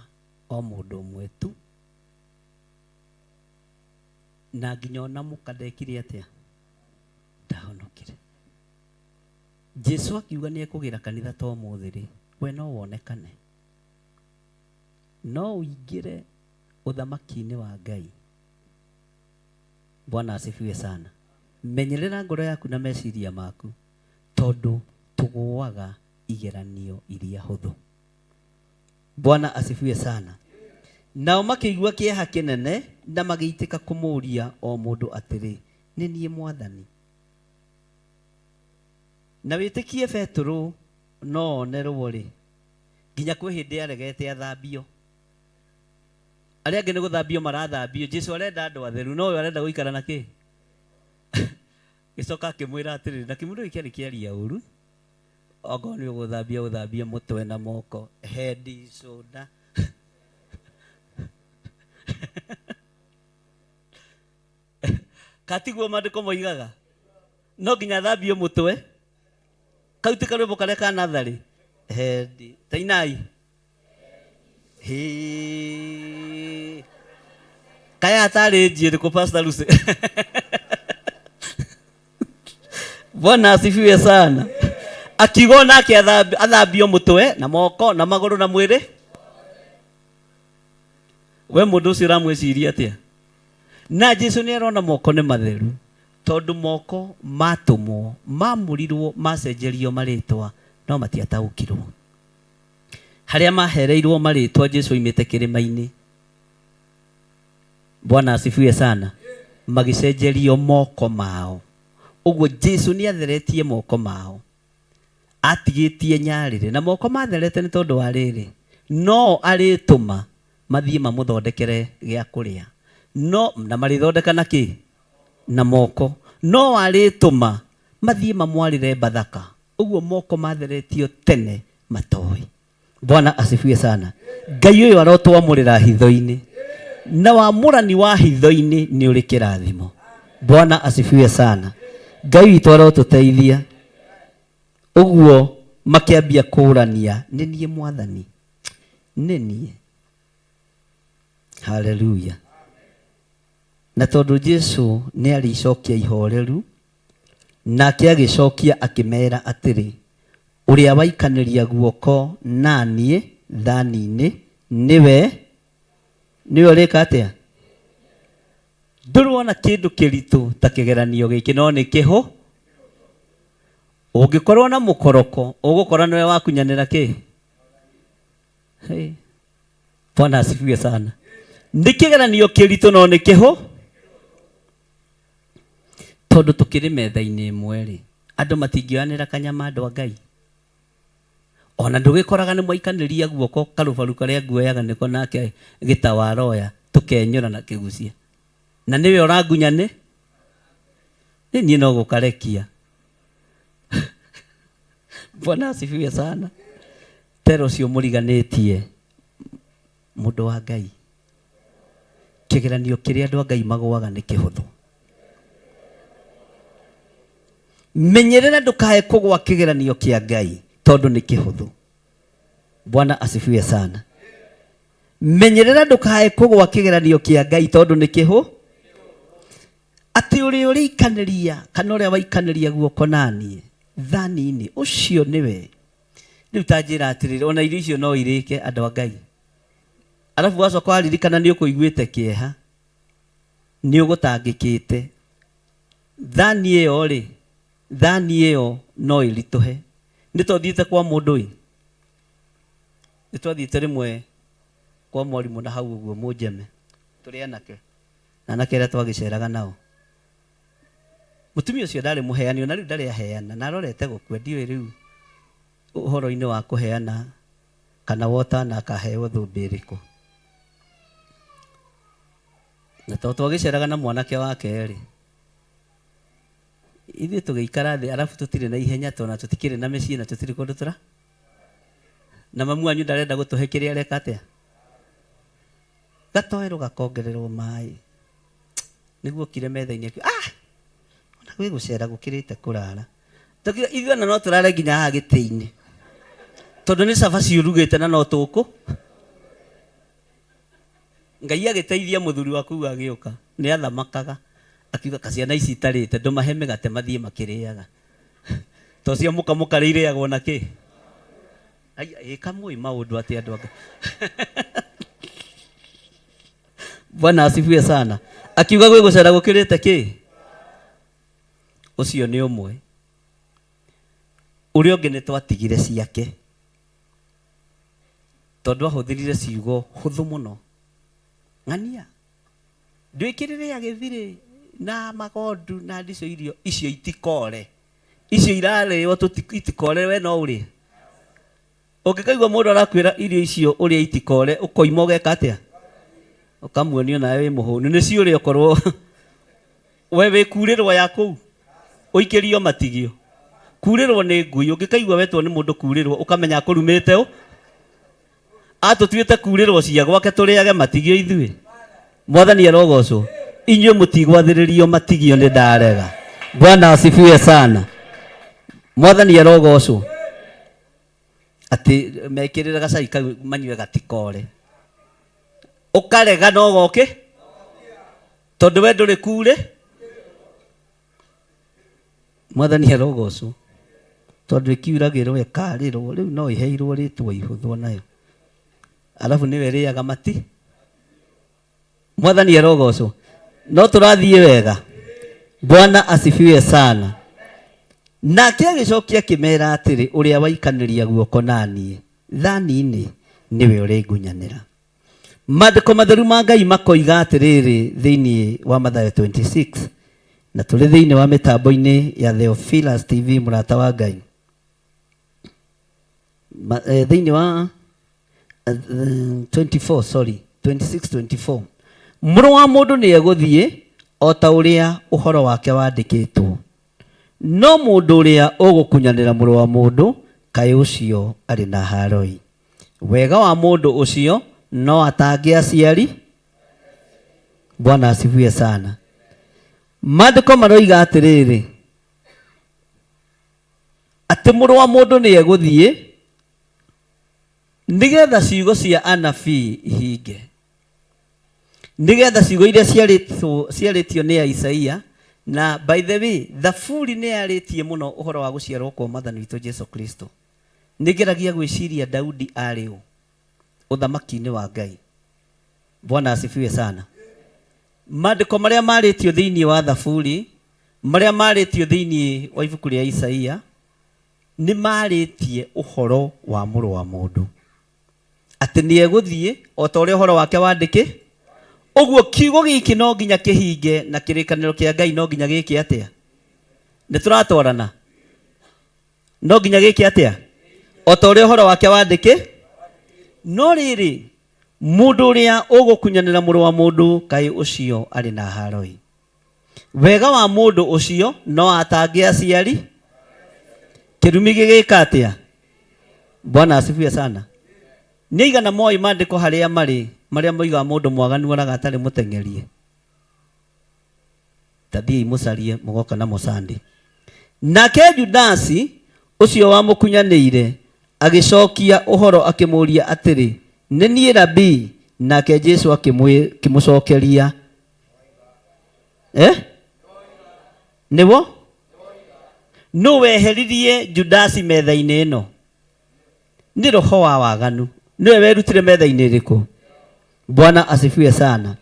B: o mũndũ ũmwe tu na nginya ona mũka ndekire atĩa ndahonokire. Jesu akiuga nĩ ekũgĩra kanitha ta ũmũthĩ rĩ, we no wonekane, no ũingĩre ũthamaki-inĩ wa Ngai. Bwana asifiwe sana. Menyerera ngoro yaku na meciria maku tondũ tũgũaga igeranio iria hũthũ. Bwana asifiwe sana. Nao makĩigua kĩeha kĩnene na magĩitĩka kũmũũria o mũndũ atĩrĩ, nĩ niĩ Mwathani? Na wĩtĩkie Betũrũ no onerwo rĩ, nginya kwĩ hĩndĩ aregete athambio. Arĩa angĩ nĩ gũthambio marathambio. Jesu arenda andũ atheru, no ũyũ arenda gũikara na kĩ? Gĩcoka akĩmwĩra atĩrĩrĩ, na kĩmũndũ gĩkĩ kĩarĩ kĩaria ũru, okorwo nĩ ũgũthambia ũthambie mũtwe na moko, head, shoulder. Katiguo maandĩko moigaga no nginya athambio mũtwe kau ti karwĩmbo karĩa ka natharĩ head tainai Hĩ. Kaya atarĩ nji ĩrĩkũ Pastor Lucy? Bwana asifiwe sana. Akiuga onake athambio mũtwe na moko na magũrũ na mwĩrĩ. We mũndũ ũcio ũramwĩciria atĩa? Na Jesu nĩ arona moko nĩ matheru tondũ moko matũmwo mamũrirwo macenjerio marĩtwa no matiataũkirwo. Harĩa mahereirwo marĩtwa Jesu oimĩte kĩrĩma-inĩ. Bwana asifiwe sana. Magĩcenjerio moko mao. Ũguo Jesu nĩ atheretie moko mao. Atigĩtie nyarĩrĩ. Na moko matherete nĩ tondũ wa rĩrĩ. No arĩtũma mathiĩ mamũthondekere gĩa kũrĩa. No, na marĩthondeka na kĩ? Na moko. No arĩtũma mathiĩ mamwarĩre Bathaka. Ũguo moko matheretio tene matoĩ. Bwana asifiwe sana. Ngai ũyũ arotwamũrĩra hitho-inĩ. Na wamũrani wa hitho-inĩ nĩ ũrĩ kĩrathimo. Bwana asifiwe sana. Ngai witũ arotũteithia. Ũguo makĩambia kũũrania, nĩ niĩ Mwathani, nĩ niĩ. Haleluya. Na tondũ Jesu nĩ arĩ icokia ihoreru, nake agĩcokia akĩmera atĩrĩ, ũrĩa waikanĩria guoko na niĩ thani-inĩ nĩwe nĩwe ũrĩka atĩa? Ndũrĩ wona kĩndũ kĩritũ ta kĩgeranio gĩkĩ, no nĩ kĩhũ. Ũngĩkorwo na mũkoroko, ũgũkora nĩwe wakunyanĩra kĩ? Hey. Bwana asifiwe sana. Nĩ kĩgeranio kĩritũ no nĩ kĩhũ tondũ tũkĩrĩ metha-inĩ ĩmwe rĩ, andũ matingĩoyanĩra kanyama andũ a Ngai. Ona ndũgĩkoraga nĩ mwaikanĩria guoko karũbaru karĩa nguoyaga nĩko nake gĩtawaroya tũkenyũra na kĩgucia. Na nĩwe ũrangunya nĩ nĩ niĩ no gũkarekia. Bwana asifiwe sana. Tera ũcio mũriganĩtie mũndũ wa Ngai. Kĩgeranio kĩrĩa andũ a Ngai magũaga nĩ kĩhũthũ. Menyerera ndũkae kũgwa kĩgeranio kĩa Ngai tondũ nĩ kĩhũthũ. Bwana asifiwe sana. Menyerera ndũkae kũgwa kĩgeranio kĩa Ngai tondũ nĩ kĩhũ atĩ ũrĩa ũrĩikanĩria kana ũrĩa waikanĩria guoko naniĩ thani-inĩ ũcio nĩwe. Rĩu ta njĩra atĩrĩrĩ, ona irio icio no irĩke andũ a Ngai. Arabu wacoka waririkana nĩ ũkũiguĩte kĩeha, nĩ ũgũtangĩkĩte. Thani ĩyo rĩ, thani ĩyo no ĩritũhe. Nĩ twathiĩte kwa mũndũ ĩ, nĩ twathiĩte rĩmwe kwa mwarimũ na hau ũguo mũnjeme, tũrĩ anake, na anake arĩa twagĩceraga nao. Mũtumia ũcio ndarĩ mũheani, ona rĩu ndarĩ aheana, na arorete gũkua, ndiũĩ rĩu ũhoro-inĩ wa kũheana kana wotana akaheo thũmbĩ ĩrĩkũ. Na tondũ twagĩceraga na mwanake wake rĩ, ithuĩ tũgĩikara thĩ arabu tũtirĩ na ihenya tondũ tũtikĩrĩ na mĩciĩ na tũtirĩ kũndũ tũra na mamu wanyu ndarenda gũtũhe kĩrĩa areka atĩa gatoero gakongererwo maĩ nĩguo okire metha-inĩ akiuga ah ona gwĩ gũcera gũkĩrĩte kũrara. Tũkiuga ithuĩ ona no tũrare nginya haha gĩtĩ-inĩ tondũ nĩ cabaci ũrugĩte na no tũkũ. Ngai agĩteithia mũthuri wa kũu agĩũka nĩ athamakaga akiuga kaciana ici itarĩte ndũmahe mĩgate mathiĩ makĩrĩaga to cia mũkamũkarĩ irĩagwo na kĩ. Aya, ĩka mũĩ maũndũ atĩ andũ anga. Bwana asifiwe sana. Akiuga gwĩ gũcera gũkĩrĩte kĩ. Ũcio nĩ ũmwe. Ũrĩa ũngĩ nĩ twatigire ciake tondũ ahũthĩrire ciugo hũthũ mũno. Ng'ania ndwĩkĩrĩre agĩthirĩ na magondu na ndicio irio icio itikore. Icio irarĩo itikore we no ũrĩe. Ũngĩkaigua mũndũ arakwĩra irio icio ũrĩe itikore ũkoima ũgeka atĩa? Ũkamuonia nawe wĩ mũhũnu. Nĩ ciũrĩa okorwo we wĩkurĩrwo ya kũu ũikĩrio matigio. Kurĩrwo nĩ ngui. Ũngĩkaigua wetwo nĩ mũndũ kurĩrwo ũkamenya akũrumĩte ũ. Atũtuĩte kurĩrwo cia gwake tũrĩage matigio ithuĩ. Mwathani arogocwo. Inyuĩ mũtigwathĩrĩrio matigio nĩ ndarega. Bwana asifiwe sana. Mwathani arogocwo. Atĩ mekĩrĩre gacai kau manyue gatikore. Ũkarega no goke tondũ we ndũrĩ kurĩ. Mwathani arogocwo. Tondũ ĩkiuragĩrwo ĩkarĩrwo rĩu no ĩheirwo rĩtwa ihũthũ nayo. Arabu nĩwe ĩrĩaga mati. Mwathani arogocwo. No tũrathiĩ wega. Bwana asifiwe sana. Nake agĩcokia akĩmera atĩrĩ, ũrĩa waikanĩria guoko naniĩ thani-inĩ nĩwe ũrĩngunyanĩra. Maandĩko matheru ma Ngai makoiga atĩrĩrĩ thĩinĩ wa Mathayo 26 na tũrĩ thĩinĩ wa mĩtambo-inĩ ya Theophilus TV mũrata wa Ngai. Thĩinĩ wa 24 sorry 26 24 mũrũ wa mũndũ nĩ egũthiĩ o ta ũrĩa ũhoro wake wandĩkĩtwo, no mũndũ ũrĩa ũgũkunyanĩra mũrũ wa mũndũ kaĩ ũcio arĩ na haroi. Wega wa mũndũ ũcio no atangĩaciari. Bwana asifiwe sana. Maandĩko maroiga atĩrĩrĩ atĩ mũrũ wa mũndũ nĩ egũthiĩ nĩgetha ciugo cia anabii ihinge, nĩgetha ciugo iria ciarĩtio nĩ Isaia. Na by the way, Thaburi nĩ yarĩtie mũno ũhoro wa gũciarwo kwa Mwathani witũ Jesu Kristo. Nĩngeragia gwĩciria Daudi arĩ ũ ũthamaki-inĩ wa Ngai. Bwana asifiwe sana. Maandĩko marĩa marĩtio thĩinĩ wa Thaburi, marĩa marĩtio thĩinĩ wa ibuku rĩa Isaia, nĩ marĩtie ũhoro wa mũrũ wa mũndũ atĩ nĩ egũthiĩ o ta ũrĩa ũhoro wake wandĩkĩ. Ũguo kiugo gĩkĩ no nginya kĩhinge na kĩrĩkanĩro kĩa Ngai no nginya gĩke atĩa? Nĩ tũratwarana? No nginya gĩke atĩa? O ta ũrĩa ũhoro wake wandĩkĩ. No rĩrĩ, mũndũ ũrĩa ũgũkunyanĩra mũrũ wa mũndũ, kaĩ ũcio arĩ na haaro-ĩ! Wega wa mũndũ ũcio no atange aciari. Kĩrumi gĩgĩka atĩa? Bwana asifiwe sana. Nĩ aigana moĩ maandĩko harĩa marĩ marĩa moigaga mũndũ mwaganu oraga atarĩ mũteng'erie? Ta thiĩi mũcarie mũgoka namo Sunday. Nake Judasi ũcio wamũkunyanĩire agĩcokia ũhoro akĩmũũria atĩrĩ, Nĩ niĩ Rabii? Nake Jesu akĩmũcokeria, Eh? Nĩwo? Nũ weheririe Judasi metha-inĩ ĩno? Nĩ roho wa waganu. Nĩwe werutire metha-inĩ ĩrĩkũ? Bwana asifiwe sana.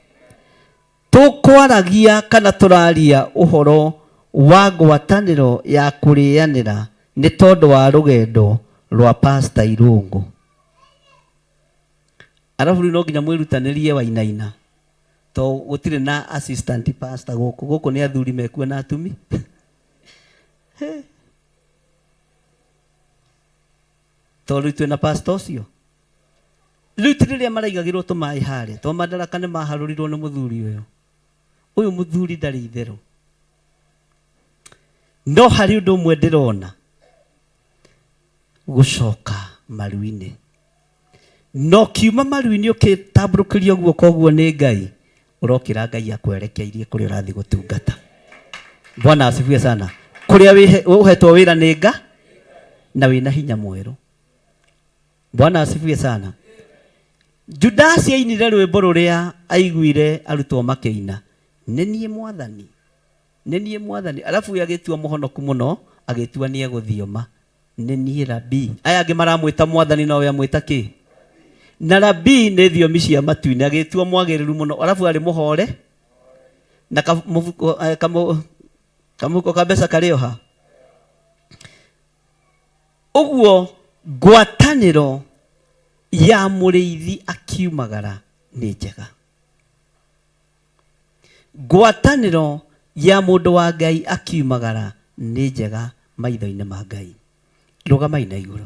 B: Tũkwaragia kana tũraria ũhoro wa ngwatanĩro ya kũrĩanĩra nĩ tondũ wa rũgendo rwa Pastor Irũngũ. Arabu rĩu no nginya mwĩrutanĩrie Wainaina to gũtirĩ na assistant pastor gũkũ. Gũkũ nĩ athuri mekuo na atumi. Tondũ rĩu twĩna pastor ũcio. Rĩu ti rĩrĩa maraigagĩrwo tũmaĩ harĩa to madaraka nĩ maharũrirwo nĩ mũthuri ũyũ. Ũyũ mũthuri ndarĩ itherũ. No harĩ ũndũ ũmwe ndĩrona gũcoka maru-inĩ. Na ũkiuma maru-inĩ ũkĩtambũrũkĩrio guoko ũguo nĩ Ngai, ũrokĩra Ngai akwerekeirie kũrĩa ũrathiĩ gũtungata. Bwana asifiwe sana. Kũrĩa ũhetwo wĩra nĩ Nga na wĩna hinya mwerũ. Bwana asifiwe sana. Judasi ainire rwĩmbo rũrĩa aiguire arutwo makĩina, nĩ niĩ mwathani, nĩ niĩ mwathani. Alafu we agĩtua mũhonoku mũno, agĩtua nĩ egũthioma, nĩ niĩ rabii. Aya angĩ maramwĩta mwathani no we amwĩta kĩ? Na rabii nĩ thiomi cia matu-inĩ, agĩtua mwagĩrĩru mũno. Alafu arĩ mũhore na kamũhuko, eh, kamũhuko ka mbeca karĩ o ha. Ũguo ngwatanĩro ya mũrĩithi akiumagara nĩ njega. Ngwatanĩro ya mũndũ wa Ngai akiumagara nĩ njega maitho-inĩ ma Ngai. Rũgamai na igũrũ.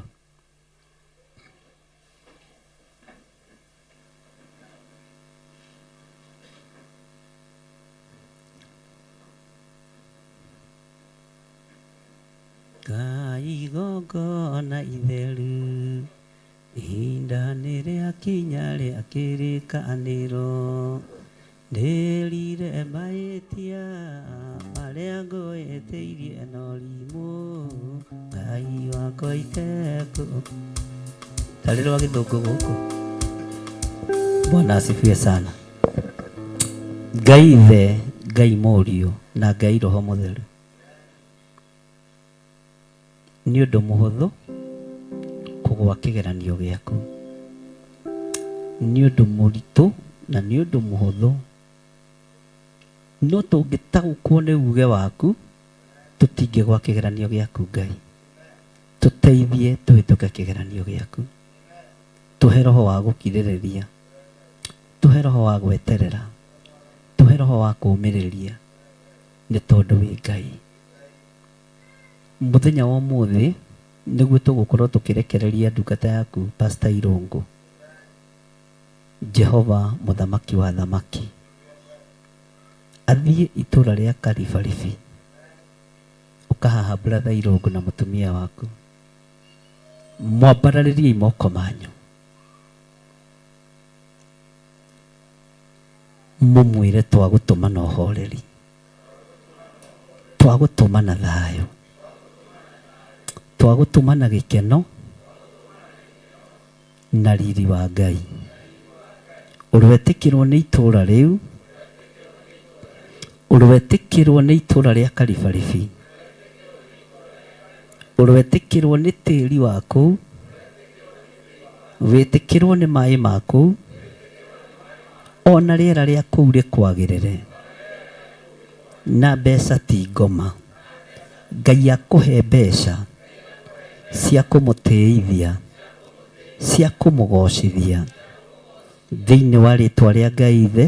B: Ngai igongona itheru, ihinda nĩ rĩakinya rĩa kĩrĩkanĩro, ndĩrire mahĩtia marĩa ngũhĩtĩirie na ũrimũ, Ngai wakwa itekũ. Tarĩ rwa gĩthũngũ gũkũ. Bwana asifiwe sana. Ngai Ithe, Ngai Mũriũ na Ngai Roho Mũtheru. Nĩ ũndũ mũhũthũ kũgwa kĩgeranio gĩaku. Nĩ ũndũ mũritũ na nĩ ũndũ mũhũthũ. No tũngĩtaũkwo nĩ uge waku, tũtingĩgwa kĩgeranio gĩaku Ngai. Tũteithie tũhĩtũke kĩgeranio gĩaku. Tũhe roho wa gũkirĩrĩria. Tũhe roho wa gweterera. Tũhe roho wa kũũmĩrĩria nĩ tondũ wĩ Ngai. Mũthenya wa ũmũthĩ nĩguo tũgũkorwo tũkĩrekereria ndungata yaku Pastor Irũngũ. Jehova mũthamaki wa athamaki athiĩ itũra rĩa Karibaribi ũkahaha brother Irũngũ na mũtumia waku. Mwambararĩriei moko manyu mũmwĩre twagũtũma na ũhoreri. Twagũtũma na thayũ. Twagũtũma na gĩkeno na riri wa Ngai. Ũroetĩkĩrwo nĩ itũũra rĩu. Ũroetĩkĩrwo nĩ itũũra rĩa Karibaribi. Ũroetĩkĩrwo nĩ tĩri wa kũu. Wĩtĩkĩrwo nĩ maĩ ma kũu. Ona rĩera rĩa kũu rĩkwagĩrĩre. Na mbeca ti ngoma. Ngai akũhe mbeca cia kũmũtĩithia, cia kũmũgocithia. Thĩinĩ wa rĩtwa rĩa Ngai Ithe.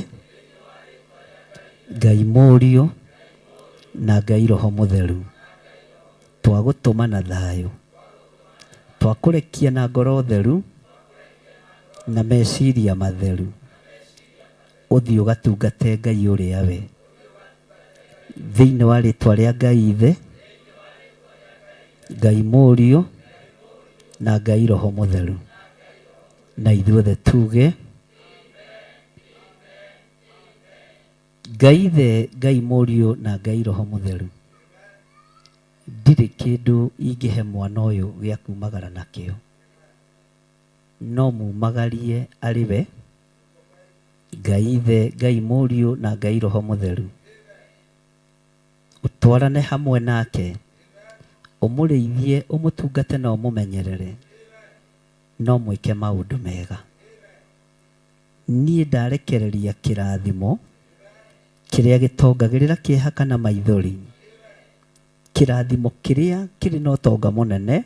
B: Ngai Mũriũ na Ngai Roho Mũtheru, twagũtũma na thayũ, twakũrekia na ngoro theru na meciria matheru, ũthiĩ ũgatungate Ngai ũrĩa we, thĩinĩ wa rĩtwa rĩa Ngai Ithe, Ngai Mũriũ na Ngai Roho Mũtheru. Na ithuothe tuge Ngai Ithe, Ngai Mũriũ na Ngai Roho Mũtheru, ndirĩ kĩndũ ingĩhe mwana ũyũ gĩa kumagara nakĩo, no mumagarie arĩ we, Ngai Ithe, Ngai Mũriũ na Ngai Roho Mũtheru, ũtwarane hamwe nake, ũmũrĩithie, ũmũtungate na ũmũmenyerere, no mwĩke maũndũ mega. Niĩ ndarekereria kĩrathimo kĩrĩa gĩtongagĩrĩra kĩeha kana maithori, kĩrathimo kĩrĩa kĩrĩ na ũtonga mũnene,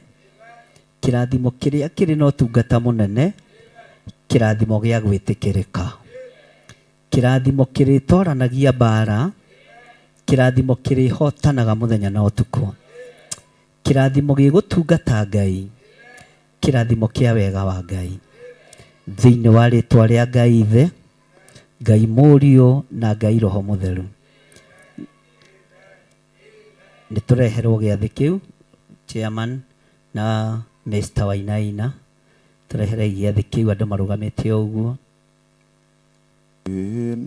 B: kĩrathimo kĩrĩa kĩrĩ na ũtungata mũnene, kĩrathimo gĩa gwĩtĩkĩrĩka, kĩrathimo kĩrĩtoranagia mbara, kĩrathimo kĩrĩhotanaga mũthenya na ũtukũ, kĩrathimo gĩgũtungata Ngai, kĩrathimo kĩa wega wa Ngai, thĩinĩ wa rĩtwa rĩa Ngai Ithe, Ngai Mũriũ na Ngai Roho Mũtheru. Nĩ tũreherwo gĩathĩ kĩu, chairman na Mr. Wainaina, tũreherei gĩathĩ kĩu andũ marũgamĩte o ũguo.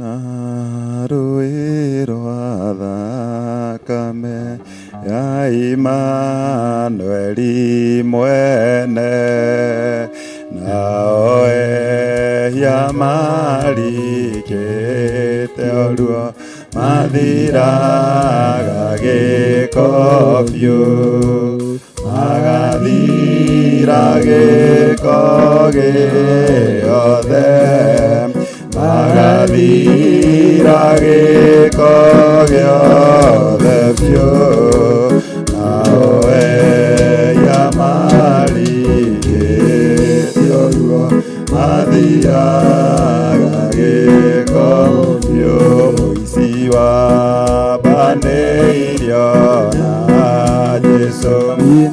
I: Na rũĩ rwa thakame ya Imanueli mwene, nao ehia marikĩte ũruo mathiraga gĩko biũ, magathira gĩko gĩothe, magathira gĩko gĩothe biũ, nao ehia marikĩte ũruo mathiraga gĩko biũ. Mũici wambanĩirio na Jesũ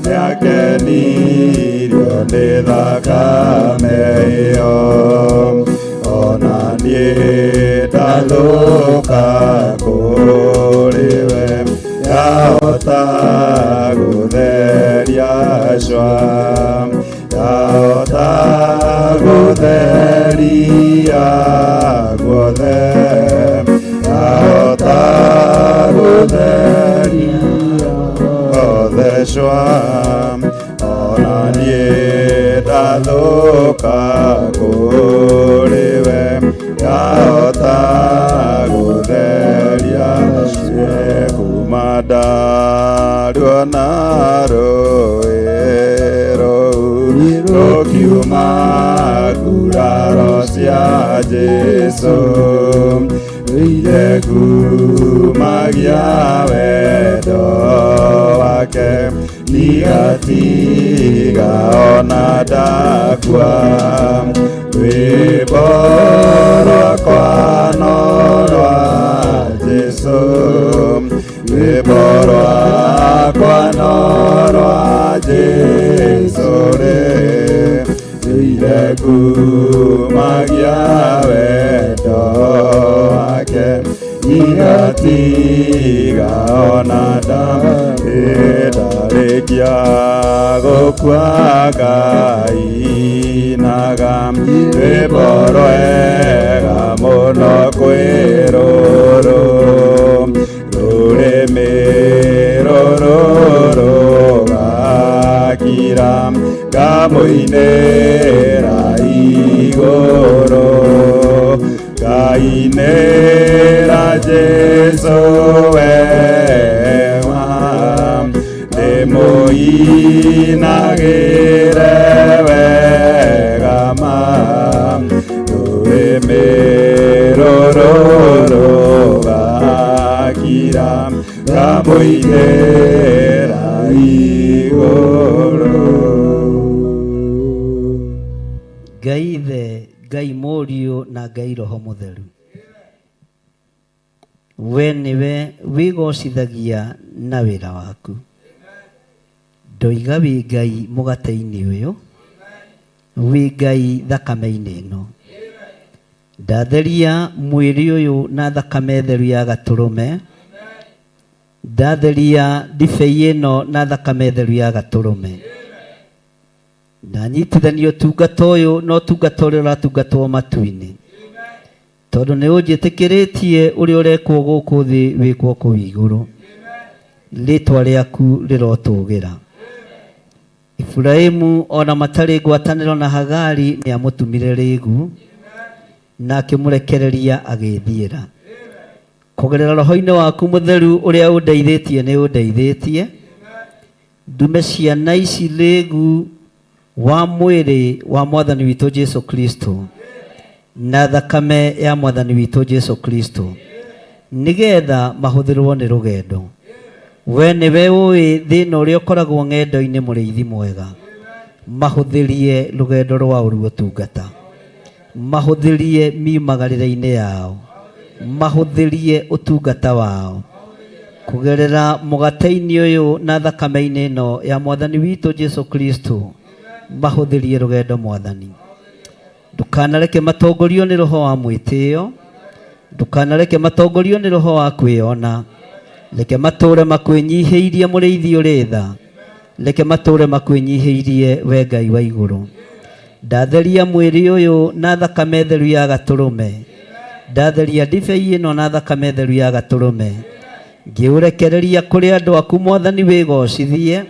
I: nĩakenirio nĩ thakame ĩyo, ona niĩ ndathũka kũrĩ we, yahota gũtheria cwa, yahota gũtheria guothe, yahota gũtheria guothe cwa, ona niĩ ndathũka kũrĩ we, yahota gũtheria kuma ndaruona rũĩ rũu rũkiuma nguraro cia Jesũ, rũire kumagia wendo wake, ndigatiga ona ndakua, rwĩmbo rwakwa no rwa Jesũ, rwĩmbo rwakwa no rwa Jesũ rĩ, rũire kumagia wendo wake, ndigatiga ona ndarĩkia gũkua ngainaga rwĩmbo rwega mũno kwĩ rũrũ, rũrĩmĩ rũrũ rũgakira, ngamũinĩra igũrũ, ngainĩra Jesũ wega, ndĩmũinagĩre wega ma, rũrĩmĩ rũrũ rũgakira, ngamũinĩra igũrũ.
B: Ngai Ithe, Ngai Mũriũ na Ngai Roho Mũtheru. We nĩwe wĩgocithagia na wĩra waku. Ndoiga wĩ Ngai mũgate-inĩ ũyũ, wĩ Ngai thakame-inĩ ĩno. Ndatheria mwĩrĩ ũyũ na thakame theru ya gatũrũme, ndatheria ndibei ĩno na thakame theru ya gatũrũme. Ndanyitithania ũtungata ũyũ na ũtungata ũrĩa ũratungatwo matu-inĩ, tondũ nĩ ũnjĩtĩkĩrĩtie ũrĩa ũrekwo gũkũ thĩ wĩkwo kũu igũrũ. Rĩtwa rĩaku rĩrotũgĩra. Iburahimu ona matarĩ ngwatanĩro na Hagari nĩ amũtumire rĩgu na akĩmũrekereria agĩthiĩra. Kũgerera roho-inĩ waku mũtheru ũrĩa ũndeithĩtie nĩ ũndeithĩtie ndume ciana ici rĩgu wa mwĩrĩ wa mwathani witũ Jesu Kristo na thakame ya mwathani witũ Jesu Kristo nĩgetha mahũthĩrwo nĩ rũgendo. We nĩwe ũĩ thĩna ũrĩa ũkoragwo ng'endo-inĩ mũrĩithi mwega, mahũthĩrie rũgendo rwao rwa ũtungata, mahũthĩrie miumagarĩre-inĩ yao, mahũthĩrie ũtungata wao kũgerera mũgate-inĩ ũyũ na thakame-inĩ ĩno ya mwathani witũ Jesu Kristo, mahũthĩrie rũgendo mwathani. Ndũkanareke matongorio nĩ roho wa mwĩtĩo, ndũkanareke matongorio nĩ roho wa kwĩona, reke matũũre makwĩnyihĩirie mũrĩithi ũrĩ tha, reke matũũre makwĩnyihĩirie we Ngai wa igũrũ. Ndatheria mwĩrĩ ũyũ na thakame theru ya gatũrũme, ndatheria ndibei ĩno na thakame theru ya gatũrũme, ngĩũrekereria kũrĩ andũ aku mwathani wĩgocithie,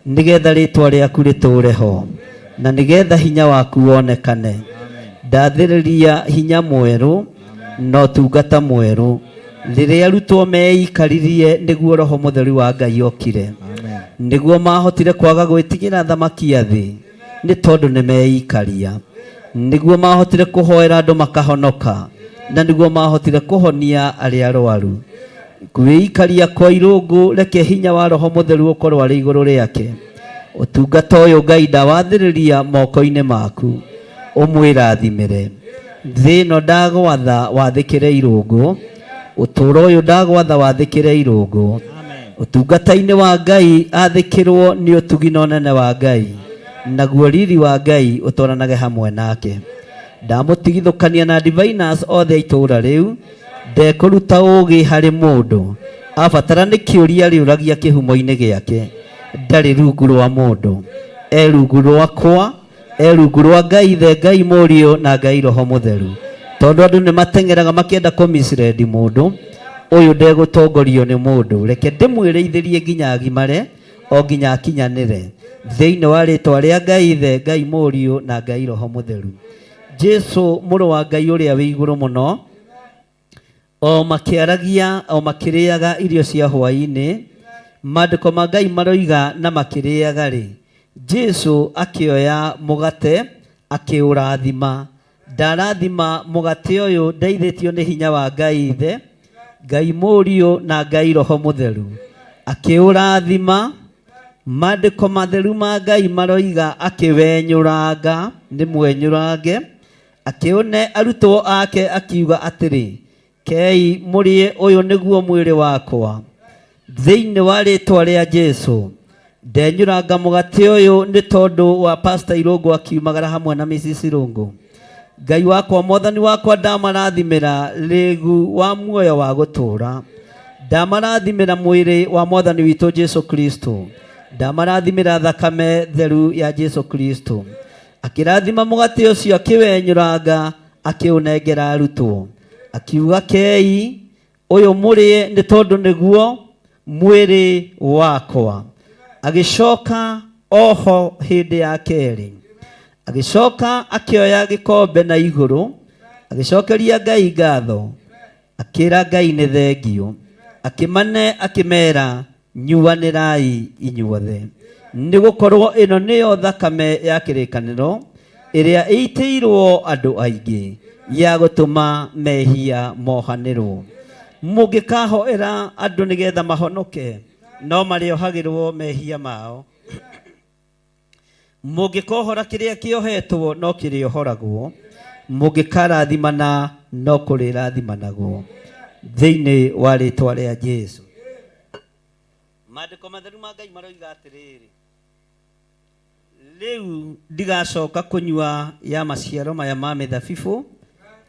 B: nĩgetha rĩtwa rĩaku rĩtũũre ho na nĩgetha hinya waku wonekane. Ndathĩrĩria hinya mwerũ na ũtungata mwerũ rĩrĩa arutwo meikaririe nĩguo roho mũtheru wa Ngai okire, nĩguo mahotire kwaga gwĩtigĩra thamaki a thĩ nĩ tondũ nĩ meikaria, nĩguo mahotire kũhoera andũ makahonoka, na nĩguo mahotire kũhonia arĩa arwaru. Kwĩikaria kwa irũngũ, reke hinya wa roho mũtheru ũkorwo arĩ igũrũ rĩake. Ũtungata ũyũ Ngai ndawathĩrĩria moko-inĩ maku, ũmwĩrathimĩre. Thĩ ĩno ndagwatha wathĩkĩre irũngũ, ũtũũro ũyũ ndagwatha wathĩkĩre irũngũ. Ũtungata-inĩ wa Ngai athĩkĩrwo nĩ ũtugi na ũnene wa Ngai, naguo riri wa Ngai ũtwaranage hamwe nake. Ndamũtigithũkania na diviners othe a itũũra rĩu, ndekũruta ũũgĩ harĩ mũndũ, abatara nĩ kĩũria rĩũragia kĩhumo-inĩ gĩake, ndarĩ rungu rwa mũndũ, e rungu rwakwa, e rungu rwa Ngai Ithe, Ngai Mũriũ na Ngai Roho Mũtheru. Tondũ andũ nĩ mateng'eraga makĩenda kũmislead mũndũ, ũyũ ndegũtongorio nĩ mũndũ, reke ndĩmwĩrĩithĩrie nginya agimare, o nginya akinyanĩre, thĩinĩ wa rĩtwa rĩa Ngai Ithe, Ngai Mũriũ na Ngai Roho Mũtheru. Jesu mũrũ wa Ngai ũrĩa wĩ igũrũ mũno, o makĩaragia o makĩrĩaga irio cia hwaĩ-inĩ, maandĩko ma Ngai maroiga na makĩrĩaga rĩ, Jesu akĩoya mũgate akĩũrathima. Ndarathima mũgate ũyũ ndeithĩtio nĩ hinya wa Ngai Ithe, Ngai Mũriũ na Ngai Roho Mũtheru. Akĩũrathima, maandĩko matheru ma Ngai maroiga akĩwenyũranga, nĩ mwenyũrange, akĩũne arutwo ake akiuga atĩrĩ, kei mũrĩe ũyũ nĩguo mwĩrĩ wakwa. Thĩinĩ wa rĩtwa rĩa Jesu, ndenyũranga mũgate ũyũ nĩ tondũ wa Pastor Irũngũ akiumagara hamwe na Mrs. Irũngũ. Ngai wakwa, mwathani wakwa, ndamarathimĩra rĩgu wa muoyo wa gũtũũra. Ndamarathimĩra mwĩrĩ wa mwathani witũ Jesu Kristo. Ndamarathimĩra thakame theru ya Jesu Kristo. Akĩrathima mũgate ũcio, akĩwenyũranga, akĩũnengera arutwo, akiuga, kei ũyũ mũrĩe nĩ tondũ nĩguo mwĩrĩ wakwa. Agĩcoka oho hĩndĩ ya kerĩ, agĩcoka akĩoya gĩkombe na igũrũ, agĩcokeria Ngai ngatho, akĩra Ngai nĩ thengio, akĩmane akĩmera, nyuanĩrai inyuothe, nĩ gũkorwo ĩno nĩyo thakame ya kĩrĩkanĩro ĩrĩa ĩitĩirwo andũ aingĩ ya gũtũma mehia mohanĩrwo. Mũngĩkahoera andũ nĩgetha mahonoke, no marĩohagĩrwo mehia mao. Mũngĩkohora kĩrĩa kĩohetwo, no kĩrĩohoragwo. Mũngĩkarathimana, no kũrĩrathimanagwo. Thĩinĩ wa rĩtwa rĩa Jesu. Maandĩko matheru ma Ngai maroiga atĩrĩrĩ, rĩu ndigacoka kũnyua ya maciaro maya ma mĩthabibũ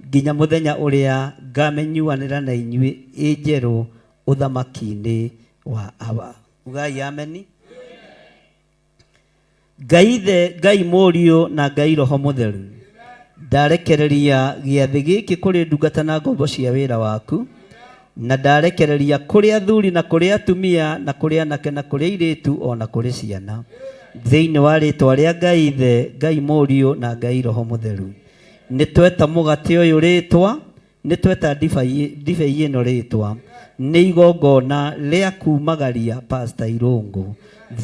B: nginya mũthenya ũrĩa ngamĩnyuanĩra na inyuĩ ĩ njerũ ũthamaki-inĩ wa Awa. Ugai ameni. Ngai Ithe, Ngai Mũriũ na Ngai Roho Mũtheru, ndarekereria gĩathĩ gĩkĩ kũrĩ ndungata na ngombo cia wĩra waku, na ndarekereria kũrĩ athuri na kũrĩ atumia na kũrĩ anake na kũrĩ airĩtu o na kũrĩ ciana, thĩinĩ wa rĩtwa rĩa Ngai Ithe, Ngai Mũriũ na Ngai Roho Mũtheru. Nĩ tweta mũgate ũyũ rĩtwa, nĩ tweta ndibei ĩno rĩtwa, nĩ igongona rĩa kumagaria Pastor Irũngũ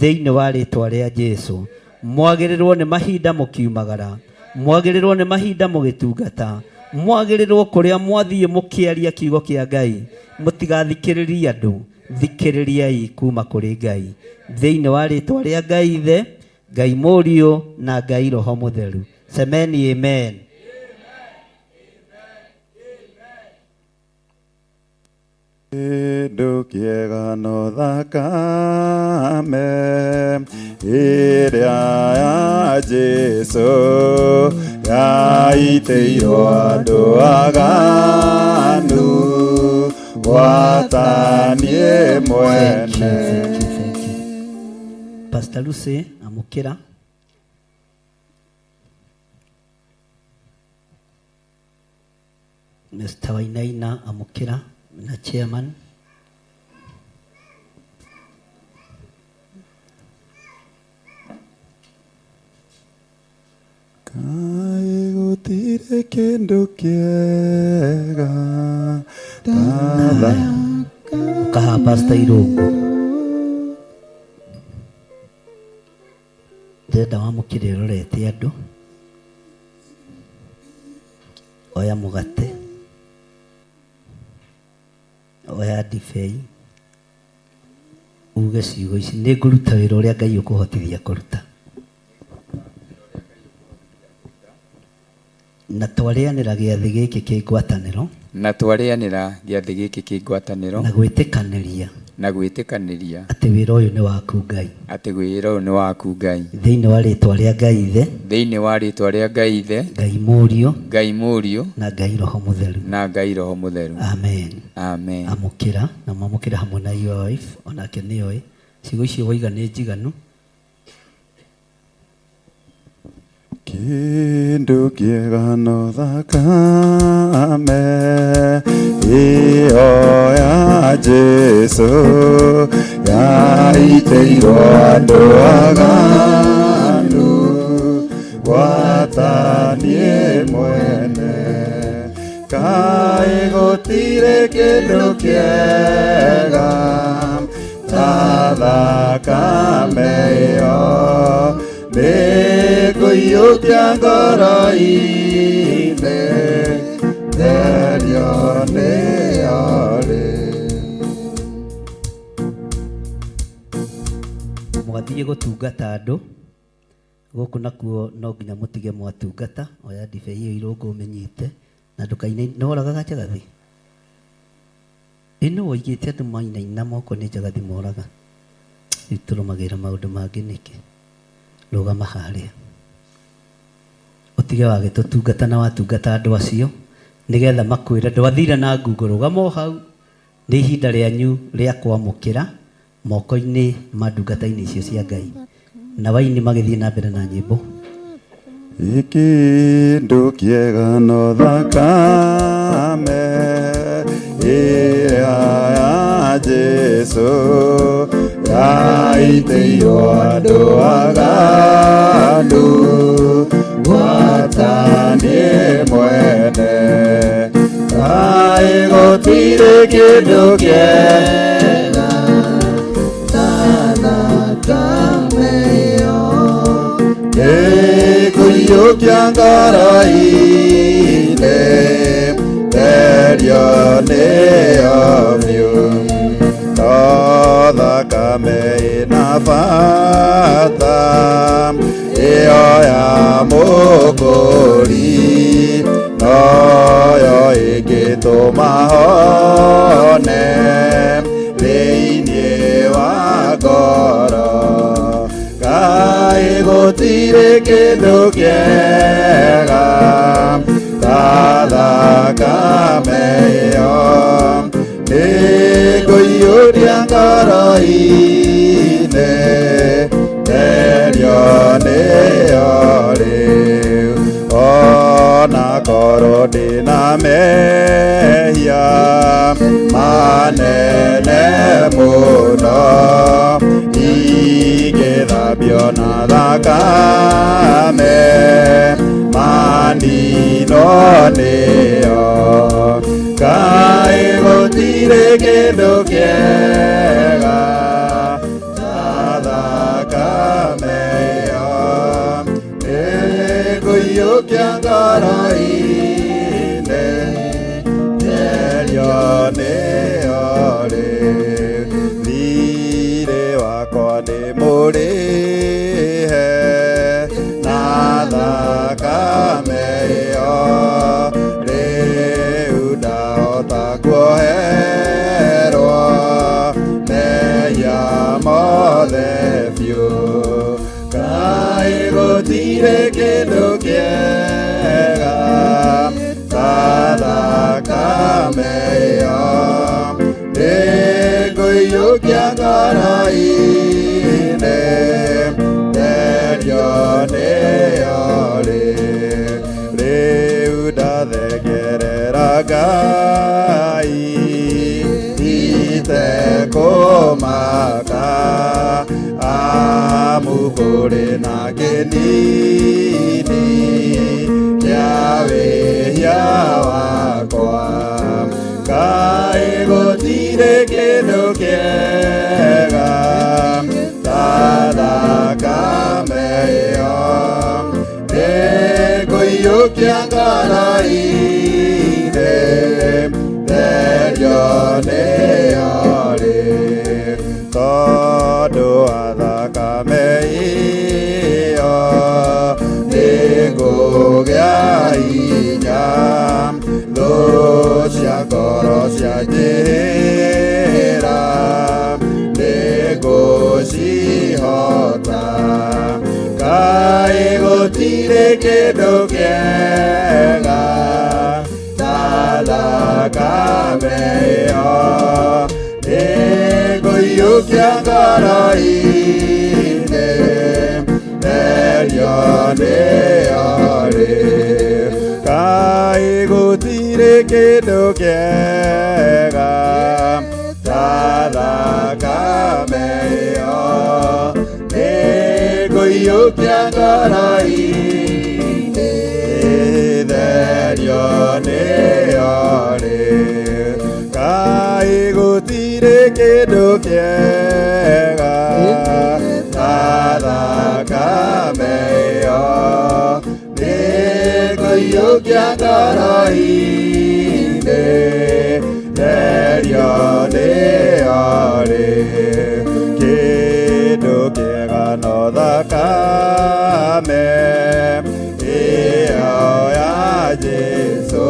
B: thĩinĩ wa rĩtwa rĩa Jesu. Mwagĩrĩrwo nĩ mahinda mũkiumagara, mwagĩrĩrwo nĩ mahinda mũgĩtungata, mwagĩrĩrwo kũrĩa mwathiĩ mũkĩaria kiugo kĩa Ngai, mũtigathikĩrĩrie andũ, thikĩrĩriai kuma kũrĩ Ngai thĩinĩ wa rĩtwa rĩa Ngai Ithe, Ngai Mũriũ na Ngai Roho Mũtheru. Semeni amen.
I: Kĩndũ kĩega no thakame ĩrĩa ya Jesu yaitĩirwo andũ aganu gwata niĩ mwene.
B: Thank you. Pastor Lucy amũkĩra. Mr. Wainaina amũkĩra na chairman.
I: Kaĩ gũtirĩ kĩndũ kĩega ta
B: Ũkaha Pastor Irũngũ. Ndĩrenda wamũkĩre ũrorete andũ. Oya mũgate, oya ndibei, uge ciugo ici, nĩ ngũruta wĩra ũrĩa Ngai ũkũhotithia kũruta. Na twarĩanĩra gĩathĩ gĩkĩ kĩ ngwatanĩro.
L: Na twarĩanĩra gĩathĩ gĩkĩ kĩ ngwatanĩro.
B: Na gwĩtĩkanĩria.
L: Na gwĩtĩkanĩria.
B: Atĩ wĩra ũyũ nĩ waku Ngai.
L: Atĩ wĩra ũyũ nĩ waku Ngai.
B: Thĩinĩ wa rĩtwa rĩa Ngai Ithe.
L: Thĩinĩ wa rĩtwa rĩa Ngai Ithe.
B: Ngai Mũriũ.
L: Ngai Mũriũ.
B: Na Ngai Roho Mũtheru.
L: Na Ngai Roho Mũtheru.
B: Amen.
L: Amen.
B: Amũkĩra na mwamũkĩra hamwe na your wife, onake nĩoĩ. Ciugo icio waiga nĩ njiganu.
I: Kĩndũ kĩega no thakame ĩyo ya Jesu yaitĩirwo andũ aganu gwata niĩ mwene. Kaĩ gũtirĩ kĩndũ kĩega ta thakame ĩyo nĩngũiyũkia ngoro-inĩ therio nĩyo rĩ.
B: Mwathiĩ gũtungata andũ gũkũ nakuo no nginya mũtige mwatungata. Oya ndibei ĩyo Irũngũ ũmĩnyite na ndũkaine. Nĩ woragaga njagathi? Ĩ nũ woigĩte andũ mainaina moko nĩ njagathi moraga? Rĩu tũrũmagĩrĩra maũndũ mangĩ nĩkĩ? Rũgama harĩa ũtige wagĩtũtungata na watungata andũ acio nĩgetha makwĩre ndwathire na ngungo. Rũgama o hau, nĩ ihinda rĩanyu rĩa kwamũkĩra moko-inĩ ma ndungata-inĩ icio cia Ngai. Na waini magĩthiĩ na mbere na nyĩmbo.
I: Kĩndũ kĩega no thakame ĩrĩa ya Jesu yaitĩirwo andũ aganu gwata niĩ mwene. Kaĩ gũtirĩ kĩndũ kĩega ta thakame ĩyo nĩngũiyũkia ngoro-inĩ therio nĩyo biũ. No thakame ĩna bata ĩyo ya Mũkũri noyo ĩngĩtũma honoke. gũtirĩ kĩndũ kĩega ta thakame ĩyo nĩngũiyũria ngoro-inĩ therio nĩyo rĩu ona korwo ndĩna mehia manene mũno ingĩthambio na thakame manino nĩyo kaĩ gũtirĩ kĩndũ kĩega ta thakame ĩyo nĩngũiyũkia ngoro-inĩ therio nĩyo rĩu thirĩ wakwa nĩ mũrĩhe na thakame ĩyo rĩu ndahota kuoherwo mehia mothe biũ kaĩ gũtirĩ kĩndũ kĩega ta thakame ĩyo nĩngũiyũkia ngoro-inĩ therio nĩyo rĩu rĩu ndathengerera Ngai itekũmaka amu kũrĩ na kĩnini kĩa wĩhia wakwa kaĩ gũtirĩ kĩndũ kĩega ta thakame ĩyo nĩngũiyũkia ngoro-inĩ therio nĩyo rĩu tondũ wa thakame ĩyo nĩngũgĩa hinya thũ cia ngoro cianjĩhĩra nĩngũcihota kaĩ gũtirĩ kĩndũ kĩega ta thakame ĩyo nĩngũiyũkia ngoro-inĩ therio nĩyo rĩu kaĩ gũtirĩ kĩndũ kĩega ta thakame ĩyo nĩngũiyũkia ngoro-inĩ therio nĩyo rĩu kaĩ gũtirĩ kĩndũ kĩega ta thakame ĩyo nĩngũiyũkia ngoro-inĩ therio nĩyo rĩu kĩndũ kĩega no thakame ĩyo ya Jesũ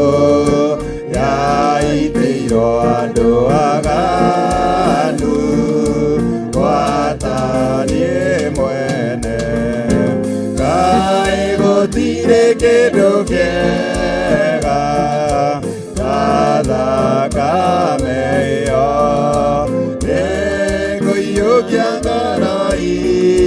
I: yaitĩirwo andũ aganu gwata niĩ mwene kaĩ gũtirĩ kĩndũ kĩega ta thakame ĩyo nĩngũiyũkia ngoro-inĩ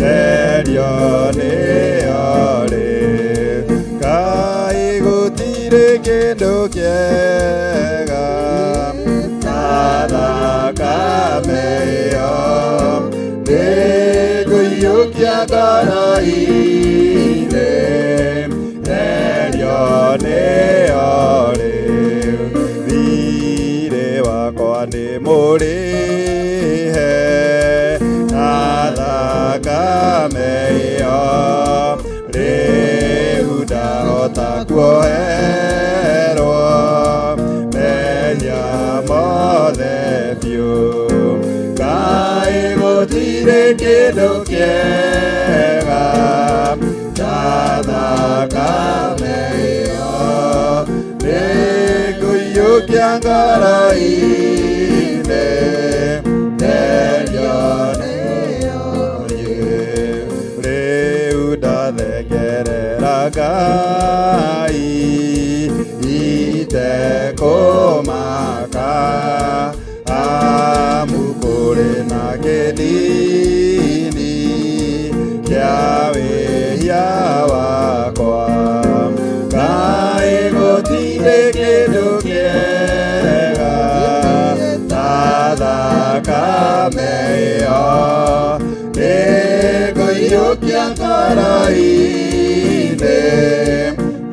I: therio nĩyo rĩu kaĩ gũtirĩ kĩndũ kĩega ta thakame ĩyo nĩngũiyũkia ngoro-inĩ therio nĩyo rĩu thirĩ wakwa nĩ mũrĩhe na thakame ĩyo rĩu ndahota kuoherwo mehia mothe biũ kaĩ gũtirĩ kĩndũ kĩega ta thakame ĩyo nĩngũiyũkia ngoro-inĩ therio nĩyo rĩu. ngoro-inĩ,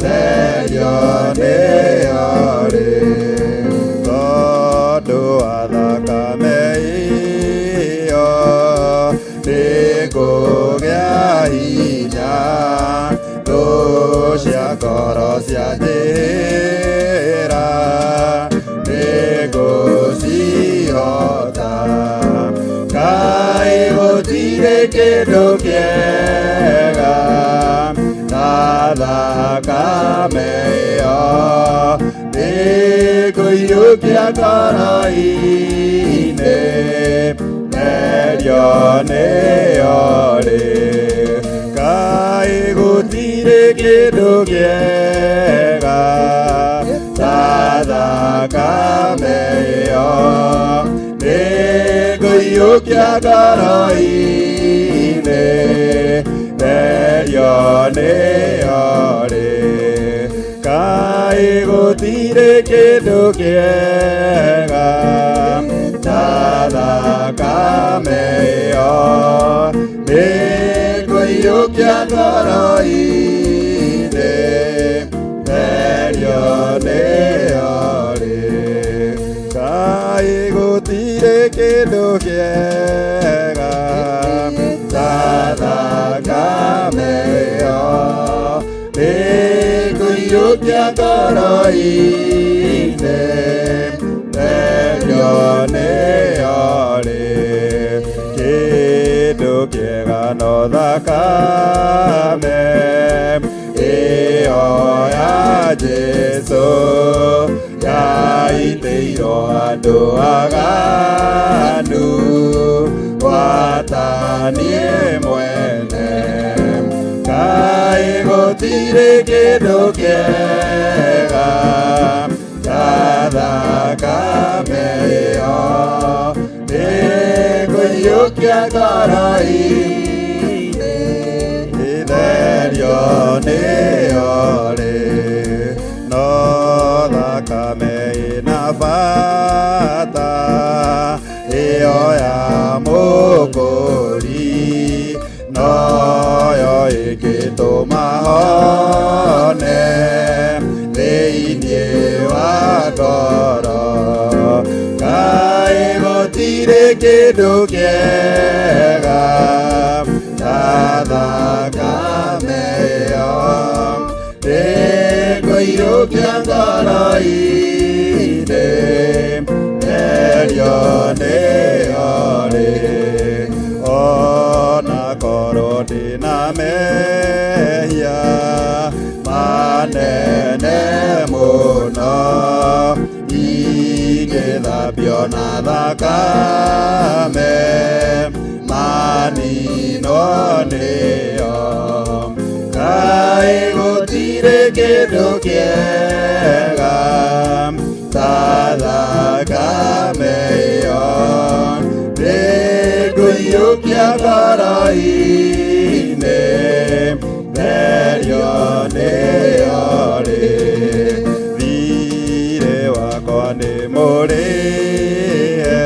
I: therio nĩyo rĩ. Tondũ wa thakame ĩyo nĩngũgĩa hinya, thũ cia ngoro cianjĩra nĩngũcihota. Kaĩ gũtirĩ kĩndũ kĩega ta thakame ĩyo, nĩngũiyũkia ngoro-inĩ, therio nĩyo rĩ. Kaĩ gũtirĩ kĩndũ kĩega ta thakame ĩyo, nĩngũiyũkia ngoro-inĩ, therio nĩyo rĩ. Kaĩ gũtirĩ kĩndũ kĩega ta thakame ĩyo, nĩngũiyũkia ngoro-inĩ, therio nĩyo rĩ. Kaĩ gũtirĩ kĩndũ kĩega ta thakame ĩyo, nĩngũiyũkia ngoro-inĩ, therio nĩyo rĩ. Kĩndũ kĩega no thakame ĩyo ya Jesũ, yaitĩirwo andũ aganu gwata niĩ mwene. Kaĩ gũtirĩ kĩndũ kĩega ta thakame ĩyo, nĩngũiyũkia ngoro-inĩ, therio nĩyo rĩ. No thakame ĩna bata ĩyo ya Mũkũri, noyo ĩngĩtũma hone thĩinĩ wa ngoro. Kaĩ gũtirĩ kĩndũ kĩega ta thakame ĩyo, nĩngũiyũkia ngoro-inĩ, therio nĩyo rĩ. Ona korwo ndĩna mehia manene mũno, ingĩthambio na thakame maninwo nĩyo. Kaĩ gũtirĩ kĩndũ kĩega ta thakame ĩyo, nĩngũiyũkia ngoro-inĩ, therio nĩyo rĩ. Thirĩ wakwa nĩ mũrĩhe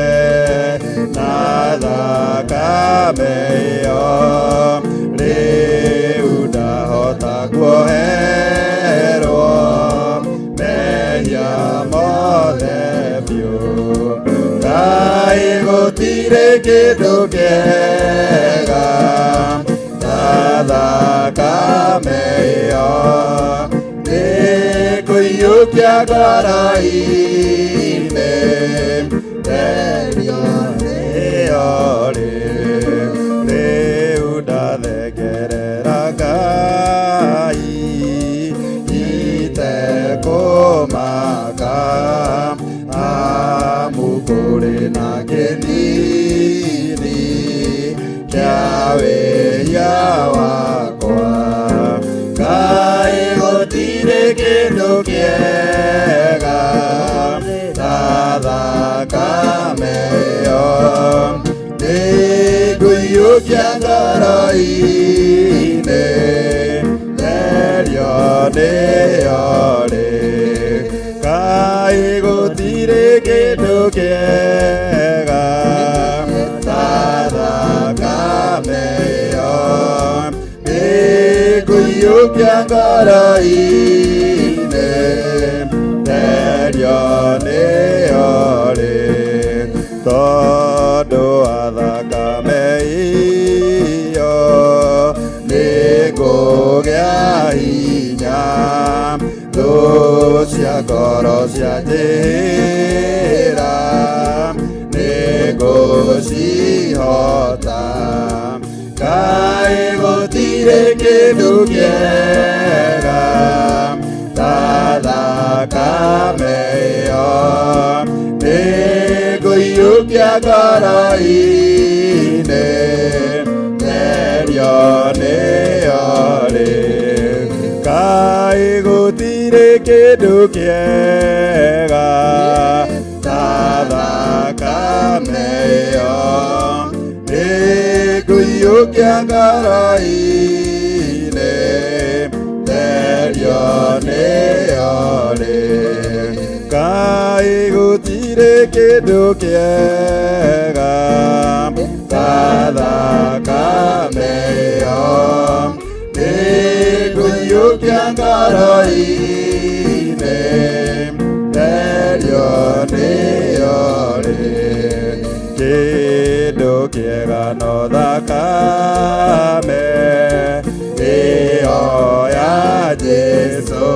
I: na thakame ĩyo, rĩu ndahota kuoherwo mehia mothe biũ. Kaĩ gũtirĩ kĩndũ kĩega ta thakame ĩyo, nĩngũiyũkia ngoro-inĩ, therio nĩyo rĩ. Rĩu ndathengerera Ngai itekũmaka, amu kũrĩ na kĩnini kĩa wĩhia wakwa. Kaĩ gũtirĩ kĩndũ kĩega ta thakame ĩyo, nĩngũiyũkia ngoro-inĩ, therio nĩyo rĩ. Kaĩ gũtirĩ kĩndũ kĩega ta thakame ĩyo, Nĩngũiyũkia ngoro-inĩ Therio nĩyo rĩ Tondũ wa thakame ĩyo Nĩngũgĩa hinya Thũ cia ngoro cia njĩra Nĩngũcihota Kaĩ gũtirĩ kĩndũ kĩega ta thakame ĩyo Nĩngũiyũkia ngoro-inĩ Therio nĩyo rĩ Kaĩ gũtirĩ kĩndũ kĩega ta thakame ĩyo Nĩngũiyũkia ngoro-inĩ Therio nĩyo rĩ Kaĩ gũtirĩ kĩndũ kĩega ta thakame ĩyo Nĩngũiyũkia ngoro-inĩ Therio nĩyo rĩ Kĩndũ kĩega no thakame ĩyo ya Jesũ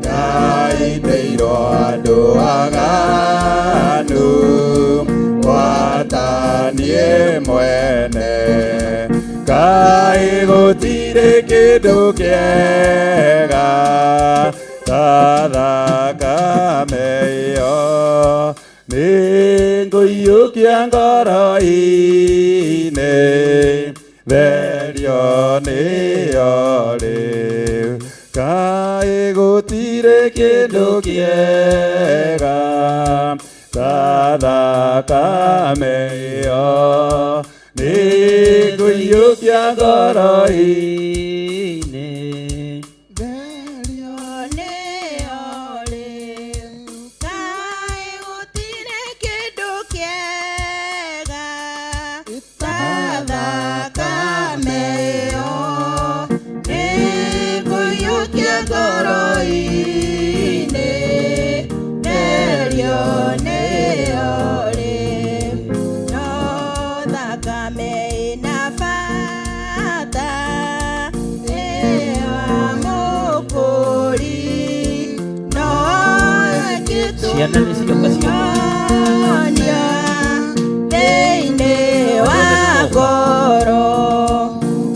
I: yaitĩirwo andũ aganu gwata niĩ mwene Kaĩ gũtirĩ kĩndũ kĩega ta thakame ĩyo Nĩngũiyũkia ngoro-inĩ Therio nĩyo rĩ Kaĩ gũtirĩ kĩndũ kĩega ta thakame ĩyo Nĩngũiyũkia ngoro-inĩ
M: Therio nĩyo rĩ Kaĩ gũtirĩ kĩndũ kĩega ta thakame ĩyo Nĩngũiyũkia ngoro-inĩ Therio nĩyo rĩ No thakame ĩna bata ĩyo Mũkũri no
B: Ciana nĩ cioka
M: ĩngĩtũhonia thĩinĩ wa ngoro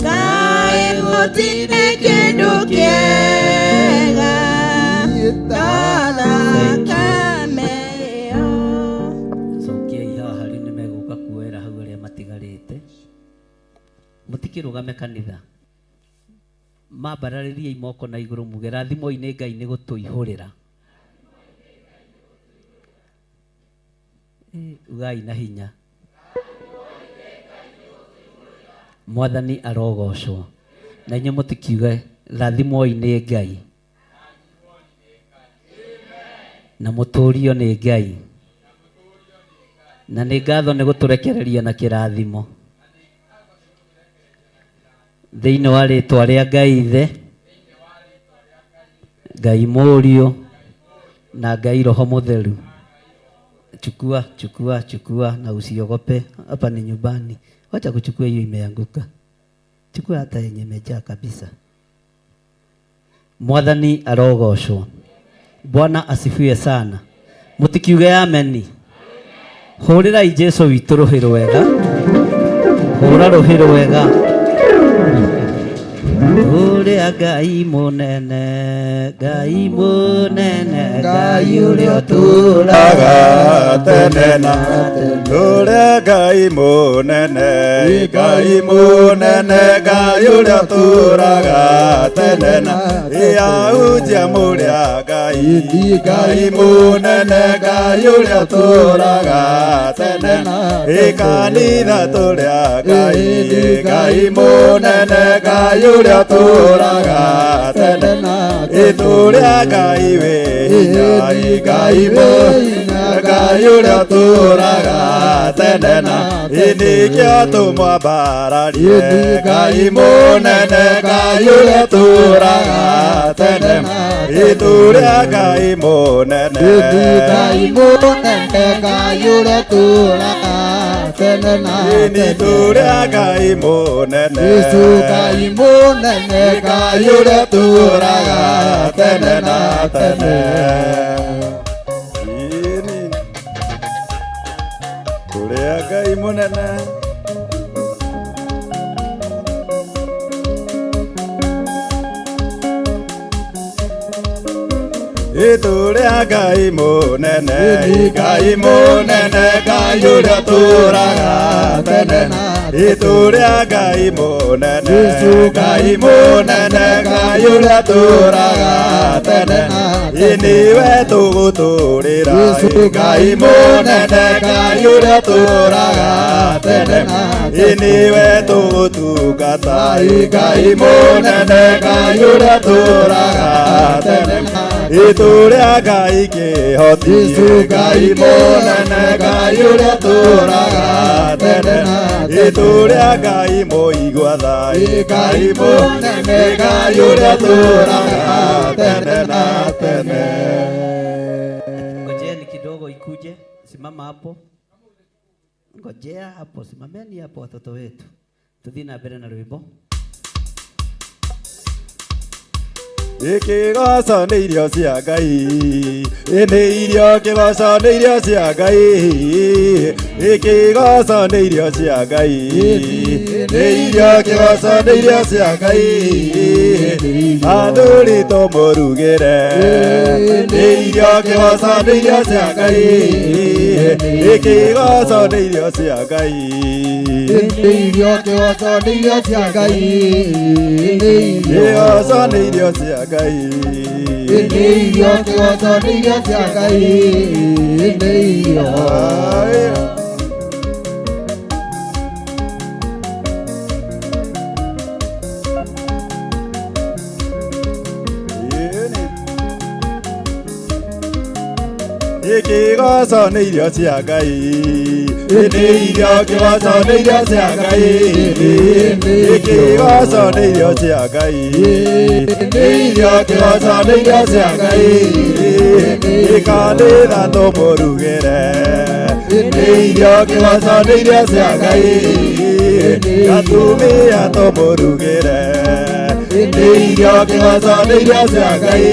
M: Kaĩ gũtirĩ kĩndũ kĩega ta thakame ĩyo
B: Cokiai haha rĩu nĩ megũka kuoera hau arĩa matigarĩte mũtikĩrũgame kanitha mambararĩriai moko na igũrũ muge rathimoi nĩ Ngai nĩ gũtũihũrĩra ugai na hinya Mwathani arogocwo na inyuĩ mũtikiuge rathimoi nĩ Ngai na mũtũrio nĩ Ngai na nĩ ngatho nĩ gũtũrekereria na kĩrathimo thĩinĩ wa rĩtwa rĩa Ngai Ithe Ngai Mũriũ na Ngai Roho Mũtheru. Chukua, chukua, chukua na usiogope. Hapa ni nyumbani. Wacha kuchukua hiyo imeanguka. Chukua hata yenye imejaa kabisa. Mwathani arogocwo. Bwana asifiwe sana. Mutikiuge ameni. Hũrĩrai Jesũ witũ rũhĩ rwega. Hũra rũhĩ rwega. Ũrĩa Ngai mũnene, Ngai mũnene, Ngai ũrĩa ũtũũraga
I: tene na ũrĩa Ngai mũnene, Ngai mũnene, Ngai ũrĩa ũtũũraga tene na ĩahunjia mũrĩa Ngai, Ngai mũnene, Ngai ũrĩa ũtũũraga tene na ĩkanitha tũrĩa Ngai, Ngai mũnene, Ngai ũrĩa ũtũũraga tene na ĩtũrĩa Ngai wĩ hinya, Ngai mũnene, Ngai ũrĩa ũtũũraga tene na Nĩkĩo tũmwambararie Ngai mũnene Ngai ũrĩa ũtũũraga tene Itũũra Ngai mũnene
J: Ngai mũnene Ngai ũrĩa ũtũũraga tene na
I: Itũũra Ngai mũnene
J: Yesu Ngai mũnene Ngai ũrĩa ũtũũraga tene na tene.
I: Tũrĩa Ngai mũnene. Itũũra Ngai mũnene Ngai mũnene Ngai ũrĩa ũtũũraga tene Itũũra Ngai mũnene Ngai mũnene Ngai ũrĩa ũtũũraga tene Nĩwe tũgũtũũrĩra Ngai mũnene Ngai ũrĩa ũtũũraga tene Nĩwe tũgũtungata Ngai mũnene Ngai ũrĩa ũtũũraga tene Itũũra Ngai kĩhoti Ngai mũnene Ngai ũrĩa ũtũũraga tene Itũũra Ngai mũigua tha Ngai mũnene Ngai ũrĩa ũtũũraga tene na tene.
B: Ngojeni kidogo ikuje, simama hapo. Ngojea hapo, simameni hapo watoto wetu. Tuthiĩ na mbere na rwĩmbo.
I: Kĩgoco nĩ irio cia Ngai, nĩ irio kĩgoco nĩ irio cia Ngai, kĩgoco nĩ irio cia Ngai, nĩ irio kĩgoco nĩ irio cia Ngai, athuri tũmũrugĩre, nĩ irio kĩgoco nĩ irio cia Ngai, kĩgoco nĩ irio cia Ngai,
J: Nĩ irio kĩgoco nĩ irio cia Ngai,
I: kĩgoco nĩ irio cia Ngai,
J: nĩ irio kĩgoco nĩ irio cia Ngai, nĩ irio.
I: Kĩgoco nĩ irio cia Ngai, nĩ irio kĩgoco nĩ irio cia Ngai, kĩgoco nĩ irio cia Ngai, nĩ irio kĩgoco nĩ irio cia Ngai, kanitha tũmũrugĩre, nĩ irio kĩgoco nĩ irio cia Ngai, atumia tũmũrugĩre, nĩ irio kĩgoco nĩ irio cia Ngai,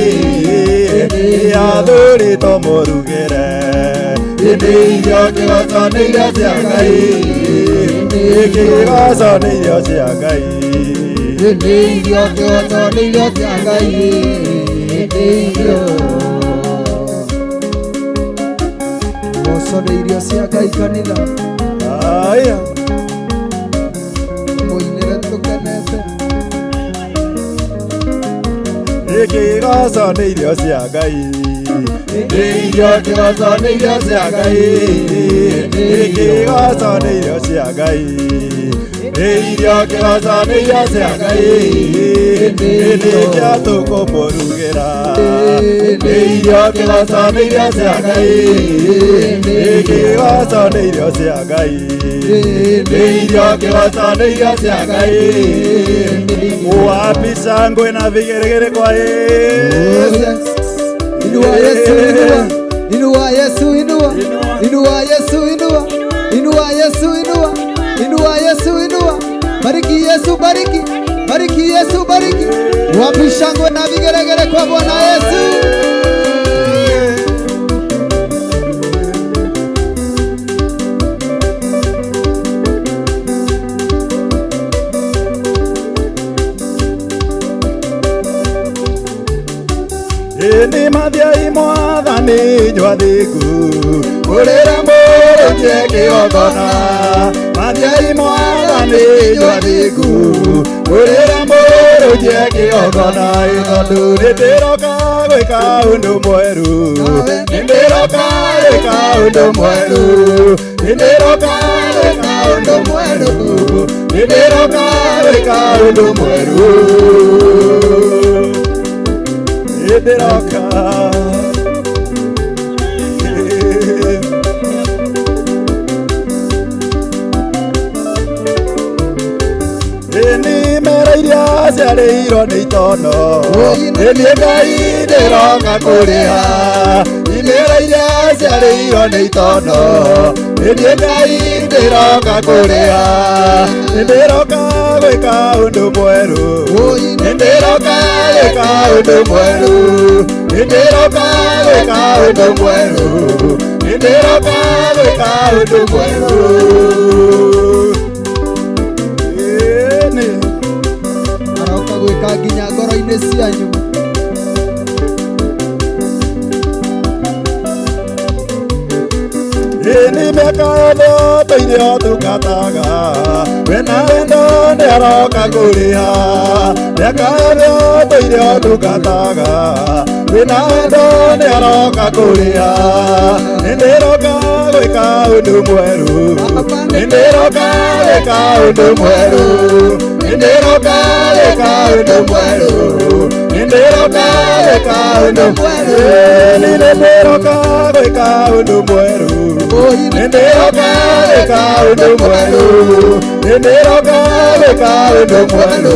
I: athuri tũmũrugĩre, nĩ irio kĩgoco nĩ irio cia Ngai, kĩgoco nĩ irio cia Ngai,
J: Nĩ irio kĩgoco nĩ irio cia Ngai, nĩ irio.
K: Kĩgoco nĩ irio cia Ngai kanitha.
I: Aya.
K: Mũinĩre tũkenete.
I: Kĩgoco nĩ irio cia Ngai, nĩ irio kĩgoco nĩ irio cia Ngai, kĩgoco nĩ irio cia Ngai, nĩ irio kĩgoco nĩ irio cia Ngai, nĩkĩo tũkũmũrugĩra, nĩ irio kĩgoco nĩ irio cia Ngai, kĩgoco nĩ irio cia Ngai, nĩ irio kĩgoco nĩ irio cia Ngai. Wapi shangwe na vigeregere kwa Yesu?
K: Inua Yesu, inua. Inua Yesu, inua. Inua Yesu, inua. Inua Yesu, inua. Inua Yesu, inua. Bariki Yesu, bariki. Bariki Yesu, bariki. Wapi shangwe na vigeregere kwa Bwana Yesu?
I: Nĩ mathiai mwathani inyuĩ athingu kũrĩra mũrũtie kĩgongona, mathiai mwathani inyuĩ athingu kũrĩra mũrũtie kĩgongona, tondũ nĩndĩroka gwĩka ũndũ mwerũ, nĩndĩroka gwĩka ũndũ mwerũ, nĩndĩroka gwĩka ũndũ mwerũ, nĩndĩroka gwĩka ũndũ mwerũ, nĩndĩroka. ciarĩirwo nĩ itono nĩ niĩ Ngai ndĩroka kũrĩha imera iria ciarĩirwo nĩ itono nĩ niĩ Ngai ndĩroka kũrĩha nĩ ndĩroka gwĩka ũndũ mwerũ nĩ ndĩroka gwĩka ũndũ mwerũ nĩ ndĩroka gwĩka ũndũ mwerũ nĩ ndĩroka gwĩka ũndũ mwerũ. Ĩni
K: aroka gwĩka nginya ngoro-inĩ cianyu.
I: Ĩni mĩaka yothe ũtũire ũtungataga wĩna wendo nĩ aroka kũrĩha mĩaka yothe ũtũire ũtungataga wĩna wendo nĩ aroka kũrĩha nĩ ndĩroka gwĩka ũndũ mwerũ nĩ ndĩroka gwĩka ũndũ mwerũ nĩ ndĩroka gwĩka ũndũ mwerũ nĩ ndĩroka gwĩka ũndũ mwerũ nĩ ndĩroka gwĩka ũndũ mwerũ nĩ ndĩroka gwĩka ũndũ mwerũ nĩ ndĩroka gwĩka ũndũ mwerũ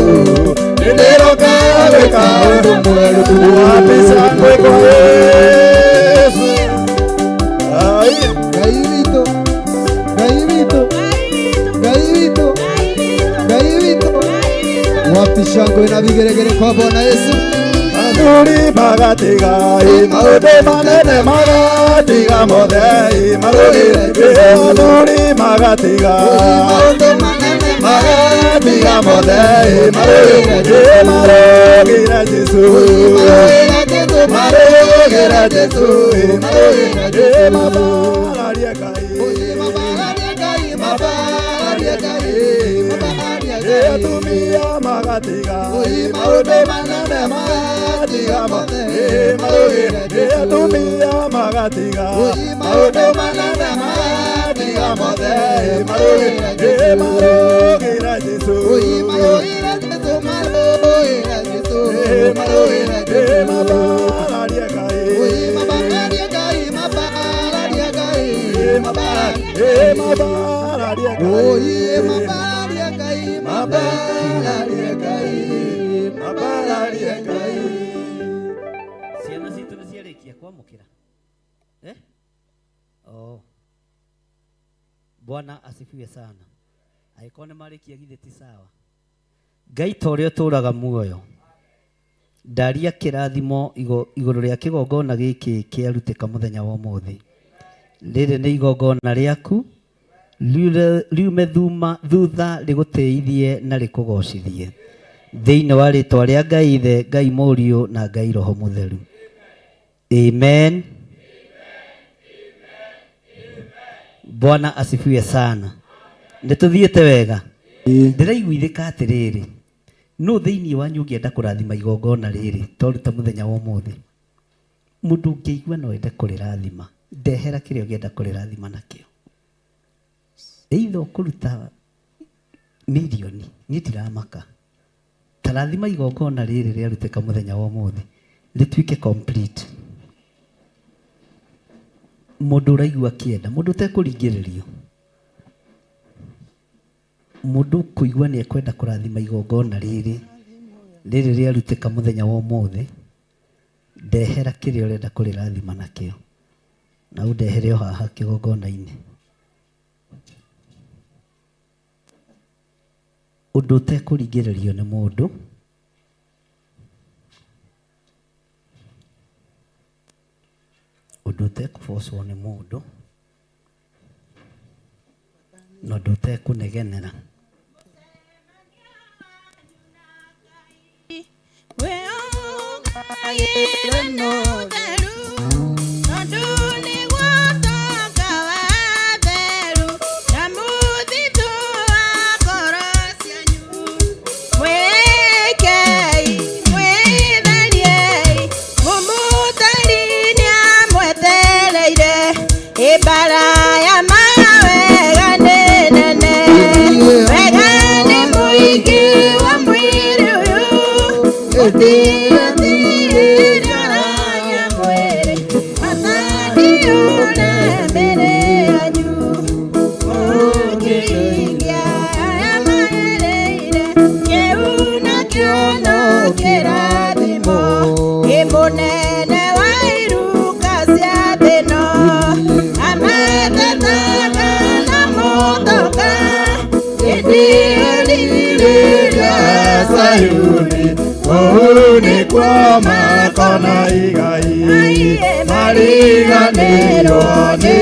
I: nĩ ndĩroka gwĩka ũndũ mwerũ wapica gwĩkwo Yesu. Ai.
K: Ngai witũ, Ngai witũ, Ngai witũ, Ngai witũ. Wapi shangwe na vigeregere kwa Bwana Yesu.
I: Athuri magatiga maũndũ manene magatiga mothe marũgĩre athuri magatiga
J: maũndũ manene
I: magatiga mothe marũgĩre marũgĩre Jesũ marũgĩre Jesũ marũgĩre mabararie Ngai
J: mabararie Ngai mabararie Ngai
I: atumia magatiga maũndũ manene magatiga mothe marũgĩre atumia magatiga maũndũ manene magatiga mothe marũgĩre marũgĩre Jesũ
J: marũgĩre Jesũ marũgĩre Jesũ marũgĩre
I: Jesũ mabararie Ngai
J: mabararie Ngai mabararie Ngai
I: mabararie mabararie Ngai
J: mabararie Ngai mabararie Ngai
I: mabararie Ngai.
B: Ciana citũ nĩ ciarĩkia kwamũkĩra eh? Oh. Bwana asifiwe sana. Angĩkorwo nĩ marĩkia githĩ ti sawa. Ngai ta ũrĩa ũtũũraga muoyo ndaria kĩrathimo igũrũ rĩa kĩgongona gĩkĩ kĩarutĩka mũthenya wa ũmũthĩ. Rĩrĩ nĩ igongona rĩaku riume thutha rĩgũtĩithie na rĩkũgocithie thĩinĩ wa rĩtwa rĩa Ngai Ithe, Ngai Mũriũ na Ngai Roho Mũtheru. Amen. Bwana asifiwe sana. Nĩ tũthiĩte wega. Ndĩraiguithĩka atĩrĩrĩ, no thĩinĩ wanyu ũngĩenda kũrathima igongona rĩrĩ twaruta mũthenya wa ũmũthĩ, mũndũ ũngĩigua no ende kũrĩrathima, ndehera kĩrĩa ũngĩenda kũrĩrathima nakĩo. Either ũkũruta mirioni, niĩ ndiramaka. Tarathima igongona rĩrĩ rĩarutĩka mũthenya wa ũmũthĩ rĩtuĩke complete. Mũndũ ũraigua akĩenda, mũndũ ũtekũringĩrĩrio, mũndũ ũkũigua nĩ ekwenda kũrathima igongona rĩrĩ rĩrĩ rĩarutĩka mũthenya wa ũmũthĩ, ndehera kĩrĩa ũrenda kũrĩrathima nakĩo na ũndehere o haha kĩgongona-inĩ. Ũndũ ũtekũringĩrĩrio nĩ mũndũ, ũndũ ũtekũbocwo nĩ mũndũ, na ũndũ ũtekũnegenera.
M: Ibara ya mawega nĩ nene.
I: nĩguo makona igai mariganĩrwo nĩ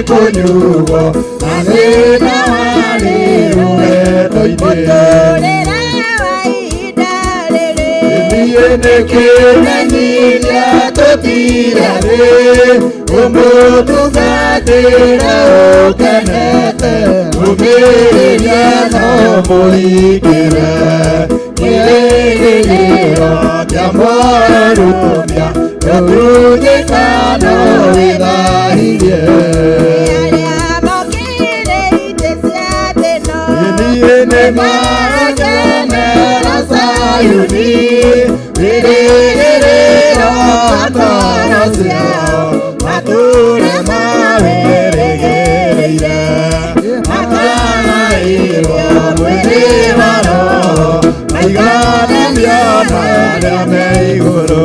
I: kũnyuo na thĩna warĩ rũgendo-inĩ niĩ nĩ kĩmenyithia tũtire thĩ ũmũtungatĩre ũkenete ũmĩrĩrie no mũhingĩre kĩrĩgĩrĩro kĩa mwarũmia gĩtunyĩkano wĩthahirie niĩ nĩ marakenera Sayuni wĩrĩgĩrĩro ngoro ciao matũre mawĩrĩgĩrĩire makanairwo mwĩrĩ wa roho maigananio na arĩa me igũrũ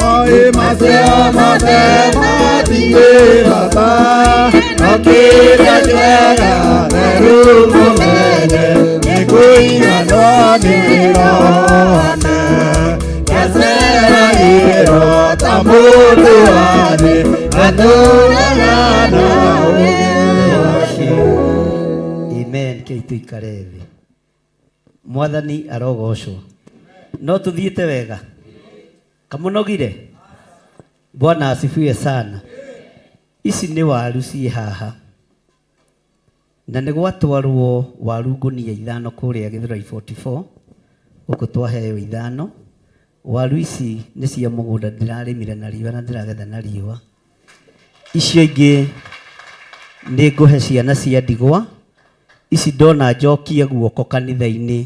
I: Moi macio mothe matirĩ bata no kĩrĩa kĩega theru mũmenye nĩ kũiganwo nĩ Roho wake ndaceragĩrwo ta mũndũ wa thĩ atũũraga na ũũgĩ wake.
B: Amen. Kei tuikare thĩ. Mwathani arogocwo. No tuthiĩte wega. Kamunogire. Bwana asifiwe sana. Ici nĩ waru ciĩ haha. Na nĩ gwatwarwo waru ngũnia 5 kũrĩa Gĩthũrai 44 gũkũ twaheo 5. Waru ici nĩ cia mũgũnda ndĩrarĩmire na riũa na ndĩragetha na riũa. Icio ingĩ nĩ ngũhe ciana cia ndigwa. Ici ndona njokie guoko kanitha-inĩ,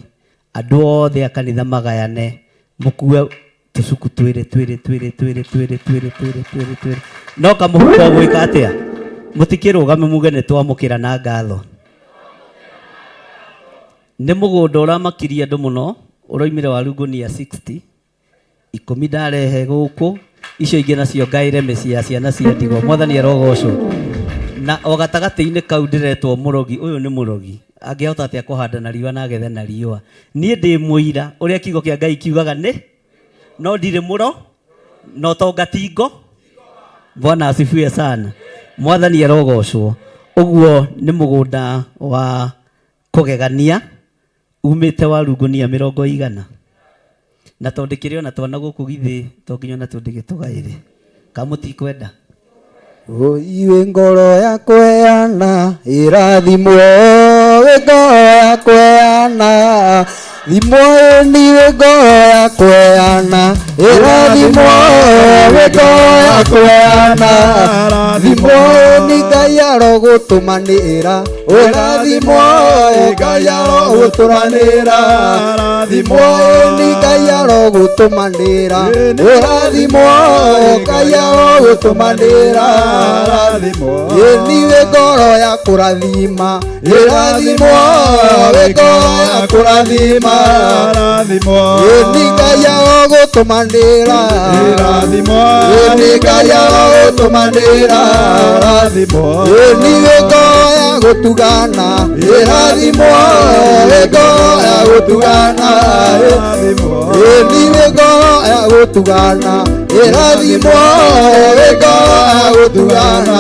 B: andũ othe a kanitha magayane, mũkue tũcuku twĩrĩ twĩrĩ twĩrĩ twĩrĩ twĩrĩ twĩrĩ twĩrĩ twĩrĩ twĩrĩ. No kamũhuko gwĩka atĩa? Mũtikĩrũgame muge nĩ twamũkĩra na ngatho. Nĩ mũgũnda ũramakirie andũ mũno, ũroimire waru ngũnia 60, 10 ndarehe gũkũ, icio ingĩ nacio ngaĩre mĩciĩ ya ciana cia ndigwa. Mwathani arogocwo. Na o gatagatĩ-inĩ kau ndĩretwo mũrogi, ũyũ nĩ mũrogi. Angĩhota atĩa kũhanda na riũa na agethe na riũa? Niĩ ndĩ mũira ũrĩa kiugo kĩa Ngai kiugaga nĩ no ndirĩ mũro no tonga tingo. Bwana asifiwe sana. Mwathani arogocwo. Ũguo nĩ mũgũnda wa kũgegania umĩte waru ngũnia 100. Na tondũ kĩrĩ ona twana gũkũ githĩ to nginya ona tũndĩgĩtũgaĩre. Kamũtikwenda?
J: Iwe ngoro yakweana irathimwo, we ngoro yakweana thimwo, niwe ngoro yakweana irathimwo, we ngoro yakweana thimwo, ni Ngai arogũtũmanĩra ũrathimwo, Ngai arogũtũmanĩra thimwo, ni Ngai arogũtũmanĩra ũrathimwo, Ngai arogũtũmanĩra niwe ngoro ya kũrathima ĩrathimwo, we ngoro ya kũrathima ni Ngai arogũtũmanĩra ni Ngai arogũtũmanĩra niwe ngoro ya gũtugana ĩrathimwo, we ngoro ya gũtugana niwe ngoro ya gũtugana ĩrathimwo, we ngoro ya gũtugana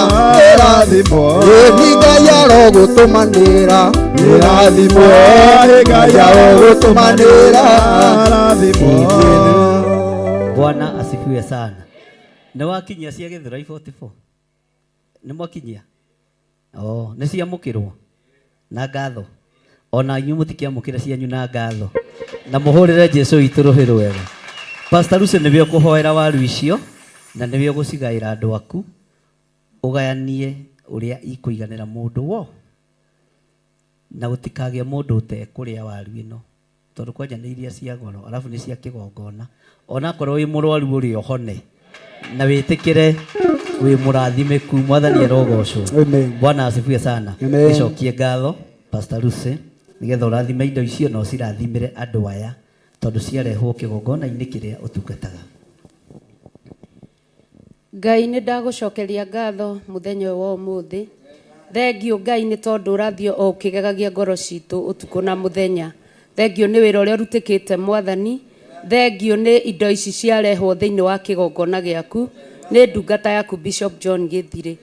J: ĩrathimwo, ni Ngai arogũtũmanĩra ĩrathimwo, Ngai arogũtũmanĩra.
B: Bwana asifiwe sana. Nĩ wakinyia cia Gĩthũrai 44? Nĩ mwakinyia? Oh, nĩ ciamũkĩrwo na ngatho. Ona inyuĩ mũtikĩamũkĩra cianyu na ngatho. Na mũhũrĩre Jesũ witũ rũhĩ rwega. Pastor Lucy nĩwe ũkũhoera waru icio na nĩwe ũgũcigaĩra andũ aku ũgayanie ũrĩa ikũiganĩra mũndũ wo. Na gũtikagĩe mũndũ ũtekũrĩa waru ĩno tondũ kwanja nĩ iria cia goro alafu nĩ cia kĩgongona. Onakorwo wĩ mũrwaru ũrĩa ũhone na wĩtĩkĩre wĩ mũrathimĩku. Mwathani arogocwo. Bwana asifiwe sana. Gĩcokie ngatho Pastor Lucy nĩgetha ũrathime indo icio na ũcirathimĩre andũ aya tondũ ciarehwo kĩgongona-inĩ kĩrĩa ũtungataga.
G: Ngai nĩ ndagũcokeria ngatho mũthenya ũyũ wa ũmũthĩ. Thengiũ Ngai nĩ tondũ ũrathiĩ o ũkĩgegagia ngoro citũ ũtukũ na mũthenya. Thengio nĩ wĩra ũrĩa ũrutĩkĩte Mwathani. Thengio nĩ indo ici ciarehwo thĩinĩ wa kĩgongona gĩaku nĩ ndungata yaku Bishop John Gĩthirĩ.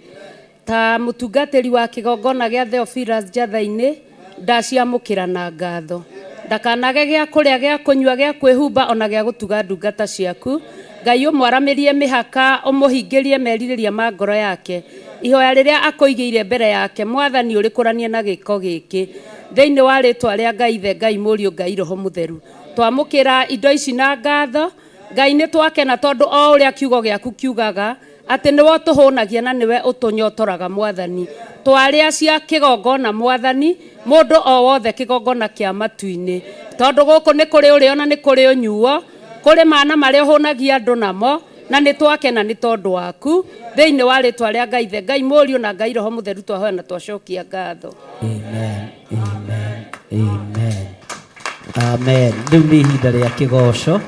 G: Ta mũtungatĩri wa kĩgongona gĩa Theophilus Njatha-inĩ, ndaciamũkĩra na ngatho. Ndakanage gĩa kũrĩa, gĩa kũnyua, gĩa kwĩhumba ona gĩa gũtuga ndungata ciaku. Ngai ũmwaramĩrie mĩhaka, ũmũhingĩrie merirĩria ma ngoro yake. Ihoya rĩrĩa akũigĩire mbere yake, Mwathani ũrĩkũranie na gĩko gĩkĩ. Thĩinĩ wa rĩtwa rĩa Ngai Ithe, Ngai Mũriũ, Ngai Roho Mũtheru. Twamũkĩra indo ici na ngatho. Ngai nĩ twakena tondũ o ũrĩa kiugo gĩaku kiugaga atĩ nĩwe ũtũhũnagia na nĩwe ũtũnyotoraga Mwathani. Twarĩa cia kĩgongona Mwathani, mũndũ o wothe kĩgongona kĩa matu-inĩ. Tondũ gũkũ nĩ kũrĩ ũrĩo na nĩ kũrĩ ũnyuo, kũrĩ mana marĩa ũhũnagia andũ namo, na nĩ twakena nĩ tondũ waku. Thĩinĩ wa rĩtwa rĩa Ngai Ithe, Ngai Mũriũ na Ngai Roho Mũtheru twahoya na twacokia ngatho.
B: Amen, amen, amen. Amen. Rĩu nĩ ihinda rĩa kĩgoco.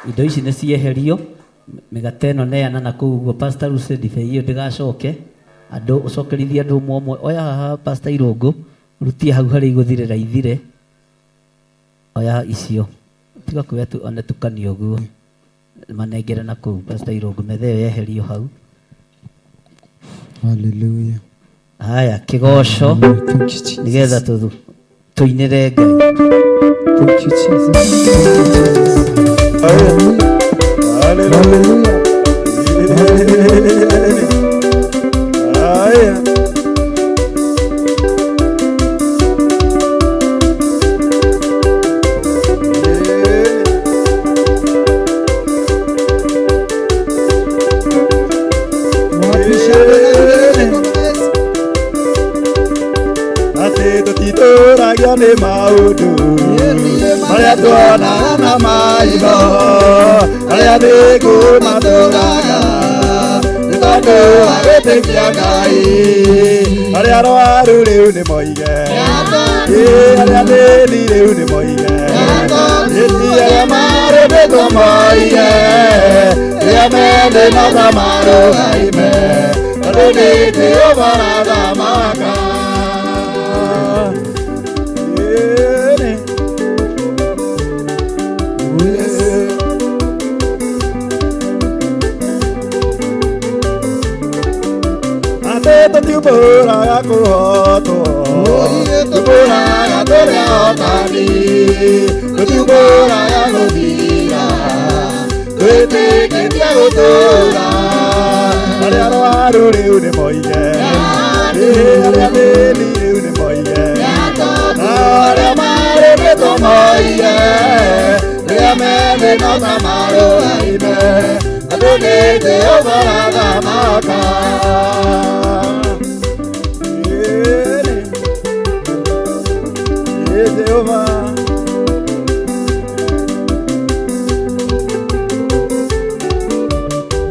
B: Indo ici nĩ cieherio. Mĩgate ĩno neana na kũu ũguo Pastor Lucy ndibei ĩyo ndĩgacoke. Andũ ũcokerithie andũ ũmwe ũmwe. Oya haha Pastor Irũngũ, rutie hau harĩa igũthirĩra ithire. Oya icio. Tiga kuoya tu one tukanie ũguo. Manengere na kũu Pastor Irũngũ, metha ĩyo yeherio hau.
K: Hallelujah.
B: Haya, kĩgoco nĩgetha tũinĩre Ngai.
K: Thank you, Jesus. Thank you, Jesus. Hallelujah. Hallelujah.
I: Haya. Atĩ tũtitũragio nĩ maũndũ marĩa tuonaga na maitho, arĩa thĩngũ matũraga nĩ tondũ wa gwĩtĩkia Ngai. Arĩa arwaru rĩu nĩ moige, ĩ arĩa thĩni rĩu nĩ moige, ĩti arĩa marũmĩtwo moige, arĩa mendĩ no ta marũgaime, tondũ nĩ Jehova arathamaka. Ĩni. Atĩ tũtiumbũraga kũhotwo, tumbũraga tũrĩ ahotani, tũtiumbũraga gũthira, twĩtĩkĩtie gũtũũra. Arĩa arwaru rĩu nĩ moige, ĩ arĩa thĩni rĩu nĩ moige, arĩa marũmĩtwo moige, rĩrĩa methĩ no ta marũgaime, andũ nĩ Jehova arathamaka. Ĩni. Ĩ Jehova.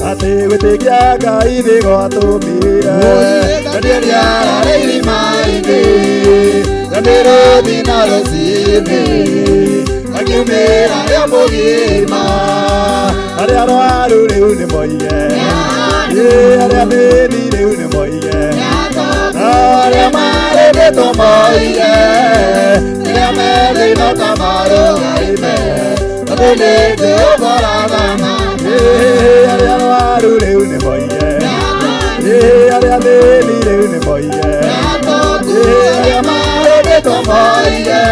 I: Atĩ gwĩtĩkia Ngai nĩ gwatũmire Danieli ararĩ irima-inĩ, Danieli na rũcinĩ akiumĩra rĩa mũgima. Arĩa arwaru rĩu nĩ moige, ĩ arĩa thĩni rĩu nĩ moige, arĩa marũmĩtwo moige, rĩrĩa methĩ no ta marũgaime, tondũ nĩ Jehova arathamaka. Ĩ arĩa arwaru rĩu nĩ moige, ĩ arĩa thĩni rĩu nĩ moige, ĩ arĩa marũmĩtwo moige,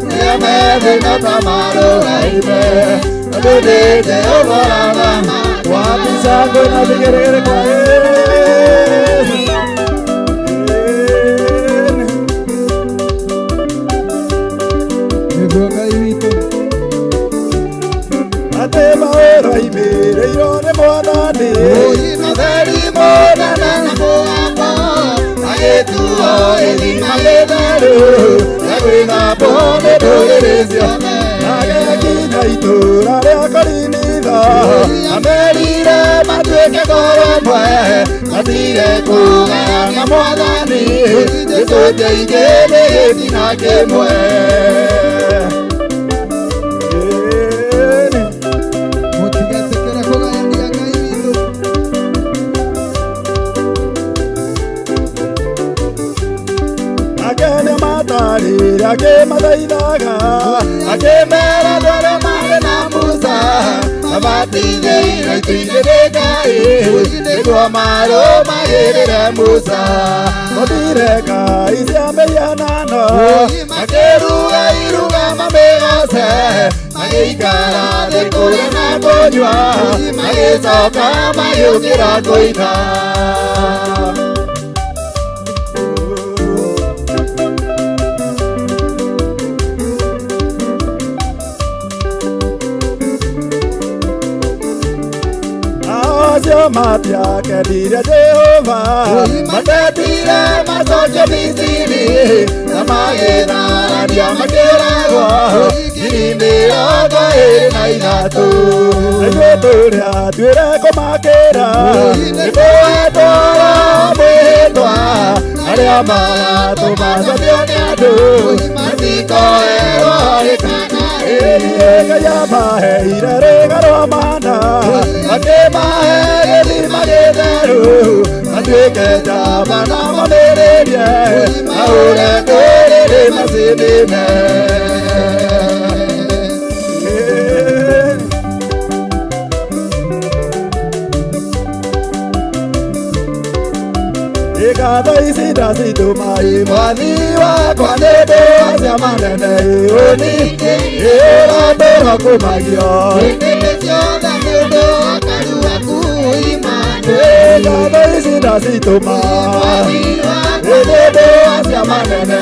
I: rĩrĩa methĩ no ta marũgaime, tondũ nĩ Jehova arathamaka. Wapi shangwe na vigeregere kwa Yesu?
K: Nĩguo Ngai witũ.
I: Atĩ maũndũ aimĩrĩirwo nĩ Mwathani, matheri mũnene na mũgambo, agĩtuo gĩthima gĩtheru gĩa gwĩthambwo nĩ ndũrĩrĩ ciothe. Agĩkinya itũũra rĩa Korinitho, amerire matuĩke ngoro ĩmwe, matige kũgayana Mwathani, gĩcunjĩ ingĩ nĩ gĩtina kĩmwe. Ĩni.
K: Mũtigetĩkĩre kũgayania Ngai witũ.
I: Akenya matarĩ Mathire akĩmathaithaga akĩmera andũ arĩa marĩ na Musa mabatithĩirwo itu-inĩ nĩ Ngai nĩguo marũmagĩrĩre Musa. Mathire Ngai cia mĩhianano makĩruga iruga mamĩgoce magĩikara thĩ kũrĩa na kũnyua magĩcoka magĩũkĩra kũina. Acio matiakenire Jehova matetire macokio Misiri na magĩtharania makĩũragwo 23,000. Ithuĩ tũrĩa tuĩre kũmakĩra nĩtũhetwo mwĩhĩtwa arĩa magatũmacokio nĩ andũ matikoerwo rĩ kana rĩ. Ngai amaheire rũga rwa mana akĩmahe gĩthima gĩtheru matuĩke njamba na momĩrĩrie mahũre ndũrĩrĩ macinine. Ngatho ici ndacitũma mwathi wakwa nĩ ũndũ wa ciama nene ũratũra kũmagio. Ngatho ici ndacitũma nĩ ũndũ wa ciama nene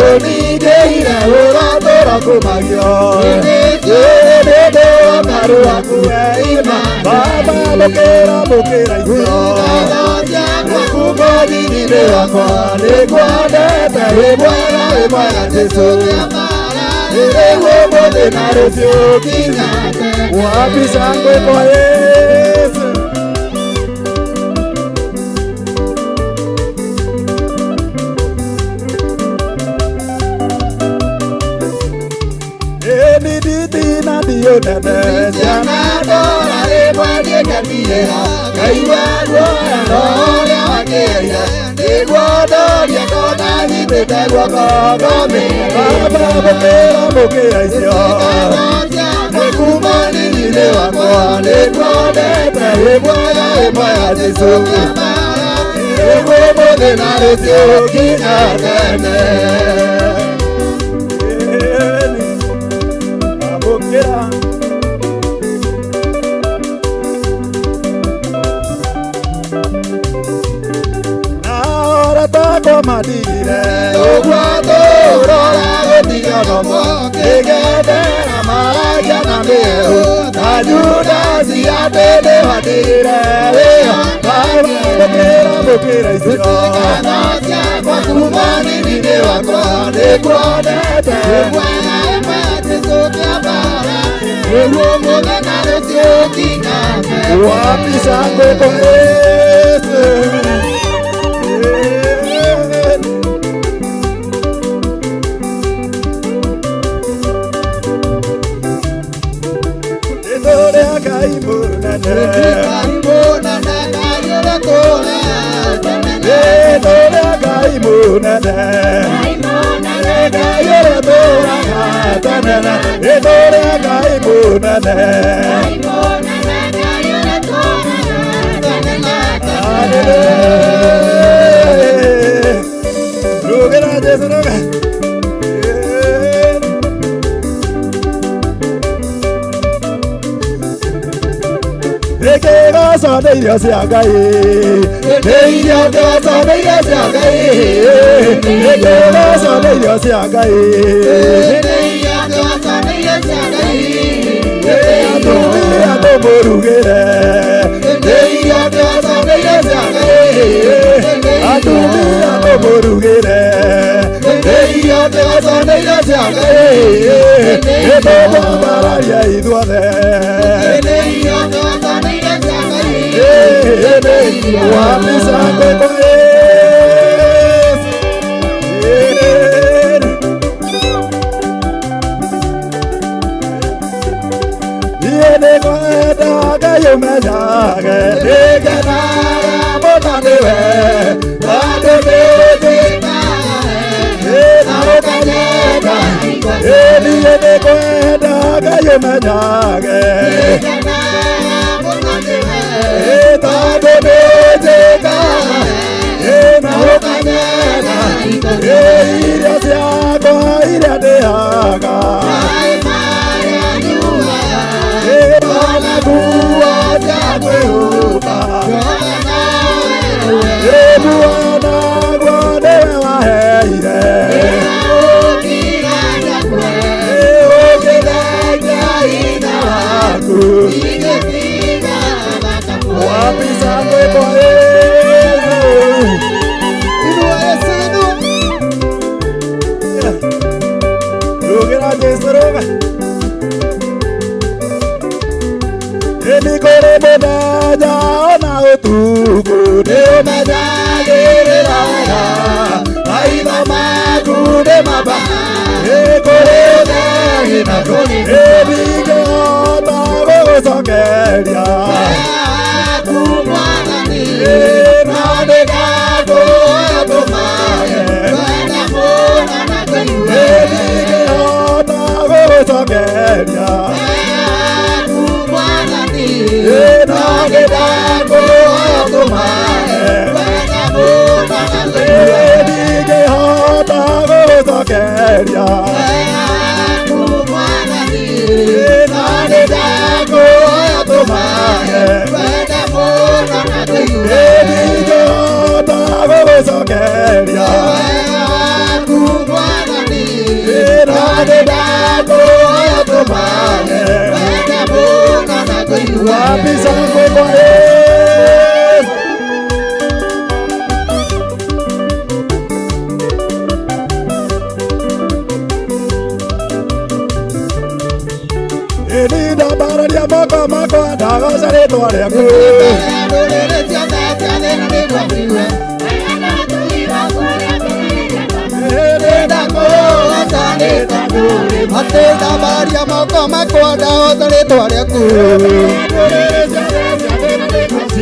I: ũningĩire ũratũra kũmagio. Nĩ ũndũ wa karu waku Baba mũkĩra mũkĩra icio Kumoni wakwa nĩngwendete wĩ mwega Jesũ rĩu ũmũthĩ na rũciũ nginya tene. Wapi shangwe kwa Yesu. Eni nditi na ndiũ nene ciana ndora rĩmwe ndiĩkenire ngaigua ruoya rũrĩa wakĩaria nĩguo ndoria kona nyitĩte guoko ngomĩre. Baba mũkĩra mũkĩra icio nĩ kuma nini-inĩ wakwa nĩngwendete wĩ mwega Jesũ rĩu ũmũthĩ na rũciũ nginya tene. Amũkĩra takwa madigire ũguo tũrora gũtiga nomo kĩgendera maragia na mĩeũ na Judasi atĩ nĩwatigire wĩyo. Mũkĩra mũkĩra icio ciakwa kuma nini-inĩ wakwa nĩngwendete wĩ mwega Jesũ kĩambara rĩu ũmũthĩ na rũciũ nginya tene. Wapi shangwe kwa Yesu. Ngai mũnene Nĩ Ngai mũnene Ngai ũrĩa tũraga tene nĩ Ngai mũnene. Rũgĩra Jesũ rũga. Nĩkĩgoco nĩ irio cia Ngai nĩ irio kĩgoco nĩ irio cia Ngai nĩkĩgoco nĩ irio cia Ngai atumia tũmũrugĩre nĩ irio kĩgoco nĩ irio cia Ngai atumia tũmũrugĩre nĩ irio kĩgoco nĩ irio cia Ngai nĩtũmwambararia ithuothe. Wapi shangwe kwa Yesu. Niĩ nĩngwenda Ngai ũmenyage nĩngenaga mũno nĩwe tondũ nĩũnjĩkaga na ũkanyendete ngĩmenyage tondũ nĩnjĩkaga na ũkanyenda irio ciakwa iria ndĩaga ona nguo cia kwĩhumba muoyo naguo nĩwe waheire ũkĩthengia hinya waku wapi shangwe kwa Yesu.
K: Inua Yesu, inua.
I: Rugĩra Jesu ruga. Ĩni kũrĩ mũthenya ona ũtukũ nĩũmenyagĩrĩra wega maitho maku nĩ maba ĩ kũrĩ ũtheri na kũrĩ ndingĩhota gũgũcokeria no nĩngakũhoya tũmae ndingĩhota gũgũcokeria no nĩndakũhoya tũmae ndingĩhota gũgũcokeria no nĩndakũhoya tũmae ndingĩhota gũgũcokeria no nĩndakũhoya tũmae wapi shangwe kwa Yesu. Ĩni ndambararia moko makwa ndagoca rĩtwa rĩaku
K: Atĩ ndambaria moko makwa ndagoca rĩtwa rĩaku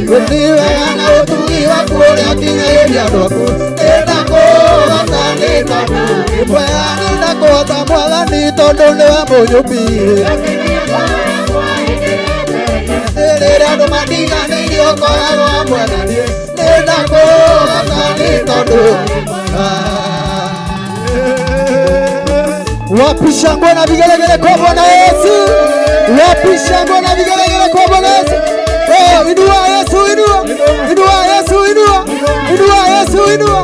K: Gũtirĩ wega na ũtugi waku ũrĩa ũkinyagĩria andũ aku nĩndakũgooca nĩ tondũ wega nĩndakũgooca mwathani tondũ nĩwe mũnyũmbi rĩrĩa andũ matiganĩirio ũkoragwo hamwe na niĩ nĩndakũgooca nĩ tondũ Wapi shangwe na vigelegele kwa Bwana Yesu? Wapi shangwe na vigelegele kwa Bwana Yesu? Oh, inua Yesu, inua. Inua Yesu, inua. Inua Yesu, inua.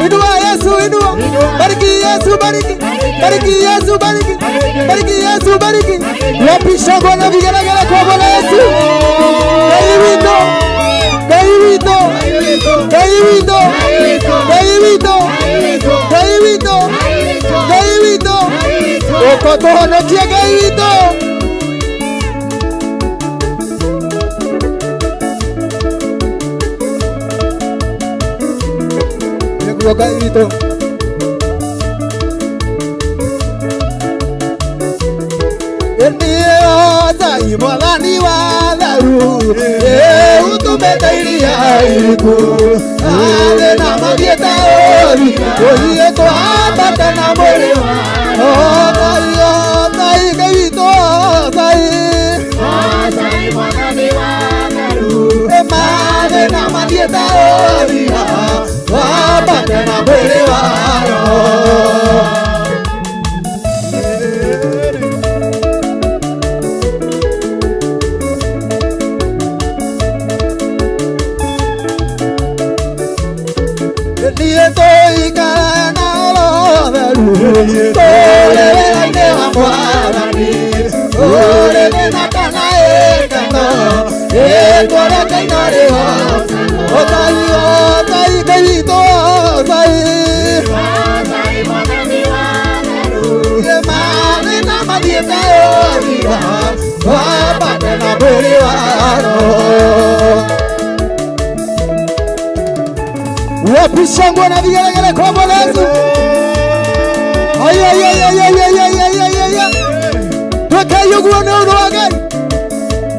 K: Inua Yesu, inua. Bariki Yesu, bariki. Bariki Yesu, bariki. Bariki Yesu, bariki. Wapi shangwe na vigelegele kwa Bwana Yesu? Ngai witũ. Ngai witũ. Ngai witũ. Ngai witũ. Ngai witũ. Ngai witũ. Ũka tũhonokie Ngai witũ. Nĩguo Ngai witũ. Ĩniĩ mwathani wa tharu ũtũmĩte iria iriku thĩna mathiĩte ũri ũthiĩ kwambata na mwĩrĩ Ngai Ngai Ngai witũ Ngai mathĩna mathiĩte ũri wambate na mwĩrĩ wa roho. Wapi shangwe na vigelegele kwa Bwana Yesu? Ay ay ay ay ay ay ay ay ay ay. Tweke yuguo nĩ ũndũ wa Ngai.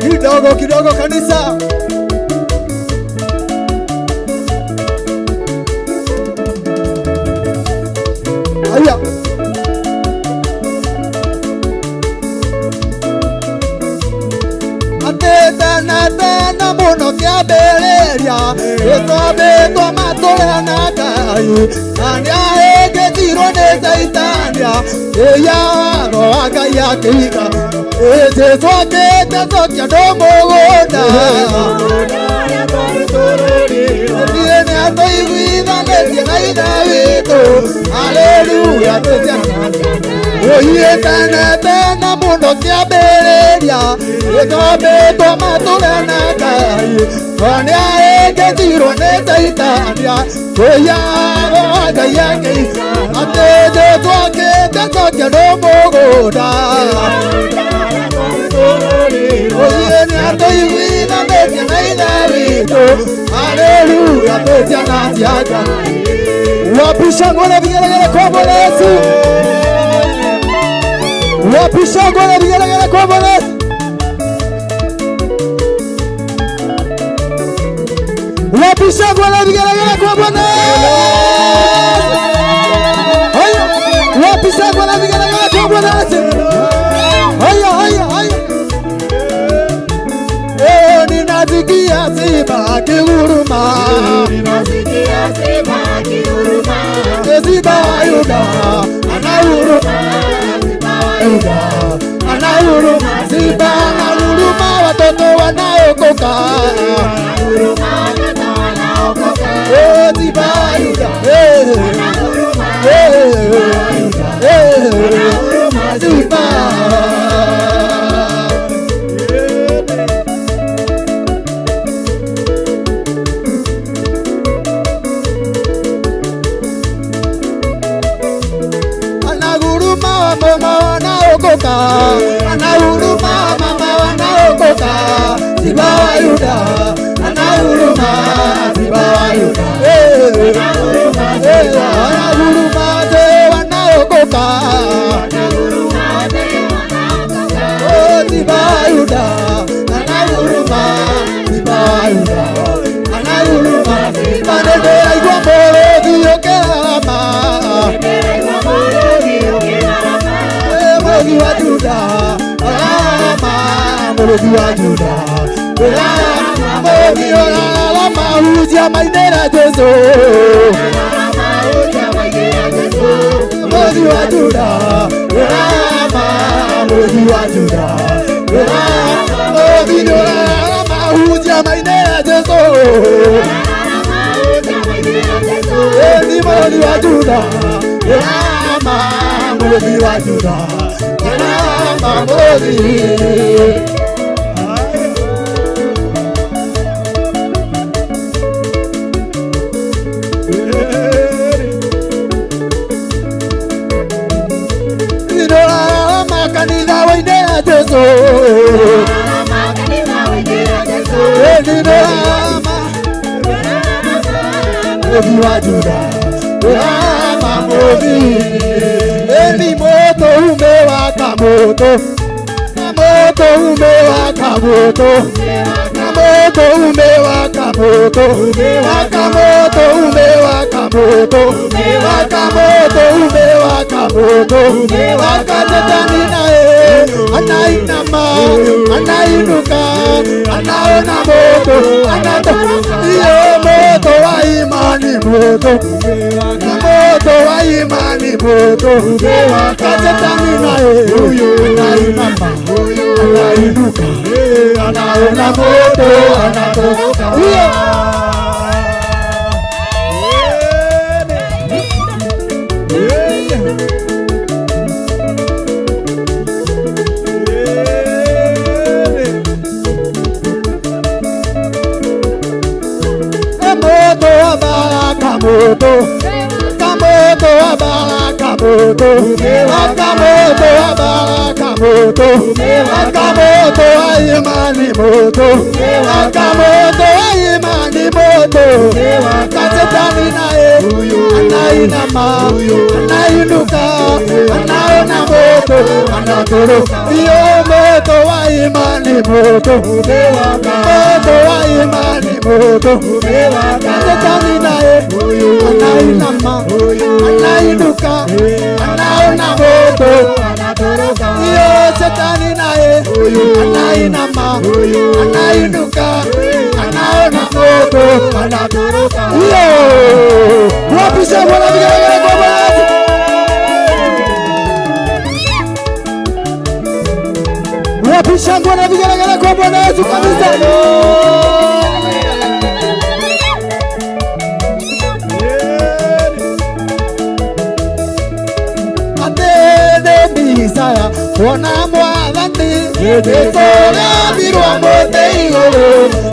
K: Kidogo kidogo kanisa. Aya.
J: Twambĩtwo matũre na Ngai na nĩahĩngĩcirwo nĩ Caitania ĩya watho wa Ngai akĩiga Jesũ akĩte cokia andũ mũgũnda Thiĩ nĩatũiguithanĩtie na Ithe witũ Haleluya twĩ Oye tene tene mũno kĩambĩrĩria gĩtwambĩtwo matũre na Ngai no nĩahĩngĩcirwo nĩ Caitania kũiyago Ngai akĩiga atĩ Jesũ akĩte cokia andũ mũgũnda Oye nĩatũiguithanĩtie na Ithe witũ Haleluya twĩ ciana cia Ngai.
K: Wapi shangwe na vigelegele kwa Bwana Yesu? Wapi shangwe na vigelegele kwa Bwana Yesu? Wapi shangwe na vigelegele kwa Bwana Yesu? Haya, wapi shangwe na vigelegele kwa Bwana Yesu? Haya, haya, haya. Eh, ninasikia simba akinguruma.
I: Ninasikia simba akinguruma.
J: Simba wa Yuda anahuruma. Yuda anahuruma. Simba anahuruma watoto wanaokoka.
I: Anahuruma watoto wanaokoka.
J: Eh, Simba wa Yuda eh,
I: Anahuruma.
J: eh, eh,
I: Anahuruma.
J: Simba. Anahuruma mama wanaokoka, anahuruma mama wanaokoka, Simba wa Yuda anahuruma, Simba wa Yuda eh, anahuruma wazee wanaokoka,
I: Anahuruma wazee wanaokoka.
J: oh, Simba wa Yuda anahuruma, Simba wa Yuda anahuruma, maneno yaigua mũrũthi ũkĩrarama.
I: Nĩndĩraigua mũrũthi ũkĩrarama.
J: Mũrũthi wa Juda ũrarama, mũrũthi wa Juda ũrarama, mũrũthi ũrarama, hunjia mainĩra Jesũ.
I: Ũrarama hunjia mainĩra Jesũ.
J: Mũrũthi wa Juda ũrarama, mũrũthi wa Juda ũrarama, mũrũthi ũrarama, hunjia mainĩra Jesũ.
I: Ũrarama hunjia mainĩra Jesũ.
J: Ni mũrũthi wa Juda ũrarama, mũrũthi wa Juda ũrarama, mũrũthi. Nĩndĩrarama kanitha wainĩra Jesũ.
I: Ũrarama kanitha wainĩra Jesũ.
J: Nĩndĩrarama mũrũthi wa Juda ũrarama, mũrũthi. Eni moto umewaka moto, na moto umewaka moto, na moto umewaka moto, waka moto umewaka moto, waka moto umewaka moto, waka Shetani naye anainama, anainuka, anaona moto, anatoka iyo moto wa imani moto, na moto wa imani moto, waka Shetani naye anainama, anainuka, anaona moto, anatoka iyo. Moto wa baraka moto, kamoto wa baraka moto, kamoto wa baraka moto, kamoto wa imani moto, kamoto wa imani moto, kasetani naye anainama, anainuka, anaona moto, anatoroka. Iyo moto wa imani moto, moto wa imani moto, kasetani naye anainama, anainuka, anaona moto, iyo shetani naye anainama, anainuka, anaona moto,
K: Wapi shangwe na vigelegele kwa Bwana Yesu? Wapi shangwe na vigelegele kwa Bwana Yesu kabisa? Atene bisaya kuona mwathani Nĩtũrambirwo mũtĩ igũrũ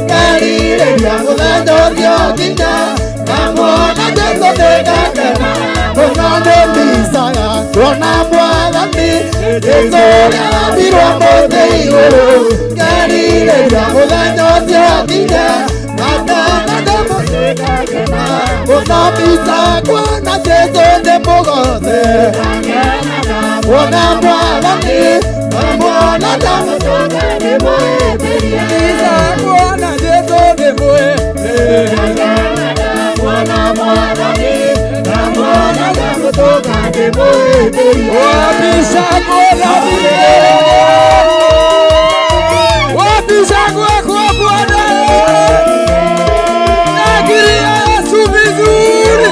K: Ngerirĩria mũthenya ũcio nginya Ndamwona Jesũ nĩngakena Mũno nĩ bisaya kuona mwathani Nĩtũrambirwo mũtĩ igũrũ Ngerirĩria mũthenya ũcio nginya Ndakena ndĩmũnĩngakena Mũno mbica kuona Jesũ ndĩmũgoce Kuona mwathani Ndamwona ndamũcoka ndĩmũhĩmbĩrie
A: Mbica kuona Jesũ ndĩmũhĩmbĩrie
I: Kuona mwathani ndamwona ndamũcoka ndĩmũhĩmbĩrie
A: Wapi shangwe na vigelegele? Wapi shangwe kwa Bwana? Shangilia Yesu vizuri.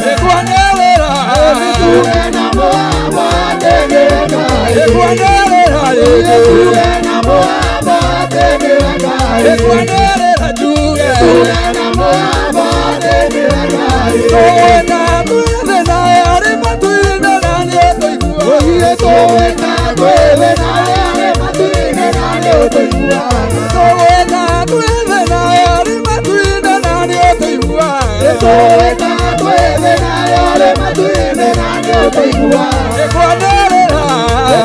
I: Nĩkwanĩrĩra. Tuge na mũgambo atĩ nĩwe Ngai.
A: Nĩkwanĩrĩra njuge.
I: Tuge na mũgambo atĩ nĩwe Ngai.
A: Tũgwĩta twĩthĩ nawe arĩ matu-inĩ na nĩũtũiguaga.
I: Oiye tũgwĩta twĩthĩ nawe arĩ matu-inĩ na nĩũtũiguaga.
A: Tũgwĩta twĩthĩ nawe arĩ matu-inĩ na nĩũtũiguaga.
I: Tũgwĩta twĩthĩ nawe arĩ matu-inĩ na nĩũtũiguaga.
A: Nĩkwanĩrĩra.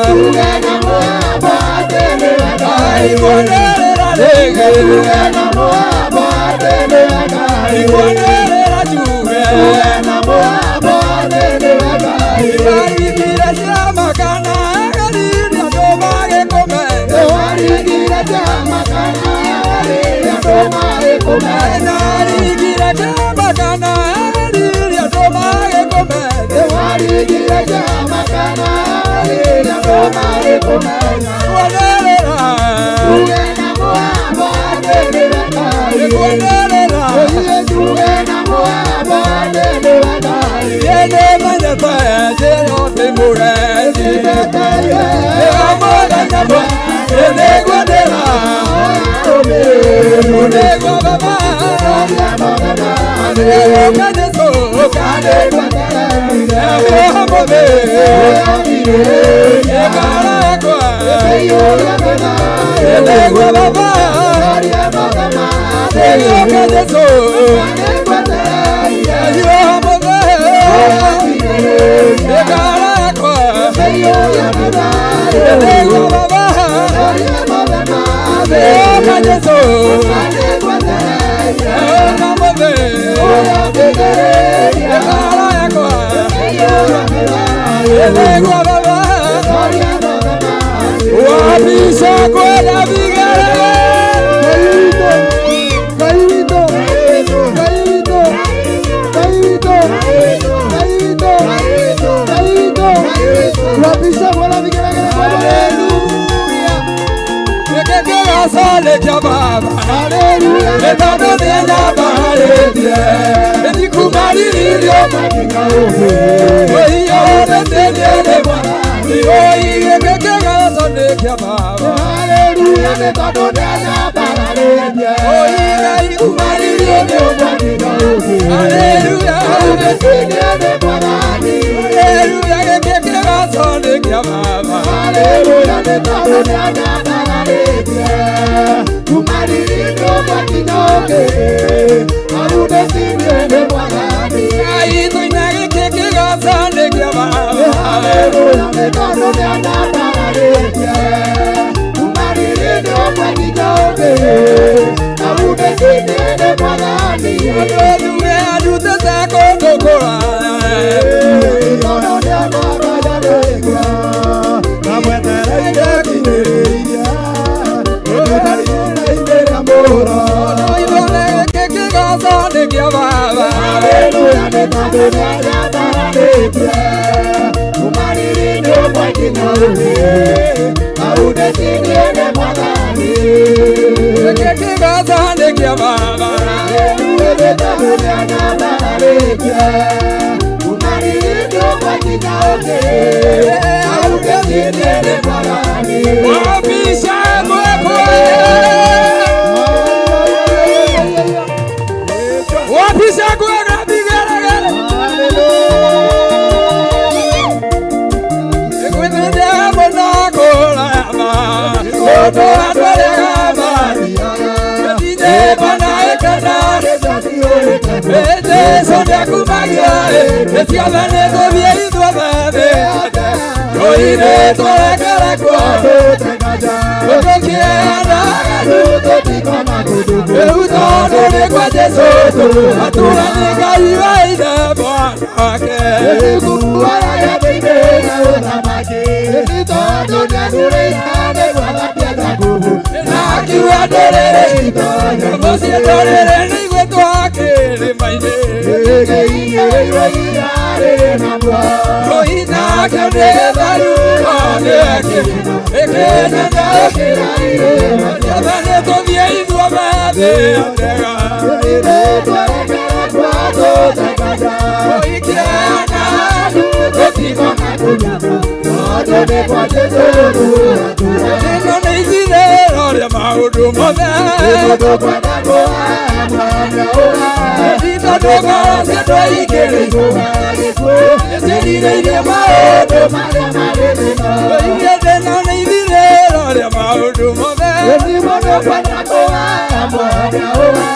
I: Tuge na mũgambo atĩ nĩwe Ngai.
A: Nĩkwanĩrĩra rĩngĩ.
I: Tuge na mũgambo atĩ nĩwe Ngai.
A: Nĩkwanĩrĩra njuge.
I: Tuge na mũgambo atĩ nĩwe Ngai.
A: Nĩwaringire ciama kana agaririe andũ magĩkũmenya.
I: Nĩwaringire ciama kana agaririe andũ magĩkũmenya.
A: Nĩwaringire ciama kana agaririe andũ magĩkũmenya.
I: Nĩwaringire ciama kana agaririe andũ magĩkũmenya.
A: Nĩkwanĩrĩra.
I: Tuge na mũgambo atĩ nĩwe Ngai.
A: Nĩkwanĩrĩra.
I: Oiye tuge na mũgambo atĩ nĩwe Ngai.
A: Nĩmenyete njĩra ndĩmũreci. Nĩamũthenya nĩngwendera. Nĩguo baba. Nĩgũka Jesũ. Nĩamũthĩ. Nĩngara yakwa. Nĩguo baba. Nĩgũka Jesũ. Nĩamũthĩ. Nĩngara yakwa. Nĩguo baba. Nĩgũka Jesũ. Nĩamũthĩ. Nĩngara yakwa. Nĩguo baba. Wapisha kwenda vigelegele.
K: Ngai witũ, Ngai witũ, Ngai witũ, Ngai witũ, Ngai witũ, wapisha bwana vigelegele kwa Bwana.
A: Haleluya. Gĩkĩ kĩa baba.
K: Haleluya.
A: Nĩ tondũ nĩanyambararĩtie. Nĩndikumariririo Oiyũrĩtĩrie nĩ Mwathani. Oi gĩkĩ kĩgaco nĩ kĩa baba.
I: Haleluya nĩ tondũ nĩanyambararĩtie.
A: Oi Ngai kumaririo nĩ Haleluya.
I: Aurĩtĩrie nĩ Mwathani.
A: Haleluya gĩkĩ kĩgaco nĩ kĩa baba.
I: Haleluya nĩ tondũ nĩanyambararĩtie. Kumariririo mwakinya ũngĩ. Aurĩtĩrie nĩ Mwathani.
A: Ngai tũina gĩkĩ kĩgaco nĩ kĩa baba.
I: Haleluya nĩ tondũ nĩanyambararĩtie. Kumariririo mwakinya ũngĩ. Aurĩtĩrie nĩ Mwathani.
A: Andũ thume andutĩte kũndũ kũraya.
I: Tondũ nĩanyambararĩtie. Namwetereire nginyĩrĩirie. Nĩndũtarĩire mũhuro.
A: Tũithone gĩkĩ kĩgaco nĩ kĩa baba.
I: Haleluya nĩ tondũ nĩanyambararĩtie. Kumariririo mwakinya ũngĩ. Aurĩtĩrie nĩ Mwathani.
A: Gĩkĩ kĩgaco nĩ kĩa baba.
I: Haleluya nĩ tondũ nĩanyambararĩtie. Kumariririo mwakinya ũngĩ. Aurĩtĩrie nĩ Mwathani.
A: Wapisha kwekwe. Wapisha kwekwe vigelegele. Nĩkwĩthĩte mũno kũraya. Kũndũ andũ arĩa mathiaga. Gĩtinye na ĩkana. Jesũ nĩakumagia. Nĩciothe nĩtũthiĩ ithuothe. Tũire tũrekere kuo. Tũkĩendaga Rĩu tondũ nĩ kwa Jesũ atũra nĩ Ngai wa ithe mwana wake. Na akiuga ndũrĩrĩ mũciĩ ndũrĩrĩ nĩigwĩtwo kĩrĩma-inĩ. Tũinake nĩ theru nĩkĩ ĩkĩnene Ciothe nĩtũthiĩ ithuothe thĩ njega. Tũikĩana tũtikona
I: Tondũ nĩ kwa Jesũ
A: Ĩno nĩ ithirĩro rĩa maũndũ mothe.
I: Mũndũ kwenda kũhamwanya ũra.
A: Tondũ ngoro cia andũ aingĩ nĩciĩrirĩirie maũndũ
I: marĩa marĩ thĩna.
A: Ĩno nĩ ithirĩro rĩa maũndũ mothe.
I: Mũndũ kwenda kũhamwanya ũra.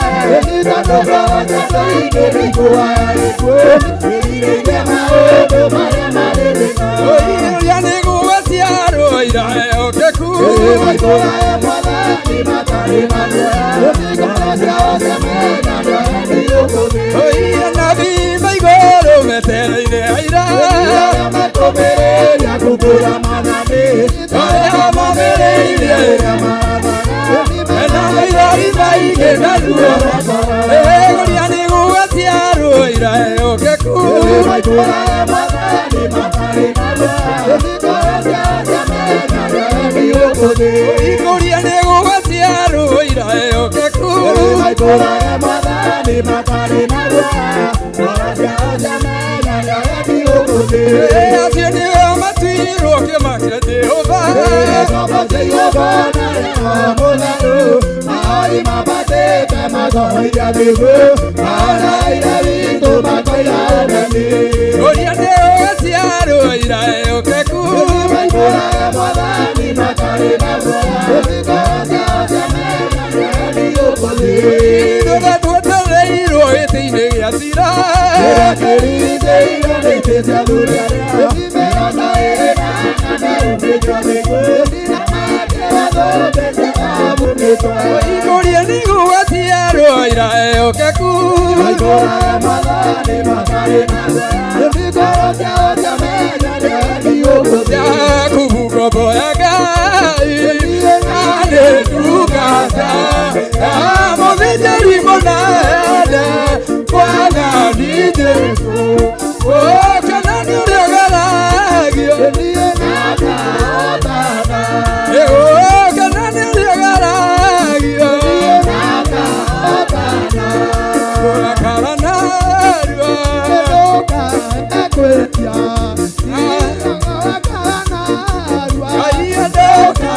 I: Tondũ ngoro cia andũ aingĩ nĩciĩrirĩirie maũndũ marĩa marĩ thĩna.
A: Ũrĩa nĩ gũgaciarwo iraehokeku.
I: Maitũrae mwathani matarĩ na guoya. Ngoro ciao ciamenya
A: Oia nabii maigũrũ metereire aira.
I: Mekũmĩrĩria kumbũra maathani.
A: Arĩa mamĩrĩirie na maithori maingĩ na ruo. Ĩgũria nĩ gũgaciarwo iraehokeku.
I: Maitũrae mwathani matarĩ na guoya. Ngoro ciao ciamenya
A: Ikũria nĩ gũgaciarwo iraehokeku.
I: Maitũrae mwathani matarĩ na guoya. Ngoro ciao ciamenya
A: Acio nĩo matuirwo kĩama kĩa Jehova. Ũrĩa nĩ ũgaciarwo iraehokeku. Ithuothe twetereirwo gĩtĩ-inĩ gĩa ciira. Ikũria nĩ gũgaciarwo iraehokeku. Jakubu ngombo ya Ngai na nĩ ndungata ya mũthĩnjĩri mũnene Mwathani Jesũ. Kana nĩ ũrĩa ũgeragio. Kana nĩ ũrĩa ũgeragio. Kũrakara narua. Ngai endoka.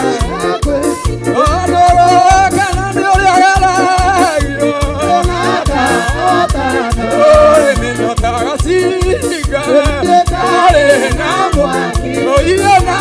A: Kana nĩ ũrĩa ũgeragio. Ũrĩ mĩnyota gacinga. Arĩ na mwaki. Oiye na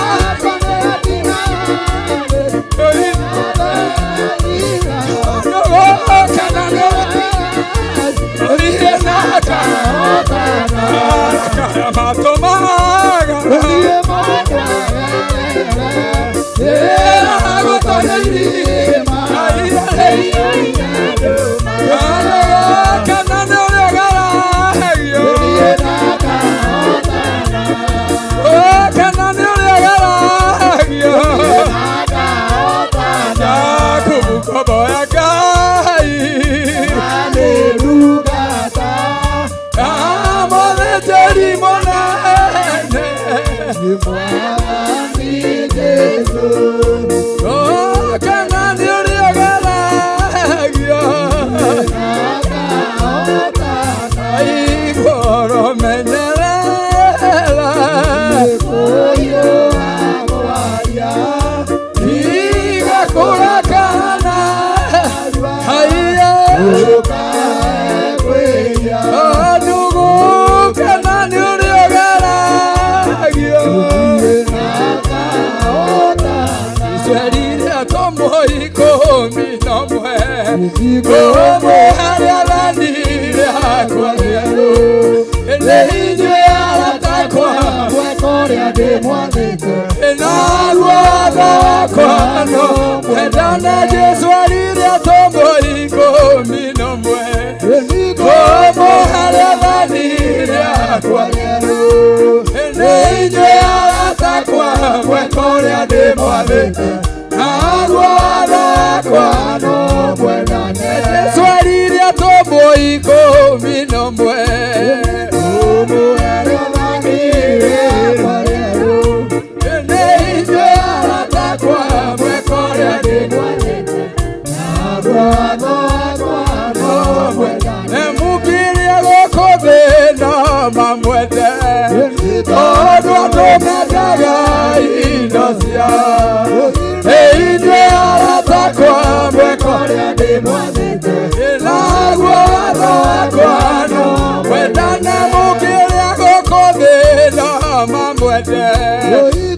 N: ciao. Inyuĩ arata akwa mweka ũrĩa ndĩmwathĩte, naguo watho wakwa no mwendane mũkĩrĩa gũkũ thĩ no mamwende,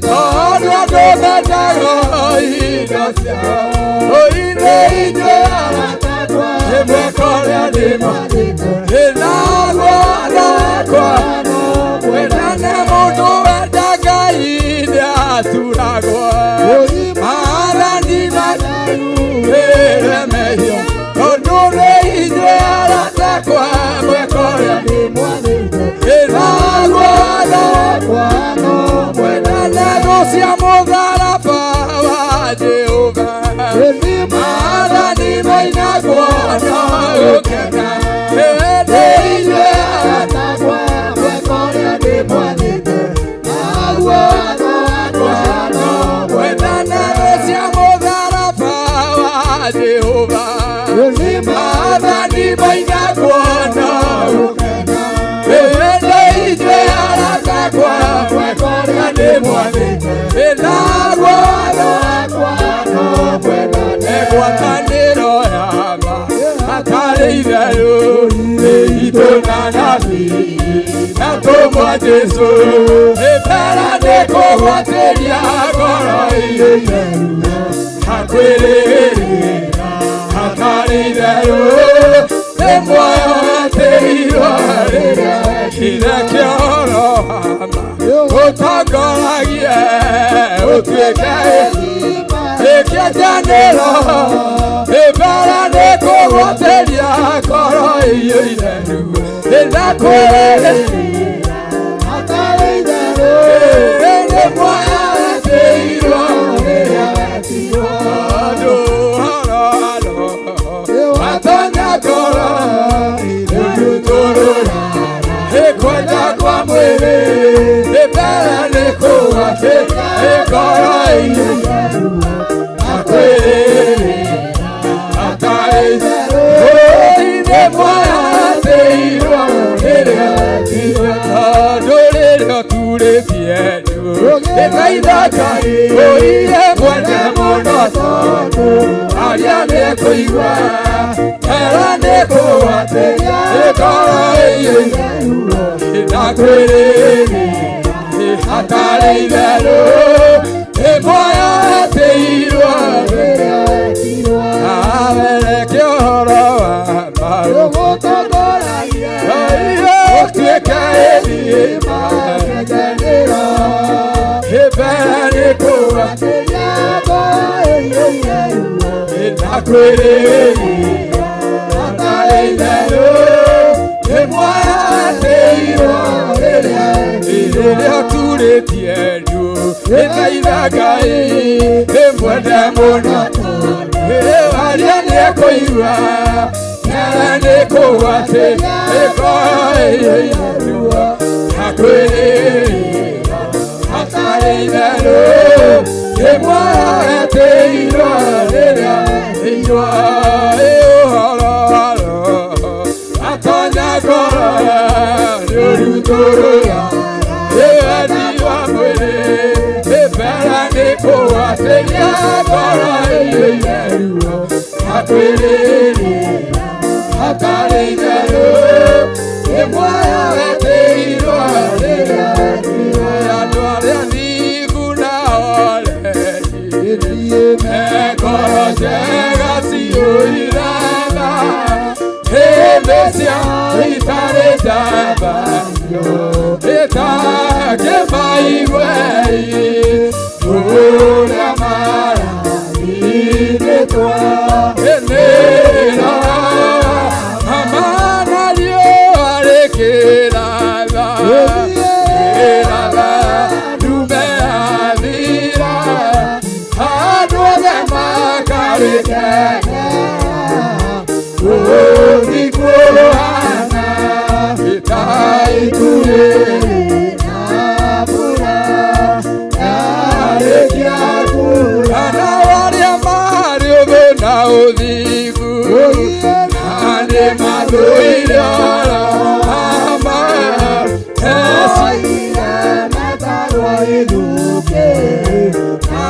N: tondũ andũ mendaga indo ciao. Inyuĩ inyuĩ arata akwa mweka ũrĩa ndĩmwathĩte, naguo watho wakwa no mwendane mũndũ wenda Ngai nĩaturagwo. Maathani matarurĩre mehia, tondũ nĩ inyuĩ arata akwa mweka ũrĩa ndĩmwathĩte, naguo watho wakwa no mwendane thũ cia mũtharaba wa Jehova. Maathani mainagwo no gũkena, ĩndĩ inyuĩ arata akwa mweka ũrĩa ndĩmwathĩte, naguo watho wakwa no mwendane thũ cia mũtharaba wa Jehova. Maathani mainagwo no gũkena, ĩndĩ inyuĩ arata akwa mweka ũrĩa ndĩmwathĩte, naguo watho wakwa no mwendane. Ngwatanĩro ya ma hatarĩ itherũ nĩ itũ na nabii na tũmwa Jesũ, ĩmbere nĩ kũgwatĩria ngoro itheru hakwĩrĩrĩra hatarĩ itherũ nĩ muoyo wetĩirwo rĩrĩa wekire kĩoro wa ma ũtongoragie ũtuĩke ĩkĩenjanĩro ĩmbere nĩ kũgwatĩria ngoro itheru ĩnakwĩrĩrĩra hatarĩ itherũ nĩ muoyo wetĩirwo rĩrĩa wetirwo tondũ ũhoro wa Roho watonya ngoro nĩũrutũrũra ĩkwenda kwa mwĩrĩ ĩmbere nĩ kũgwatĩria ngoro itheru hakwĩrĩrĩra hatarĩ itherũ nĩ muoyo wetĩirwo rĩrĩa wetirwo tondũ rĩrĩa ũturĩtie ndu ĩthaitha Ngai ũire mwende mũno tondũ aria nĩekũigua era nĩkũgwatĩria ngoro itheru ĩnakwĩrĩrĩra hatarĩ itherũ nĩ muoyo wetĩirwo rĩrĩa wetirwo awereke ũhoro wa ma ũgũtongoragia ũtuĩke ĩthima gĩkenĩro ĩmbere nĩ kũgwatĩria ngoro itheru ĩnakwĩrĩrĩra hatarĩ itherũ nĩ muoyo wetĩirwo rĩrĩa rĩrĩa ũturĩtie ndu ĩthaitha Ngai ĩmwende mũno aria nĩekũigua era nĩkũgwatĩria ngoro itheru hakwĩrĩrĩra hatarĩ itherũ nĩ muoyo wetĩirwo rĩrĩa wetirwo ũhoro wa Roho atonya ngoro nĩũrutũrũra wendi wa mwĩrĩ ĩmbere nĩkũgwatĩria ngoro itheru hakwĩrĩrĩra hatarĩ itherũ nĩ muoyo wetĩirwo rĩrĩa wetirwo andũ arĩa thingu na oreri me ngoro njega ciyũire tha hĩndĩ cia itarĩ njambanio ĩtakĩmaigwe ũrĩa marathimĩtwo ĩnĩra amana riũa rĩkĩratha rĩkĩratha ndume yathira andũ othe makarĩkenera ũthikũhana ĩtaituĩ na mbura yarĩkia kura na arĩa marĩ ũthũ na ũthingu na nĩ mathũire ũhoro wa ma eci
J: Oire metagwo ithukĩ na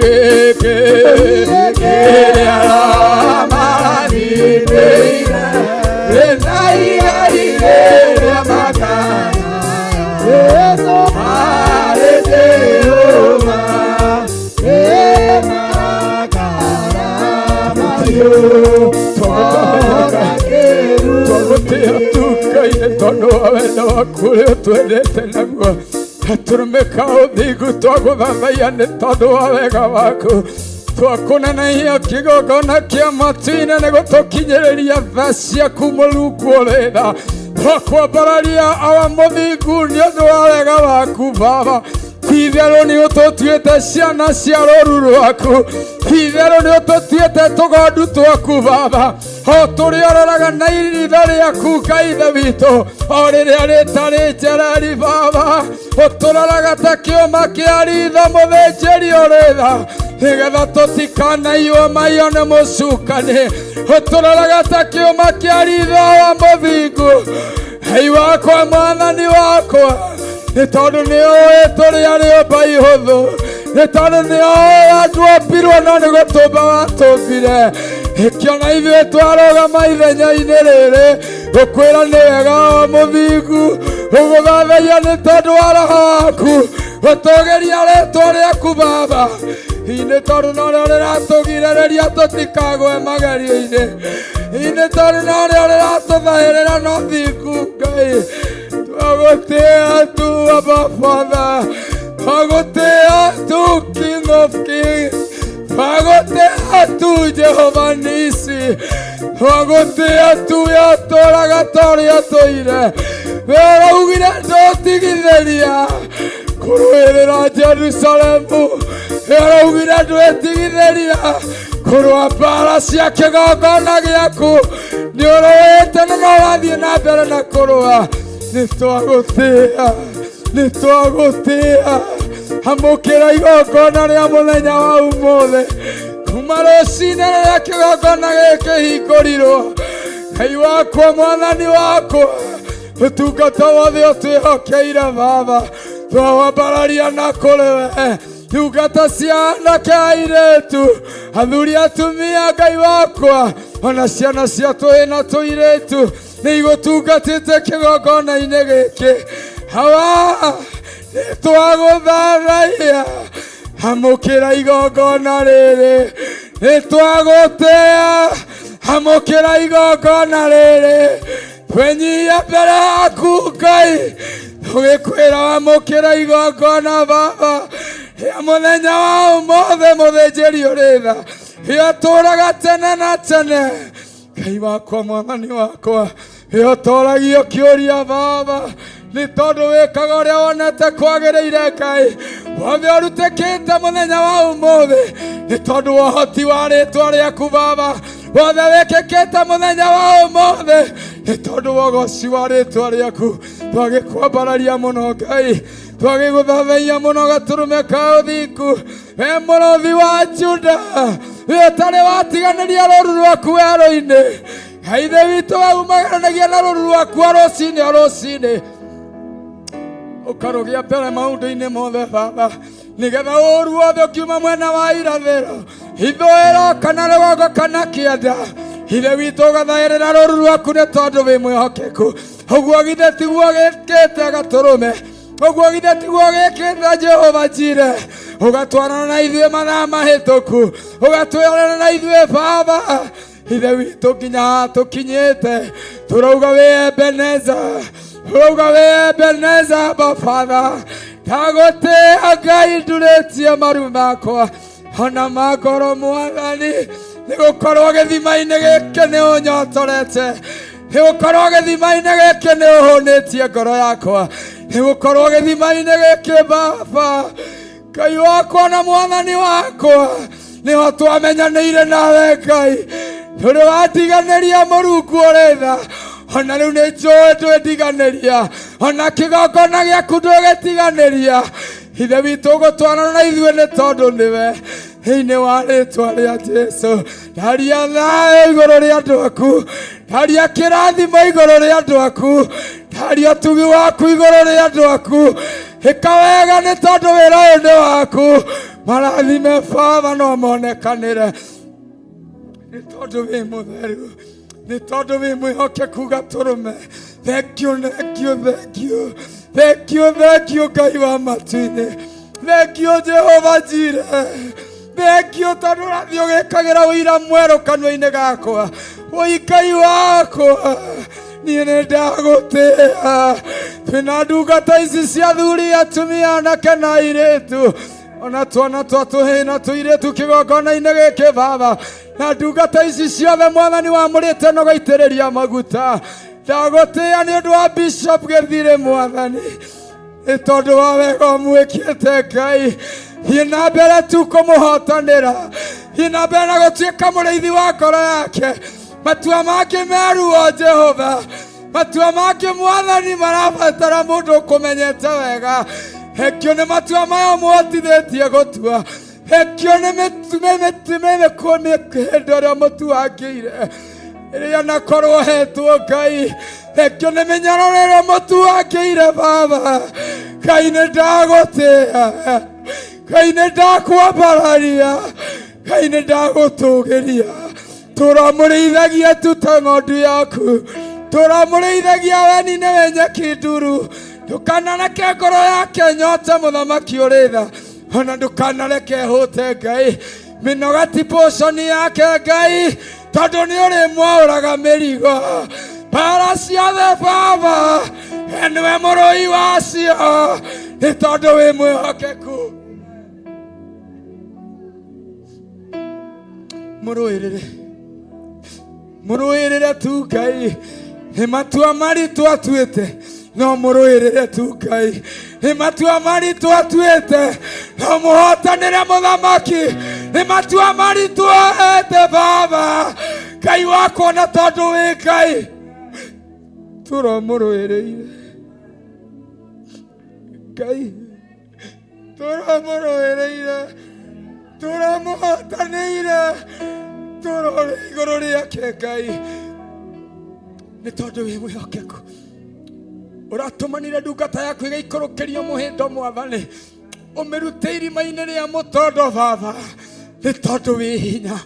N: gĩkĩ kĩrĩa maranindĩire wĩna igai rĩrĩa makana Yesu harĩ Jehova
O: twagũtĩa tu Ngai nĩ tondũ wa wendo waku ũrĩa ũtwendete naguo gatũrũme ka ũthingu twagũthathaiya nĩ tondũ wa wega waku twakũnenaia kĩgongona kĩa matu-inĩ nĩ gũtũkinyĩrĩria tha ciaku mũrungu ũrĩ tha twakwambararia awa mũthingu nĩ ũndũ wa wega waku baba ti-itherũ nĩ ũtũtuĩte ciana cia rũru rwaku ti-itherũ nĩ ũtũtuĩte tũgondu twaku baba o tũrĩa ũroraga na iritho rĩaku Ngai ithe witũ o rĩrĩa rĩtarĩ njereri baba ũtũroraga ta kĩũma kĩa ritho mũthĩnjĩri ũrĩ tha nĩgetha tũtikanaiywo maiyo nĩ mũcukani ũtũroraga ta kĩũma kĩa ritho wa mũthingu Ngai wakwa mwathani wakwa nĩ tondũ nĩ ũĩ tũrĩ arĩ ũmba ihũthũ nĩ tondũ nĩ ũĩ andũ no nĩ gũtũmba watũmbire ĩkĩona ithuĩ twarũgama ithenya-inĩ rĩrĩ gũkwĩra nĩ wega wa mũthingu gũgũthathaia nĩ tondũ wa roho waku gũtũgĩria rĩtwa rĩaku baba hihi nĩ tondũ norĩo rĩratũgirĩrĩria tũtikagwe magerio-inĩ hihi nĩ tondũ norĩo rĩratũthaĩrĩra no thingu Ngai twagũtĩa tu Abba Father twagũtĩa tu King of Kings twagũtĩa tu Jehova Nisi twagũtĩa tu yatũraga ta ũrĩa tũire we ũraugire ndũtigithĩria kũrũĩrĩra Jerusalemu we ũraugire ndwĩtigithĩria kũrũa mbara cia kĩgongona gĩaku nĩ ũrũĩte na no ũrathiĩ na mbere na kũrũa nĩ twagũtĩa nĩ twagũtĩa amũkĩra igongona rĩa mũthenya wa ũmũthĩ kuma rũcinĩ rĩrĩa kĩgongona gĩkĩ hingũrirwo Ngai wakwa mwathani wakwa ũtungata wothe ũtwĩhokeire baba twawambararia na kũrĩ we ndungata cia anake airĩtu athuri atumia Ngai wakwa ona ciana cia tũhĩ na tũirĩtu nĩ igũtungatĩte kĩgongona-inĩ gĩkĩ hawa nĩ twagũthathaiya amũkĩra igongona rĩrĩ nĩ twagũtĩa amũkĩra igongona rĩrĩ twenyihia mbere yaku Ngai tũgĩkwĩra wamũkĩra igongona baba ya mũthenya wa ũmũthĩ mũthĩnjĩri ũrĩ tha ĩatũraga tene na tene Ngai wakwa mwathani wakwa ĩotũragio kĩũria baba nĩ tondũ wĩkaga ũrĩa wonete kwagĩrĩire Ngai wothe ũrutĩkĩte mũthenya wa ũmũthĩ nĩ tondũ wa ũhoti wa rĩtwa rĩaku baba wothe wĩkĩkĩte mũthenya wa ũmũthĩ nĩ tondũ wa ũgoci wa rĩtwa rĩaku twagĩkwambararia mũno Ngai twagĩgũthathaiya mũno gatũrũme ka ũthingu we mũrũthi wa Juda we ũtarĩ watiganĩria rũru rwaku werũ-inĩ Ngai ithe witũ waumagaranagia na rũru rwaku o rũcinĩ o rũcinĩ ũkarũgĩa mbere maũndũ-inĩ mothe baba nĩgetha ũũru wothe ũkiuma mwena wa irathĩro ithũĩro kana rũgongo kana kĩanda ithe witũ ũgathaĩrĩra rũru rwaku nĩ tondũ wĩ mwĩhokeku ũguo githĩ tiguo gĩkĩte gatũrũme ũguo githĩ tiguo gĩkĩte Jehova Jire ũgatwarana na ithuĩ mathaa mahĩtũku ũgatwarana na ithuĩ baba ithe witũ nginya haha tũkinyĩte tũrauga wĩ Ebeneza tũrauga wĩ Ebeneza Abba Father ndagũtĩa Ngai ndurĩtie maru makwa ona ma ngoro mwathani nĩ gũkorwo gĩthima-inĩ gĩkĩ nĩ ũnyotorete nĩ gũkorwo gĩthima-inĩ gĩkĩ nĩ ũhũnĩtie ngoro yakwa nĩ gũkorwo gĩthima-inĩ gĩkĩ baba Ngai wakwa na mwathani wakwa nĩho twamenyanĩire nawe Ngai ndũrĩ watiganĩria mũrungu ũrĩ tha ona rĩu nĩ njũĩ ndwĩndiganĩria ona kĩgongona gĩaku ndũgĩtiganĩria ithe witũ ũgũtwarana na ithuĩ nĩ tondũ nĩwe thĩinĩ wa rĩtwa rĩa Jesu ndaria thayũ igũrũ rĩa andũ aku ndaria kĩrathimo igũrũ rĩa andũ aku ndaria ũtugi waku igũrũ rĩa andũ aku Ĩka wega nĩ tondũ wĩra ũyũ nĩ waku. Marathime baba no monekanĩre nĩ tondũ wĩ mũtheru, nĩ tondũ wĩ mwĩhokeku gatũrũme. Thank you, thank you, thank you, thank you, thank you Ngai wa matu-inĩ. Thank you Jehova Jire. Thank you tondũ ũrathiĩ ũgĩkagĩra ũira mwerũ kanua-inĩ gakwa. Ũi Ngai wakwa, niĩ nĩ ndagũtĩĩa. Twĩna ndungata ici cia athuri, atumia, anake na airĩtu, ona twana twa tũhĩĩ na tũirĩtu kĩgongona-inĩ gĩkĩ baba, na ndungata ici ciothe mwathani wamũrĩte na ũgaitĩrĩria maguta. Ndagũtĩĩa nĩ ũndũ wa Bishop Gĩthirĩ mwathani, nĩ tondũ wa wega ũmwĩkĩte Ngai. Thiĩ na mbere tu kũmũhotanĩra, thiĩ na mbere na gũtuĩka mũrĩithi wa ngoro yake. Matua mangĩ meruo Jehova, matua mangĩ mwathani marabatara mũndũ ũkũmenyete wega. Hekio nĩ matua maya ũmũhotithĩtie gũtua, hekio nĩ mĩhĩndo ĩrĩa mũtuangĩire ĩrĩa nakorwo hetwo Ngai, hekio nĩ mĩnyororo ĩrĩa mũtuangĩire baba. Ngai nĩ ndagũtĩĩa, Ngai nĩ ndakwambararia, Ngai nĩ ndagũtũgĩria. Tũramũrĩithagia tu ta ng'ondu yaku, tũramũrĩithagia weni nĩwe nyeki nduru. Ndũkanareke ngoro yake nyote mũthamaki ũrĩ tha, ona ndũkanareke hũte Ngai. Mĩnoga ti portion yake Ngai, tondũ nĩ ũrĩmwaũraga mĩrigo. Mbara ciothe baba, we nĩwe mũrũi wacio, nĩ tondũ wĩ mwĩhokeku. Mũrũĩrĩre, mũrũĩrĩre tu Ngai. Nĩ matua maritũ atuĩte, no mũrũĩrĩre tu Ngai. Nĩ matua maritũ atuĩte, no mũhotanĩre mũthamaki. Nĩ matua maritũ oete baba Ngai wakwa, na tondũ wĩ Ngai tũramũrũĩrĩire Ngai, tũramũrũĩrĩire, tũramũhotanĩire, tũrore igũrũ rĩake Ngai, nĩ tondũ wĩ mwĩhokeku. Ũratũmanire ndungata yaku ĩgĩikũrũkĩrio mũhĩndo mwathani, ũmĩrute irima-inĩ rĩa mũtondo baba, nĩ tondũ wĩ hinya,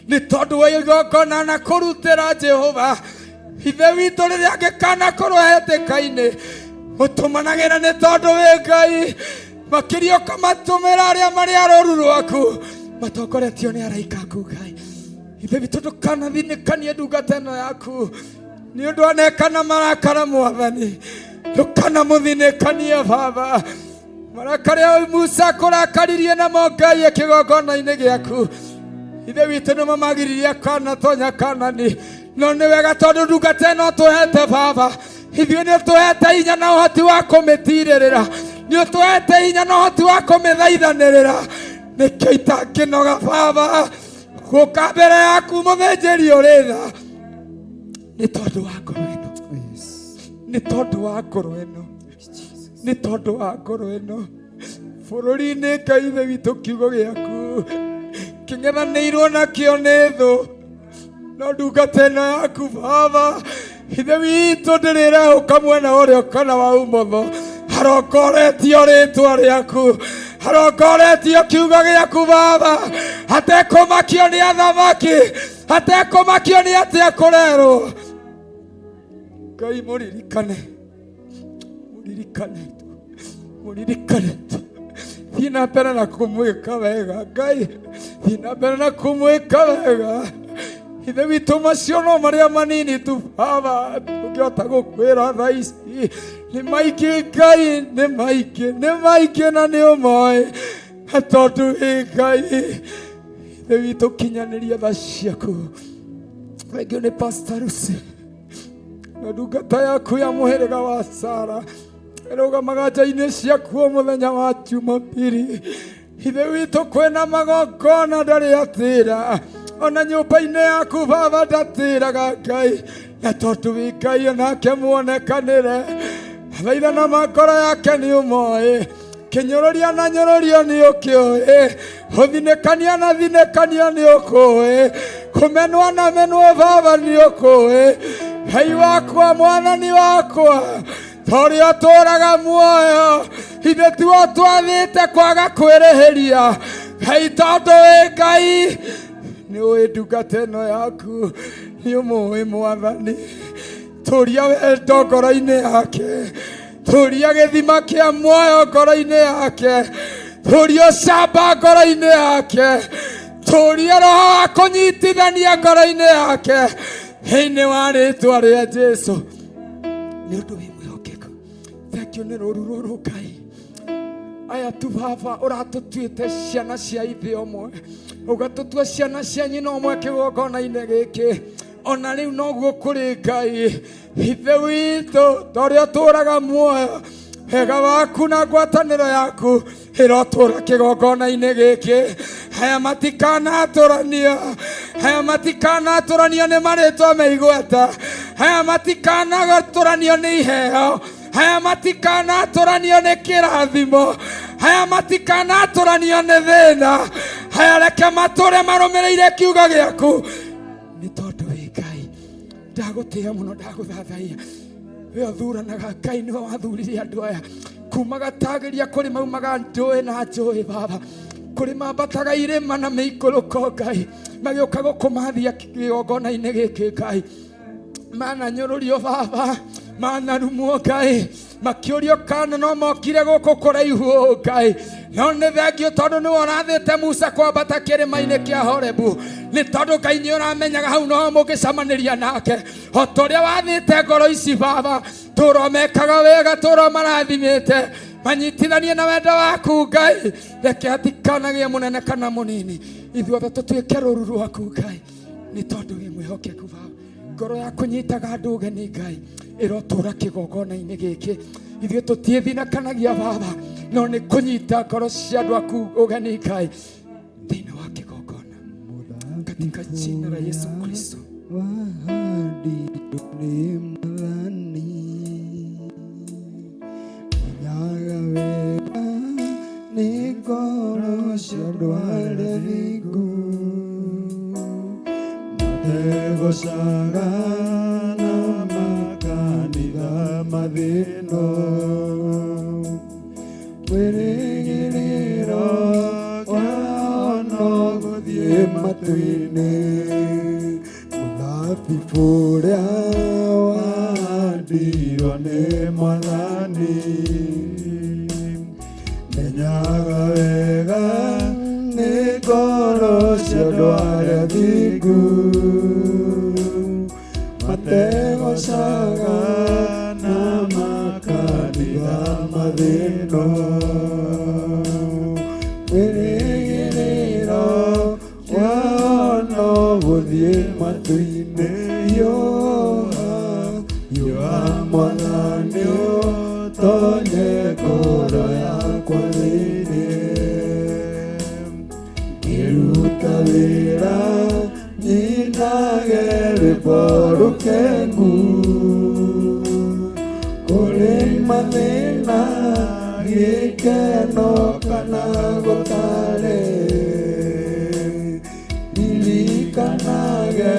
O: nĩ tondũ wa igongona na kũrutĩra Jehova ithe witũ rĩrĩa angĩkanakorwo hetĩka-inĩ. Mũtũmanagĩra nĩ tondũ wĩ Ngai, makĩria ũkamatũmĩra arĩa marĩ a rũru rwaku matongoretio nĩ araika aku Ngai. Ithe witũ, ndũkanathinĩkanie ndungata ĩno yaku nĩ ũndũ anekana marakara mwathani, ndũkanamũthinĩkanie baba. Marakara Musa kũrakaririe namo Ngai kĩgongona-inĩ gĩaku, ithe witũ nĩmo magiririe kana tonya Kanani. No nĩ wega tondũ ndungata ĩno tũhete baba, ithuĩ nĩ ũtũhete hinya na ũhoti wa kũmĩtirĩrĩra, nĩ ũtũhete hinya na ũhoti wa kũmĩthaithanĩrĩra. Nĩkĩo itangĩnoga baba gũka mbere yaku mũthĩnjĩri ũrĩ tha, nĩ tondũ wa ngoro ĩno, nĩ tondũ wa ngoro ĩno, nĩ tondũ wa ngoro ĩno bũrũri-inĩ. Ngai ithe witũ, kiugo gĩaku kĩng'ethanĩirwo nakĩo nĩ thũ, no ndungata ĩno yaku baba ithe witũ ndĩrĩrehũka mwena ũrĩa kana wa ũmotho. Harongoretio rĩtwa rĩaku, harongoretio kiugo gĩaku baba, hatekũmakio nĩ athamaki, hatekũmakio nĩ atĩa kũrerwo. Ngai mũririkane, mũririkane tu, mũririkane tu. Thiĩ na mbere na kũmwĩka wega Ngai, thiĩ na mbere na kũmwĩka wega ithe witũ. Macio no marĩa manini tu baba tũngĩhota gũkwĩra thaa ici. Nĩ maingĩ Ngai, nĩ maingĩ, nĩ maingĩ, na nĩ ũmoĩ tondũ wĩ Ngai. Ithe witũ, kinyanĩria tha ciaku. Thengio nĩ Pastor Lucy na ndungata yaku ya mũhĩrĩga wa Sara ĩrũgamaga nja-inĩ ciaku o mũthenya wa Jumapili. Ithe witũ, kwĩna magongona ndarĩ atĩra, ona nyũmba-inĩ yaku baba ndatĩraga Ngai, na tondũ wĩ Ngai onake muonekanĩre. Thaithana ma ngoro yake nĩ ũmoĩ, kĩnyũrũria na nyũrũrio nĩ ũkĩũĩ, gũthinĩkania na thinĩkanio nĩ ũkũĩ, kũmenwa na menwo baba nĩ ũkũĩ. Ngai wakwa, mwathani wakwa, Torĩa ũtũũraga muoyo, ithe tiwe twathĩte kwaga kwĩrĩhĩria. Ngai tondũ wĩ Ngai, nĩ ũĩ ndungata ĩno yaku, nĩ ũmũĩ Mwathani. Tũria wendo ngoro-inĩ yake, tũria gĩthima kĩa muoyo ngoro-inĩ yake, tũria ũcamba ngoro-inĩ yake, tũria roho wa kũnyitithania ngoro-inĩ yake, thĩinĩ wa rĩtwa rĩa Jesu. Nĩ ũndũ wĩ mwĩhokeku. Thengiũ nĩ rũru rũrũ Ngai. Aya tu baba ũratũtuĩte ciana cia ithe ũmwe, ũgatũtua ciana cia nyina ũmwe kĩgongona-inĩ gĩkĩ. Ona rĩu noguo kũrĩ Ngai ithe witũ, ta ũrĩa ũtũũraga muoyo, wega waku na ngwatanĩro yaku ĩrotũũra kĩgongona-inĩ gĩkĩ. Aya matikanatũranio, aya matikanatũranio nĩ marĩtwa me igweta, aya matikanatũranio nĩ iheo, aya matikanatũranio nĩ kĩrathimo, aya matikanatũranio nĩ thĩna, aya reke matũre marũmĩrĩire kiugo gĩaku. Nĩ tondũ wĩ Ngai, ndagũtĩĩa mũno, ndagũthathaiya. We ũthuranaga Ngai, nĩwe wathurire andũ aya kuma gatagĩria kũrĩ maumaga njũĩ na njũĩ baba, kũrĩ mambataga irĩma na mĩikũrũko Ngai, magĩũka gũkũmathia kĩgongona-inĩ gĩkĩ Ngai. Mananyũrũrio baba, manarumwo Ngai, makĩũrio kana no mokire gũkũ kũraihu ũũ Ngai. No nĩ thengio tondũ nĩwe ũrathĩte Musa kwambata kĩrĩma-inĩ kĩa Horebu, nĩ tondũ Ngai nĩ ũramenyaga hau noho mũngĩcamanĩria nake. O ta ũrĩa wathĩte ngoro ici baba, tũra mekaga wega, tũra marathimĩte, manyitithanie na wendo waku Ngai. Reke hatikanagĩe mũnene kana mũnini, ithuothe tũtuĩke rũru rwaku Ngai, nĩ tondũ wĩ mwĩhokeku baba. Ngoro ya kũnyitaga andũ ũgeni Ngai ĩrotũra kĩgongona-inĩ gĩkĩ. Ithuĩ tũtiĩthinakanagia baba, no nĩ kũnyita ngoro cia andũ aku ũgeni Ngai thĩinĩ wa kĩgongona, katika jina la Yesu Kristo.
N: Wahandirwo nĩ Mwathani, menyaga wega nĩ ngoro cia andũ arĩa athingu, mategũcaga na makanitha mathĩno, mwĩrĩgĩrĩro wao no gũthiĩ matu-inĩ, mũthabibũ ũrĩa wahandirwo nĩ Mwathani, menyaga wega nĩ ngoro cia andũ arĩa athingu, mategũcaga na makanitha mathĩno, mwĩrĩgĩrĩro wao no gũthiĩ matu-inĩ. Hiũha, hiũha Mwathani ũtonye ngoro yakwa thĩinĩ, ngĩruta wĩra nyinage rwĩmbo rũkengu, kũrĩ mathĩna gĩkeno kana gũtarĩ, ririkanage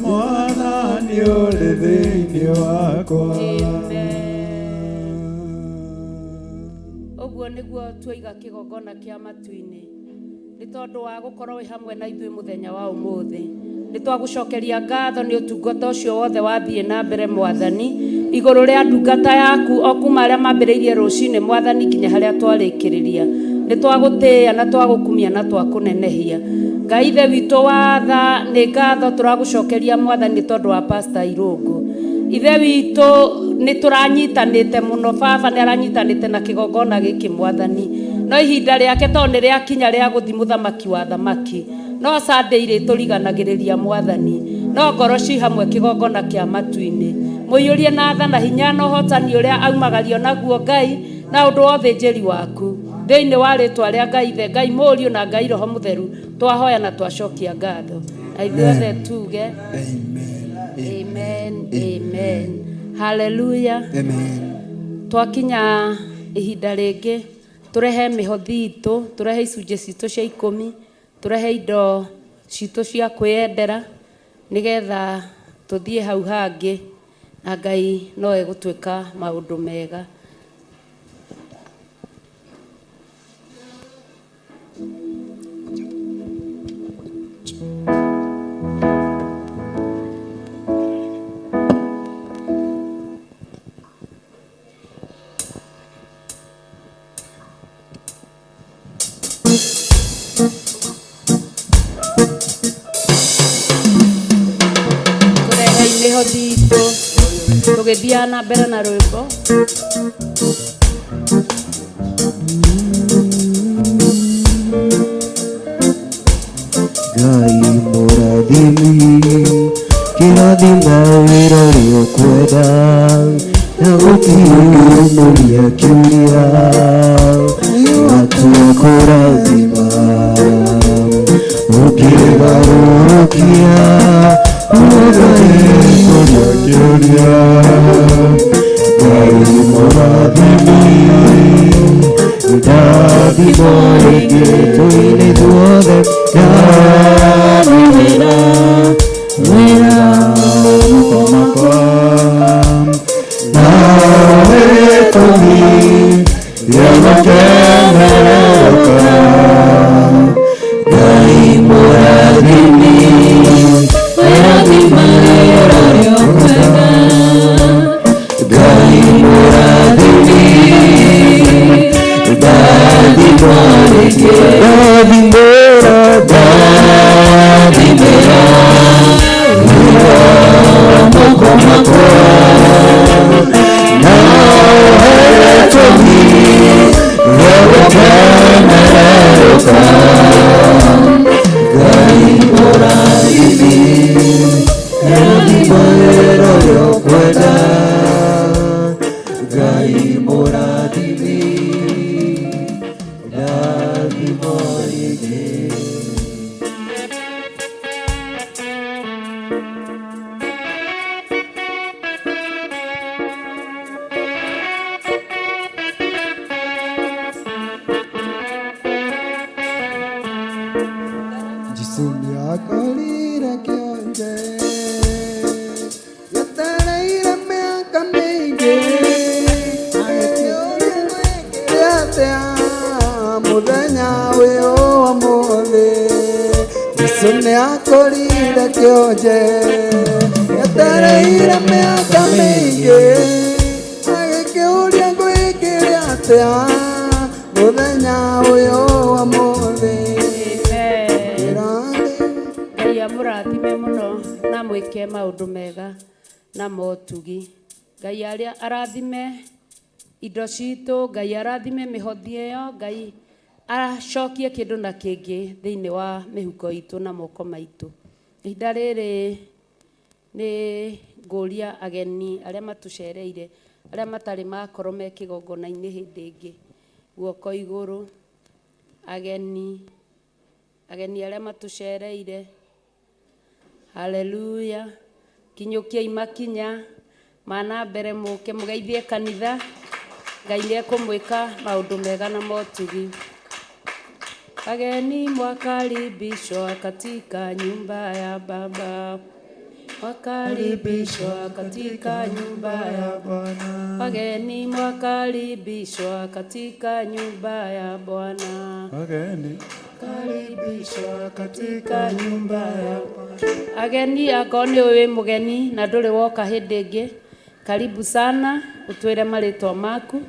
N: Mwathani ũrĩ thĩinĩ wakwa.
G: Ũguo nĩguo tuoiga kĩgongona kĩa matu-inĩ, nĩ tondũ wa gũkorwo wĩ hamwe na ithuĩ mũthenya wa ũmũthĩ. Nĩ twagũcokeria ngatho nĩ ũtungata ũcio wothe wathiĩ na mbere Mwathani, igũrũ rĩa ndungata yaku o kuma arĩa mambĩrĩirie rũcinĩ Mwathani nginya harĩa twarĩkĩrĩria. Nĩ twagũtĩĩa na twagũkumia na twakũnenehia. Ngai Ithe witũ wa tha, nĩ ngatho tũragũcokeria Mwathani nĩ tondũ wa Pastor Irũngũ. Ithe witũ nĩ tũranyitanĩte mũno, baba nĩ aranyitanĩte na kĩgongona gĩkĩ Mwathani, no ihinda rĩake tondũ nĩ rĩakinya rĩa gũthiĩ mũthamaki wa thamaki, no Sunday irĩtũriganagĩrĩria Mwathani, no ngoro ci hamwe kĩgongona kĩa matu-inĩ. Mũiyũrie na tha na hinya na ũhotani ũrĩa aumagario naguo Ngai, na ũndũ wa ũthĩnjĩri waku. Thĩinĩ wa rĩtwa rĩa Ngai Ithe, Ngai Mũriũ na Ngai Roho Mũtheru, twahoya na twacokia ngatho. Na ithuothe tuge amen, amen, haleluya. Twakinya ihinda rĩngĩ, tũrehe mĩhothi itũ, tũrehe icunjĩ citũ cia ikũmi, tũrehe indo citũ cia kwĩyendera, nĩgetha tũthiĩ hau hangĩ. Na Ngai no egũtwĩka maũndũ mega. Tũrehe mĩhothi itũ tũgĩthiaga na mbere na rwĩmbo.
P: Ngai mũrathimi, kĩrathima wĩra ũrĩa ũkwenda, na gũtirĩ ũngĩmũria kĩũria, matua kũrathima ũkĩgarũrũkia Ngai kũria kĩũria. Ngai mũrathimi, ndathimo rĩngĩ tũine ithuothe, ndathimĩra wĩra moko makwa, nawe gĩtũmi gĩa gũkenerũka. Ngai mũrathimi, wĩrathima wĩra ũrĩa ũkwenda. Ngai mũrathimi, ndathimo rĩngĩ, ndathimĩra, ndathimĩra wĩra moko makwa, nawe gĩtũmi gĩa gũkenerũka. Ngai mũrathimi, wĩrathima wĩra ũrĩa ũkwenda. Ngai mũrathimi, ndathimo rĩngĩ.
N: Jesũ nĩakorire kĩonje gĩtereire mĩaka mĩingĩ, agĩkĩũria gwĩkire atĩa mũthenya ũyũ wa ũmũthĩ. Jesũ nĩakorire kĩonje gĩtereire mĩaka mĩingĩ, agĩkĩũria gwĩkire atĩa mũthenya ũyũ wa ũmũthĩ.
G: Ngai amũrathime mũno na mwĩke maũndũ mega na motugi. Ngai arĩa arathime indo citũ, Ngai arathime mĩhothi ĩyo, Ngai acokie kĩndũ na kĩngĩ thĩinĩ wa mĩhuko itũ na moko maitũ. Ihinda rĩrĩ nĩ ngũria ageni arĩa matũcereire, arĩa matarĩ makorwo me kĩgongona-inĩ hĩndĩ ĩngĩ, guoko igũrũ, ageni, ageni arĩa matũcereire. Haleluya. Kinyũkiai makinya ma na mbere mũke mũgeithie kanitha. Ngai nĩ ekũmwĩka maũndũ mega na motugi. Ageni mwakaribishwa katika nyumba ya Baba, mwakaribishwa katika nyumba ya Bwana. Wageni mwakaribishwa katika nyumba ya Bwana.
N: Wageni karibishwa katika nyumba ya Bwana.
G: Ageni akorwo nĩ wĩ mũgeni na ndũrĩ woka hĩndĩ ĩngĩ, karibu sana, ũtwĩre marĩtwa maku,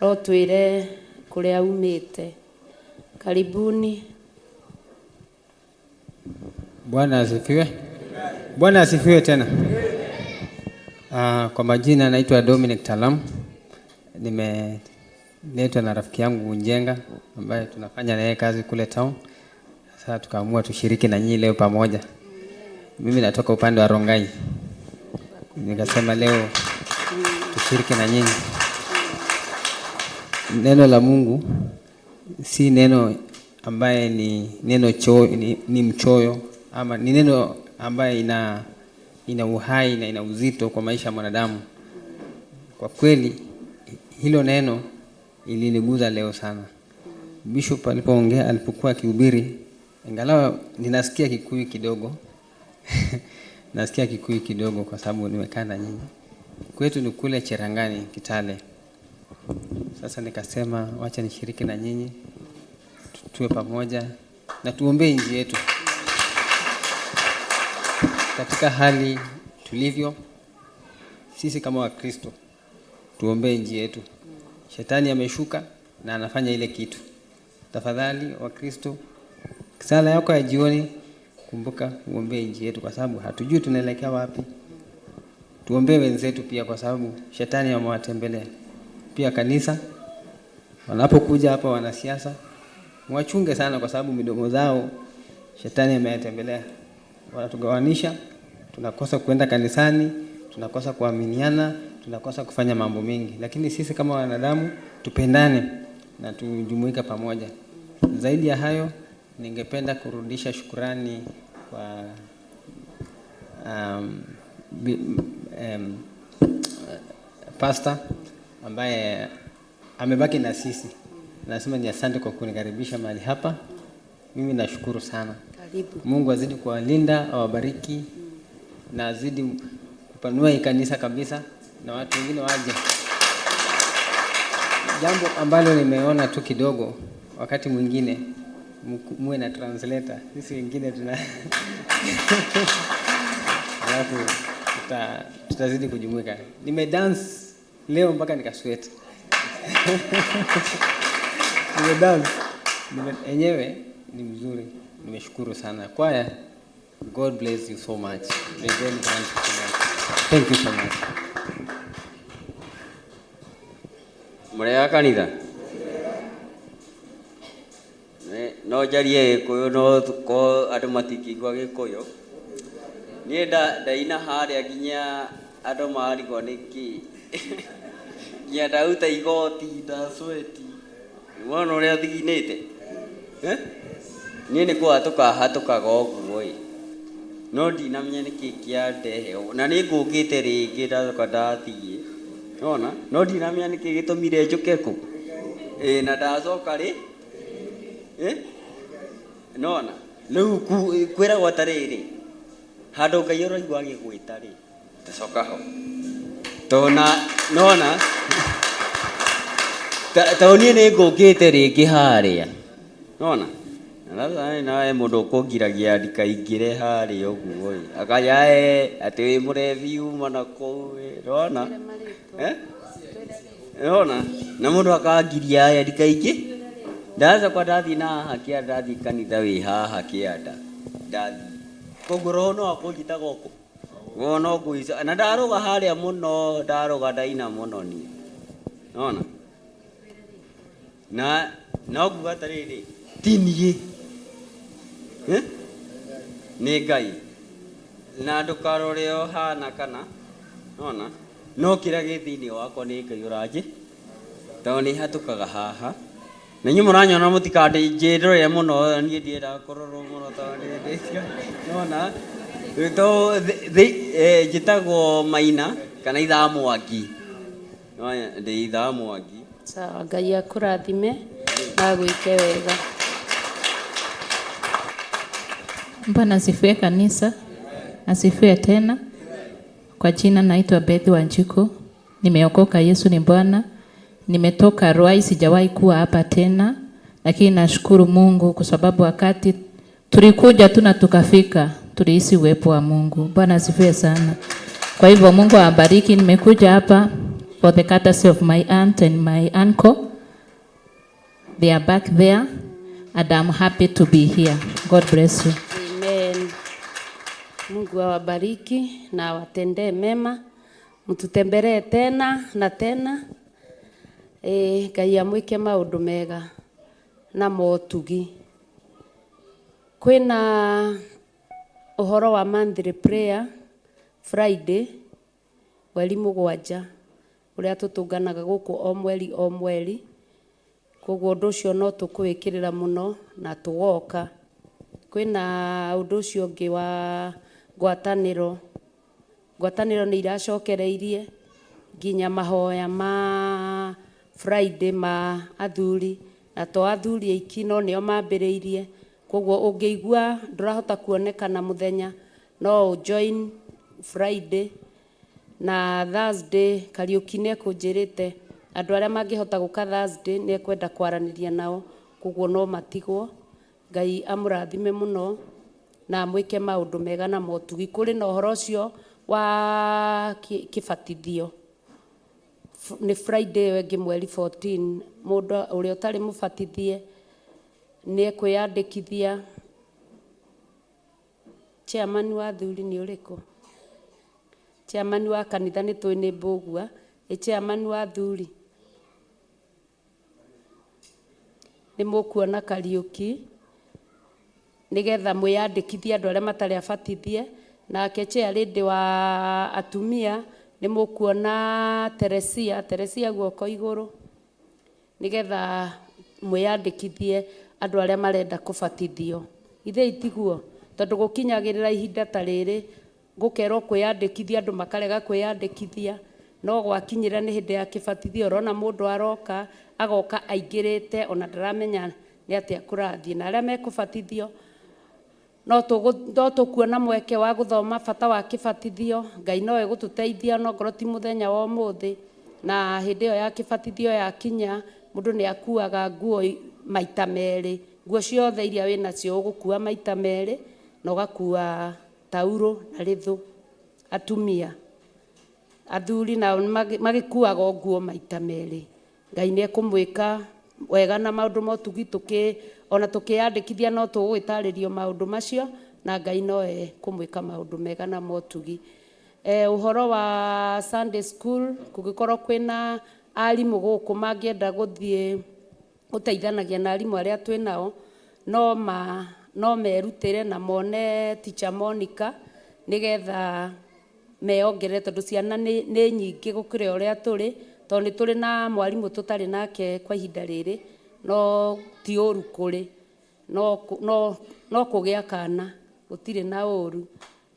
G: no ũtwĩre kũrĩa umĩte. Karibuni.
Q: Bwana asifiwe. Bwana asifiwe tena. Kwa majina naitwa Dominic Talam. Nimeletwa na rafiki yangu Njenga ambaye tunafanya naye kazi kule town. Sasa tukaamua tushiriki na nyinyi leo pamoja. Mimi natoka upande wa Rongai. Nikasema leo tushiriki na nyinyi. Neno la Mungu si neno ambaye ni neno ni mchoyo, ama ni neno ambaye ina uhai na ina uzito kwa maisha ya mwanadamu. Kwa kweli hilo neno iliniguza leo sana. Bishop alipoongea, alipokuwa akihubiri, ingalau ninasikia Kikuyu kidogo. Nasikia Kikuyu kidogo kwa sababu nimekaa na nyinyi. Kwetu ni kule Cherangani, Kitale. Sasa nikasema wacha nishiriki na nyinyi, tuwe pamoja na tuombee nchi yetu katika hali tulivyo. Sisi kama Wakristo tuombee nchi yetu. Shetani ameshuka na anafanya ile kitu. Tafadhali Wakristo, sala yako ya jioni, kumbuka uombee nchi yetu, kwa sababu hatujui tunaelekea wapi. Tuombee wenzetu pia, kwa sababu shetani amewatembelea pia. Kanisa wanapokuja hapa wanasiasa, mwachunge sana, kwa sababu midomo zao shetani ameyatembelea. Wanatugawanisha, tunakosa kuenda kanisani, tunakosa kuaminiana, tunakosa kufanya mambo mengi. Lakini sisi kama wanadamu tupendane na tujumuike pamoja. Zaidi ya hayo, ningependa kurudisha shukurani kwa pastor ambaye amebaki na sisi. Nasema ni asante kwa kunikaribisha mahali hapa. Mimi nashukuru sana.
G: Karibu.
Q: Mungu azidi kuwalinda, awabariki na azidi kupanua hii kanisa kabisa na watu wengine waje. Jambo ambalo nimeona tu kidogo, wakati mwingine muwe na translator, sisi wengine tuna alafu tutazidi kujumuika. Nimedance leo mpaka nikasweat. Nimedance. Enyewe ni mzuri. Nimeshukuru sana. Kwaya, God bless you so much. May God grant you so much. Thank you so much.
R: Mũrĩ a kanitha. No njarie gĩkũyũ, no ko andũ matingĩigua gĩkũyũ. Niĩ ndaina harĩa nginya andũ marigwo nĩkĩ, nginya ndaruta igoti, ndacweti. Wona ũrĩa thiginĩte. Eh? Niĩ nĩ kũhatũka hatũkaga ũguo ĩ, no ndinamenya nĩkĩ kĩandehe ũguo. Na nĩ ngũkĩte rĩngĩ, ndacoka ndathiĩ nona, no ndinamenya nĩkĩ gĩtũmire njũke kũ. Ĩ, na ndacoka rĩ. Ĩ? Nona rĩu kwĩragwo atĩrĩrĩ, handũ Ngai ũraigua agĩgwĩta rĩ, tacoka ho. Tona nona tondũ niĩ nĩ ngũkĩte rĩngĩ harĩa. Nona na sasa nawe mũndũ ũkũngiragia ndikaingĩre harĩa ũguo ĩ, akaya atĩ wĩ mũrebi uma na kũu ĩ, nona. Eh? Nona na mũndũ akangiria aya ndikaingĩ. Ndacoka ndathiĩ na haha kĩanda, ndathiĩ kanitha wĩ haha kĩanda, ndathiĩ koguo roho no akũnjita gũkũ. Roho no ngũica na ndarũga harĩa mũno, ndarũga ndaina mũno niĩ. Nona na no nguga atĩrĩrĩ, ti niĩ. Eh? Nĩ Ngai. Na ndũkarore ũhana kana nona, no kĩrĩa gĩ thĩinĩ wakwa nĩ Ngai ũranjĩ, tondũ nĩ hatũkaga haha. Na inyuĩ mũranyona mũtikandĩnjĩrore mũno, niĩ ndiendaga kũrorwo mũno tondũ nĩ ndĩcio. Nona to njĩtagwo Maina kana Ithaa Mwangi. Nona ndĩ Ithaa Mwangi.
G: Sawa, Ngai akũrathime na agwĩke wega.
S: Bwana asifiwe kanisa. Asifiwe tena. Kwa jina naitwa Beth Wanjiku. Nimeokoka, Yesu ni Bwana. Nimetoka Ruai, sijawahi kuwa hapa tena, lakini nashukuru Mungu kwa sababu wakati tulikuja tu na tukafika, tulihisi uwepo wa Mungu. Bwana asifiwe sana. Kwa hivyo Mungu awabariki. Nimekuja hapa for the courtesy of my aunt and my uncle. They are back there and I'm happy to be here. God bless you.
G: Amen. Mungu awabariki na awatendee mema. Mtutembelee tena na tena. Ngai amwĩke maũndũ mega na motugi. Kwĩna ũhoro wa monthly prayer Friday mweri 7, ũrĩa tũtũnganaga gũkũ o mweri o mweri. Koguo ũndũ ũcio no tũkũwĩkĩrĩra mũno na tũgoka. Kwĩna ũndũ ũcio ũngĩ wa ngwatanĩro. Ngwatanĩro nĩ iracokereirie nginya mahoya ma Friday ma athuri, na to athuri aiki no nĩo mambĩrĩirie. Koguo ũngĩigua ndũrahota kuonekana mũthenya, no ũjoin Friday. Na Thursday Kariuki nĩ ekũnjĩrĩte andũ arĩa mangĩhota gũka Thursday nĩ ekwenda kwaranĩria nao, koguo no matigwo. Ngai amũrathime mũno na amwĩke maũndũ mega na motugi. Kũrĩ na ũhoro ũcio wa kĩbatithio nĩ Friday ĩyo ĩngĩ mweri 14. Mũndũ ũrĩa ũtarĩ mũbatithie nĩ ekwĩyandĩkithia. Chairman wa athuri nĩ ũrĩkũ? Chairman wa kanitha nĩ tũĩ nĩ Mbũgua. Ĩ chairman wa athuri nĩ mũkuona Kariũki, nĩgetha mwĩyandĩkithie andũ arĩa matarĩ abatithie. Nake chair lady wa atumia nĩ mũkuona Teresia, Teresia guoko igũrũ, nĩgetha mwĩyandĩkithie andũ arĩa marenda kũbatithio. Ithe itiguo, tondũ gũkinyagĩrĩra ihinda ta rĩrĩ gũkerwo kwĩyandĩkithia, andũ makarega kwĩyandĩkithia, no gwakinyĩra nĩ hĩndĩ ya kĩbatithio ũrona mũndũ aroka agoka aingĩrĩte ona ndaramenya nĩ atĩa kũrathiĩ. Na arĩa mekũbatithio no tũkuona mweke wa gũthoma bata wa kĩbatithio. Ngai no egũtũteithia no ngorwo ti mũthenya wa ũmũthĩ. Na hĩndĩ ĩyo ya kĩbatithio yakinya, mũndũ nĩ akuaga nguo maita merĩ, nguo ciothe iria wĩ nacio ũgũkua maita merĩ, na ũgakua taurũ na rĩthũ. Atumia, athuri nao magĩkuaga o nguo maita merĩ. Ngai nĩ ekũmwĩka wega na maũndũ ma ũtugi, ona tũkĩyandĩkithia no tũgũgĩtarĩrio maũndũ macio, na Ngai no ekũmwĩka maũndũ mega na motugi. Ũhoro wa Sunday school, kũngĩkorwo kwĩna arimũ gũkũ mangĩenda gũthiĩ gũteithanagia na arimũ arĩa twĩ nao, no merutĩre na mone teacher Monica, nĩgetha meyongerere, tondũ ciana nĩ nyingĩ gũkĩra ũrĩa tũrĩ, tondũ nĩ tũrĩ na mwarimũ tũtarĩ nake kwa ihinda rĩrĩ, no ti ũru kũrĩ, no kũgĩa kana gũtirĩ na ũru.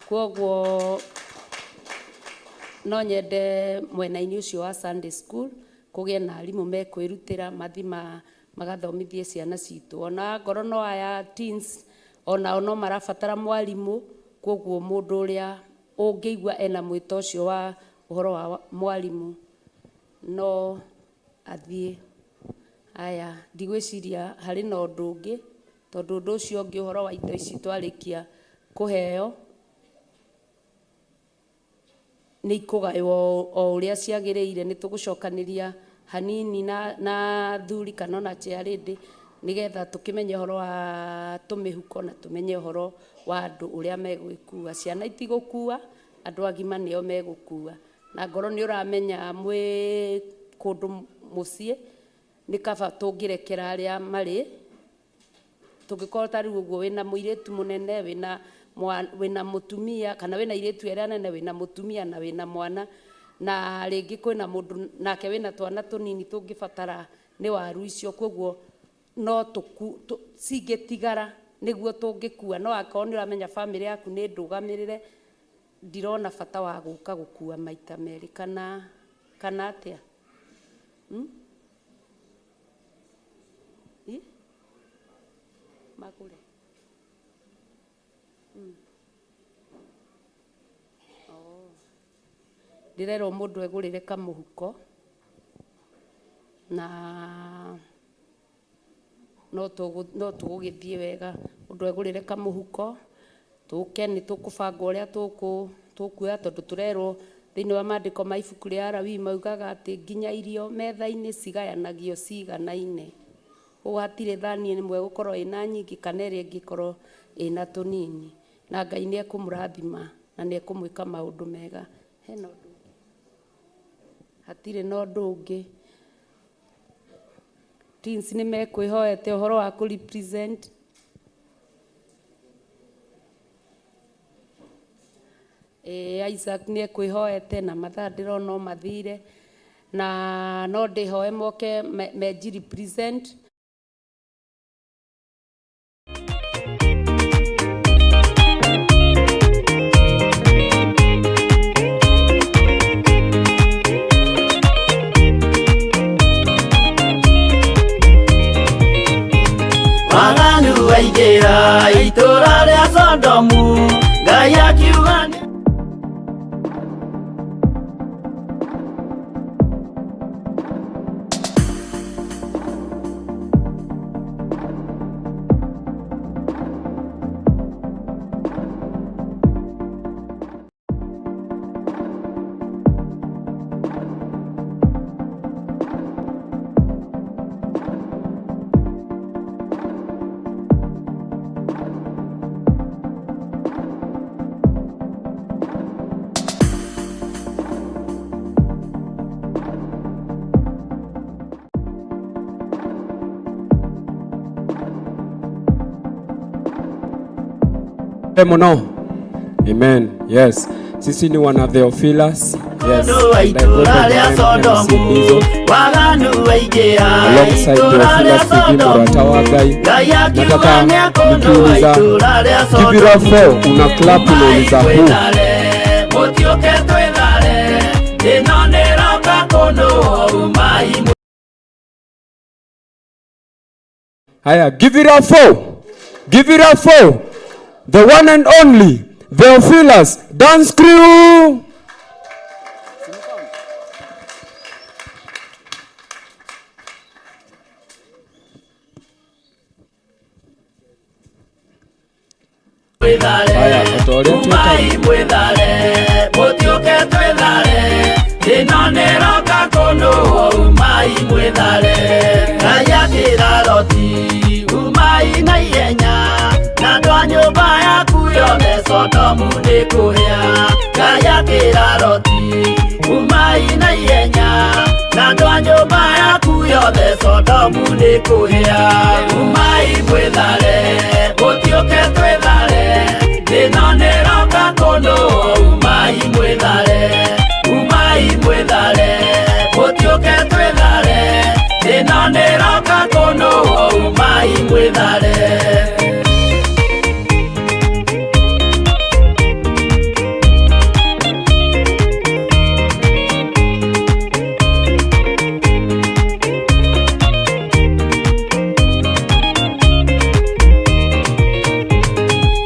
G: Kwoguo no nyende mwena-inĩ ũcio wa Sunday school kũgĩe na arimũ mekwĩrutĩra mathi magathomithie ciana citũ. Ona ngorwo no aya teens, onao no marabatara mwarimũ, kwoguo mũndũ ũrĩa ũngĩigua ena mwĩto ũcio wa ũhoro wa mwarimũ no athiĩ. Aya, ndigwĩciria harĩ na ũndũ ũngĩ, tondũ ũndũ ũcio ũngĩ ũhoro wa indo ici twarĩkia kũheo nĩ ikũgaywo o ũrĩa ciagĩrĩire. Nĩ tũgũcokanĩria hanini na athuri kana ona chair lady, nĩgetha tũkĩmenye ũhoro wa tũmĩhuko na tũmenye ũhoro wa andũ ũrĩa megũgĩkua. Ciana itigũkua, andũ agima nĩo megũkua. Na ngorwo nĩ ũramenya mwĩ kũndũ mũciĩ, nĩ kaba tũngĩrekera arĩa marĩ. Tũngĩkorwo ta rĩu ũguo wĩna mũirĩtu mũnene, wĩna mũtumia, kana wĩna airĩtu erĩ anene, wĩna mũtumia na wĩna mwana, na rĩngĩ kwĩna mũndũ nake wĩna twana tũnini tũngĩbatara nĩ waru icio, kwoguo no cingĩtigara nĩguo tũngĩkua. No akorwo nĩ ũramenya bamĩrĩ yaku nĩ ndũgamĩrĩre, ndirona bata wa gũka gũkua maita merĩ kana atĩa? Magũre. Ndĩrerwo mũndũ egũrĩre kamũhuko, na no tũgũgĩthiĩ wega. Mũndũ egũrĩre kamũhuko, tũke nĩ tũkũbanga ũrĩa tũkuoya, tondũ tũrerwo thĩinĩ wa maandĩko ma ibuku rĩa Alawii maugaga atĩ nginya irio metha-inĩ cigayanagio ciganaine. Ũguo hatirĩ thani ĩmwe ĩgũkorwo ĩna nyingĩ kana ĩrĩa ĩngĩ ĩkorwo ĩna tũnini. Na Ngai nĩ ekũmũrathima na nĩ ekũmwĩka maũndũ mega. Hena ũndũ ũngĩ? Hatirĩ na ũndũ ũngĩ. Teens nĩ mekwĩhoete ũhoro wa kũ represent. Isaac nĩ ekwĩhoete na mathaa ndĩrona o mathire, na no ndĩhoe moke menji represent.
T: Waganu waingĩra itũũra rĩa Sodomu, Ngai akiuga nĩ
O: Muno. Amen. Yes. Sisi ni wana Theophilus. Yes.
T: Wa itũra rĩa Sodomu waganu waingĩha
O: Alongside
T: itũra rĩa
O: Theophilus TV
T: Sodomu
O: murata wa Ngai.
T: Ngai akiuga
O: Nataka
T: nĩakũnũa
O: nikiuliza
T: itũra rĩa
O: give it up
T: Sodomu
O: for una clap unauliza who.
T: Mwĩthare mũtiũke twĩthare ĩno nĩroka kũnũa umai.
O: Haya, give it up for. Give it up for the one and only Theophilus Dance Crew. Haya, ũta ũrĩa
T: Umai mwĩthare mũtiũke twĩthare ĩno nĩroka kũnũa umai mwĩthare. Ngai akĩra Loti umai na ihenya na andũ a nyũmba yaku yothe Sodomu nĩ kũhĩa. Ngai akĩra Loti umai na ihenya na andũ a nyũmba yaku yothe Sodomu nĩ kũhĩa. Umai mwĩthare mũtiũke twĩthare ĩno nĩroka kũnũa umai mwĩthare. Umai mwĩthare mũtiũke twĩthare ĩno nĩroka kũnũa umai mwĩthare.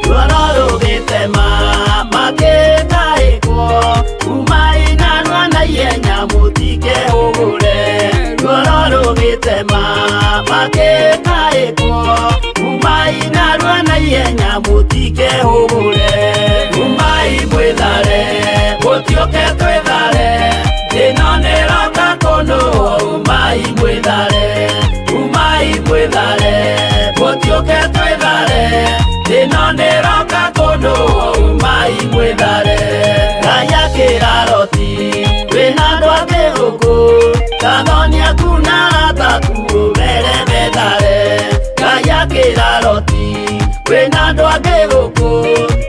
T: Ruoro rũgĩtema makĩtaĩkwo umai narua na ihenya mũtikehũgũre. Ruoro rũgĩtema makĩtaĩkwo umai narua na ihenya mũtikehũgũre. Umai mwĩthare mũtiũke twĩthare ĩno nĩroka kũnũa umai mwĩthare. Umai mwĩthare mũtiũke twĩthare ĩno nĩroka kũnũa umai mwĩthare. Ngai akĩra Loti wĩna andũ angĩ gũkũ kathoni aku na arata aku ũmere methare. Ngai akĩra Loti wĩna andũ angĩ gũkũ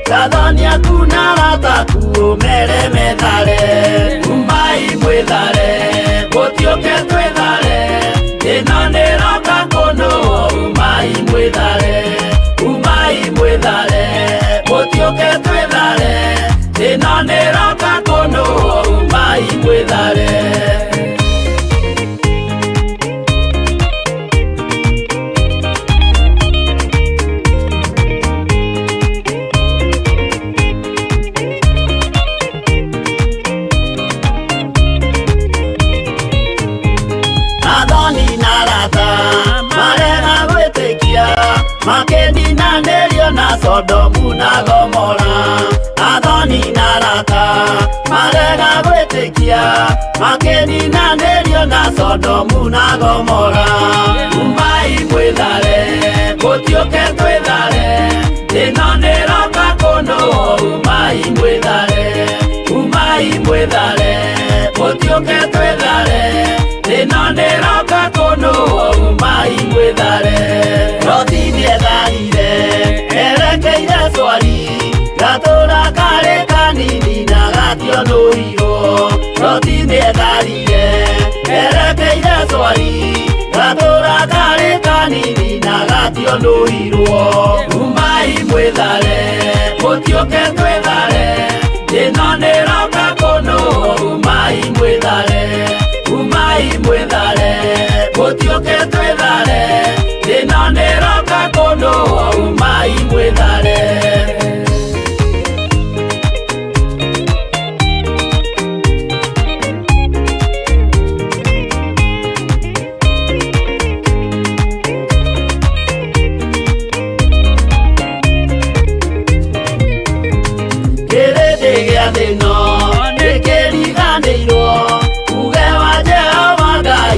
T: kathoni aku na arata aku ũmere methare. Umai mwĩthare mũtiũke twĩthare ĩno nĩroka kũnũa umai mwĩthare. Umai mwĩthare mũtiũke twĩthare ĩno nĩroka kũnũa umai mwĩthare. Athoni na arata marega gwĩtĩkia makĩninanĩrio na Sodomu na Gomora. Athoni na arata marega gwĩtĩkia makĩninanĩrio na Sodomu na Gomora. Umai mwĩthare mũtiũke twĩthare ĩno nĩroka kũnũa umai mwĩthare. Umai mwĩthare mũtiũke twĩthare ĩno nĩroka kũnũa umai mwĩthare. Loti nĩetharire erekeire Swari gatũra karĩ kanini na gationũirwo. Loti nĩetharire erekeire Swari gatũra karĩ kanini na gationũirwo. Umai mwĩthare mũtiũke twĩthare ĩno nĩroka kũnũa umai mwĩthare. Umai mwĩthare mũtiũke twĩthare ĩno nĩroka kũnũa umai mwĩthare. Kĩrĩndĩ gĩa thĩ ĩno nĩkĩriganĩirwo uge wa Jehova Ngai.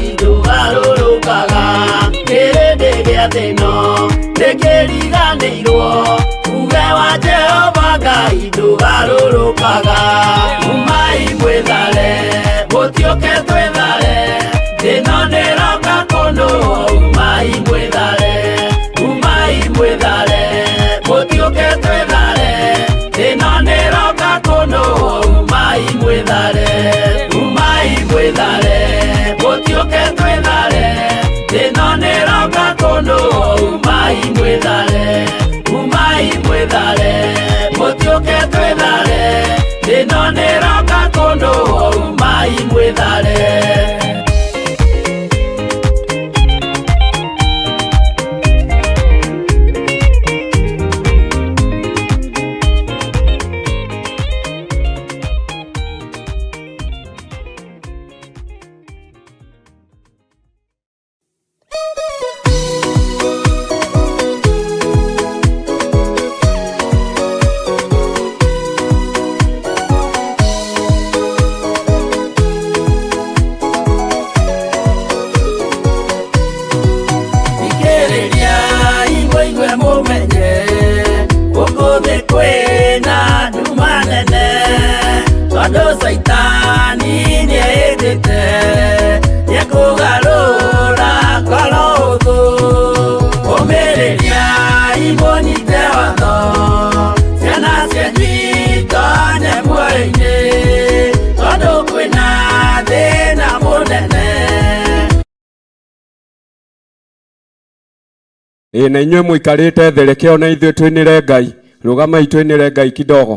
O: Ĩ na inyuĩ mũikarĩte thĩ, reke ona ithuĩ twinĩre Ngai. Rũgamai twinĩre Ngai kidogo.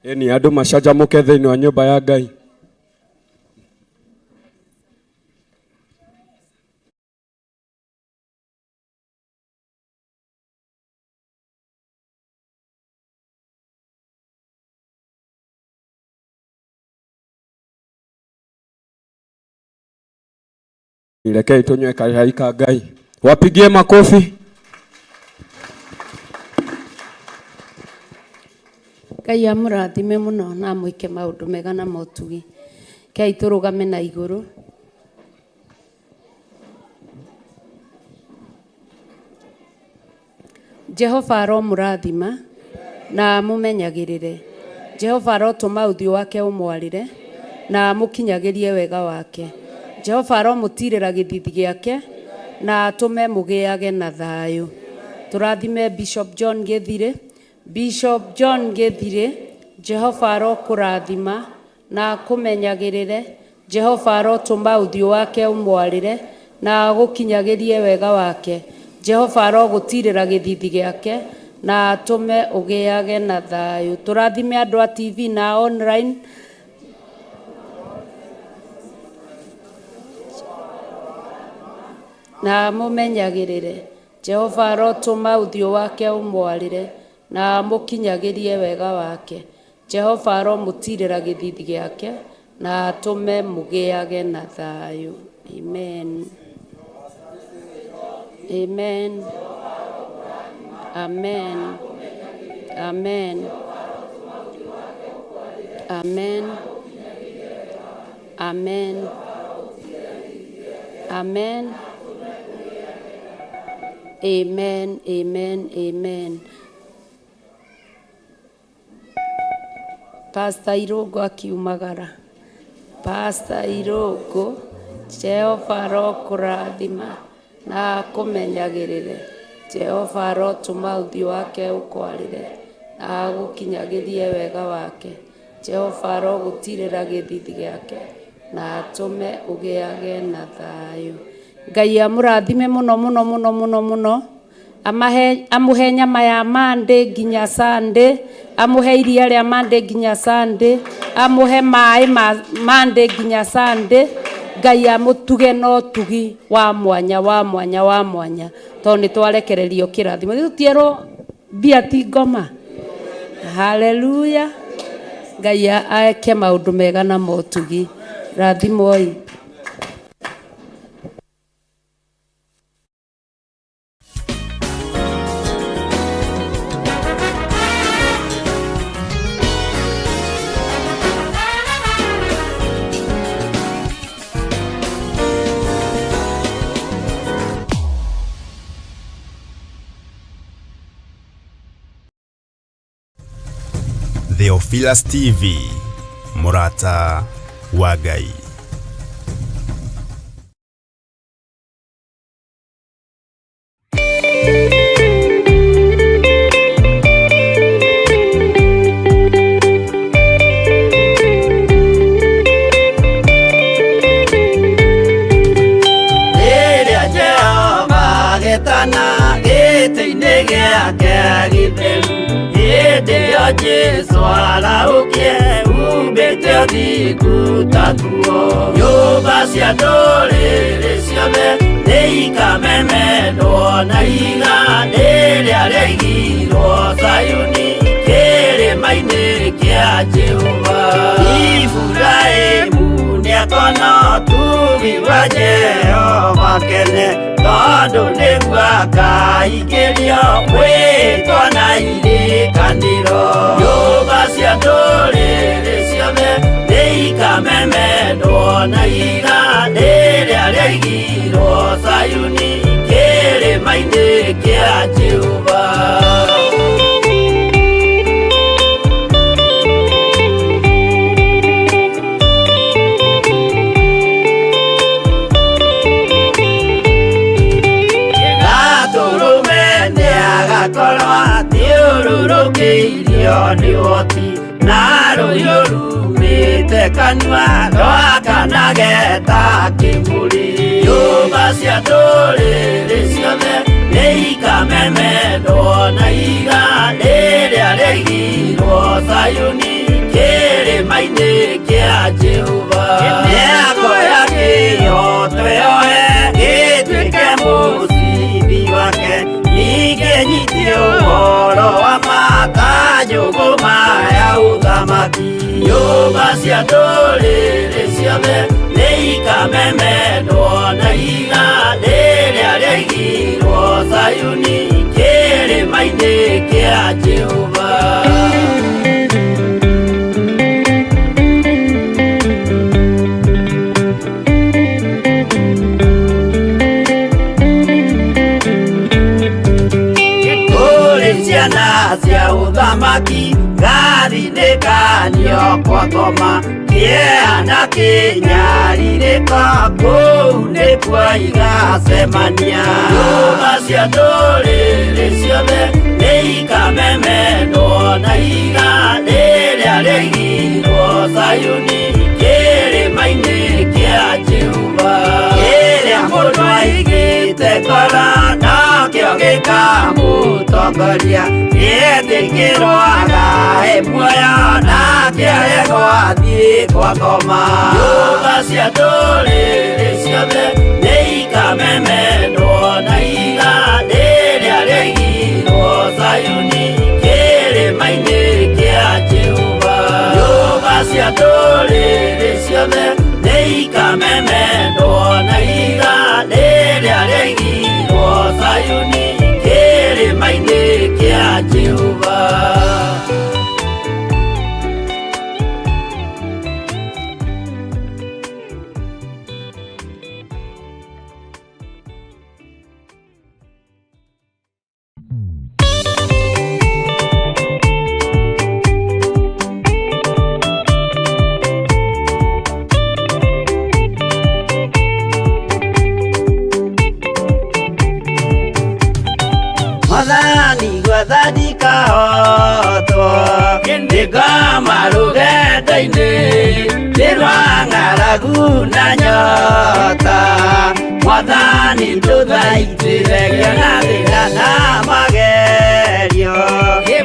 O: Ĩni andũ macanjamũke thĩinĩ wa nyũmba ya Ngai. Rekei tunywe kachai ka Ngai. Wapigie makofi.
G: Ngai amũrathime mũno na amwĩke maũndũ mega na motugi. Kei tũrũgame na igũrũ. Jehova aromũrathima na amũmenyagĩrĩre. Jehova arotũma ũthiũ wake ũmwarĩre na amũkinyagĩrie wega wake. Jehova aromũtirĩra gĩthithi gĩake na atũme mũgĩage na thayũ. Tũrathime Bishop John Gĩthirĩ. Bishop John Gĩthirĩ, Jehova arokũrathima na akũmenyagĩrĩre. Jehova arotũma ũthiũ wake ũmwarĩre na agũkinyagĩrie wega wake. Jehova arogũtirĩra gĩthithi gĩake na atũme ũgĩage na thayũ. Tũrathime andũ a TV na online. Na amũmenyagĩrĩre. Jehova arotũma ũthiũ wake ũmwarĩre na amũkinyagĩrie wega wake. Jehova aromũtirĩra gĩthithi gĩake na atũme mũgĩage na thayũ. Amen. Amen. Amen. Amen. Amen. Amen. Amen. Amen. Amen. Amen. Pastor Irũngũ akiumagara. Pastor Irũngũ, Jehova arokũrathima na akũmenyagĩrĩre. Jehova arotũma ũthiũ wake ũkwarĩre na agũkinyagĩrie wega wake. Jehova arogũtirĩra gĩthithi gĩake na atũme ũgĩage na thayũ. Ngai amũrathime mũno mũno mũno mũno mũno. Amahe amũhe nyama ya Monday nginya Sunday, amũhe iria rĩa Monday nginya Sunday, amũhe maĩ ma Monday nginya Sunday. Ngai amũtuge na ũtugi wa mwanya wa mwanya wa mwanya tondũ nĩ twarekererio kĩrathimo. Tũtierwo mbia ti ngoma. Haleluya. Ngai eke maũndũ mega na motugi. Rathimoi.
U: Theophilus TV, mũrata wa Ngai.
T: Rĩrĩa Jehova agetana gĩtĩ-inĩ gĩake gĩtheru, hĩndĩ ĩyo Jesũ arahũkie umbĩte ũthingu ta nguo. Nyũmba cia ndũrĩrĩ ciothe nĩikamemendwo na ihiga rĩrĩa rĩaigirwo Zayuni kĩrĩma-inĩ kĩa Jehova. Iburahĩmu nĩakona ũtugi wa Jehova kene, tondũ nĩguo akaingĩrio mwĩtwa na irĩkanĩro. Nyũmba cia ndũrĩrĩ ciothe nĩikamemendwo na ihiga rĩrĩa rĩaigirwo Zayuni kĩrĩma-inĩ kĩa Jehova. Gatũrũme nĩagakorwo athiũrũrũkĩirio nĩ ũhoti, na rũhiũ rumĩte kanua rwakanage ta kĩmũrĩ. Nyũmba cia ndũrĩrĩ ciothe nĩika nĩikamemendwo na ihiga rĩrĩa rĩaigirwo Zayuni kĩrĩma-inĩ kĩa Jehova. Mĩako ya kĩhooto yoe ĩtuĩke mũcibi wake, ningĩ nyitie ũhoro wa ma ta njũgũma ya ũthamaki. Nyũmba cia ndũrĩrĩ ciothe nĩikamemendwo na ihiga rĩrĩa rĩaigirwo Zayuni kĩrĩma-inĩ kĩa Jehova. Kũrĩ ciana cia ũthamaki gathindĩkanio kwa ngoma, kĩeha na kĩnyarirĩko kũu nĩkuo igacemania. Nyũmba cia ndũrĩrĩ ciothe nĩikamemendwo na ihiga rĩrĩa rĩaigirwo Zayuni kĩrĩma-inĩ kĩa Jehova. Kĩrĩa mũndũ aigĩte ngoro nokĩo gĩkamũtongoria, gĩetĩkĩrwo agae muoyo nake aregwo athiĩ kwa ngoma. Nyũmba cia ndũrĩrĩ ciothe nĩikamemendwo na ihiga rĩrĩa rĩaigirwo Zayuni kĩrĩma-inĩ kĩa Jehova. Nyũmba cia ndũrĩrĩ ciothe nĩikamemendwo na ihiga rĩrĩa rĩaigirwo Zayuni kĩrĩma-inĩ kĩa Jehova. Mwathani gwathani kahotwo nĩngoma rũgendo-inĩ nĩ rwa ng'aragu na nyota. Mwathani ndũthaitĩre ngĩona thĩna na magerio,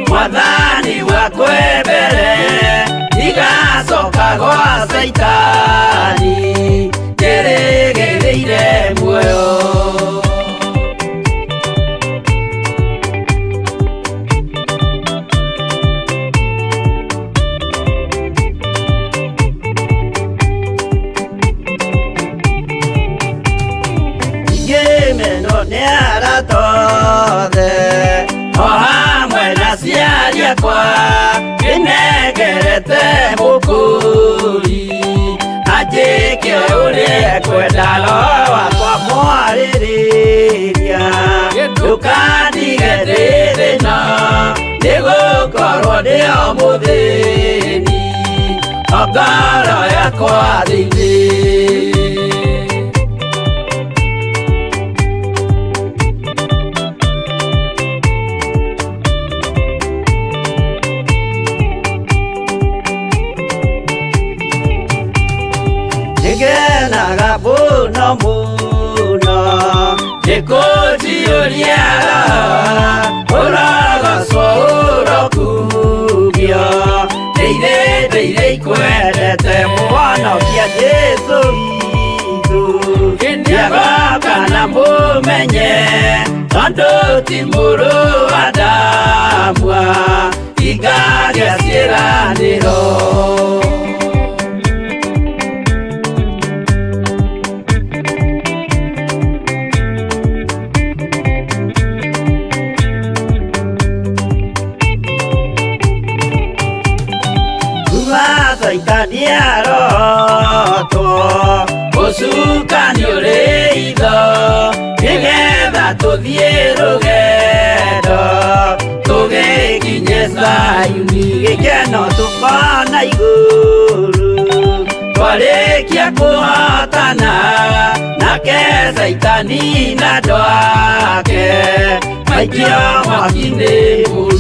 T: Mwathani wakwe mbere ndigacoka gwa Caitani ndĩrĩgĩrĩire muoyo. Ngĩmenwo nĩ arata othe o hamwe na aciari akwa, ndĩnengerete mũkũri anjĩke ũrĩa ekwenda, roho wakwa mwarĩrĩria ndũkandige ndĩ thĩna, nĩgũkorwo ndĩ o mũthĩni o ngoro yakwa thĩinĩ. Nĩngenaga mũno mũno nĩkũnjiyũria roho, ũrogocwo ũrokumio, ndĩire ndĩire ikwendete mũhonokia Jesũ witũ. Nĩagoka na mũmenye tondũ ti mũrũ wa Adamu ingagĩa ciĩranĩro. Caitani arotwo ũcukani ũrĩ itho, nĩgetha tũthiĩ rũgendo tũgĩkinye Zayuni, gĩkeno tũkona igũrũ twarĩkia kũhotana nake Caitani na andũ ake maikio mwaki-inĩ mũru.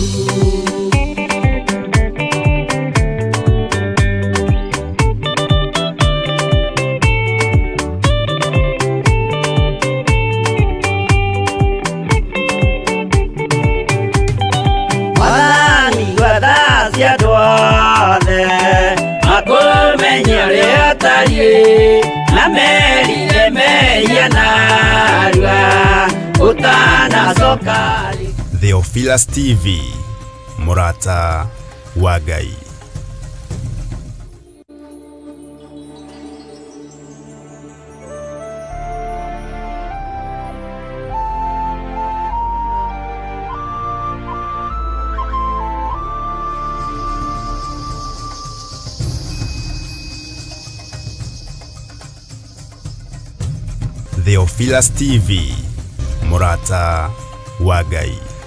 T: Ngai na merire mehia narua ũtanacoka.
U: Theophilus TV, mũrata wa Ngai. Theophilus TV, mũrata wa Ngai.